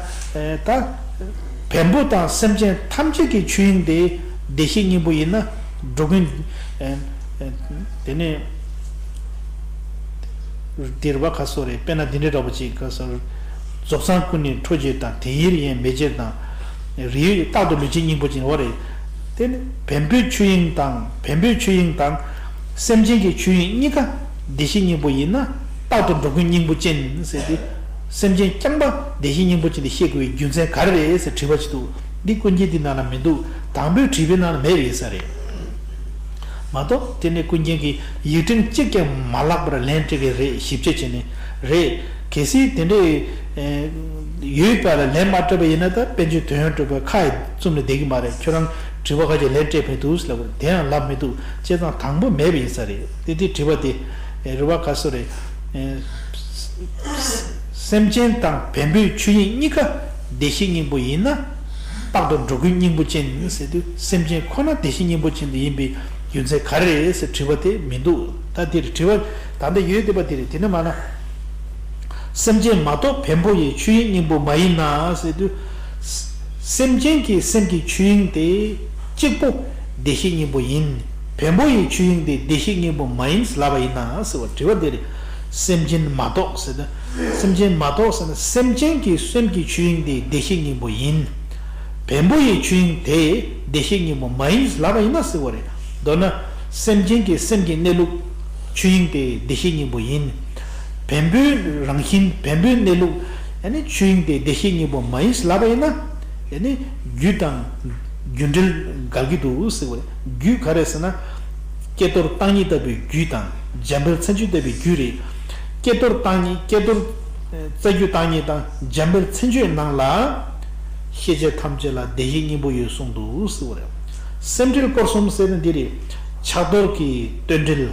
ད་བེམ་པོ་དང་སེམས་ཅན་ཐམས་ཅད་ཀྱི་ཆོས་དབྱིངས་དེ་བདེ་གཤེགས་སྙིང་པོ་ཡིན་ན། འགྲོ་ཀུན། དེ་ནས་འདིར་བ་ཁ་སོ་རེད། དཔེར་ན་འདི་འདྲའི་འདྲ་པོ་ཅིག་ག་སོ། རྫོགས་སངས་སྐུ་ནི་འཕྲོ་བྱེད་དང་། དེ་ཡི་རིགས་ཡང་མེ་ལྕེ་དང་། རིགས་རྟག་ཏུ་ལུས་ཅན་སྙིང་པོ་ཅན་བ་རེད། དེ་ནི་བེམ་པོའི་ཆོས་དབྱིངས་དང་བེམ་པོའི་ཆོས་དབྱིངས་དང་། སེམས་ཅན་གྱི་ཆོས་དབྱིངས་གཉིས་ཀ་བདེ་གཤེགས་སྙིང་པོ་ཡིན་ན། རྟག་ཏུ་འགྲོ་ཀུན་སྙིང་པོ་ཅན་ཟེར་ཏེ། སེམས་ཅན་རྐྱང་པ་བདེ་གཤེགས་སྙིང་པོ་ཅན་དུ་བཤད་དགོས་པའི་རྒྱུ་མཚན་ག་རེ་རེད་ཟེར་དྲི་བ་ཅིག་འདུག་འདི་ཀུན་མཁྱེན་འདི་ནང་ན་མི་འདུག་དང་པོའི་དྲི་བའི་ནང་ན་མེད་པའི་ས་རེད། མ་གཏོགས་དེ་ནས་ཀུན་མཁྱེན་གྱིས་ཡིག་ཕྲེང་གཅིག་ཀྱང་མ་བརླག་པར་ལན་སྤྲད་ཀྱི་རེད། ཞིབ་དཔྱད་བྱས་ནས་རེད། གལ་སྲིད་དེ་འདྲའི་ཡོད་པ་ལ་ལན་མ་སྤྲད་པ་ཡིན་ན། ད་པཎ་ཆེན་དོན་ཡོད་གྲུབ་པའི་ཁ་ཡི་བཙུམ་ནས་བསྡད་ཀྱི་མ་རེད། ཁྱོད་རང་དྲི་བ་ཁ་ཅིག་ལན་སྤྲད་ཕན་འདུག་ཟེར་ལབ་པ་རེད། དེ་ཡང་ལབ་མི་འདུག་བྱས་ཙང་དང་པོ་མེད་པ་ཡིན་ས་རེད། དེ་དེ་དྲི་བ་དེ་རེད་བ། ག་སོ་རེད། སེམས་ཅན་དང་བེམ་པོའི་ཆོས་དབྱིངས་གཉིས་ཀ་བདེ་གཤེགས་སྙིང་པོ་ཡིན་ན། རྟག་ཏུ་འགྲོ་ཀུན་སྙིང་པོ་ཅན་ཟེར་དུས། སེམས་ཅན་ཁོ་ན་བདེ་གཤེགས་སྙིང་པོ་ཅན་དུ་ཡིན་པའི་རྒྱུ་མཚན་ག་རེ་རེད་ཟེར་དྲི་བ་དེ་མི་འདུག་ད་འདིར་དྲི་བ་ད་ལྟ་ཡོད་བསྡད་པ་འདི་རེད། དེ་ནས་མ་ན། སེམས་ཅན་མ་གཏོགས་བེམ་པོ་ཡི་ཆོས་དབྱིངས་སྙིང་པོ་མ་ཡིན་ན་ཟེར་དུས། སེམས་ཅན་གྱི་སེམས་ཀྱི་ཆོས་དབྱིངས་དེ་གཅིག་པོ་བདེ་གཤེགས་སྙིང་པོ་ཡིན། བེམ་པོ་ཡི་ཆོས་དབྱིངས་དེ་བདེ་གཤེགས་སྙིང་པོ་མ་ཡིན་ལབ་པ་ཡིན་ན་ཟེར་བ་དྲི་བ་འདི་རེད། སེམས་ཅན་མ་གཏོགས་ཟེར་ན། སེམས་ཅན་མ་གཏོགས་ཟེར་ན། སེམས་ཅན་གྱི་སེམས་ཀྱི་ཆོས་དབྱིངས་དེ་བདེ་གཤེགས་སྙིང་པོ་ཡིན། བེམ་པོ་ཡི་ཆོས་དབྱིངས་དེ་བདེ་གཤེགས་སྙིང་པོ་མ་ཡིན་ལབ་པ་ཡིན་ན་ཟེར་བ་རེད། མདོར་ན། སེམས་ཅན་གྱི་སེམས་ཀྱི་གནས་ལུགས་ཆོས་དབྱིངས་དེ་བདེ་གཤེགས་སྙིང་པོ་ཡིན། བེམ་པོའི་རང་བཞིན་བེམ་པོའི་གནས་ལུགས་ཡང་ནི་ཆོས་དབྱིངས་དེ་བདེ་གཤེགས་སྙིང་པོ་མ་ཡིན་ལབ་པ་ཡིན་ན། ཡང་ནི་རྒྱུ་དང་རྒྱུ་འབྲས་འགལ་གྱི་འདུག་ཟེར་བ་རེད། རྒྱུ་ག་རེ་ཟེར་ན། ཀྱེ་རྡོར་བརྟག་གཉིས་ལྟ་བུའི་རྒྱུ་དང་། འཇམ་དཔལ་མཚན་བརྗོད་ལྟ་བུའི་རྒྱུ་རེད། ཀྱེ་རྡོར་བརྟག་གཉིས། ཀྱེ་རྡོར་རྩ་རྒྱུད་བརྟག་གཉིས་དང་འཇམ་དཔལ་མཚན་བརྗོད་ནང་ལ། ཤེས་བྱ་ཐམས་ཅད་ལ་བདེ་གཤེགས་སྙིང་པོ་ཡོད་གསུངས་འདུག་ཟེར་བ་རེད། སེམས་འགྲེལ་སྐོར་གསུམ་ཟེར་ན་འདི་རེད། ཕྱག་རྡོར་གྱི་བསྟོད་འགྲེལ།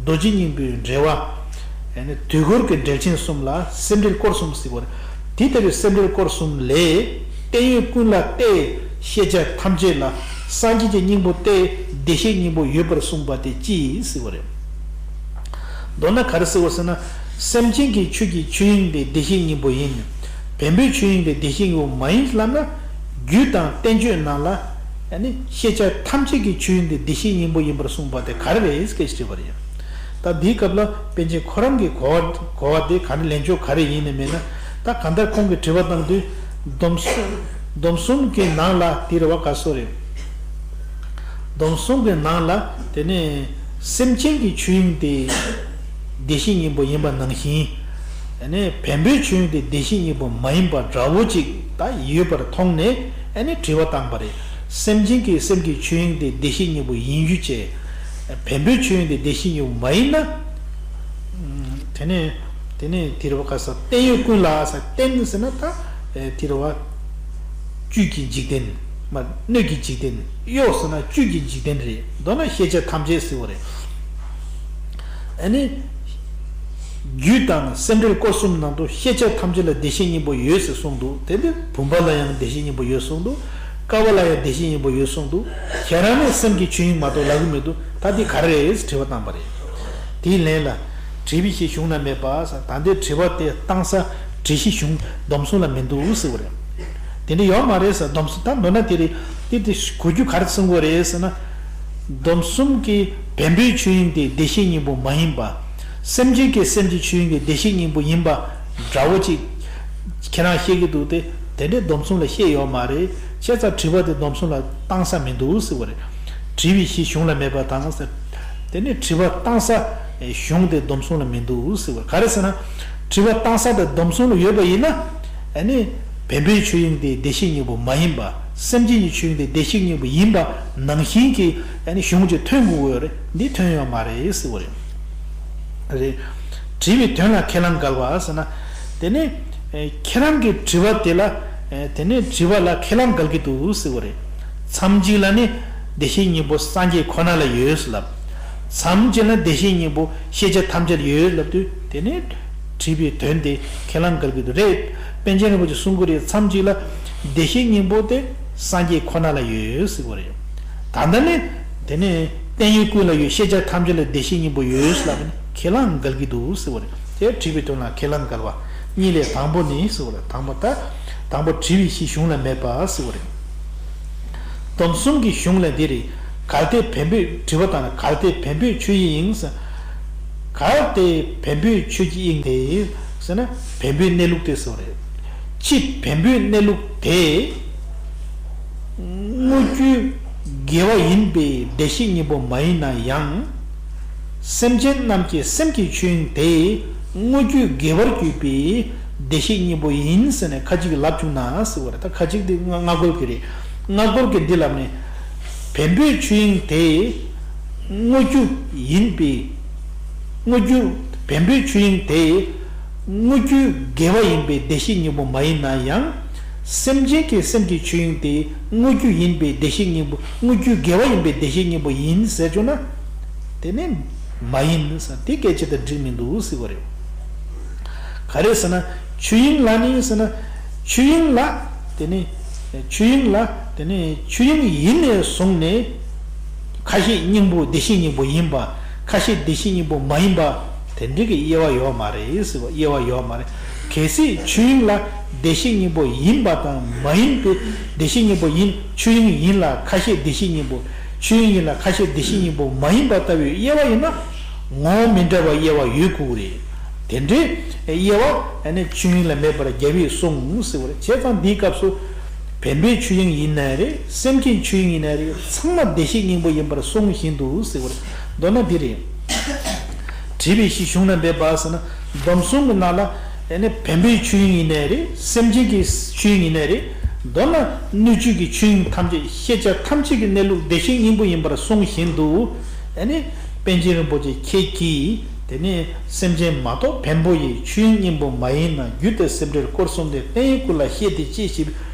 རྡོ་རྗེ་སྙིང་པོའི་འགྲེལ་བ། ཡང་ན་དུས་འཁོར་གྱི་འགྲེལ་ཆེན་གསུམ་ལ་སེམས་འགྲེལ་སྐོར་གསུམ་ཟེར་བ་རེད། དེ་ལྟ་བུའི་སེམས་འགྲེལ་སྐོར་གསུམ་ལས། བརྟན་གཡོ་ཀུན་ལ་ལྟོས། ཤེས་བྱ་ཐམས་ཅད་ལ་སངས་རྒྱས་ཀྱི་སྙིང་པོ་སྟེ་བདེ་གཤེགས་སྙིང་པོ་ཡོད་པར་གསུངས་པ་དེ་ཅི་ཟེར་བ་རེད། མདོར་ན་ག་རེ་ཟེར་བ་ཟེར་ན། སེམས་ཅན་གྱི་ཆོས་ཀྱི་ཆོས་དབྱིངས་དེ་བདེ་གཤེགས་སྙིང་པོ་ཡིན། བེམ་པོའི་ཆོས་དབྱིངས་དེ་བདེ་གཤེགས་སྙིང་པོ་མ་ཡིན་ལབ་ན། རྒྱུ་དང་བསྟན་བཅོས་ནང་ལ། ཡང་ནི་ཤེས་བྱ་ཐམས་ཅད་ཀྱི་ཆོས་དབྱིངས་དེ་བདེ་གཤེགས་སྙིང་པོ་ཡིན་པར་གསུངས་པ་དེ་ག་རེ་རེད་ཟེར་ཞེས་དྲིས་པ་རེད། ད་འདིའི་སྐབས་ལ་པཎ་ཆེན་ཁོ་རང་གི་གོ་བ་གོ་བ་དེ་ག་ནས་ལེན་ཕྱོགས་ག་རེ་ཡིན་ནས་མེད་ན། ད་གང་ལྟར་ཁོང་གིས་དྲི་བ་བཏང་དུས། སྡོམ་གསུམ་སྡོམ་གསུམ་གྱི་ནང་ལ་དེ་རེད་བ། ག་སོ་རེད། སྡོམ་གསུམ་གྱི་ནང་ལ་དེ་ནས་སེམས་ཅན་གྱི་ཆོས་དབྱིངས་དེ་བདེ་གཤེགས་སྙིང་པོ་ཡིན་པ་ནང་བཞིན། ཨ་ནི་བེམ་པོའི་ཆོས་དབྱིངས་དེ་བདེ་གཤེགས་སྙིང་པོ་མ་ཡིན་པ་འདྲ་བོ་ཅིག་ད་ཡོད་པར་མཐོང་ནས། ཨ་ནི་དྲི་བ་བཏང་པ་རེད། སེམས་ཅན་གྱི་སེམས་ཀྱི་ཆོས་དབྱིངས་དེ་བདེ་གཤེགས་སྙིང་པོ་ཡིན་རྒྱུ་བྱས། བེམ་པོའི་ཆོས་དབྱིངས་དེ་བདེ་གཤེགས་སྙིང་པོ་མ་ཡིན་ན། དེ་ནས་དེ་ནས་དེ་རེད་བ། ག་ས་བརྟན་གཡོ་ཀུན་ལ་ས། བརྟན་ཟེར་ན་ད་དེ་རེད་བ། བཅུད་ཀྱི་འཇིག་རྟེན། མ་སྣོད་ཀྱི་འཇིག་རྟེན། གཡོ་ཟེར་ན་བཅུད་ཀྱི་འཇིག་རྟེན་རེད། མདོར་ན་ཤེས་བྱ་ཐམས་ཅད་ཟེར་བ་རེད། ཨ་ནི། རྒྱུད་དང་སེམས་འགྲེལ་སྐོར་གསུམ་ནང་དུ་ཤེས་བྱ་ཐམས་ཅད་ལ་བདེ་གཤེགས་སྙིང་པོ་ཡོད་ཟེར་གསུངས་འདུག་དེ་ནི་བུམ་པ་ལ་ཡང་བདེ་གཤེགས་སྙིང་པོ་ཡོད་གསུངས་འདུག་ཀ་བ་ལ་ཡང་བདེ་གཤེགས་སྙིང་པོ་ཡོད་གསུངས་འདུག་ཁྱེད་རང་ནི་སེམས་ཀྱི་ཆོས་དབྱིངས་མ་གཏོགས་ལབ་ཀྱི་མི་འདུག་ད་འདི་ག་རེ་རེད་ཟེར་དྲི་བ་བཏང་པ་རེད། དེའི་ལན་ལ། དྲིས་པའི་གཞི་གཞུང་ན་མེད་པ་ཟེར། ད་ལྟའི་དྲི་བ་དེ་བཏང་ས་དྲི་གཞི་གཞུང་སྡོམ་གསུམ་ལ་མི་འདུག་ཟེར་བ་རེད། དེ་འདྲ་ཡོད་མ་རེད་ཟེར། སྡོམ་གསུམ་ད་མདོར་ན་དེ་རེད། དེ་དེ་གོ་རྒྱུ་ག་རེ་གསུང་དགོས་རེད་ཟེར་ན། སྡོམ་གསུམ་གྱི་བེམ་པོའི་ཆོས་དབྱིངས་དེ་བདེ་གཤེགས་སྙིང་པོ་མ་ཡིན་པ། སེམས་ཅན་གྱི་སེམས་ཀྱི་ཆོས་དབྱིངས་དེ་བདེ་གཤེགས་སྙིང་པོ་ཡིན་པ་འདྲ་བོ་ཅིག་ཁྱེད་རང་བཤད་ཀྱི་འདུག་སྟེ། དེ་འདྲའི་སྡོམ་གསུམ་ལ་བཤད་ཡོད་མ་རེད། བྱས་ཙང་དྲི་བ་དེ་སྡོམ་གསུམ་ལ་བཏང་ས་མི་འདུག་ཟེར་བ་རེད། དྲིས་པའི་གཞི་གཞུང་ལ་མེད་པ་དང་ཟེར། དེ་ནས་དྲི་བ་བཏང་ས་གཞུང་དེ་སྡོམ་གསུམ་ལ་མི་འདུག་ཟེར་བ། ག་རེ་ཟེར་ན། དྲི་བ་བཏང་ས་དེ་སྡོམ་གསུམ་ལ་ཡོད་པ་ཡིན་ན། ཨ་ནི་བེམ་པོའི་ཆོས་དབྱིངས་དེ་བདེ་གཤེགས་སྙིང་པོ་མ་ཡིན་པ། སེམས་ཅན་གྱི་ཆོས་དབྱིངས་དེ་བདེ་གཤེགས་སྙིང་པོ་ཡིན་པ་ནང་བཞིན་གྱི་ཨ་ནི་གཞུང་གཅིག་ཐོན་དགོས་ཀྱི་ཡོད་རེད། འདི་ཐོན་ཡོད་མ་རེད་ཟེར་བ་རེད། རེད། དྲི་བའི་དོན་ལ་ཁས་བླངས་འགལ་བ་ཟེར་ན། དེ་ནི་ཨེ་ཁྱེད་རང་གི་དྲི་བ་དེ་ལ། ཨེ་དེ་ནི་དྲི་བ་ལ་ཁས་བླངས་འགལ་གྱི་འདུག་ཟེར་བ་རེད། མཚམས་གཅིག་ལ་ནི་བདེ་གཤེགས་སྙིང་པོ་སངས་རྒྱས་ཁོ་ན་ལ་ཡོད་ལབ། མཚམས་གཅིག་ལ་བདེ་གཤེགས་སྙིང་པོ་ཤེས་བྱ་ཐམས་ཅད་ལ་ཡོད་ལབ་དུས། དེ་ནི་དྲི་བའི་དོན་དེ་ཁས་བླངས་འགལ་གྱི་འདུག་རེད། པཎ་ཆེན་རིན་པོ་ཆེས་གསུང་གི་རེད། མཚམས་གཅིག་ལ་བདེ་གཤེགས་སྙིང་པོ་དེ་སངས་རྒྱས་ཁོ་ན་ལ་ཡོད་ཟེར་བ་རེད། ད་ལྟ་ནི་དེ་ནི། བརྟན་གཡོ་ཀུན་ལ་ཡོད། ཤེས་བྱ་ཐམས་ཅད་ལ་བདེ་གཤེགས་སྙིང་པོ་ཡོད་ལབ་ནས་ཁས་བླངས་འགལ་གྱི་འདུག་ཟེར་བ་རེད། དེ་དྲིས་པའི་དོན་ལ་ཁས་བླངས་འགལ་བ་གཉིས་ལས་དང་པོ་ནི་ཟེར་བ་རེད། དང་པོ་ད་དང་པོ་དྲིས་པའི་གཞི་གཞུང་ལ་མེད་པ་ཟེར་བ་རེད། སྡོམ་གསུམ་གྱི་གཞུང་ལ་འདི་རེད། གལ་ཏེ་བེམ་པོའི་དྲི་བ་དང་གལ་ཏེ་བེམ་པོའི་ཆོས་དབྱིངས་ཡིན་ཟེར། གལ་ཏེ་བེམ་པོའི་ཆོས་ཀྱི་དབྱིངས་དེ་ཟེར་ན་བེམ་པོའི་གནས་ལུགས་དེ་ཟེར་བ་རེད། ཕྱི་བེམ་པོའི་གནས་ལུགས་དེ། དངོས་རྒྱུ་དགེ་བ་ཡིན་པས་བདེ་གཤེགས་སྙིང་པོ་མ་ཡིན་ན་ཡང་། སེམས་ཅན་རྣམས་ཀྱི་སེམས་ཀྱི་ཆོས་དབྱིངས་དེ་དངོས་རྒྱུ་དགེ་བར་གྱུར་པའི་བདེ་གཤེགས་སྙིང་པོ་ཡིན་ཟེར་ནས་ཁ་ཅིག་གིས་ལབ་བྱུང་ན་ཟེར་བ་རེད། ད་ཁ་ཅིག་འདི་སྔ་སྔ་རྒོལ་གྱི་རེད། སྔ་རྒོལ་གྱི་འདི་ལབ་ནས་བེམ་པོའི་ཆོས་དབྱིངས་དེ་དངོས་རྒྱུ་ཡིན་པའི་དངོས་རྒྱུ་བེམ་པོའི་ཆོས་དབྱིངས་དེ། དངོས་རྒྱུ་དགེ་བ་ཡིན་པའི་བདེ་གཤེགས་སྙིང་པོ་མ་ཡིན་ན་ཡང་། སེམས་ཅན་གྱི་སེམས་ཀྱི་ཆོས་དབྱིངས་དེ་དངོས་རྒྱུ་ཡིན་པའི་བདེ་གཤེགས་སྙིང་པོ། དངོས་རྒྱུ་དགེ་བ་ཡིན་པའི་བདེ་གཤེགས་སྙིང་པོ་ཡིན་ཟེར་བྱུང་ན། དེ་ནི་མ་ཡིན་ཟེར། དེ་སྐད་ཆ་དེ་འགྲིག་མི་འདུག་ཟེར་བ་རེད། ག་རེ་ཟེར་ན། ཆོས་དབྱིངས་ལ་ནི་ཟེར་ན། ཆོས་དབྱིངས་ལ། དེ་ནི། ཆོས་དབྱིངས་ལ། དེ་ནི་ཆོས་དབྱིངས་ཡིན་ནས་བཟུང་ནས། ཁ་ཤས་སྙིང་པོ་བདེ་གཤེགས་སྙིང་པོ་ཡིན་པ། ཁ་ཤས་བདེ་གཤེགས་སྙིང་པོ་མ་ཡིན་པ། དེ་འདྲའི་གི་དབྱེ་བ་ཡོད་མ་རེད་ཟེར་བ། དབྱེ་བ་ཡོད་མ་རེད། གལ་སྲིད་ཆོས་དབྱིངས་ལ་བདེ་གཤེགས་སྙིང་པོ་ཡིན་པ་དང་མ་ཡིན་པའི། བདེ་གཤེགས་སྙིང་པོ་ཡིན། ཆོས་དབྱིངས་ཡིན་ལ་ཁ་ཤས་བདེ་གཤེགས་སྙིང་པོ། ཆོས་དབྱིངས་ཡིན་ལ་ཁ་ཤས་བདེ་གཤེགས་སྙིང་པོ་མ་ཡིན་པ་ལྟ་བུའི་དབྱེ་བ་ཡིན་ན། ངོ་བོ་མི་འདྲ་བ་དབྱེ་བ་ཡོད་དགོས་རེད། དེ་འདྲའི་དབྱེ་བ་ཨ་ནི་ཆོས་དབྱིངས་ལ་མེད་པར་རྒྱལ་བས་གསུངས་ཟེར་བ་རེད། བྱས་ཙང་འདིའི་སྐབས་སུ་བེམ་པོའི་ཆོས་དབྱིངས་ཡིན་ནའི་རེད། སེམས་ཅན་ཆོས་དབྱིངས་ཡིན་ནའི་རེད། ཚང་མ་བདེ་གཤེགས་སྙིང་པོ་ཡིན་པར་གསུངས་བཞིན་དུ་ཟེར་བ་རེད། མདོར་ན་འདི་རེད། དྲིས་པའི་གཞི་གཞུང་ན་འབེབས་པ་ཟེར་ན། སྡོམ་གསུམ་གྱི་ནང་ལ་ཨ་ནི་བེམ་པོའི་ཆོས་དབྱིངས་ཡིན་ནའི་རེད། སེམས་ཅན་གྱི་ཆོས་དབྱིངས་ཡིན་ནའི་རེད། མདོར་ན་སྣོད་བཅུད་ཀྱི་ཆོས་དབྱིངས་ཐམས་ཅད། ཤེས་བྱ་ཐམས་ཅད་ཀྱི་གནས་ལུགས་བདེ་གཤེགས་སྙིང་པོ་ཡིན་པར་གསུངས་བཞིན་དུ། ཨ་ནི་པཎ་ཆེན་རིན་པོ་ཆེ་ཁྱེད་ཀྱིས། དེ་ནས་སེམས་ཅན་མ་གཏོགས་བེམ་པོ་ཡི་ཆོས་དབྱིངས་སྙིང་པོ་མ་ཡིན་ན། རྒྱུད་དང་སེམས་འགྲེལ་སྐོར་གསུམ་དེ་བརྟན་གཡོའི་ཀུན་ལ་བཤད་དེ་ཅི་ཞེས་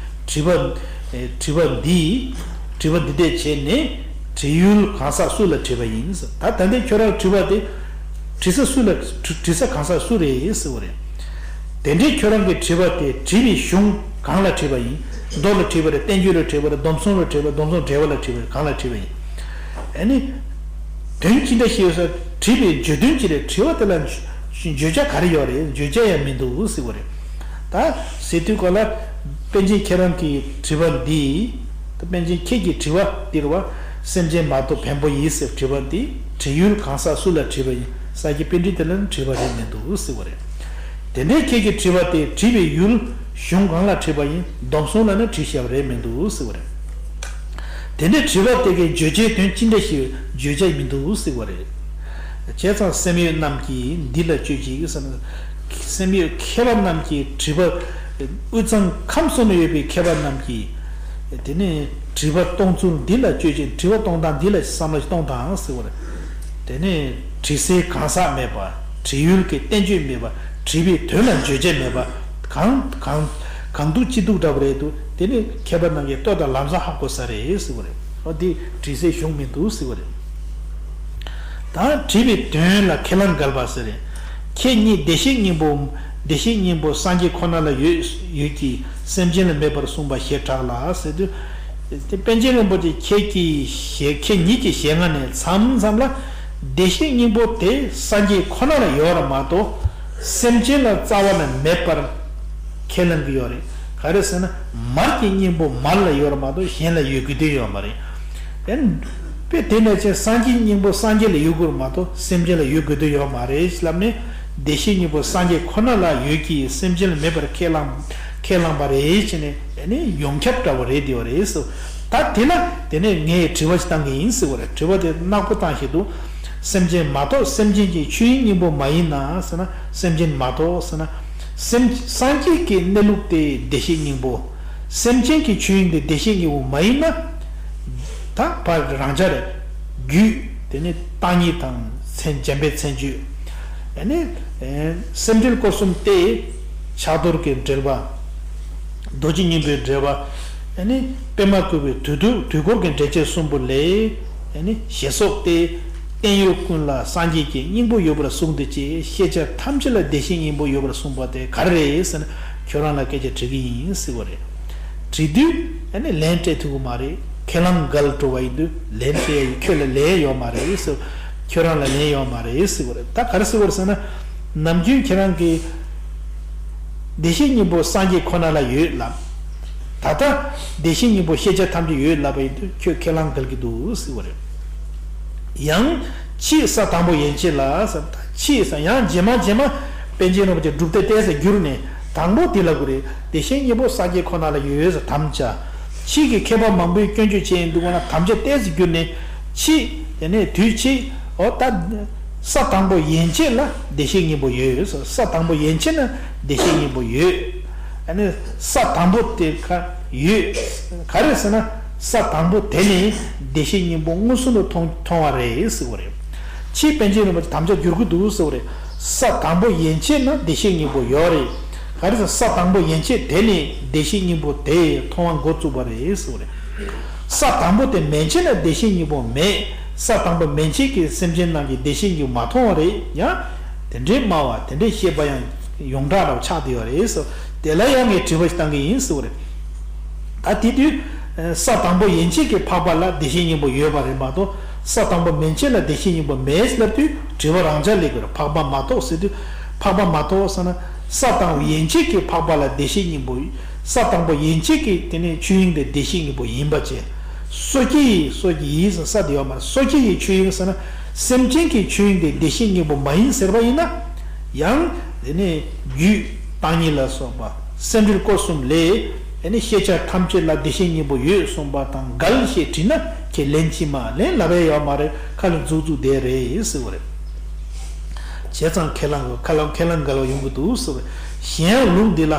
དྲིས་པ། ཨེ། དྲིས་པ་འདི། དྲི་བ་འདི་འདྲས་བྱས་ནས་དྲི་ཡུལ་གང་ཟག་སུ་ལ་དྲིས་པ་ཡིན། ད་ད་ལྟའི་ཁྱོད་རང་དྲི་བ་དེ་དྲི་ས་སུ་ལ། དྲི་ས་གང་ཟག་སུ་རེད་ཟེར་བ་རེད། དེ་འདྲའི་ཁྱོད་རང་གི་དྲི་བ་དེ་དྲིས་པའི་གཞུང་གང་ལ་དྲིས་པ་ཡིན། མདོ་ལ་དྲིས་པ་རེད། བསྟན་བཅོས་ལ་དྲིས་པ་རེད། སྡོམ་གསུམ་ལ་དྲིས་པ་རེད། སྡོམ་གསུམ་འགྲེལ་པ་ལ་དྲིས་པ་རེད། གང་ལ་དྲིས་པ་ཡིན། ཨ་ནི། དོན་ཅི་འདྲ་ཞིག་ཡོད་ས། དྲིས་པའི་བརྗོད་དོན་ཅི་རེད། དྲི་བ་དེ་ལ་བརྗོད་བྱ་ག་རེ་ཡོད་རེད། བརྗོད་བྱ་ཡང་མི་འདུག་ཟེར་བ་རེད། ད་ཟེར་དུས་ག་ལ་པཎ་ཆེན་ཁྱེད་རང་གི་དྲི་བ་འདི། ད་པཎ་ཆེན་ཁྱེད་ཀྱི་དྲི་བ་འདི་རེད་བ། སེམས་ཅན་མ་གཏོགས་བེམ་པོ་ཡིན་ཟེར་དྲི་བ་འདི་དྲི་ཡུལ་གང་ཟག་སུ་ལ་དྲིས་པ་ཡིན། ས་སྐྱ་པཎྜི་ཏ་ལ་ནི་དྲིས་པ་རེད་མི་འདུག་ཟེར་བ་རེད། དེ་འདྲའི་ཁྱེད་ཀྱི་དྲི་བ་དེ་དྲིས་པའི་ཡུལ་གཞུང་གང་ལ་དྲིས་པ་ཡིན། སྡོམ་གསུམ་ལ་ནི་དྲིས་བཞག་པ་རེད་མི་འདུག་ཟེར་བ་རེད། དེ་འདྲའི་དྲི་བ་དེ་གའི་བརྗོད་བྱའི་དོན་ཅི་འདྲ་ཞིག་བརྗོད་བྱ་མི་འདུག་ཟེར་བ་རེད། བྱས་ཙང་སེམས་ཡོད་རྣམས་ཀྱིས་འདི་ལ་དཔྱོད་ཅིག་ཟེར་ན། སེམས་ཡོད་མཁས་པ་རྣམས་ཀྱིས་དྲི་བ། དབུས་གཙང་ཁམས་གསུམ་ལ་ཡོད་པའི་མཁས་པ་རྣམས་ཀྱིས། དེ་ནས་དྲི་བ་གཏོང་ཚུལ་འདི་ལ་དཔྱོད་ཅིག་དྲི་བ་གཏོང་སྟངས་འདི་ལ་བསམ་བློ་གཏོང་དང་ཟེར་བ་རེད། དེ་ནས་དྲི་སའི་གང་ཟག་མེད་པ། དྲི་ཡུལ་གྱི་བསྟན་བཅོས་མེད་པ། དྲི་བའི་དོན་ལ་བརྗོད་བྱ་མེད་པ། གང་གང་གང་འདུག་ཅི་འདུག་འདྲ་བ་རེད་འདུག་དེ་ནི་མཁས་པ་རྣམས་ཀྱིས་ལྟོས་དང་ལམ་སང་ཧ་གོ་ས་རེད་ཟེར་བ་རེད། ཨོ་འདི་དྲི་སའི་གཞུང་མི་འདུག་ཟེར་བ་རེད། ད་དྲི་བའི་དོན་ལ་ཁས་བླངས་འགལ་བ་ཟེར་རེད། ཁྱེད་ཉིད་བདེ་གཤེགས་སྙིང་པོ། བདེ་གཤེགས་སྙིང་པོ་སངས་རྒྱས་ཁོ་ན་ལ་ཡོད་ཡོད་ཀྱི་སེམས་ཅན་ལ་མེད་པར་གསུངས་པ་ཞེ་དྲག་ལ་ཟེར་དུས། དེ་པཎ་ཆེན་རིན་པོ་ཆེ་ཁྱེད་ཀྱི་ཞལ་ཁྱེད་ཉིད་ཀྱི་ཞལ་སྔ་ནས་མཚམས་མཚམས་ལ་བདེ་གཤེགས་སྙིང་པོ་དེ་སངས་རྒྱས་ཁོ་ན་ལ་ཡོད་ར་མ་གཏོགས་སེམས་ཅན་ལ་རྩ་བ་ནས་མེད་པར་ཁས་ལེན་གྱི་ཡོད་རེད། ག་རེ་ཟེར་ན་མར་གྱི་སྙིང་པོ་མར་ལ་ཡོད་ར་མ་གཏོགས་གཞན་ལ་ཡོད་དགོས་དོན་ཡོད་མ་རེད། དེ་དཔེ་དེ་ནས་ཀྱང་སངས་རྒྱས་སྙིང་པོ་སངས་རྒྱས་ལ་ཡོད་དགོས་ར་མ་གཏོགས་སེམས་ཅན་ལ་ཡོད་དགོས་དོན་ཡོད་མ་རེད་ལབ་ནས་བདེ་གཤེགས་སྙིང་པོ་སངས་རྒྱས་ཁོ་ན་ལ་ཡོད་ཀྱི་སེམས་ཅན་ལ་མེད་པར་ཁས་བླངས་ཁས་བླངས་པ་རེད་ཅེས་ནས། ཨ་ནི་ཡོངས་ཁྱབ་འདྲ་བོ་རེད་དེ་བ་རེད་ཟེར། ད་དེ་ལ་དེ་ནས་ངས་དྲི་བ་ཞིག་བཏང་གི་ཡིན་ཟེར་བ་རེད། དྲི་བ་དེ་ནག་པོ་བཏང་བཞིན་དུ། སེམས་ཅན་མ་གཏོགས་སེམས་ཅན་གྱི་ཆོས་དབྱིངས་སྙིང་པོ་མ་ཡིན་ན་ཟེར་ན་སེམས་ཅན་མ་གཏོགས་ཟེར་ན། སེམས་སངས་རྒྱས་ཀྱི་གནས་ལུགས་དེ་བདེ་གཤེགས་སྙིང་པོ། སེམས་ཅན་གྱི་ཆོས་དབྱིངས་དེ་བདེ་གཤེགས་སྙིང་པོ་མ་ཡིན་ན། ད་བར་རང་འཇགས་རེད། རྒྱུད་དེ་ནི་བརྟག་གཉིས་དང་མཚན་འཇམ་དཔལ་མཚན་བརྗོད། ཨ་ནི་སེམས་འགྲེལ་སྐོར་གསུམ་སྟེ། ཕྱག་རྡོར་གྱི་འགྲེལ་པ། རྡོ་རྗེ་སྙིང་པོའི་འགྲེལ་པ། ཨ་ནི་པདྨ་བཀོད་པའི་དུས་དུས་དུས་འཁོར་གྱི་འགྲེལ་བྱེད་གསུམ་པོ་ལས། ཨ་ནི་ཞེས་སོགས་ཏེ། བརྟན་གཡོ་ཀུན་ལ་སངས་རྒྱས་ཀྱི་སྙིང་པོ་ཡོད་པར་གསུངས་ཏེ་ཅི། ཤེས་བྱ་ཐམས་ཅད་ལ་བདེ་གཤེགས་སྙིང་པོ་ཡོད་པར་གསུངས་པ་དེ་ག་རེ་རེད་ཟེར་ན་ཁྱོད་རང་ལ་སྐད་ཆ་དྲི་གི་ཡིན་ཟེར་བ་རེད། དྲི་དུས་ཨ་ནི་ལན་སྤྲད་ཐུབ་ཀྱི་མ་རེད། ཁས་བླངས་འགལ་འགྲོ་བ་ཡིན་དུས་ལན་སྤྲད་ཡ་ཡིན། ཁྱོད་ལ་ལན་ཡོད་མ་རེད་ཟེར། ཁྱོད་རང་ལ་ལན་ཡོད་མ་རེད་ཟེར་བ་རེད། ད་ག་རེ་ཟེར་བ་རེད་ཟེར་ན། ནམ་རྒྱུན་ཁྱེད་རང་གིས་བདེ་གཤེགས་སྙིང་པོ་སངས་རྒྱས་ཁོ་ན་ལ་ཡོད་ལབ། ད་ལྟ་བདེ་གཤེགས་སྙིང་པོ་ཤེས་བྱ་ཐམས་ཅད་ཡོད་ལབ་པ་ཡིན་དུས་ཁྱོད་ཁས་བླངས་འགལ་གྱི་འདུག་ཟེར་བ་རེད། ཡང་ཕྱིས་ས་དང་པོ་ཡན་ཆད་ལ་ཟེར། ད་ཕྱིས་ས་ཡང་རྗེས་མ་རྗེས་མ་པཎ་ཆེན་རིན་པོ་ཆེ་སྒྲུབ་སྡེ་བལྟས་ས་བསྒྱུར་ནས་དང་པོ་དེ་ལ་གོ་རེད། བདེ་གཤེགས་སྙིང་པོ་སངས་རྒྱས་ཁོ་ན་ལ་ཡོད་ཟེར་དམ་བཅའ། ཕྱིས་ཀྱི་མཁས་པ་མང་པོས་སྐྱོན་བརྗོད་བྱས་ཡིན་འདུག་ན་དམ་བཅའ་བལྟས་ས་བསྒྱུར་ནས་ཕྱིས་དེ་ནས་དུས་ཕྱིས་འོ་ད་ས་དང་པོ་ཡན་ཆད་ལ་བདེ་གཤེགས་སྙིང་པོ་ཡོད་ཟེར། ས་དང་པོ་ཡན་ཆད་ན་བདེ་གཤེགས་སྙིང་པོ་ཡོད། ཨ་ནི་ས་དང་པོ་དེ་ག་ཡོད། ག་རེ་ཟེར་ན་ས་དང་པོ་དེ་ནི་བདེ་གཤེགས་སྙིང་པོ་མངོན་སུམ་དུ་མཐོང་མཐོང་བ་རེད་ཟེར་བ་རེད། ཕྱིས་པཎ་ཆེན་རིན་པོ་ཆེ་དམ་བཅའ་བསྒྱུར་གྱི་འདུག་ཟེར་བ་རེད། ས་དང་པོ་ཡན་ཆད་ན་བདེ་གཤེགས་སྙིང་པོ་ཡོད་རེད། ག་རེ་ཟེར་ས་དང་པོ་ཡན་ཆད་དེ་ནི་བདེ་གཤེགས་སྙིང་པོ་དེ་མཐོང་བ་འགོ་བཙུགས་པ་རེད་ཟེར་བ་རེད། ས་དང་པོ་དེ་མན་ཆད་ན་བདེ་གཤེགས་སྙིང་པོ་མེད། ས་དང་པོ་མན་ཆད་ཀྱི་སེམས་ཅན་རྣམས་ཀྱིས་བདེ་གཤེགས་སྙིང་པོ་མ་མཐོང་བ་རེད། ཡང་དེ་འདྲའི་སྨྲ་བ་དེ་འདྲའི་བཤད་པ་ཡང་ཡོངས་གྲགས་ལ་ཆགས་བསྡད་ཡོད་རེད་ཟེར། དེ་ལ་ཡང་ངས་དྲི་བ་ཞིག་བཏང་གི་ཡིན་ཟེར་བ་རེད། ད་དེ་དུས་ས་དང་པོ་ཡན་ཆད་ཀྱི་འཕགས་པ་ལ་བདེ་གཤེགས་སྙིང་པོ་ཡོད་པ་རེད་མ་གཏོགས་ས་དང་པོ་མན་ཆད་ལ་བདེ་གཤེགས་སྙིང་པོ་མེད་ལབ་དུས་དྲི་བ་རང་འཇགས་སླེབས་ཀྱི་རེད། འཕགས་པ་མ་གཏོགས་ཟེར་དུས་འཕགས་པ་མ་གཏོགས་ཟེར་ན་ས་དང་ཡན་ཆད་ཀྱི་འཕགས་པ་ལ་བདེ་གཤེགས་སྙིང་པོ། ས་དང་པོ་ཡན་ཆད་ཀྱི་དེ་ནས་ཆོས་དབྱིངས་དེ་བདེ་གཤེགས་སྙིང་པོ་ཡིན་པ་བཅས། སོ་སྐྱེ་ཡི་སོ་སྐྱེ་ཡི་ས་དེ་ཡོད་མ་རེད། སོ་སྐྱེ་ཡི་ཆོས་དབྱིངས་ཟེར་ན་སེམས་ཅན་གྱི་ཆོས་དབྱིངས་དེ་བདེ་གཤེགས་སྙིང་པོ་མ་ཡིན་ཟེར་བ་ཡིན་ན། ཡང་དེ་ནས་རྒྱུད་བརྟག་གཉིས་ལ་སོགས་པ་སེམས་འགྲེལ་སྐོར་གསུམ་ལས་དེ་ནས་ཤེས་བྱ་ཐམས་ཅད་ལ་བདེ་གཤེགས་སྙིང་པོ་ཡོད་གསུངས་པ་དང་འགལ་ཞེས་དྲིས་ན་ཁྱེད་ལན་གཅིག་མ་ལན་ལབ་ཡ་ཡོད་མ་རེད། ཁ་ལ་འཛུགས་འཛུགས་བསྡད་རེད་ཟེར་བ་རེད། བྱས་ཙང་ཁས་བླངས་ཁས་བླངས་ཁས་བླངས་འགལ་བ་ཡོང་གི་འདུག་ཟེར་བ། གཞན་ཡང་ལུགས་འདི་ལ།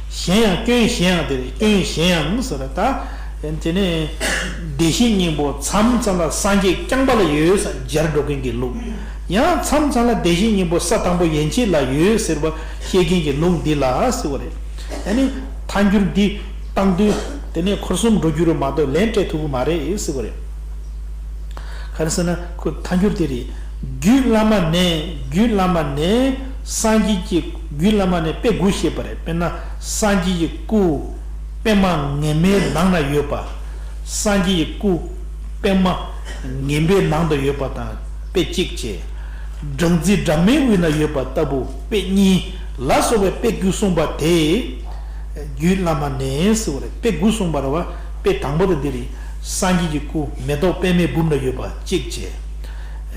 གཞན་ཡང་སྐྱོན་གཞན་ཡང་དེ་རེད། སྐྱོན་གཞན་ཡང་ཟེར་བ་ད། དེ་ནས་བདེ་གཤེགས་སྙིང་པོ་མཚམས་མཚམས་ལ་སངས་རྒྱས་རྐྱང་པ་ལ་ཡོད་ས་སྦྱར་འགྲོ་མཁན་གྱི་ལུགས། ཡང་མཚམས་མཚམས་ལ་བདེ་གཤེགས་སྙིང་པོ་ས་དང་པོ་ཡན་ཆད་ལ་ཡོད་ཟེར་བ་བཤད་མཁན་གྱི་ལུགས་འདི་ལ་ཟེར་བ་རེད། ཨ་ནི་ཐལ་འགྱུར་འདི་བཏང་དུས་དེ་ནས་འཁོར་གསུམ་འགྲོ་རྒྱུ་རེད་མ་གཏོགས་ལན་སྤྲད་ཐུབ་ཀྱི་མ་རེད་ཟེར་བ་རེད། ག་རེ་ཟེར་ན་ཁོ་ཐལ་འགྱུར་དེ་རེད། རྒྱུད་བླ་མ་ནས་རྒྱུད་བླ་མ་ནས་སངས་རྒྱས་ཀྱི་རྒྱུད་བླ་མ་ནས་དཔེ་དགུ་བཤད་པ་རེད། དཔེར་ན་སངས་རྒྱས་ཀྱི་སྐུ་པདྨ་ངེས་མེད་ནང་ན་ཡོད་པ། སངས་རྒྱས་ཀྱི་སྐུ་པདྨ་ངེས་མེད་ནང་དུ་ཡོད་པ་དང་དཔེ་གཅིག་བྱས། སྦྲང་རྩི་སྦྲང་མའི་དབུས་ན་ཡོད་པ་ལྟ་བུ་དཔེ་གཉིས་ལ་སོགས་པའི་དཔེ་དགུ་གསུངས་པ་དེ། རྒྱུད་བླ་མ་ནས་ཟེར་བ་རེད། དཔེ་དགུ་གསུངས་པ་རེད་བ། དཔེ་དང་པོ་དེ་འདི་རེད། སངས་རྒྱས་ཀྱི་སྐུ་མེ་ཏོག་པདྨའི་སྦུབས་ན་ཡོད་པ་གཅིག་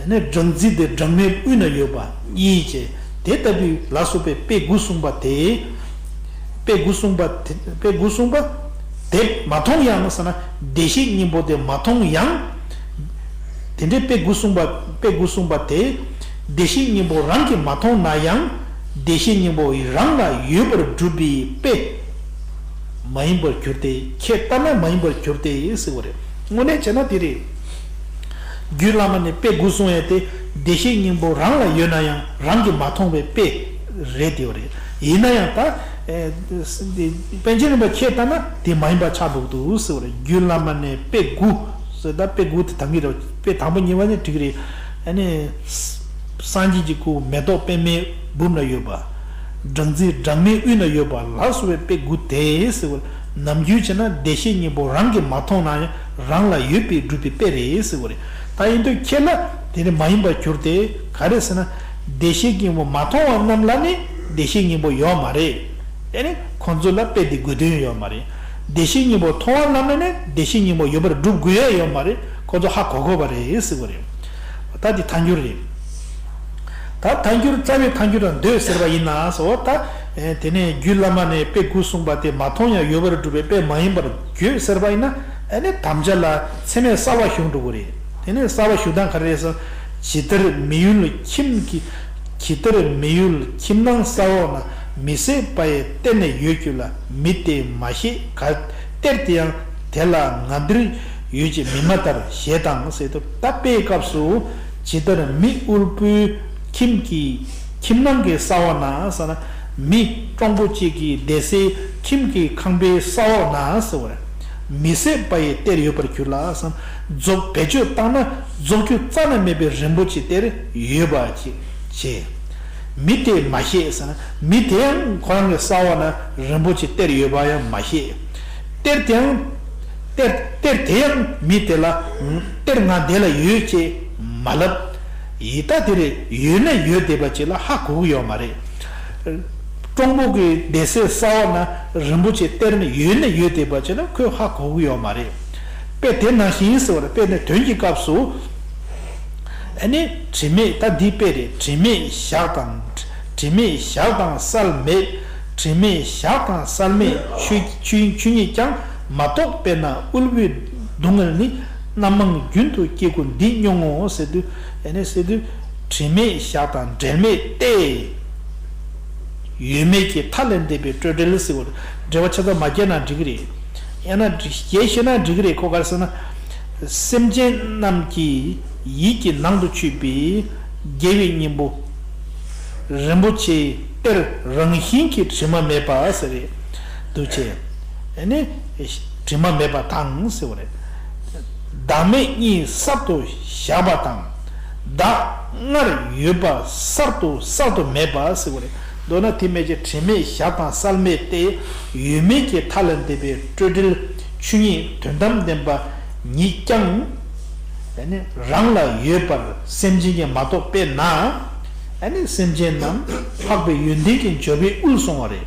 བྱས། ནས་སྦྲང་རྩི་དེ་སྦྲང་མའི་དབུས་ན་ཡོད་པ་གཉིས་བྱས། དེ་ལྟ་བུའི་ལ་སོགས་པའི་དཔེ་དགུ་གསུངས་པ་དེ། དཔེ་དགུ་གསུངས་པ་དེ་དཔེ་དགུ་གསུངས་པ་དེ་མ་མཐོང་ཡང་ཟེར་ན་བདེ་གཤེགས་སྙིང་པོ་དེ་མ་མཐོང་ཡང་། དེ་འདྲའི་དཔེ་དགུ་གསུངས་པ་དཔེ་དགུ་གསུངས་པ་དེ་བདེ་གཤེགས་སྙིང་པོ་རང་གིས་མ་མཐོང་ན་ཡང་། བདེ་གཤེགས་སྙིང་པོ་རང་ལ་ཡོད་པར་སྒྲུབ་པའི་དཔེ་མ་ཡིན་པར་གྱུར་ཏེ། ཁྱད་ལྟར་ན་མ་ཡིན་པར་གྱུར་ཏེ་ཟེར་བ་རེད། དངོས་གནས་བྱས་ན་དེ་རེད། རྒྱུད་བླ་མ་ནས་དཔེ་དགུ་གསུངས་ཡ་དེ་བདེ་གཤེགས་སྙིང་པོ་རང་ལ་ཡོད་ན་ཡང་རང་གིས་མ་མཐོང་བའི་དཔེ་རེད་དེ་བ་རེད། ཡིན་ན་ཡང་ད་ཨེ་པཎ་ཆེན་རིན་པོ་ཆེས་ལྟར་ན་དེ་མ་ཡིན་པ་ཆགས་འདུག་འདུག་ཟེར་བ་རེད། རྒྱུད་བླ་མ་ནས་དཔེ་དགུ་ཟེར། ད་དཔེ་དགུ་དེ་དང་གི་རེད། དཔེ་དང་པོ་གཉིས་པ་ནི་འགྲིག་གི་རེད། ཨ་ནི། སངས་རྒྱས་ཀྱི་སྐུ་མེ་ཏོག་པདྨའི་སྦུབས་ན་ཡོད་པ། སྦྲང་རྩི་སྦྲང་མའི་དབུས་ན་ཡོད་པ་ལ་སོགས་པའི་དཔེ་དགུ་དེ་ཟེར་བ་ནམ་རྒྱུན་བྱས་ན་བདེ་གཤེགས་སྙིང་པོ་རང་གིས་མ་མཐོང་ན་ཡང་རང་ལ་ཡོད་པའི་སྒྲུབ་པའི་དཔེ་རེད་ཟེར་བ་རེད། ད་ཡིན་དུས་ཁྱེད་ལ་དེ་ནི་མ་ཡིན་པར་གྱུར་ཏེ་ག་རེ་ཟེར་ན། བདེ་གཤེགས་སྙིང་པོ་མ་མཐོང་བ་རྣམས་ལ་ནི་བདེ་གཤེགས་སྙིང་པོ་ཡོད་མ་རེད། དེ་ནི་ཁོང་ཚོ་ལ་དཔེ་དེ་དགོས་དོན་ཡོད་མ་རེད། བདེ་གཤེགས་སྙིང་པོ་མཐོང་བ་རྣམས་ལ་ནི་བདེ་གཤེགས་སྙིང་པོ་ཡོད་པར་སྒྲུབ་དགོས་ཡ་ཡོད་མ་རེད། ཁོང་ཚོ་ཧ་གོ་དགོས་པ་རེད་ཟེར་བ་རེད། ད་འདི་ཐལ་འགྱུར་རེད། ད་ཐལ་འགྱུར་རྩ་བའི་ཐལ་འགྱུར་ལ་འདོད་ཟེར་བ་ཡིན་ན་ཟེར་བ་ད། ཨེ་དེ་ནས་རྒྱུད་བླ་མ་ནས་དཔེ་དགུ་གསུངས་པ་དེ་མ་མཐོང་ཡང་ཡོད་པར་སྒྲུབ་པའི་དཔེ་མ་ཡིན་པར་འགྱོད་ཟེར་བ་ཡིན་ན། ཨ་ནི་དམ་བཅའ་ལ་མཚན་མེད་གསར་བ་ཞུགས་འགྲོ་གི་རེད། དེ་ནས་གསར་བ་ཞུགས་སྟངས་ག་རེ་རེད་ཟེར། ཇི་ལྟར་མི་ཡུལ་ཁྱིམ་གྱི། ཇི་ལྟར་མི་ཡུལ་ཁྱིམ་ནང་ས་འོག་ན། མི་ཟད་པ་ཡི་གཏེར་ནི་ཡོད་ཀྱི་ལ། མི་དེས་མ་ཤེས་ག་གཏེར་དེ་ཡང་། དེ་ལ་ང་འདིར་ཡོད་ཅེས་མི་སྨྲ་ལྟར། ཞེས་དང་ཟེར་དུས་ད་དཔེའི་སྐབས་སུ་ཇི་ལྟར་མི་དབུལ་པོའི་ཁྱིམ་གྱི་ཁྱིམ་ནང་གི་ས་འོག་ན་ཟེར་ན། མི་སྤྲང་པོ་གཅིག་གི་བསྡད་སའི་ཁྱིམ་གྱི་ཁང་པའི་ས་འོག་ན་ཟེར་བ་རེད། མི་ཟད་པ་ཡི་གཏེར་ཡོད་པར་གྱུར་ལ་ཟེར་ན། རྫོགས་བེད་སྤྱོད་བཏང་ན་རྫོགས་རྒྱུ་རྩ་ནས་མེད་པའི་རིན་པོ་ཆེའི་གཏེར་ཡོད་པ་ཅིག་བྱས། མི་དེས་མ་ཤེས་ཟེར་ན། མི་དེ་ཡང་ཁོ་རང་གི་ས་འོག་ན་རིན་པོ་ཆེའི་གཏེར་ཡོད་པ་ཡང་མ་ཤེས། གཏེར་དེའང་། གཏེར་གཏེར་དེ་ཡང་མི་དེ་ལ། གཏེར་ང་འདི་ལ་ཡོད་ཅེས་མ་ལབ། ཡི་ད་དེ་རེད། ཡོད་ན་ཡོད་བསྡད་པ་ཅིག་ལ་ཧ་གོ་གི་ཡོད་མ་རེད། ཀྲོང་པོ་གི་སྡེ་སྲིད་གསར་བ་ན་རིན་པོ་ཆེ་གཏེར་ནི་ཡོད་ན་ཡོད་བསྡད་པ་ཅིག་ལ་ཁོས་ཧ་གོ་གི་ཡོད་མ་རེད། དཔེ་དེ་ནང་བཞིན་ཟེར་བ་རེད། དཔེ་ནི་དོན་གྱི་སྐབས་སུ། ཨ་ནི་དྲི་མེད་ད་འདི་དཔེ་རེད། དྲི་མེད་ཞག་དང་། དྲི་མེད་ཞག་དང་སྲལ་མེད། དྲི་མེད་ཞག་དང་སྲལ་མེད་ཆུ་ཆུ་ཆུ་གཉིས་ཀྱང་མ་གཏོགས། དཔེར་ན་དབུལ་བོའི་སྡུག་བསྔལ་ནི། རྣམ་མང་རྒྱུན་དུ་སྐྱེ་དགུ་འདི་སྙུང་ངོ་ཟེར་དུས། ཨ་ནི་ཟེར་དུས་དྲི་མེད་ཞག་དང་འབྲལ་མེད་སྟེ། ཡོད་མེད་ཀྱི་མཐའ་ལས་འདས་པའི་སྤྲོས་བྲལ་ཟེར་བ། འགྲེལ་པ་ཆ་ཚང་མ་བརྒྱབ་ན་འགྲིག་གི་རེད། ཡང་ན་རྒྱས་ཤེས་ན་འགྲིག་གི་རེད། ཁོ་ག་རེ་ཟེར་ན། སེམས་ཅན་རྣམས་ཀྱི་ཡིད་ཀྱི་ནང་དུ་ཆུད་པའི་དགེ་བའི་སྙིང་པོ། རིན་པོ་ཆེའི་གཏེར་རང་བཞིན་གྱིས་དྲི་མ་མེད་པ་ཟེར་རེད། འདུ་བྱེད། ཨ་ནི་དྲི་མ་མེད་པ་དང་ཟེར་བ་རེད། བདག་མེད་གཉིས་གསར་དུ་བཞག་པ་དང་། བདག་སྔར་ཡོད་པ་གསར་དུ་གསར་དུ་མེད་པ་ཟེར་བ་རེད། མདོར་ན་དེ་སྨོས་ཅི། དྲི་མེད་ཞག་དང་སྲལ་མེད་སྟེ། ཡོད་མེད་ཀྱི་མཐའ་ལས་འདས་པའི་སྤྲོས་བྲལ་ཆོས་ཉིད་དོན་དམ་བདེན་པ་ཉིད་ཀྱང་། ཨ་ནི་རང་ལ་ཡོད་པར་སེམས་ཅན་གྱིས་མ་རྟོགས་པས་ན། ཨ་ནི་སེམས་ཅན་རྣམས་འཕགས་པའི་ཡོན་ཏན་གྱི་འབྱོར་པས་དབུལ་སོང་བ་རེད།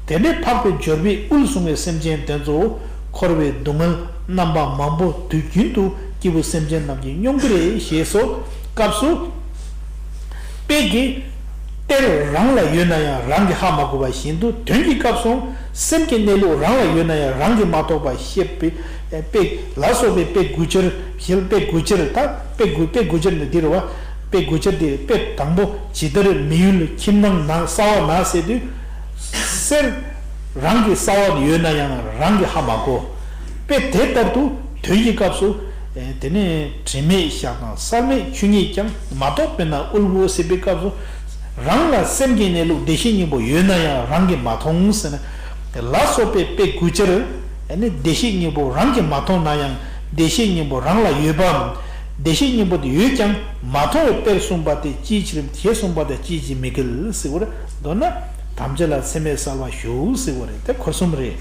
དེ་འདྲའི་འཕགས་པའི་འབྱོར་པས་དབུལ་སོང་བའི་སེམས་ཅན་དེ་ཚོ་འཁོར་བའི་སྡུག་བསྔལ་རྣམ་པ་མང་པོ་དུས་རྒྱུན་དུ་སྐྱེས་བུ་སེམས་ཅན་རྣམས་ཀྱིས་མྱོང་གི་རེད། ཞེས་སོགས་སྐབས་སུ། དཔེ་གི་གཏེར་རང་ལ་ཡོད་ན་ཡང་རང་གིས་ཧ་མ་གོ་བ་བཞིན་དུ། དོན་གྱི་སྐབས་སུ་སེམས་ཀྱི་གནས་ལུགས་རང་ལ་ཡོད་ན་ཡང་རང་གིས་མ་རྟོགས་པ་བཤད་པའི་དཔེ་ལ་སོགས་པའི་དཔེ་དགུ་ཆར་ཞེས། དཔེ་དགུ་ཆར་ད་དཔེ་དགུ་དཔེ་དགུ་ཆར་ནི་འདི་རེད་བ། དཔེ་དགུ་ཆར་འདི་དཔེ་དང་པོ་ཇི་ལྟར་མི་ཡུལ་ཁྱིམ་ནང་ན་གསར་བ་ན་ཟེར་དུས། གསེར་རང་གི་གསར་བ་ཡོད་ན་ཡང་རང་གིས་ཧ་མ་གོ། དཔེ་དེ་ལྟར་དུ་དོན་གྱི་སྐབས་སུ། ཨེ་དེ་ནས་དྲི་མེད་ཞག་དང་སྲལ་མེད་ཆུ་གཉིས་ཀྱང་མ་གཏོགས། དཔེར་ན་དབུལ་བོ་ཟེར་བའི་སྐབས་སུ། རང་ལ་སེམས་ཀྱི་གནས་ལུགས་བདེ་གཤེགས་སྙིང་པོ་ཡོད་ན་ཡང་རང་གིས་མ་མཐོང་ཟེར་ན། ལ་སོགས་པའི་དཔེ་དགུ་ཆར། ཨ་ནི་བདེ་གཤེགས་སྙིང་པོ་རང་གིས་མ་མཐོང་ན་ཡང་བདེ་གཤེགས་སྙིང་པོ་རང་ལ་ཡོད་པའམ། བདེ་གཤེགས་སྙིང་པོ་དེ་ཡོད་ཀྱང་མ་མཐོང་བའི་དཔེར་གསུངས་པ་དེ་ཅིའི་ཕྱིར། ཞེས་གསུངས་པ་དེ་ཅིས་ཀྱང་མི་འགལ་ཟེར་བ་རེད། མདོར་ན་དམ་བཅའ་ལ་ཚད་མས་གསལ་བར་ཞུ་ཟེར་བ་རེད། དེ་འཁོར་གསུམ་རེད།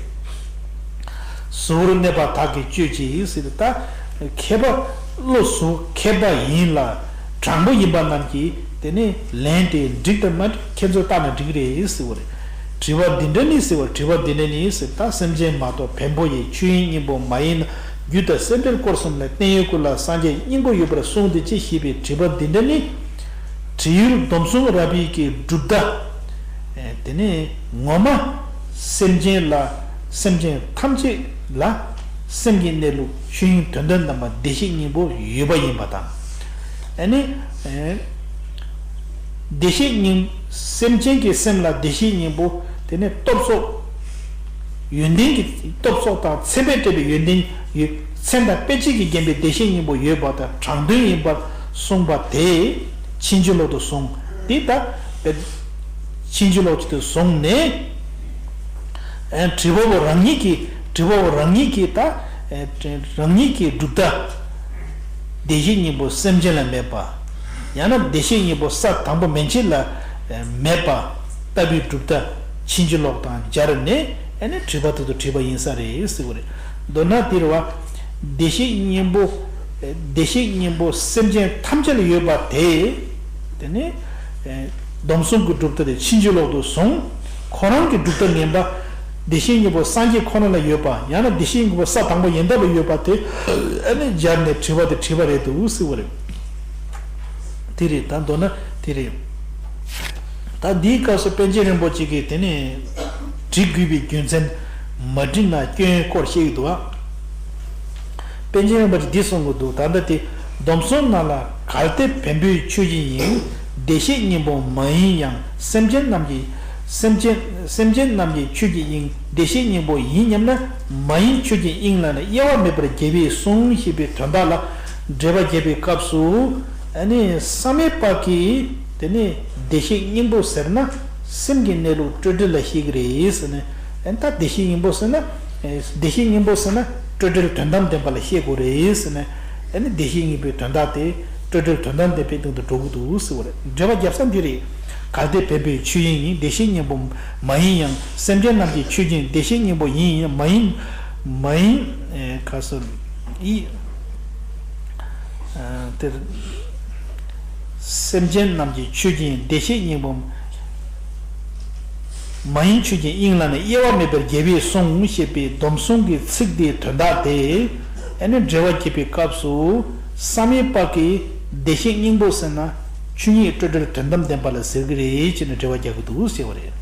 གཟུ་བོར་གནས་པ་དག་གིས་དཔྱོད་ཅིག་ཟེར་ཏེ། ད་མཁས་པ་བློ་གཟུ་མཁས་པ་ཡིན་ལ་དྲང་པོ་ཡིན་པ་རྣམས་ཀྱིས་དེ་ནས་ལན་དེ་འགྲིག་དང་མ་འགྲིག་ཁྱེད་ཚོས་བལྟས་ན་འགྲིག་གི་རེད་ཟེར་བ་རེད། དྲི་བ་འདི་འདྲ་ནི་ཟེར་བ། དྲི་བ་འདི་འདྲ་ནི་ཟེར། ད་སེམས་ཅན་མ་གཏོགས་བེམ་པོ་ཡི། ཆོས་དབྱིངས་སྙིང་པོ་མ་ཡིན་ན། རྒྱུ་དང་སེམས་འབྲེལ་སྐོར་གསུམ་ལས། བརྟན་གཡོའི་སྐུ་ལ་སངས་རྒྱས་སྙིང་པོ་ཡོད་པར་གསུངས་ཏེ་ཅི་ཞེས་པའི་དྲི་བ་འདི་འདྲ་ནི། དྲི་ཡུལ་སྡོམ་གསུམ་རབ་དབྱེ་གི་གྲུབ་མཐའ། ཨེ་དེ་ནས་ངོ་མ་སེམས་ཅན་ལ། སེམས་ཅན་ཐམས་ཅད་ལ་སེམས་ཀྱི་གནས་ལུགས་ཆོས་དབྱིངས་དོན་དམ་བདེན་པ་བདེ་གཤེགས་སྙིང་པོ་ཡོད་པ་ཡིན་པ་དང་། ཨ་ནི་ཨེ་བདེ་གཤེགས་སྙིང་། སེམས་ཅན་གྱི་སེམས་ལ་བདེ་གཤེགས་སྙིང་པོ། དེ་ནས་སྟོབས་སོགས་ཡོན་ཏན་གྱི་སྟོབས་སོགས་དང་མཚན་དཔེས་སྤྲས་པའི་ཡོན་ཏན་ཡོད། མཚན་དང་དཔེ་བྱད་ཀྱིས་བརྒྱན་པའི་བདེ་གཤེགས་སྙིང་པོ་ཡོད་པ་དང་དྲང་དོན་ཡིན་པར་གསུངས་པ་དེ་ཕྱིན་ཅི་ལོག་ཏུ་བཟུང་། དེ་ལྟ་བུའི་ཕྱིན་ཅི་ལོག་ཏུ་བཟུང་ནས། ཨེ་དྲི་བ་པོ་རང་ཉིད་ཀྱིས། དྲི་བ་པོ་རང་ཉིད་ཀྱིས་ད། ཨེ་རང་ཉིད་ཀྱི་གྲུབ་མཐའ། བདེ་གཤེགས་སྙིང་པོ་སེམས་ཅན་ལ་མེད་པ། ཡང་ན་བདེ་གཤེགས་སྙིང་པོ་ས་དང་པོ་མན་ཆད་ལ་མེད་པ་ལྟ་བུའི་གྲུབ་མཐའ་ཕྱིན་ཅི་ལོག་དང་སྦྱར་ནས། ཨ་ནི་དྲི་བ་དེ་ཚོ་དྲིས་པ་ཡིན་ས་རེད་ཟེར་བ་རེད། མདོར་ན་དེ་རེད་བ། བདེ་གཤེགས་སྙིང་པོ། བདེ་གཤེགས་སྙིང་པོ་སེམས་ཅན་ཐམས་ཅད་ལ་ཡོད་པ་དེ། དེ་ནི། སྡོམ་གསུམ་གྱི་གྲུབ་མཐའ་དེ་ཕྱིན་ཅི་ལོག་ཏུ་བཟུང་། ཁོ་རང་གི་གྲུབ་མཐའ་ངན་པ། བདེ་གཤེགས་སྙིང་པོ་སངས་རྒྱས་ཁོ་ན་ལ་ཡོད་པ། ཡང་ན་བདེ་གཤེགས་སྙིང་པོ་ས་དང་པོ་ཡིན་ལྟ་བུ་ཡོད་པ་དེ། ཨ་ནི་སྦྱར་ནས་དྲི་བ་དེ་དྲིས་པ་རེད་འདུག་ཟེར་བ་རེད། དེ་རེད། ད་མདོར་ན་དེ་རེད། ད་འདིའི་སྐབས་སུ་པཎ་ཆེན་རིན་པོ་ཆེ་གིས་དེ་ནས་འབྲི་དགོས་པའི་རྒྱུ་མཚན། མ་འབྲི་ན་སྐྱོན་སྐོར་བཤད་ཀྱི་འདུག་ཨ། པཎ་ཆེན་རིན་པོ་ཆེས་འདི་གསུང་གི་འདུག་ད་ལྟ་དེ་སྡོམ་གསུམ་ནང་ལ། གལ་ཏེ་བེམ་པོའི་ཆོས་ཀྱི་དབྱིངས། བདེ་གཤེགས་སྙིང་པོ་མ་ཡིན་ཡང་། སེམས་ཅན་རྣམས་ཀྱི། སེམས་ཅན། སེམས་ཅན་རྣམས་ཀྱི་ཆོས་ཀྱི་དབྱིངས་བདེ་གཤེགས་སྙིང་པོ་ཡིན་སྙམ་ན། མ་ཡིན་ཆོས་ཀྱི་དབྱིངས་ལ་ནི་དབྱེ་བ་མེད་པར་རྒྱལ་བས་གསུངས་ཞེས་པའི་དོན་དག་ལ་འགྲེལ་པ་རྒྱབ་པའི་སྐབས་སུ། ཨ་ནི་བསམ་ཡས་པ་གིས་དེ་ནི་བདེ་གཤེགས་སྙིང་པོ་ཟེར་ན་སེམས་ཀྱི་གནས་ལུགས་སྤྲོས་བྲལ་ལ་བཤད་ཀྱི་རེད་ཟེར་ནས། ཨ་ནི་ད་བདེ་གཤེགས་སྙིང་པོ་ཟེར་ན། བདེ་གཤེགས་སྙིང་པོ་ཟེར་ན་སྤྲོས་བྲལ་དོན་དམ་བདེན་པ་ལ་བཤད་དགོས་རེད་ཟེར་ནས། ཨ་ནི་བདེ་གཤེགས་སྙིང་པོའི་དོན་དག་དེ་སྤྲོས་བྲལ་དོན་དམ་བདེན་པའི་སྟེང་དུ་འགྲོ་གི་འདུག་ཟེར་བ་རེད། འགྲེལ་པ་རྒྱབ་ས་འདི་རེད། གལ་ཏེ་བེམ་པོའི་ཆོས་དབྱིངས་ཉིད། བདེ་གཤེགས་སྙིང་པོ་མ་ཡིན་ཡང་། སེམས་ཅན་རྣམས་ཀྱི་ཆོས་ཅན། བདེ་གཤེགས་སྙིང་པོ་ཡིན་ཡང་མ་ཡིན། མ་ཡིན། ཨེ། ཁ་སོར་ཡིག་ཨ། དེར། སེམས་ཅན་རྣམས་ཀྱི་ཆོས་ཅན། བདེ་གཤེགས་སྙིང་པོ། མ་ཡིན་ཆོས་ཅན་དབྱིངས་ལ་ནི། དབྱེ་བ་མེད་པར་རྒྱལ་བས་གསུངས་ཞེས་པའི་སྡོམ་གསུམ་གྱི་ཚིག་དེའི་དོན་དག་དེ། ཨ་ནི་འགྲེལ་བ་བགྱིས་པའི་སྐབས་སུ། བསམ་ཡས་པ་གིས་བདེ་གཤེགས་སྙིང་པོ་ཟེར་ན། ཆོས་ཉིད་སྤྲོས་བྲལ་དོན་དམ་བདེན་པ་ལ་ཟེར་གྱི་རེད་ཅེས་ནས་འགྲེལ་བ་རྒྱག་གི་འདུག་ཟེར་བ་རེད།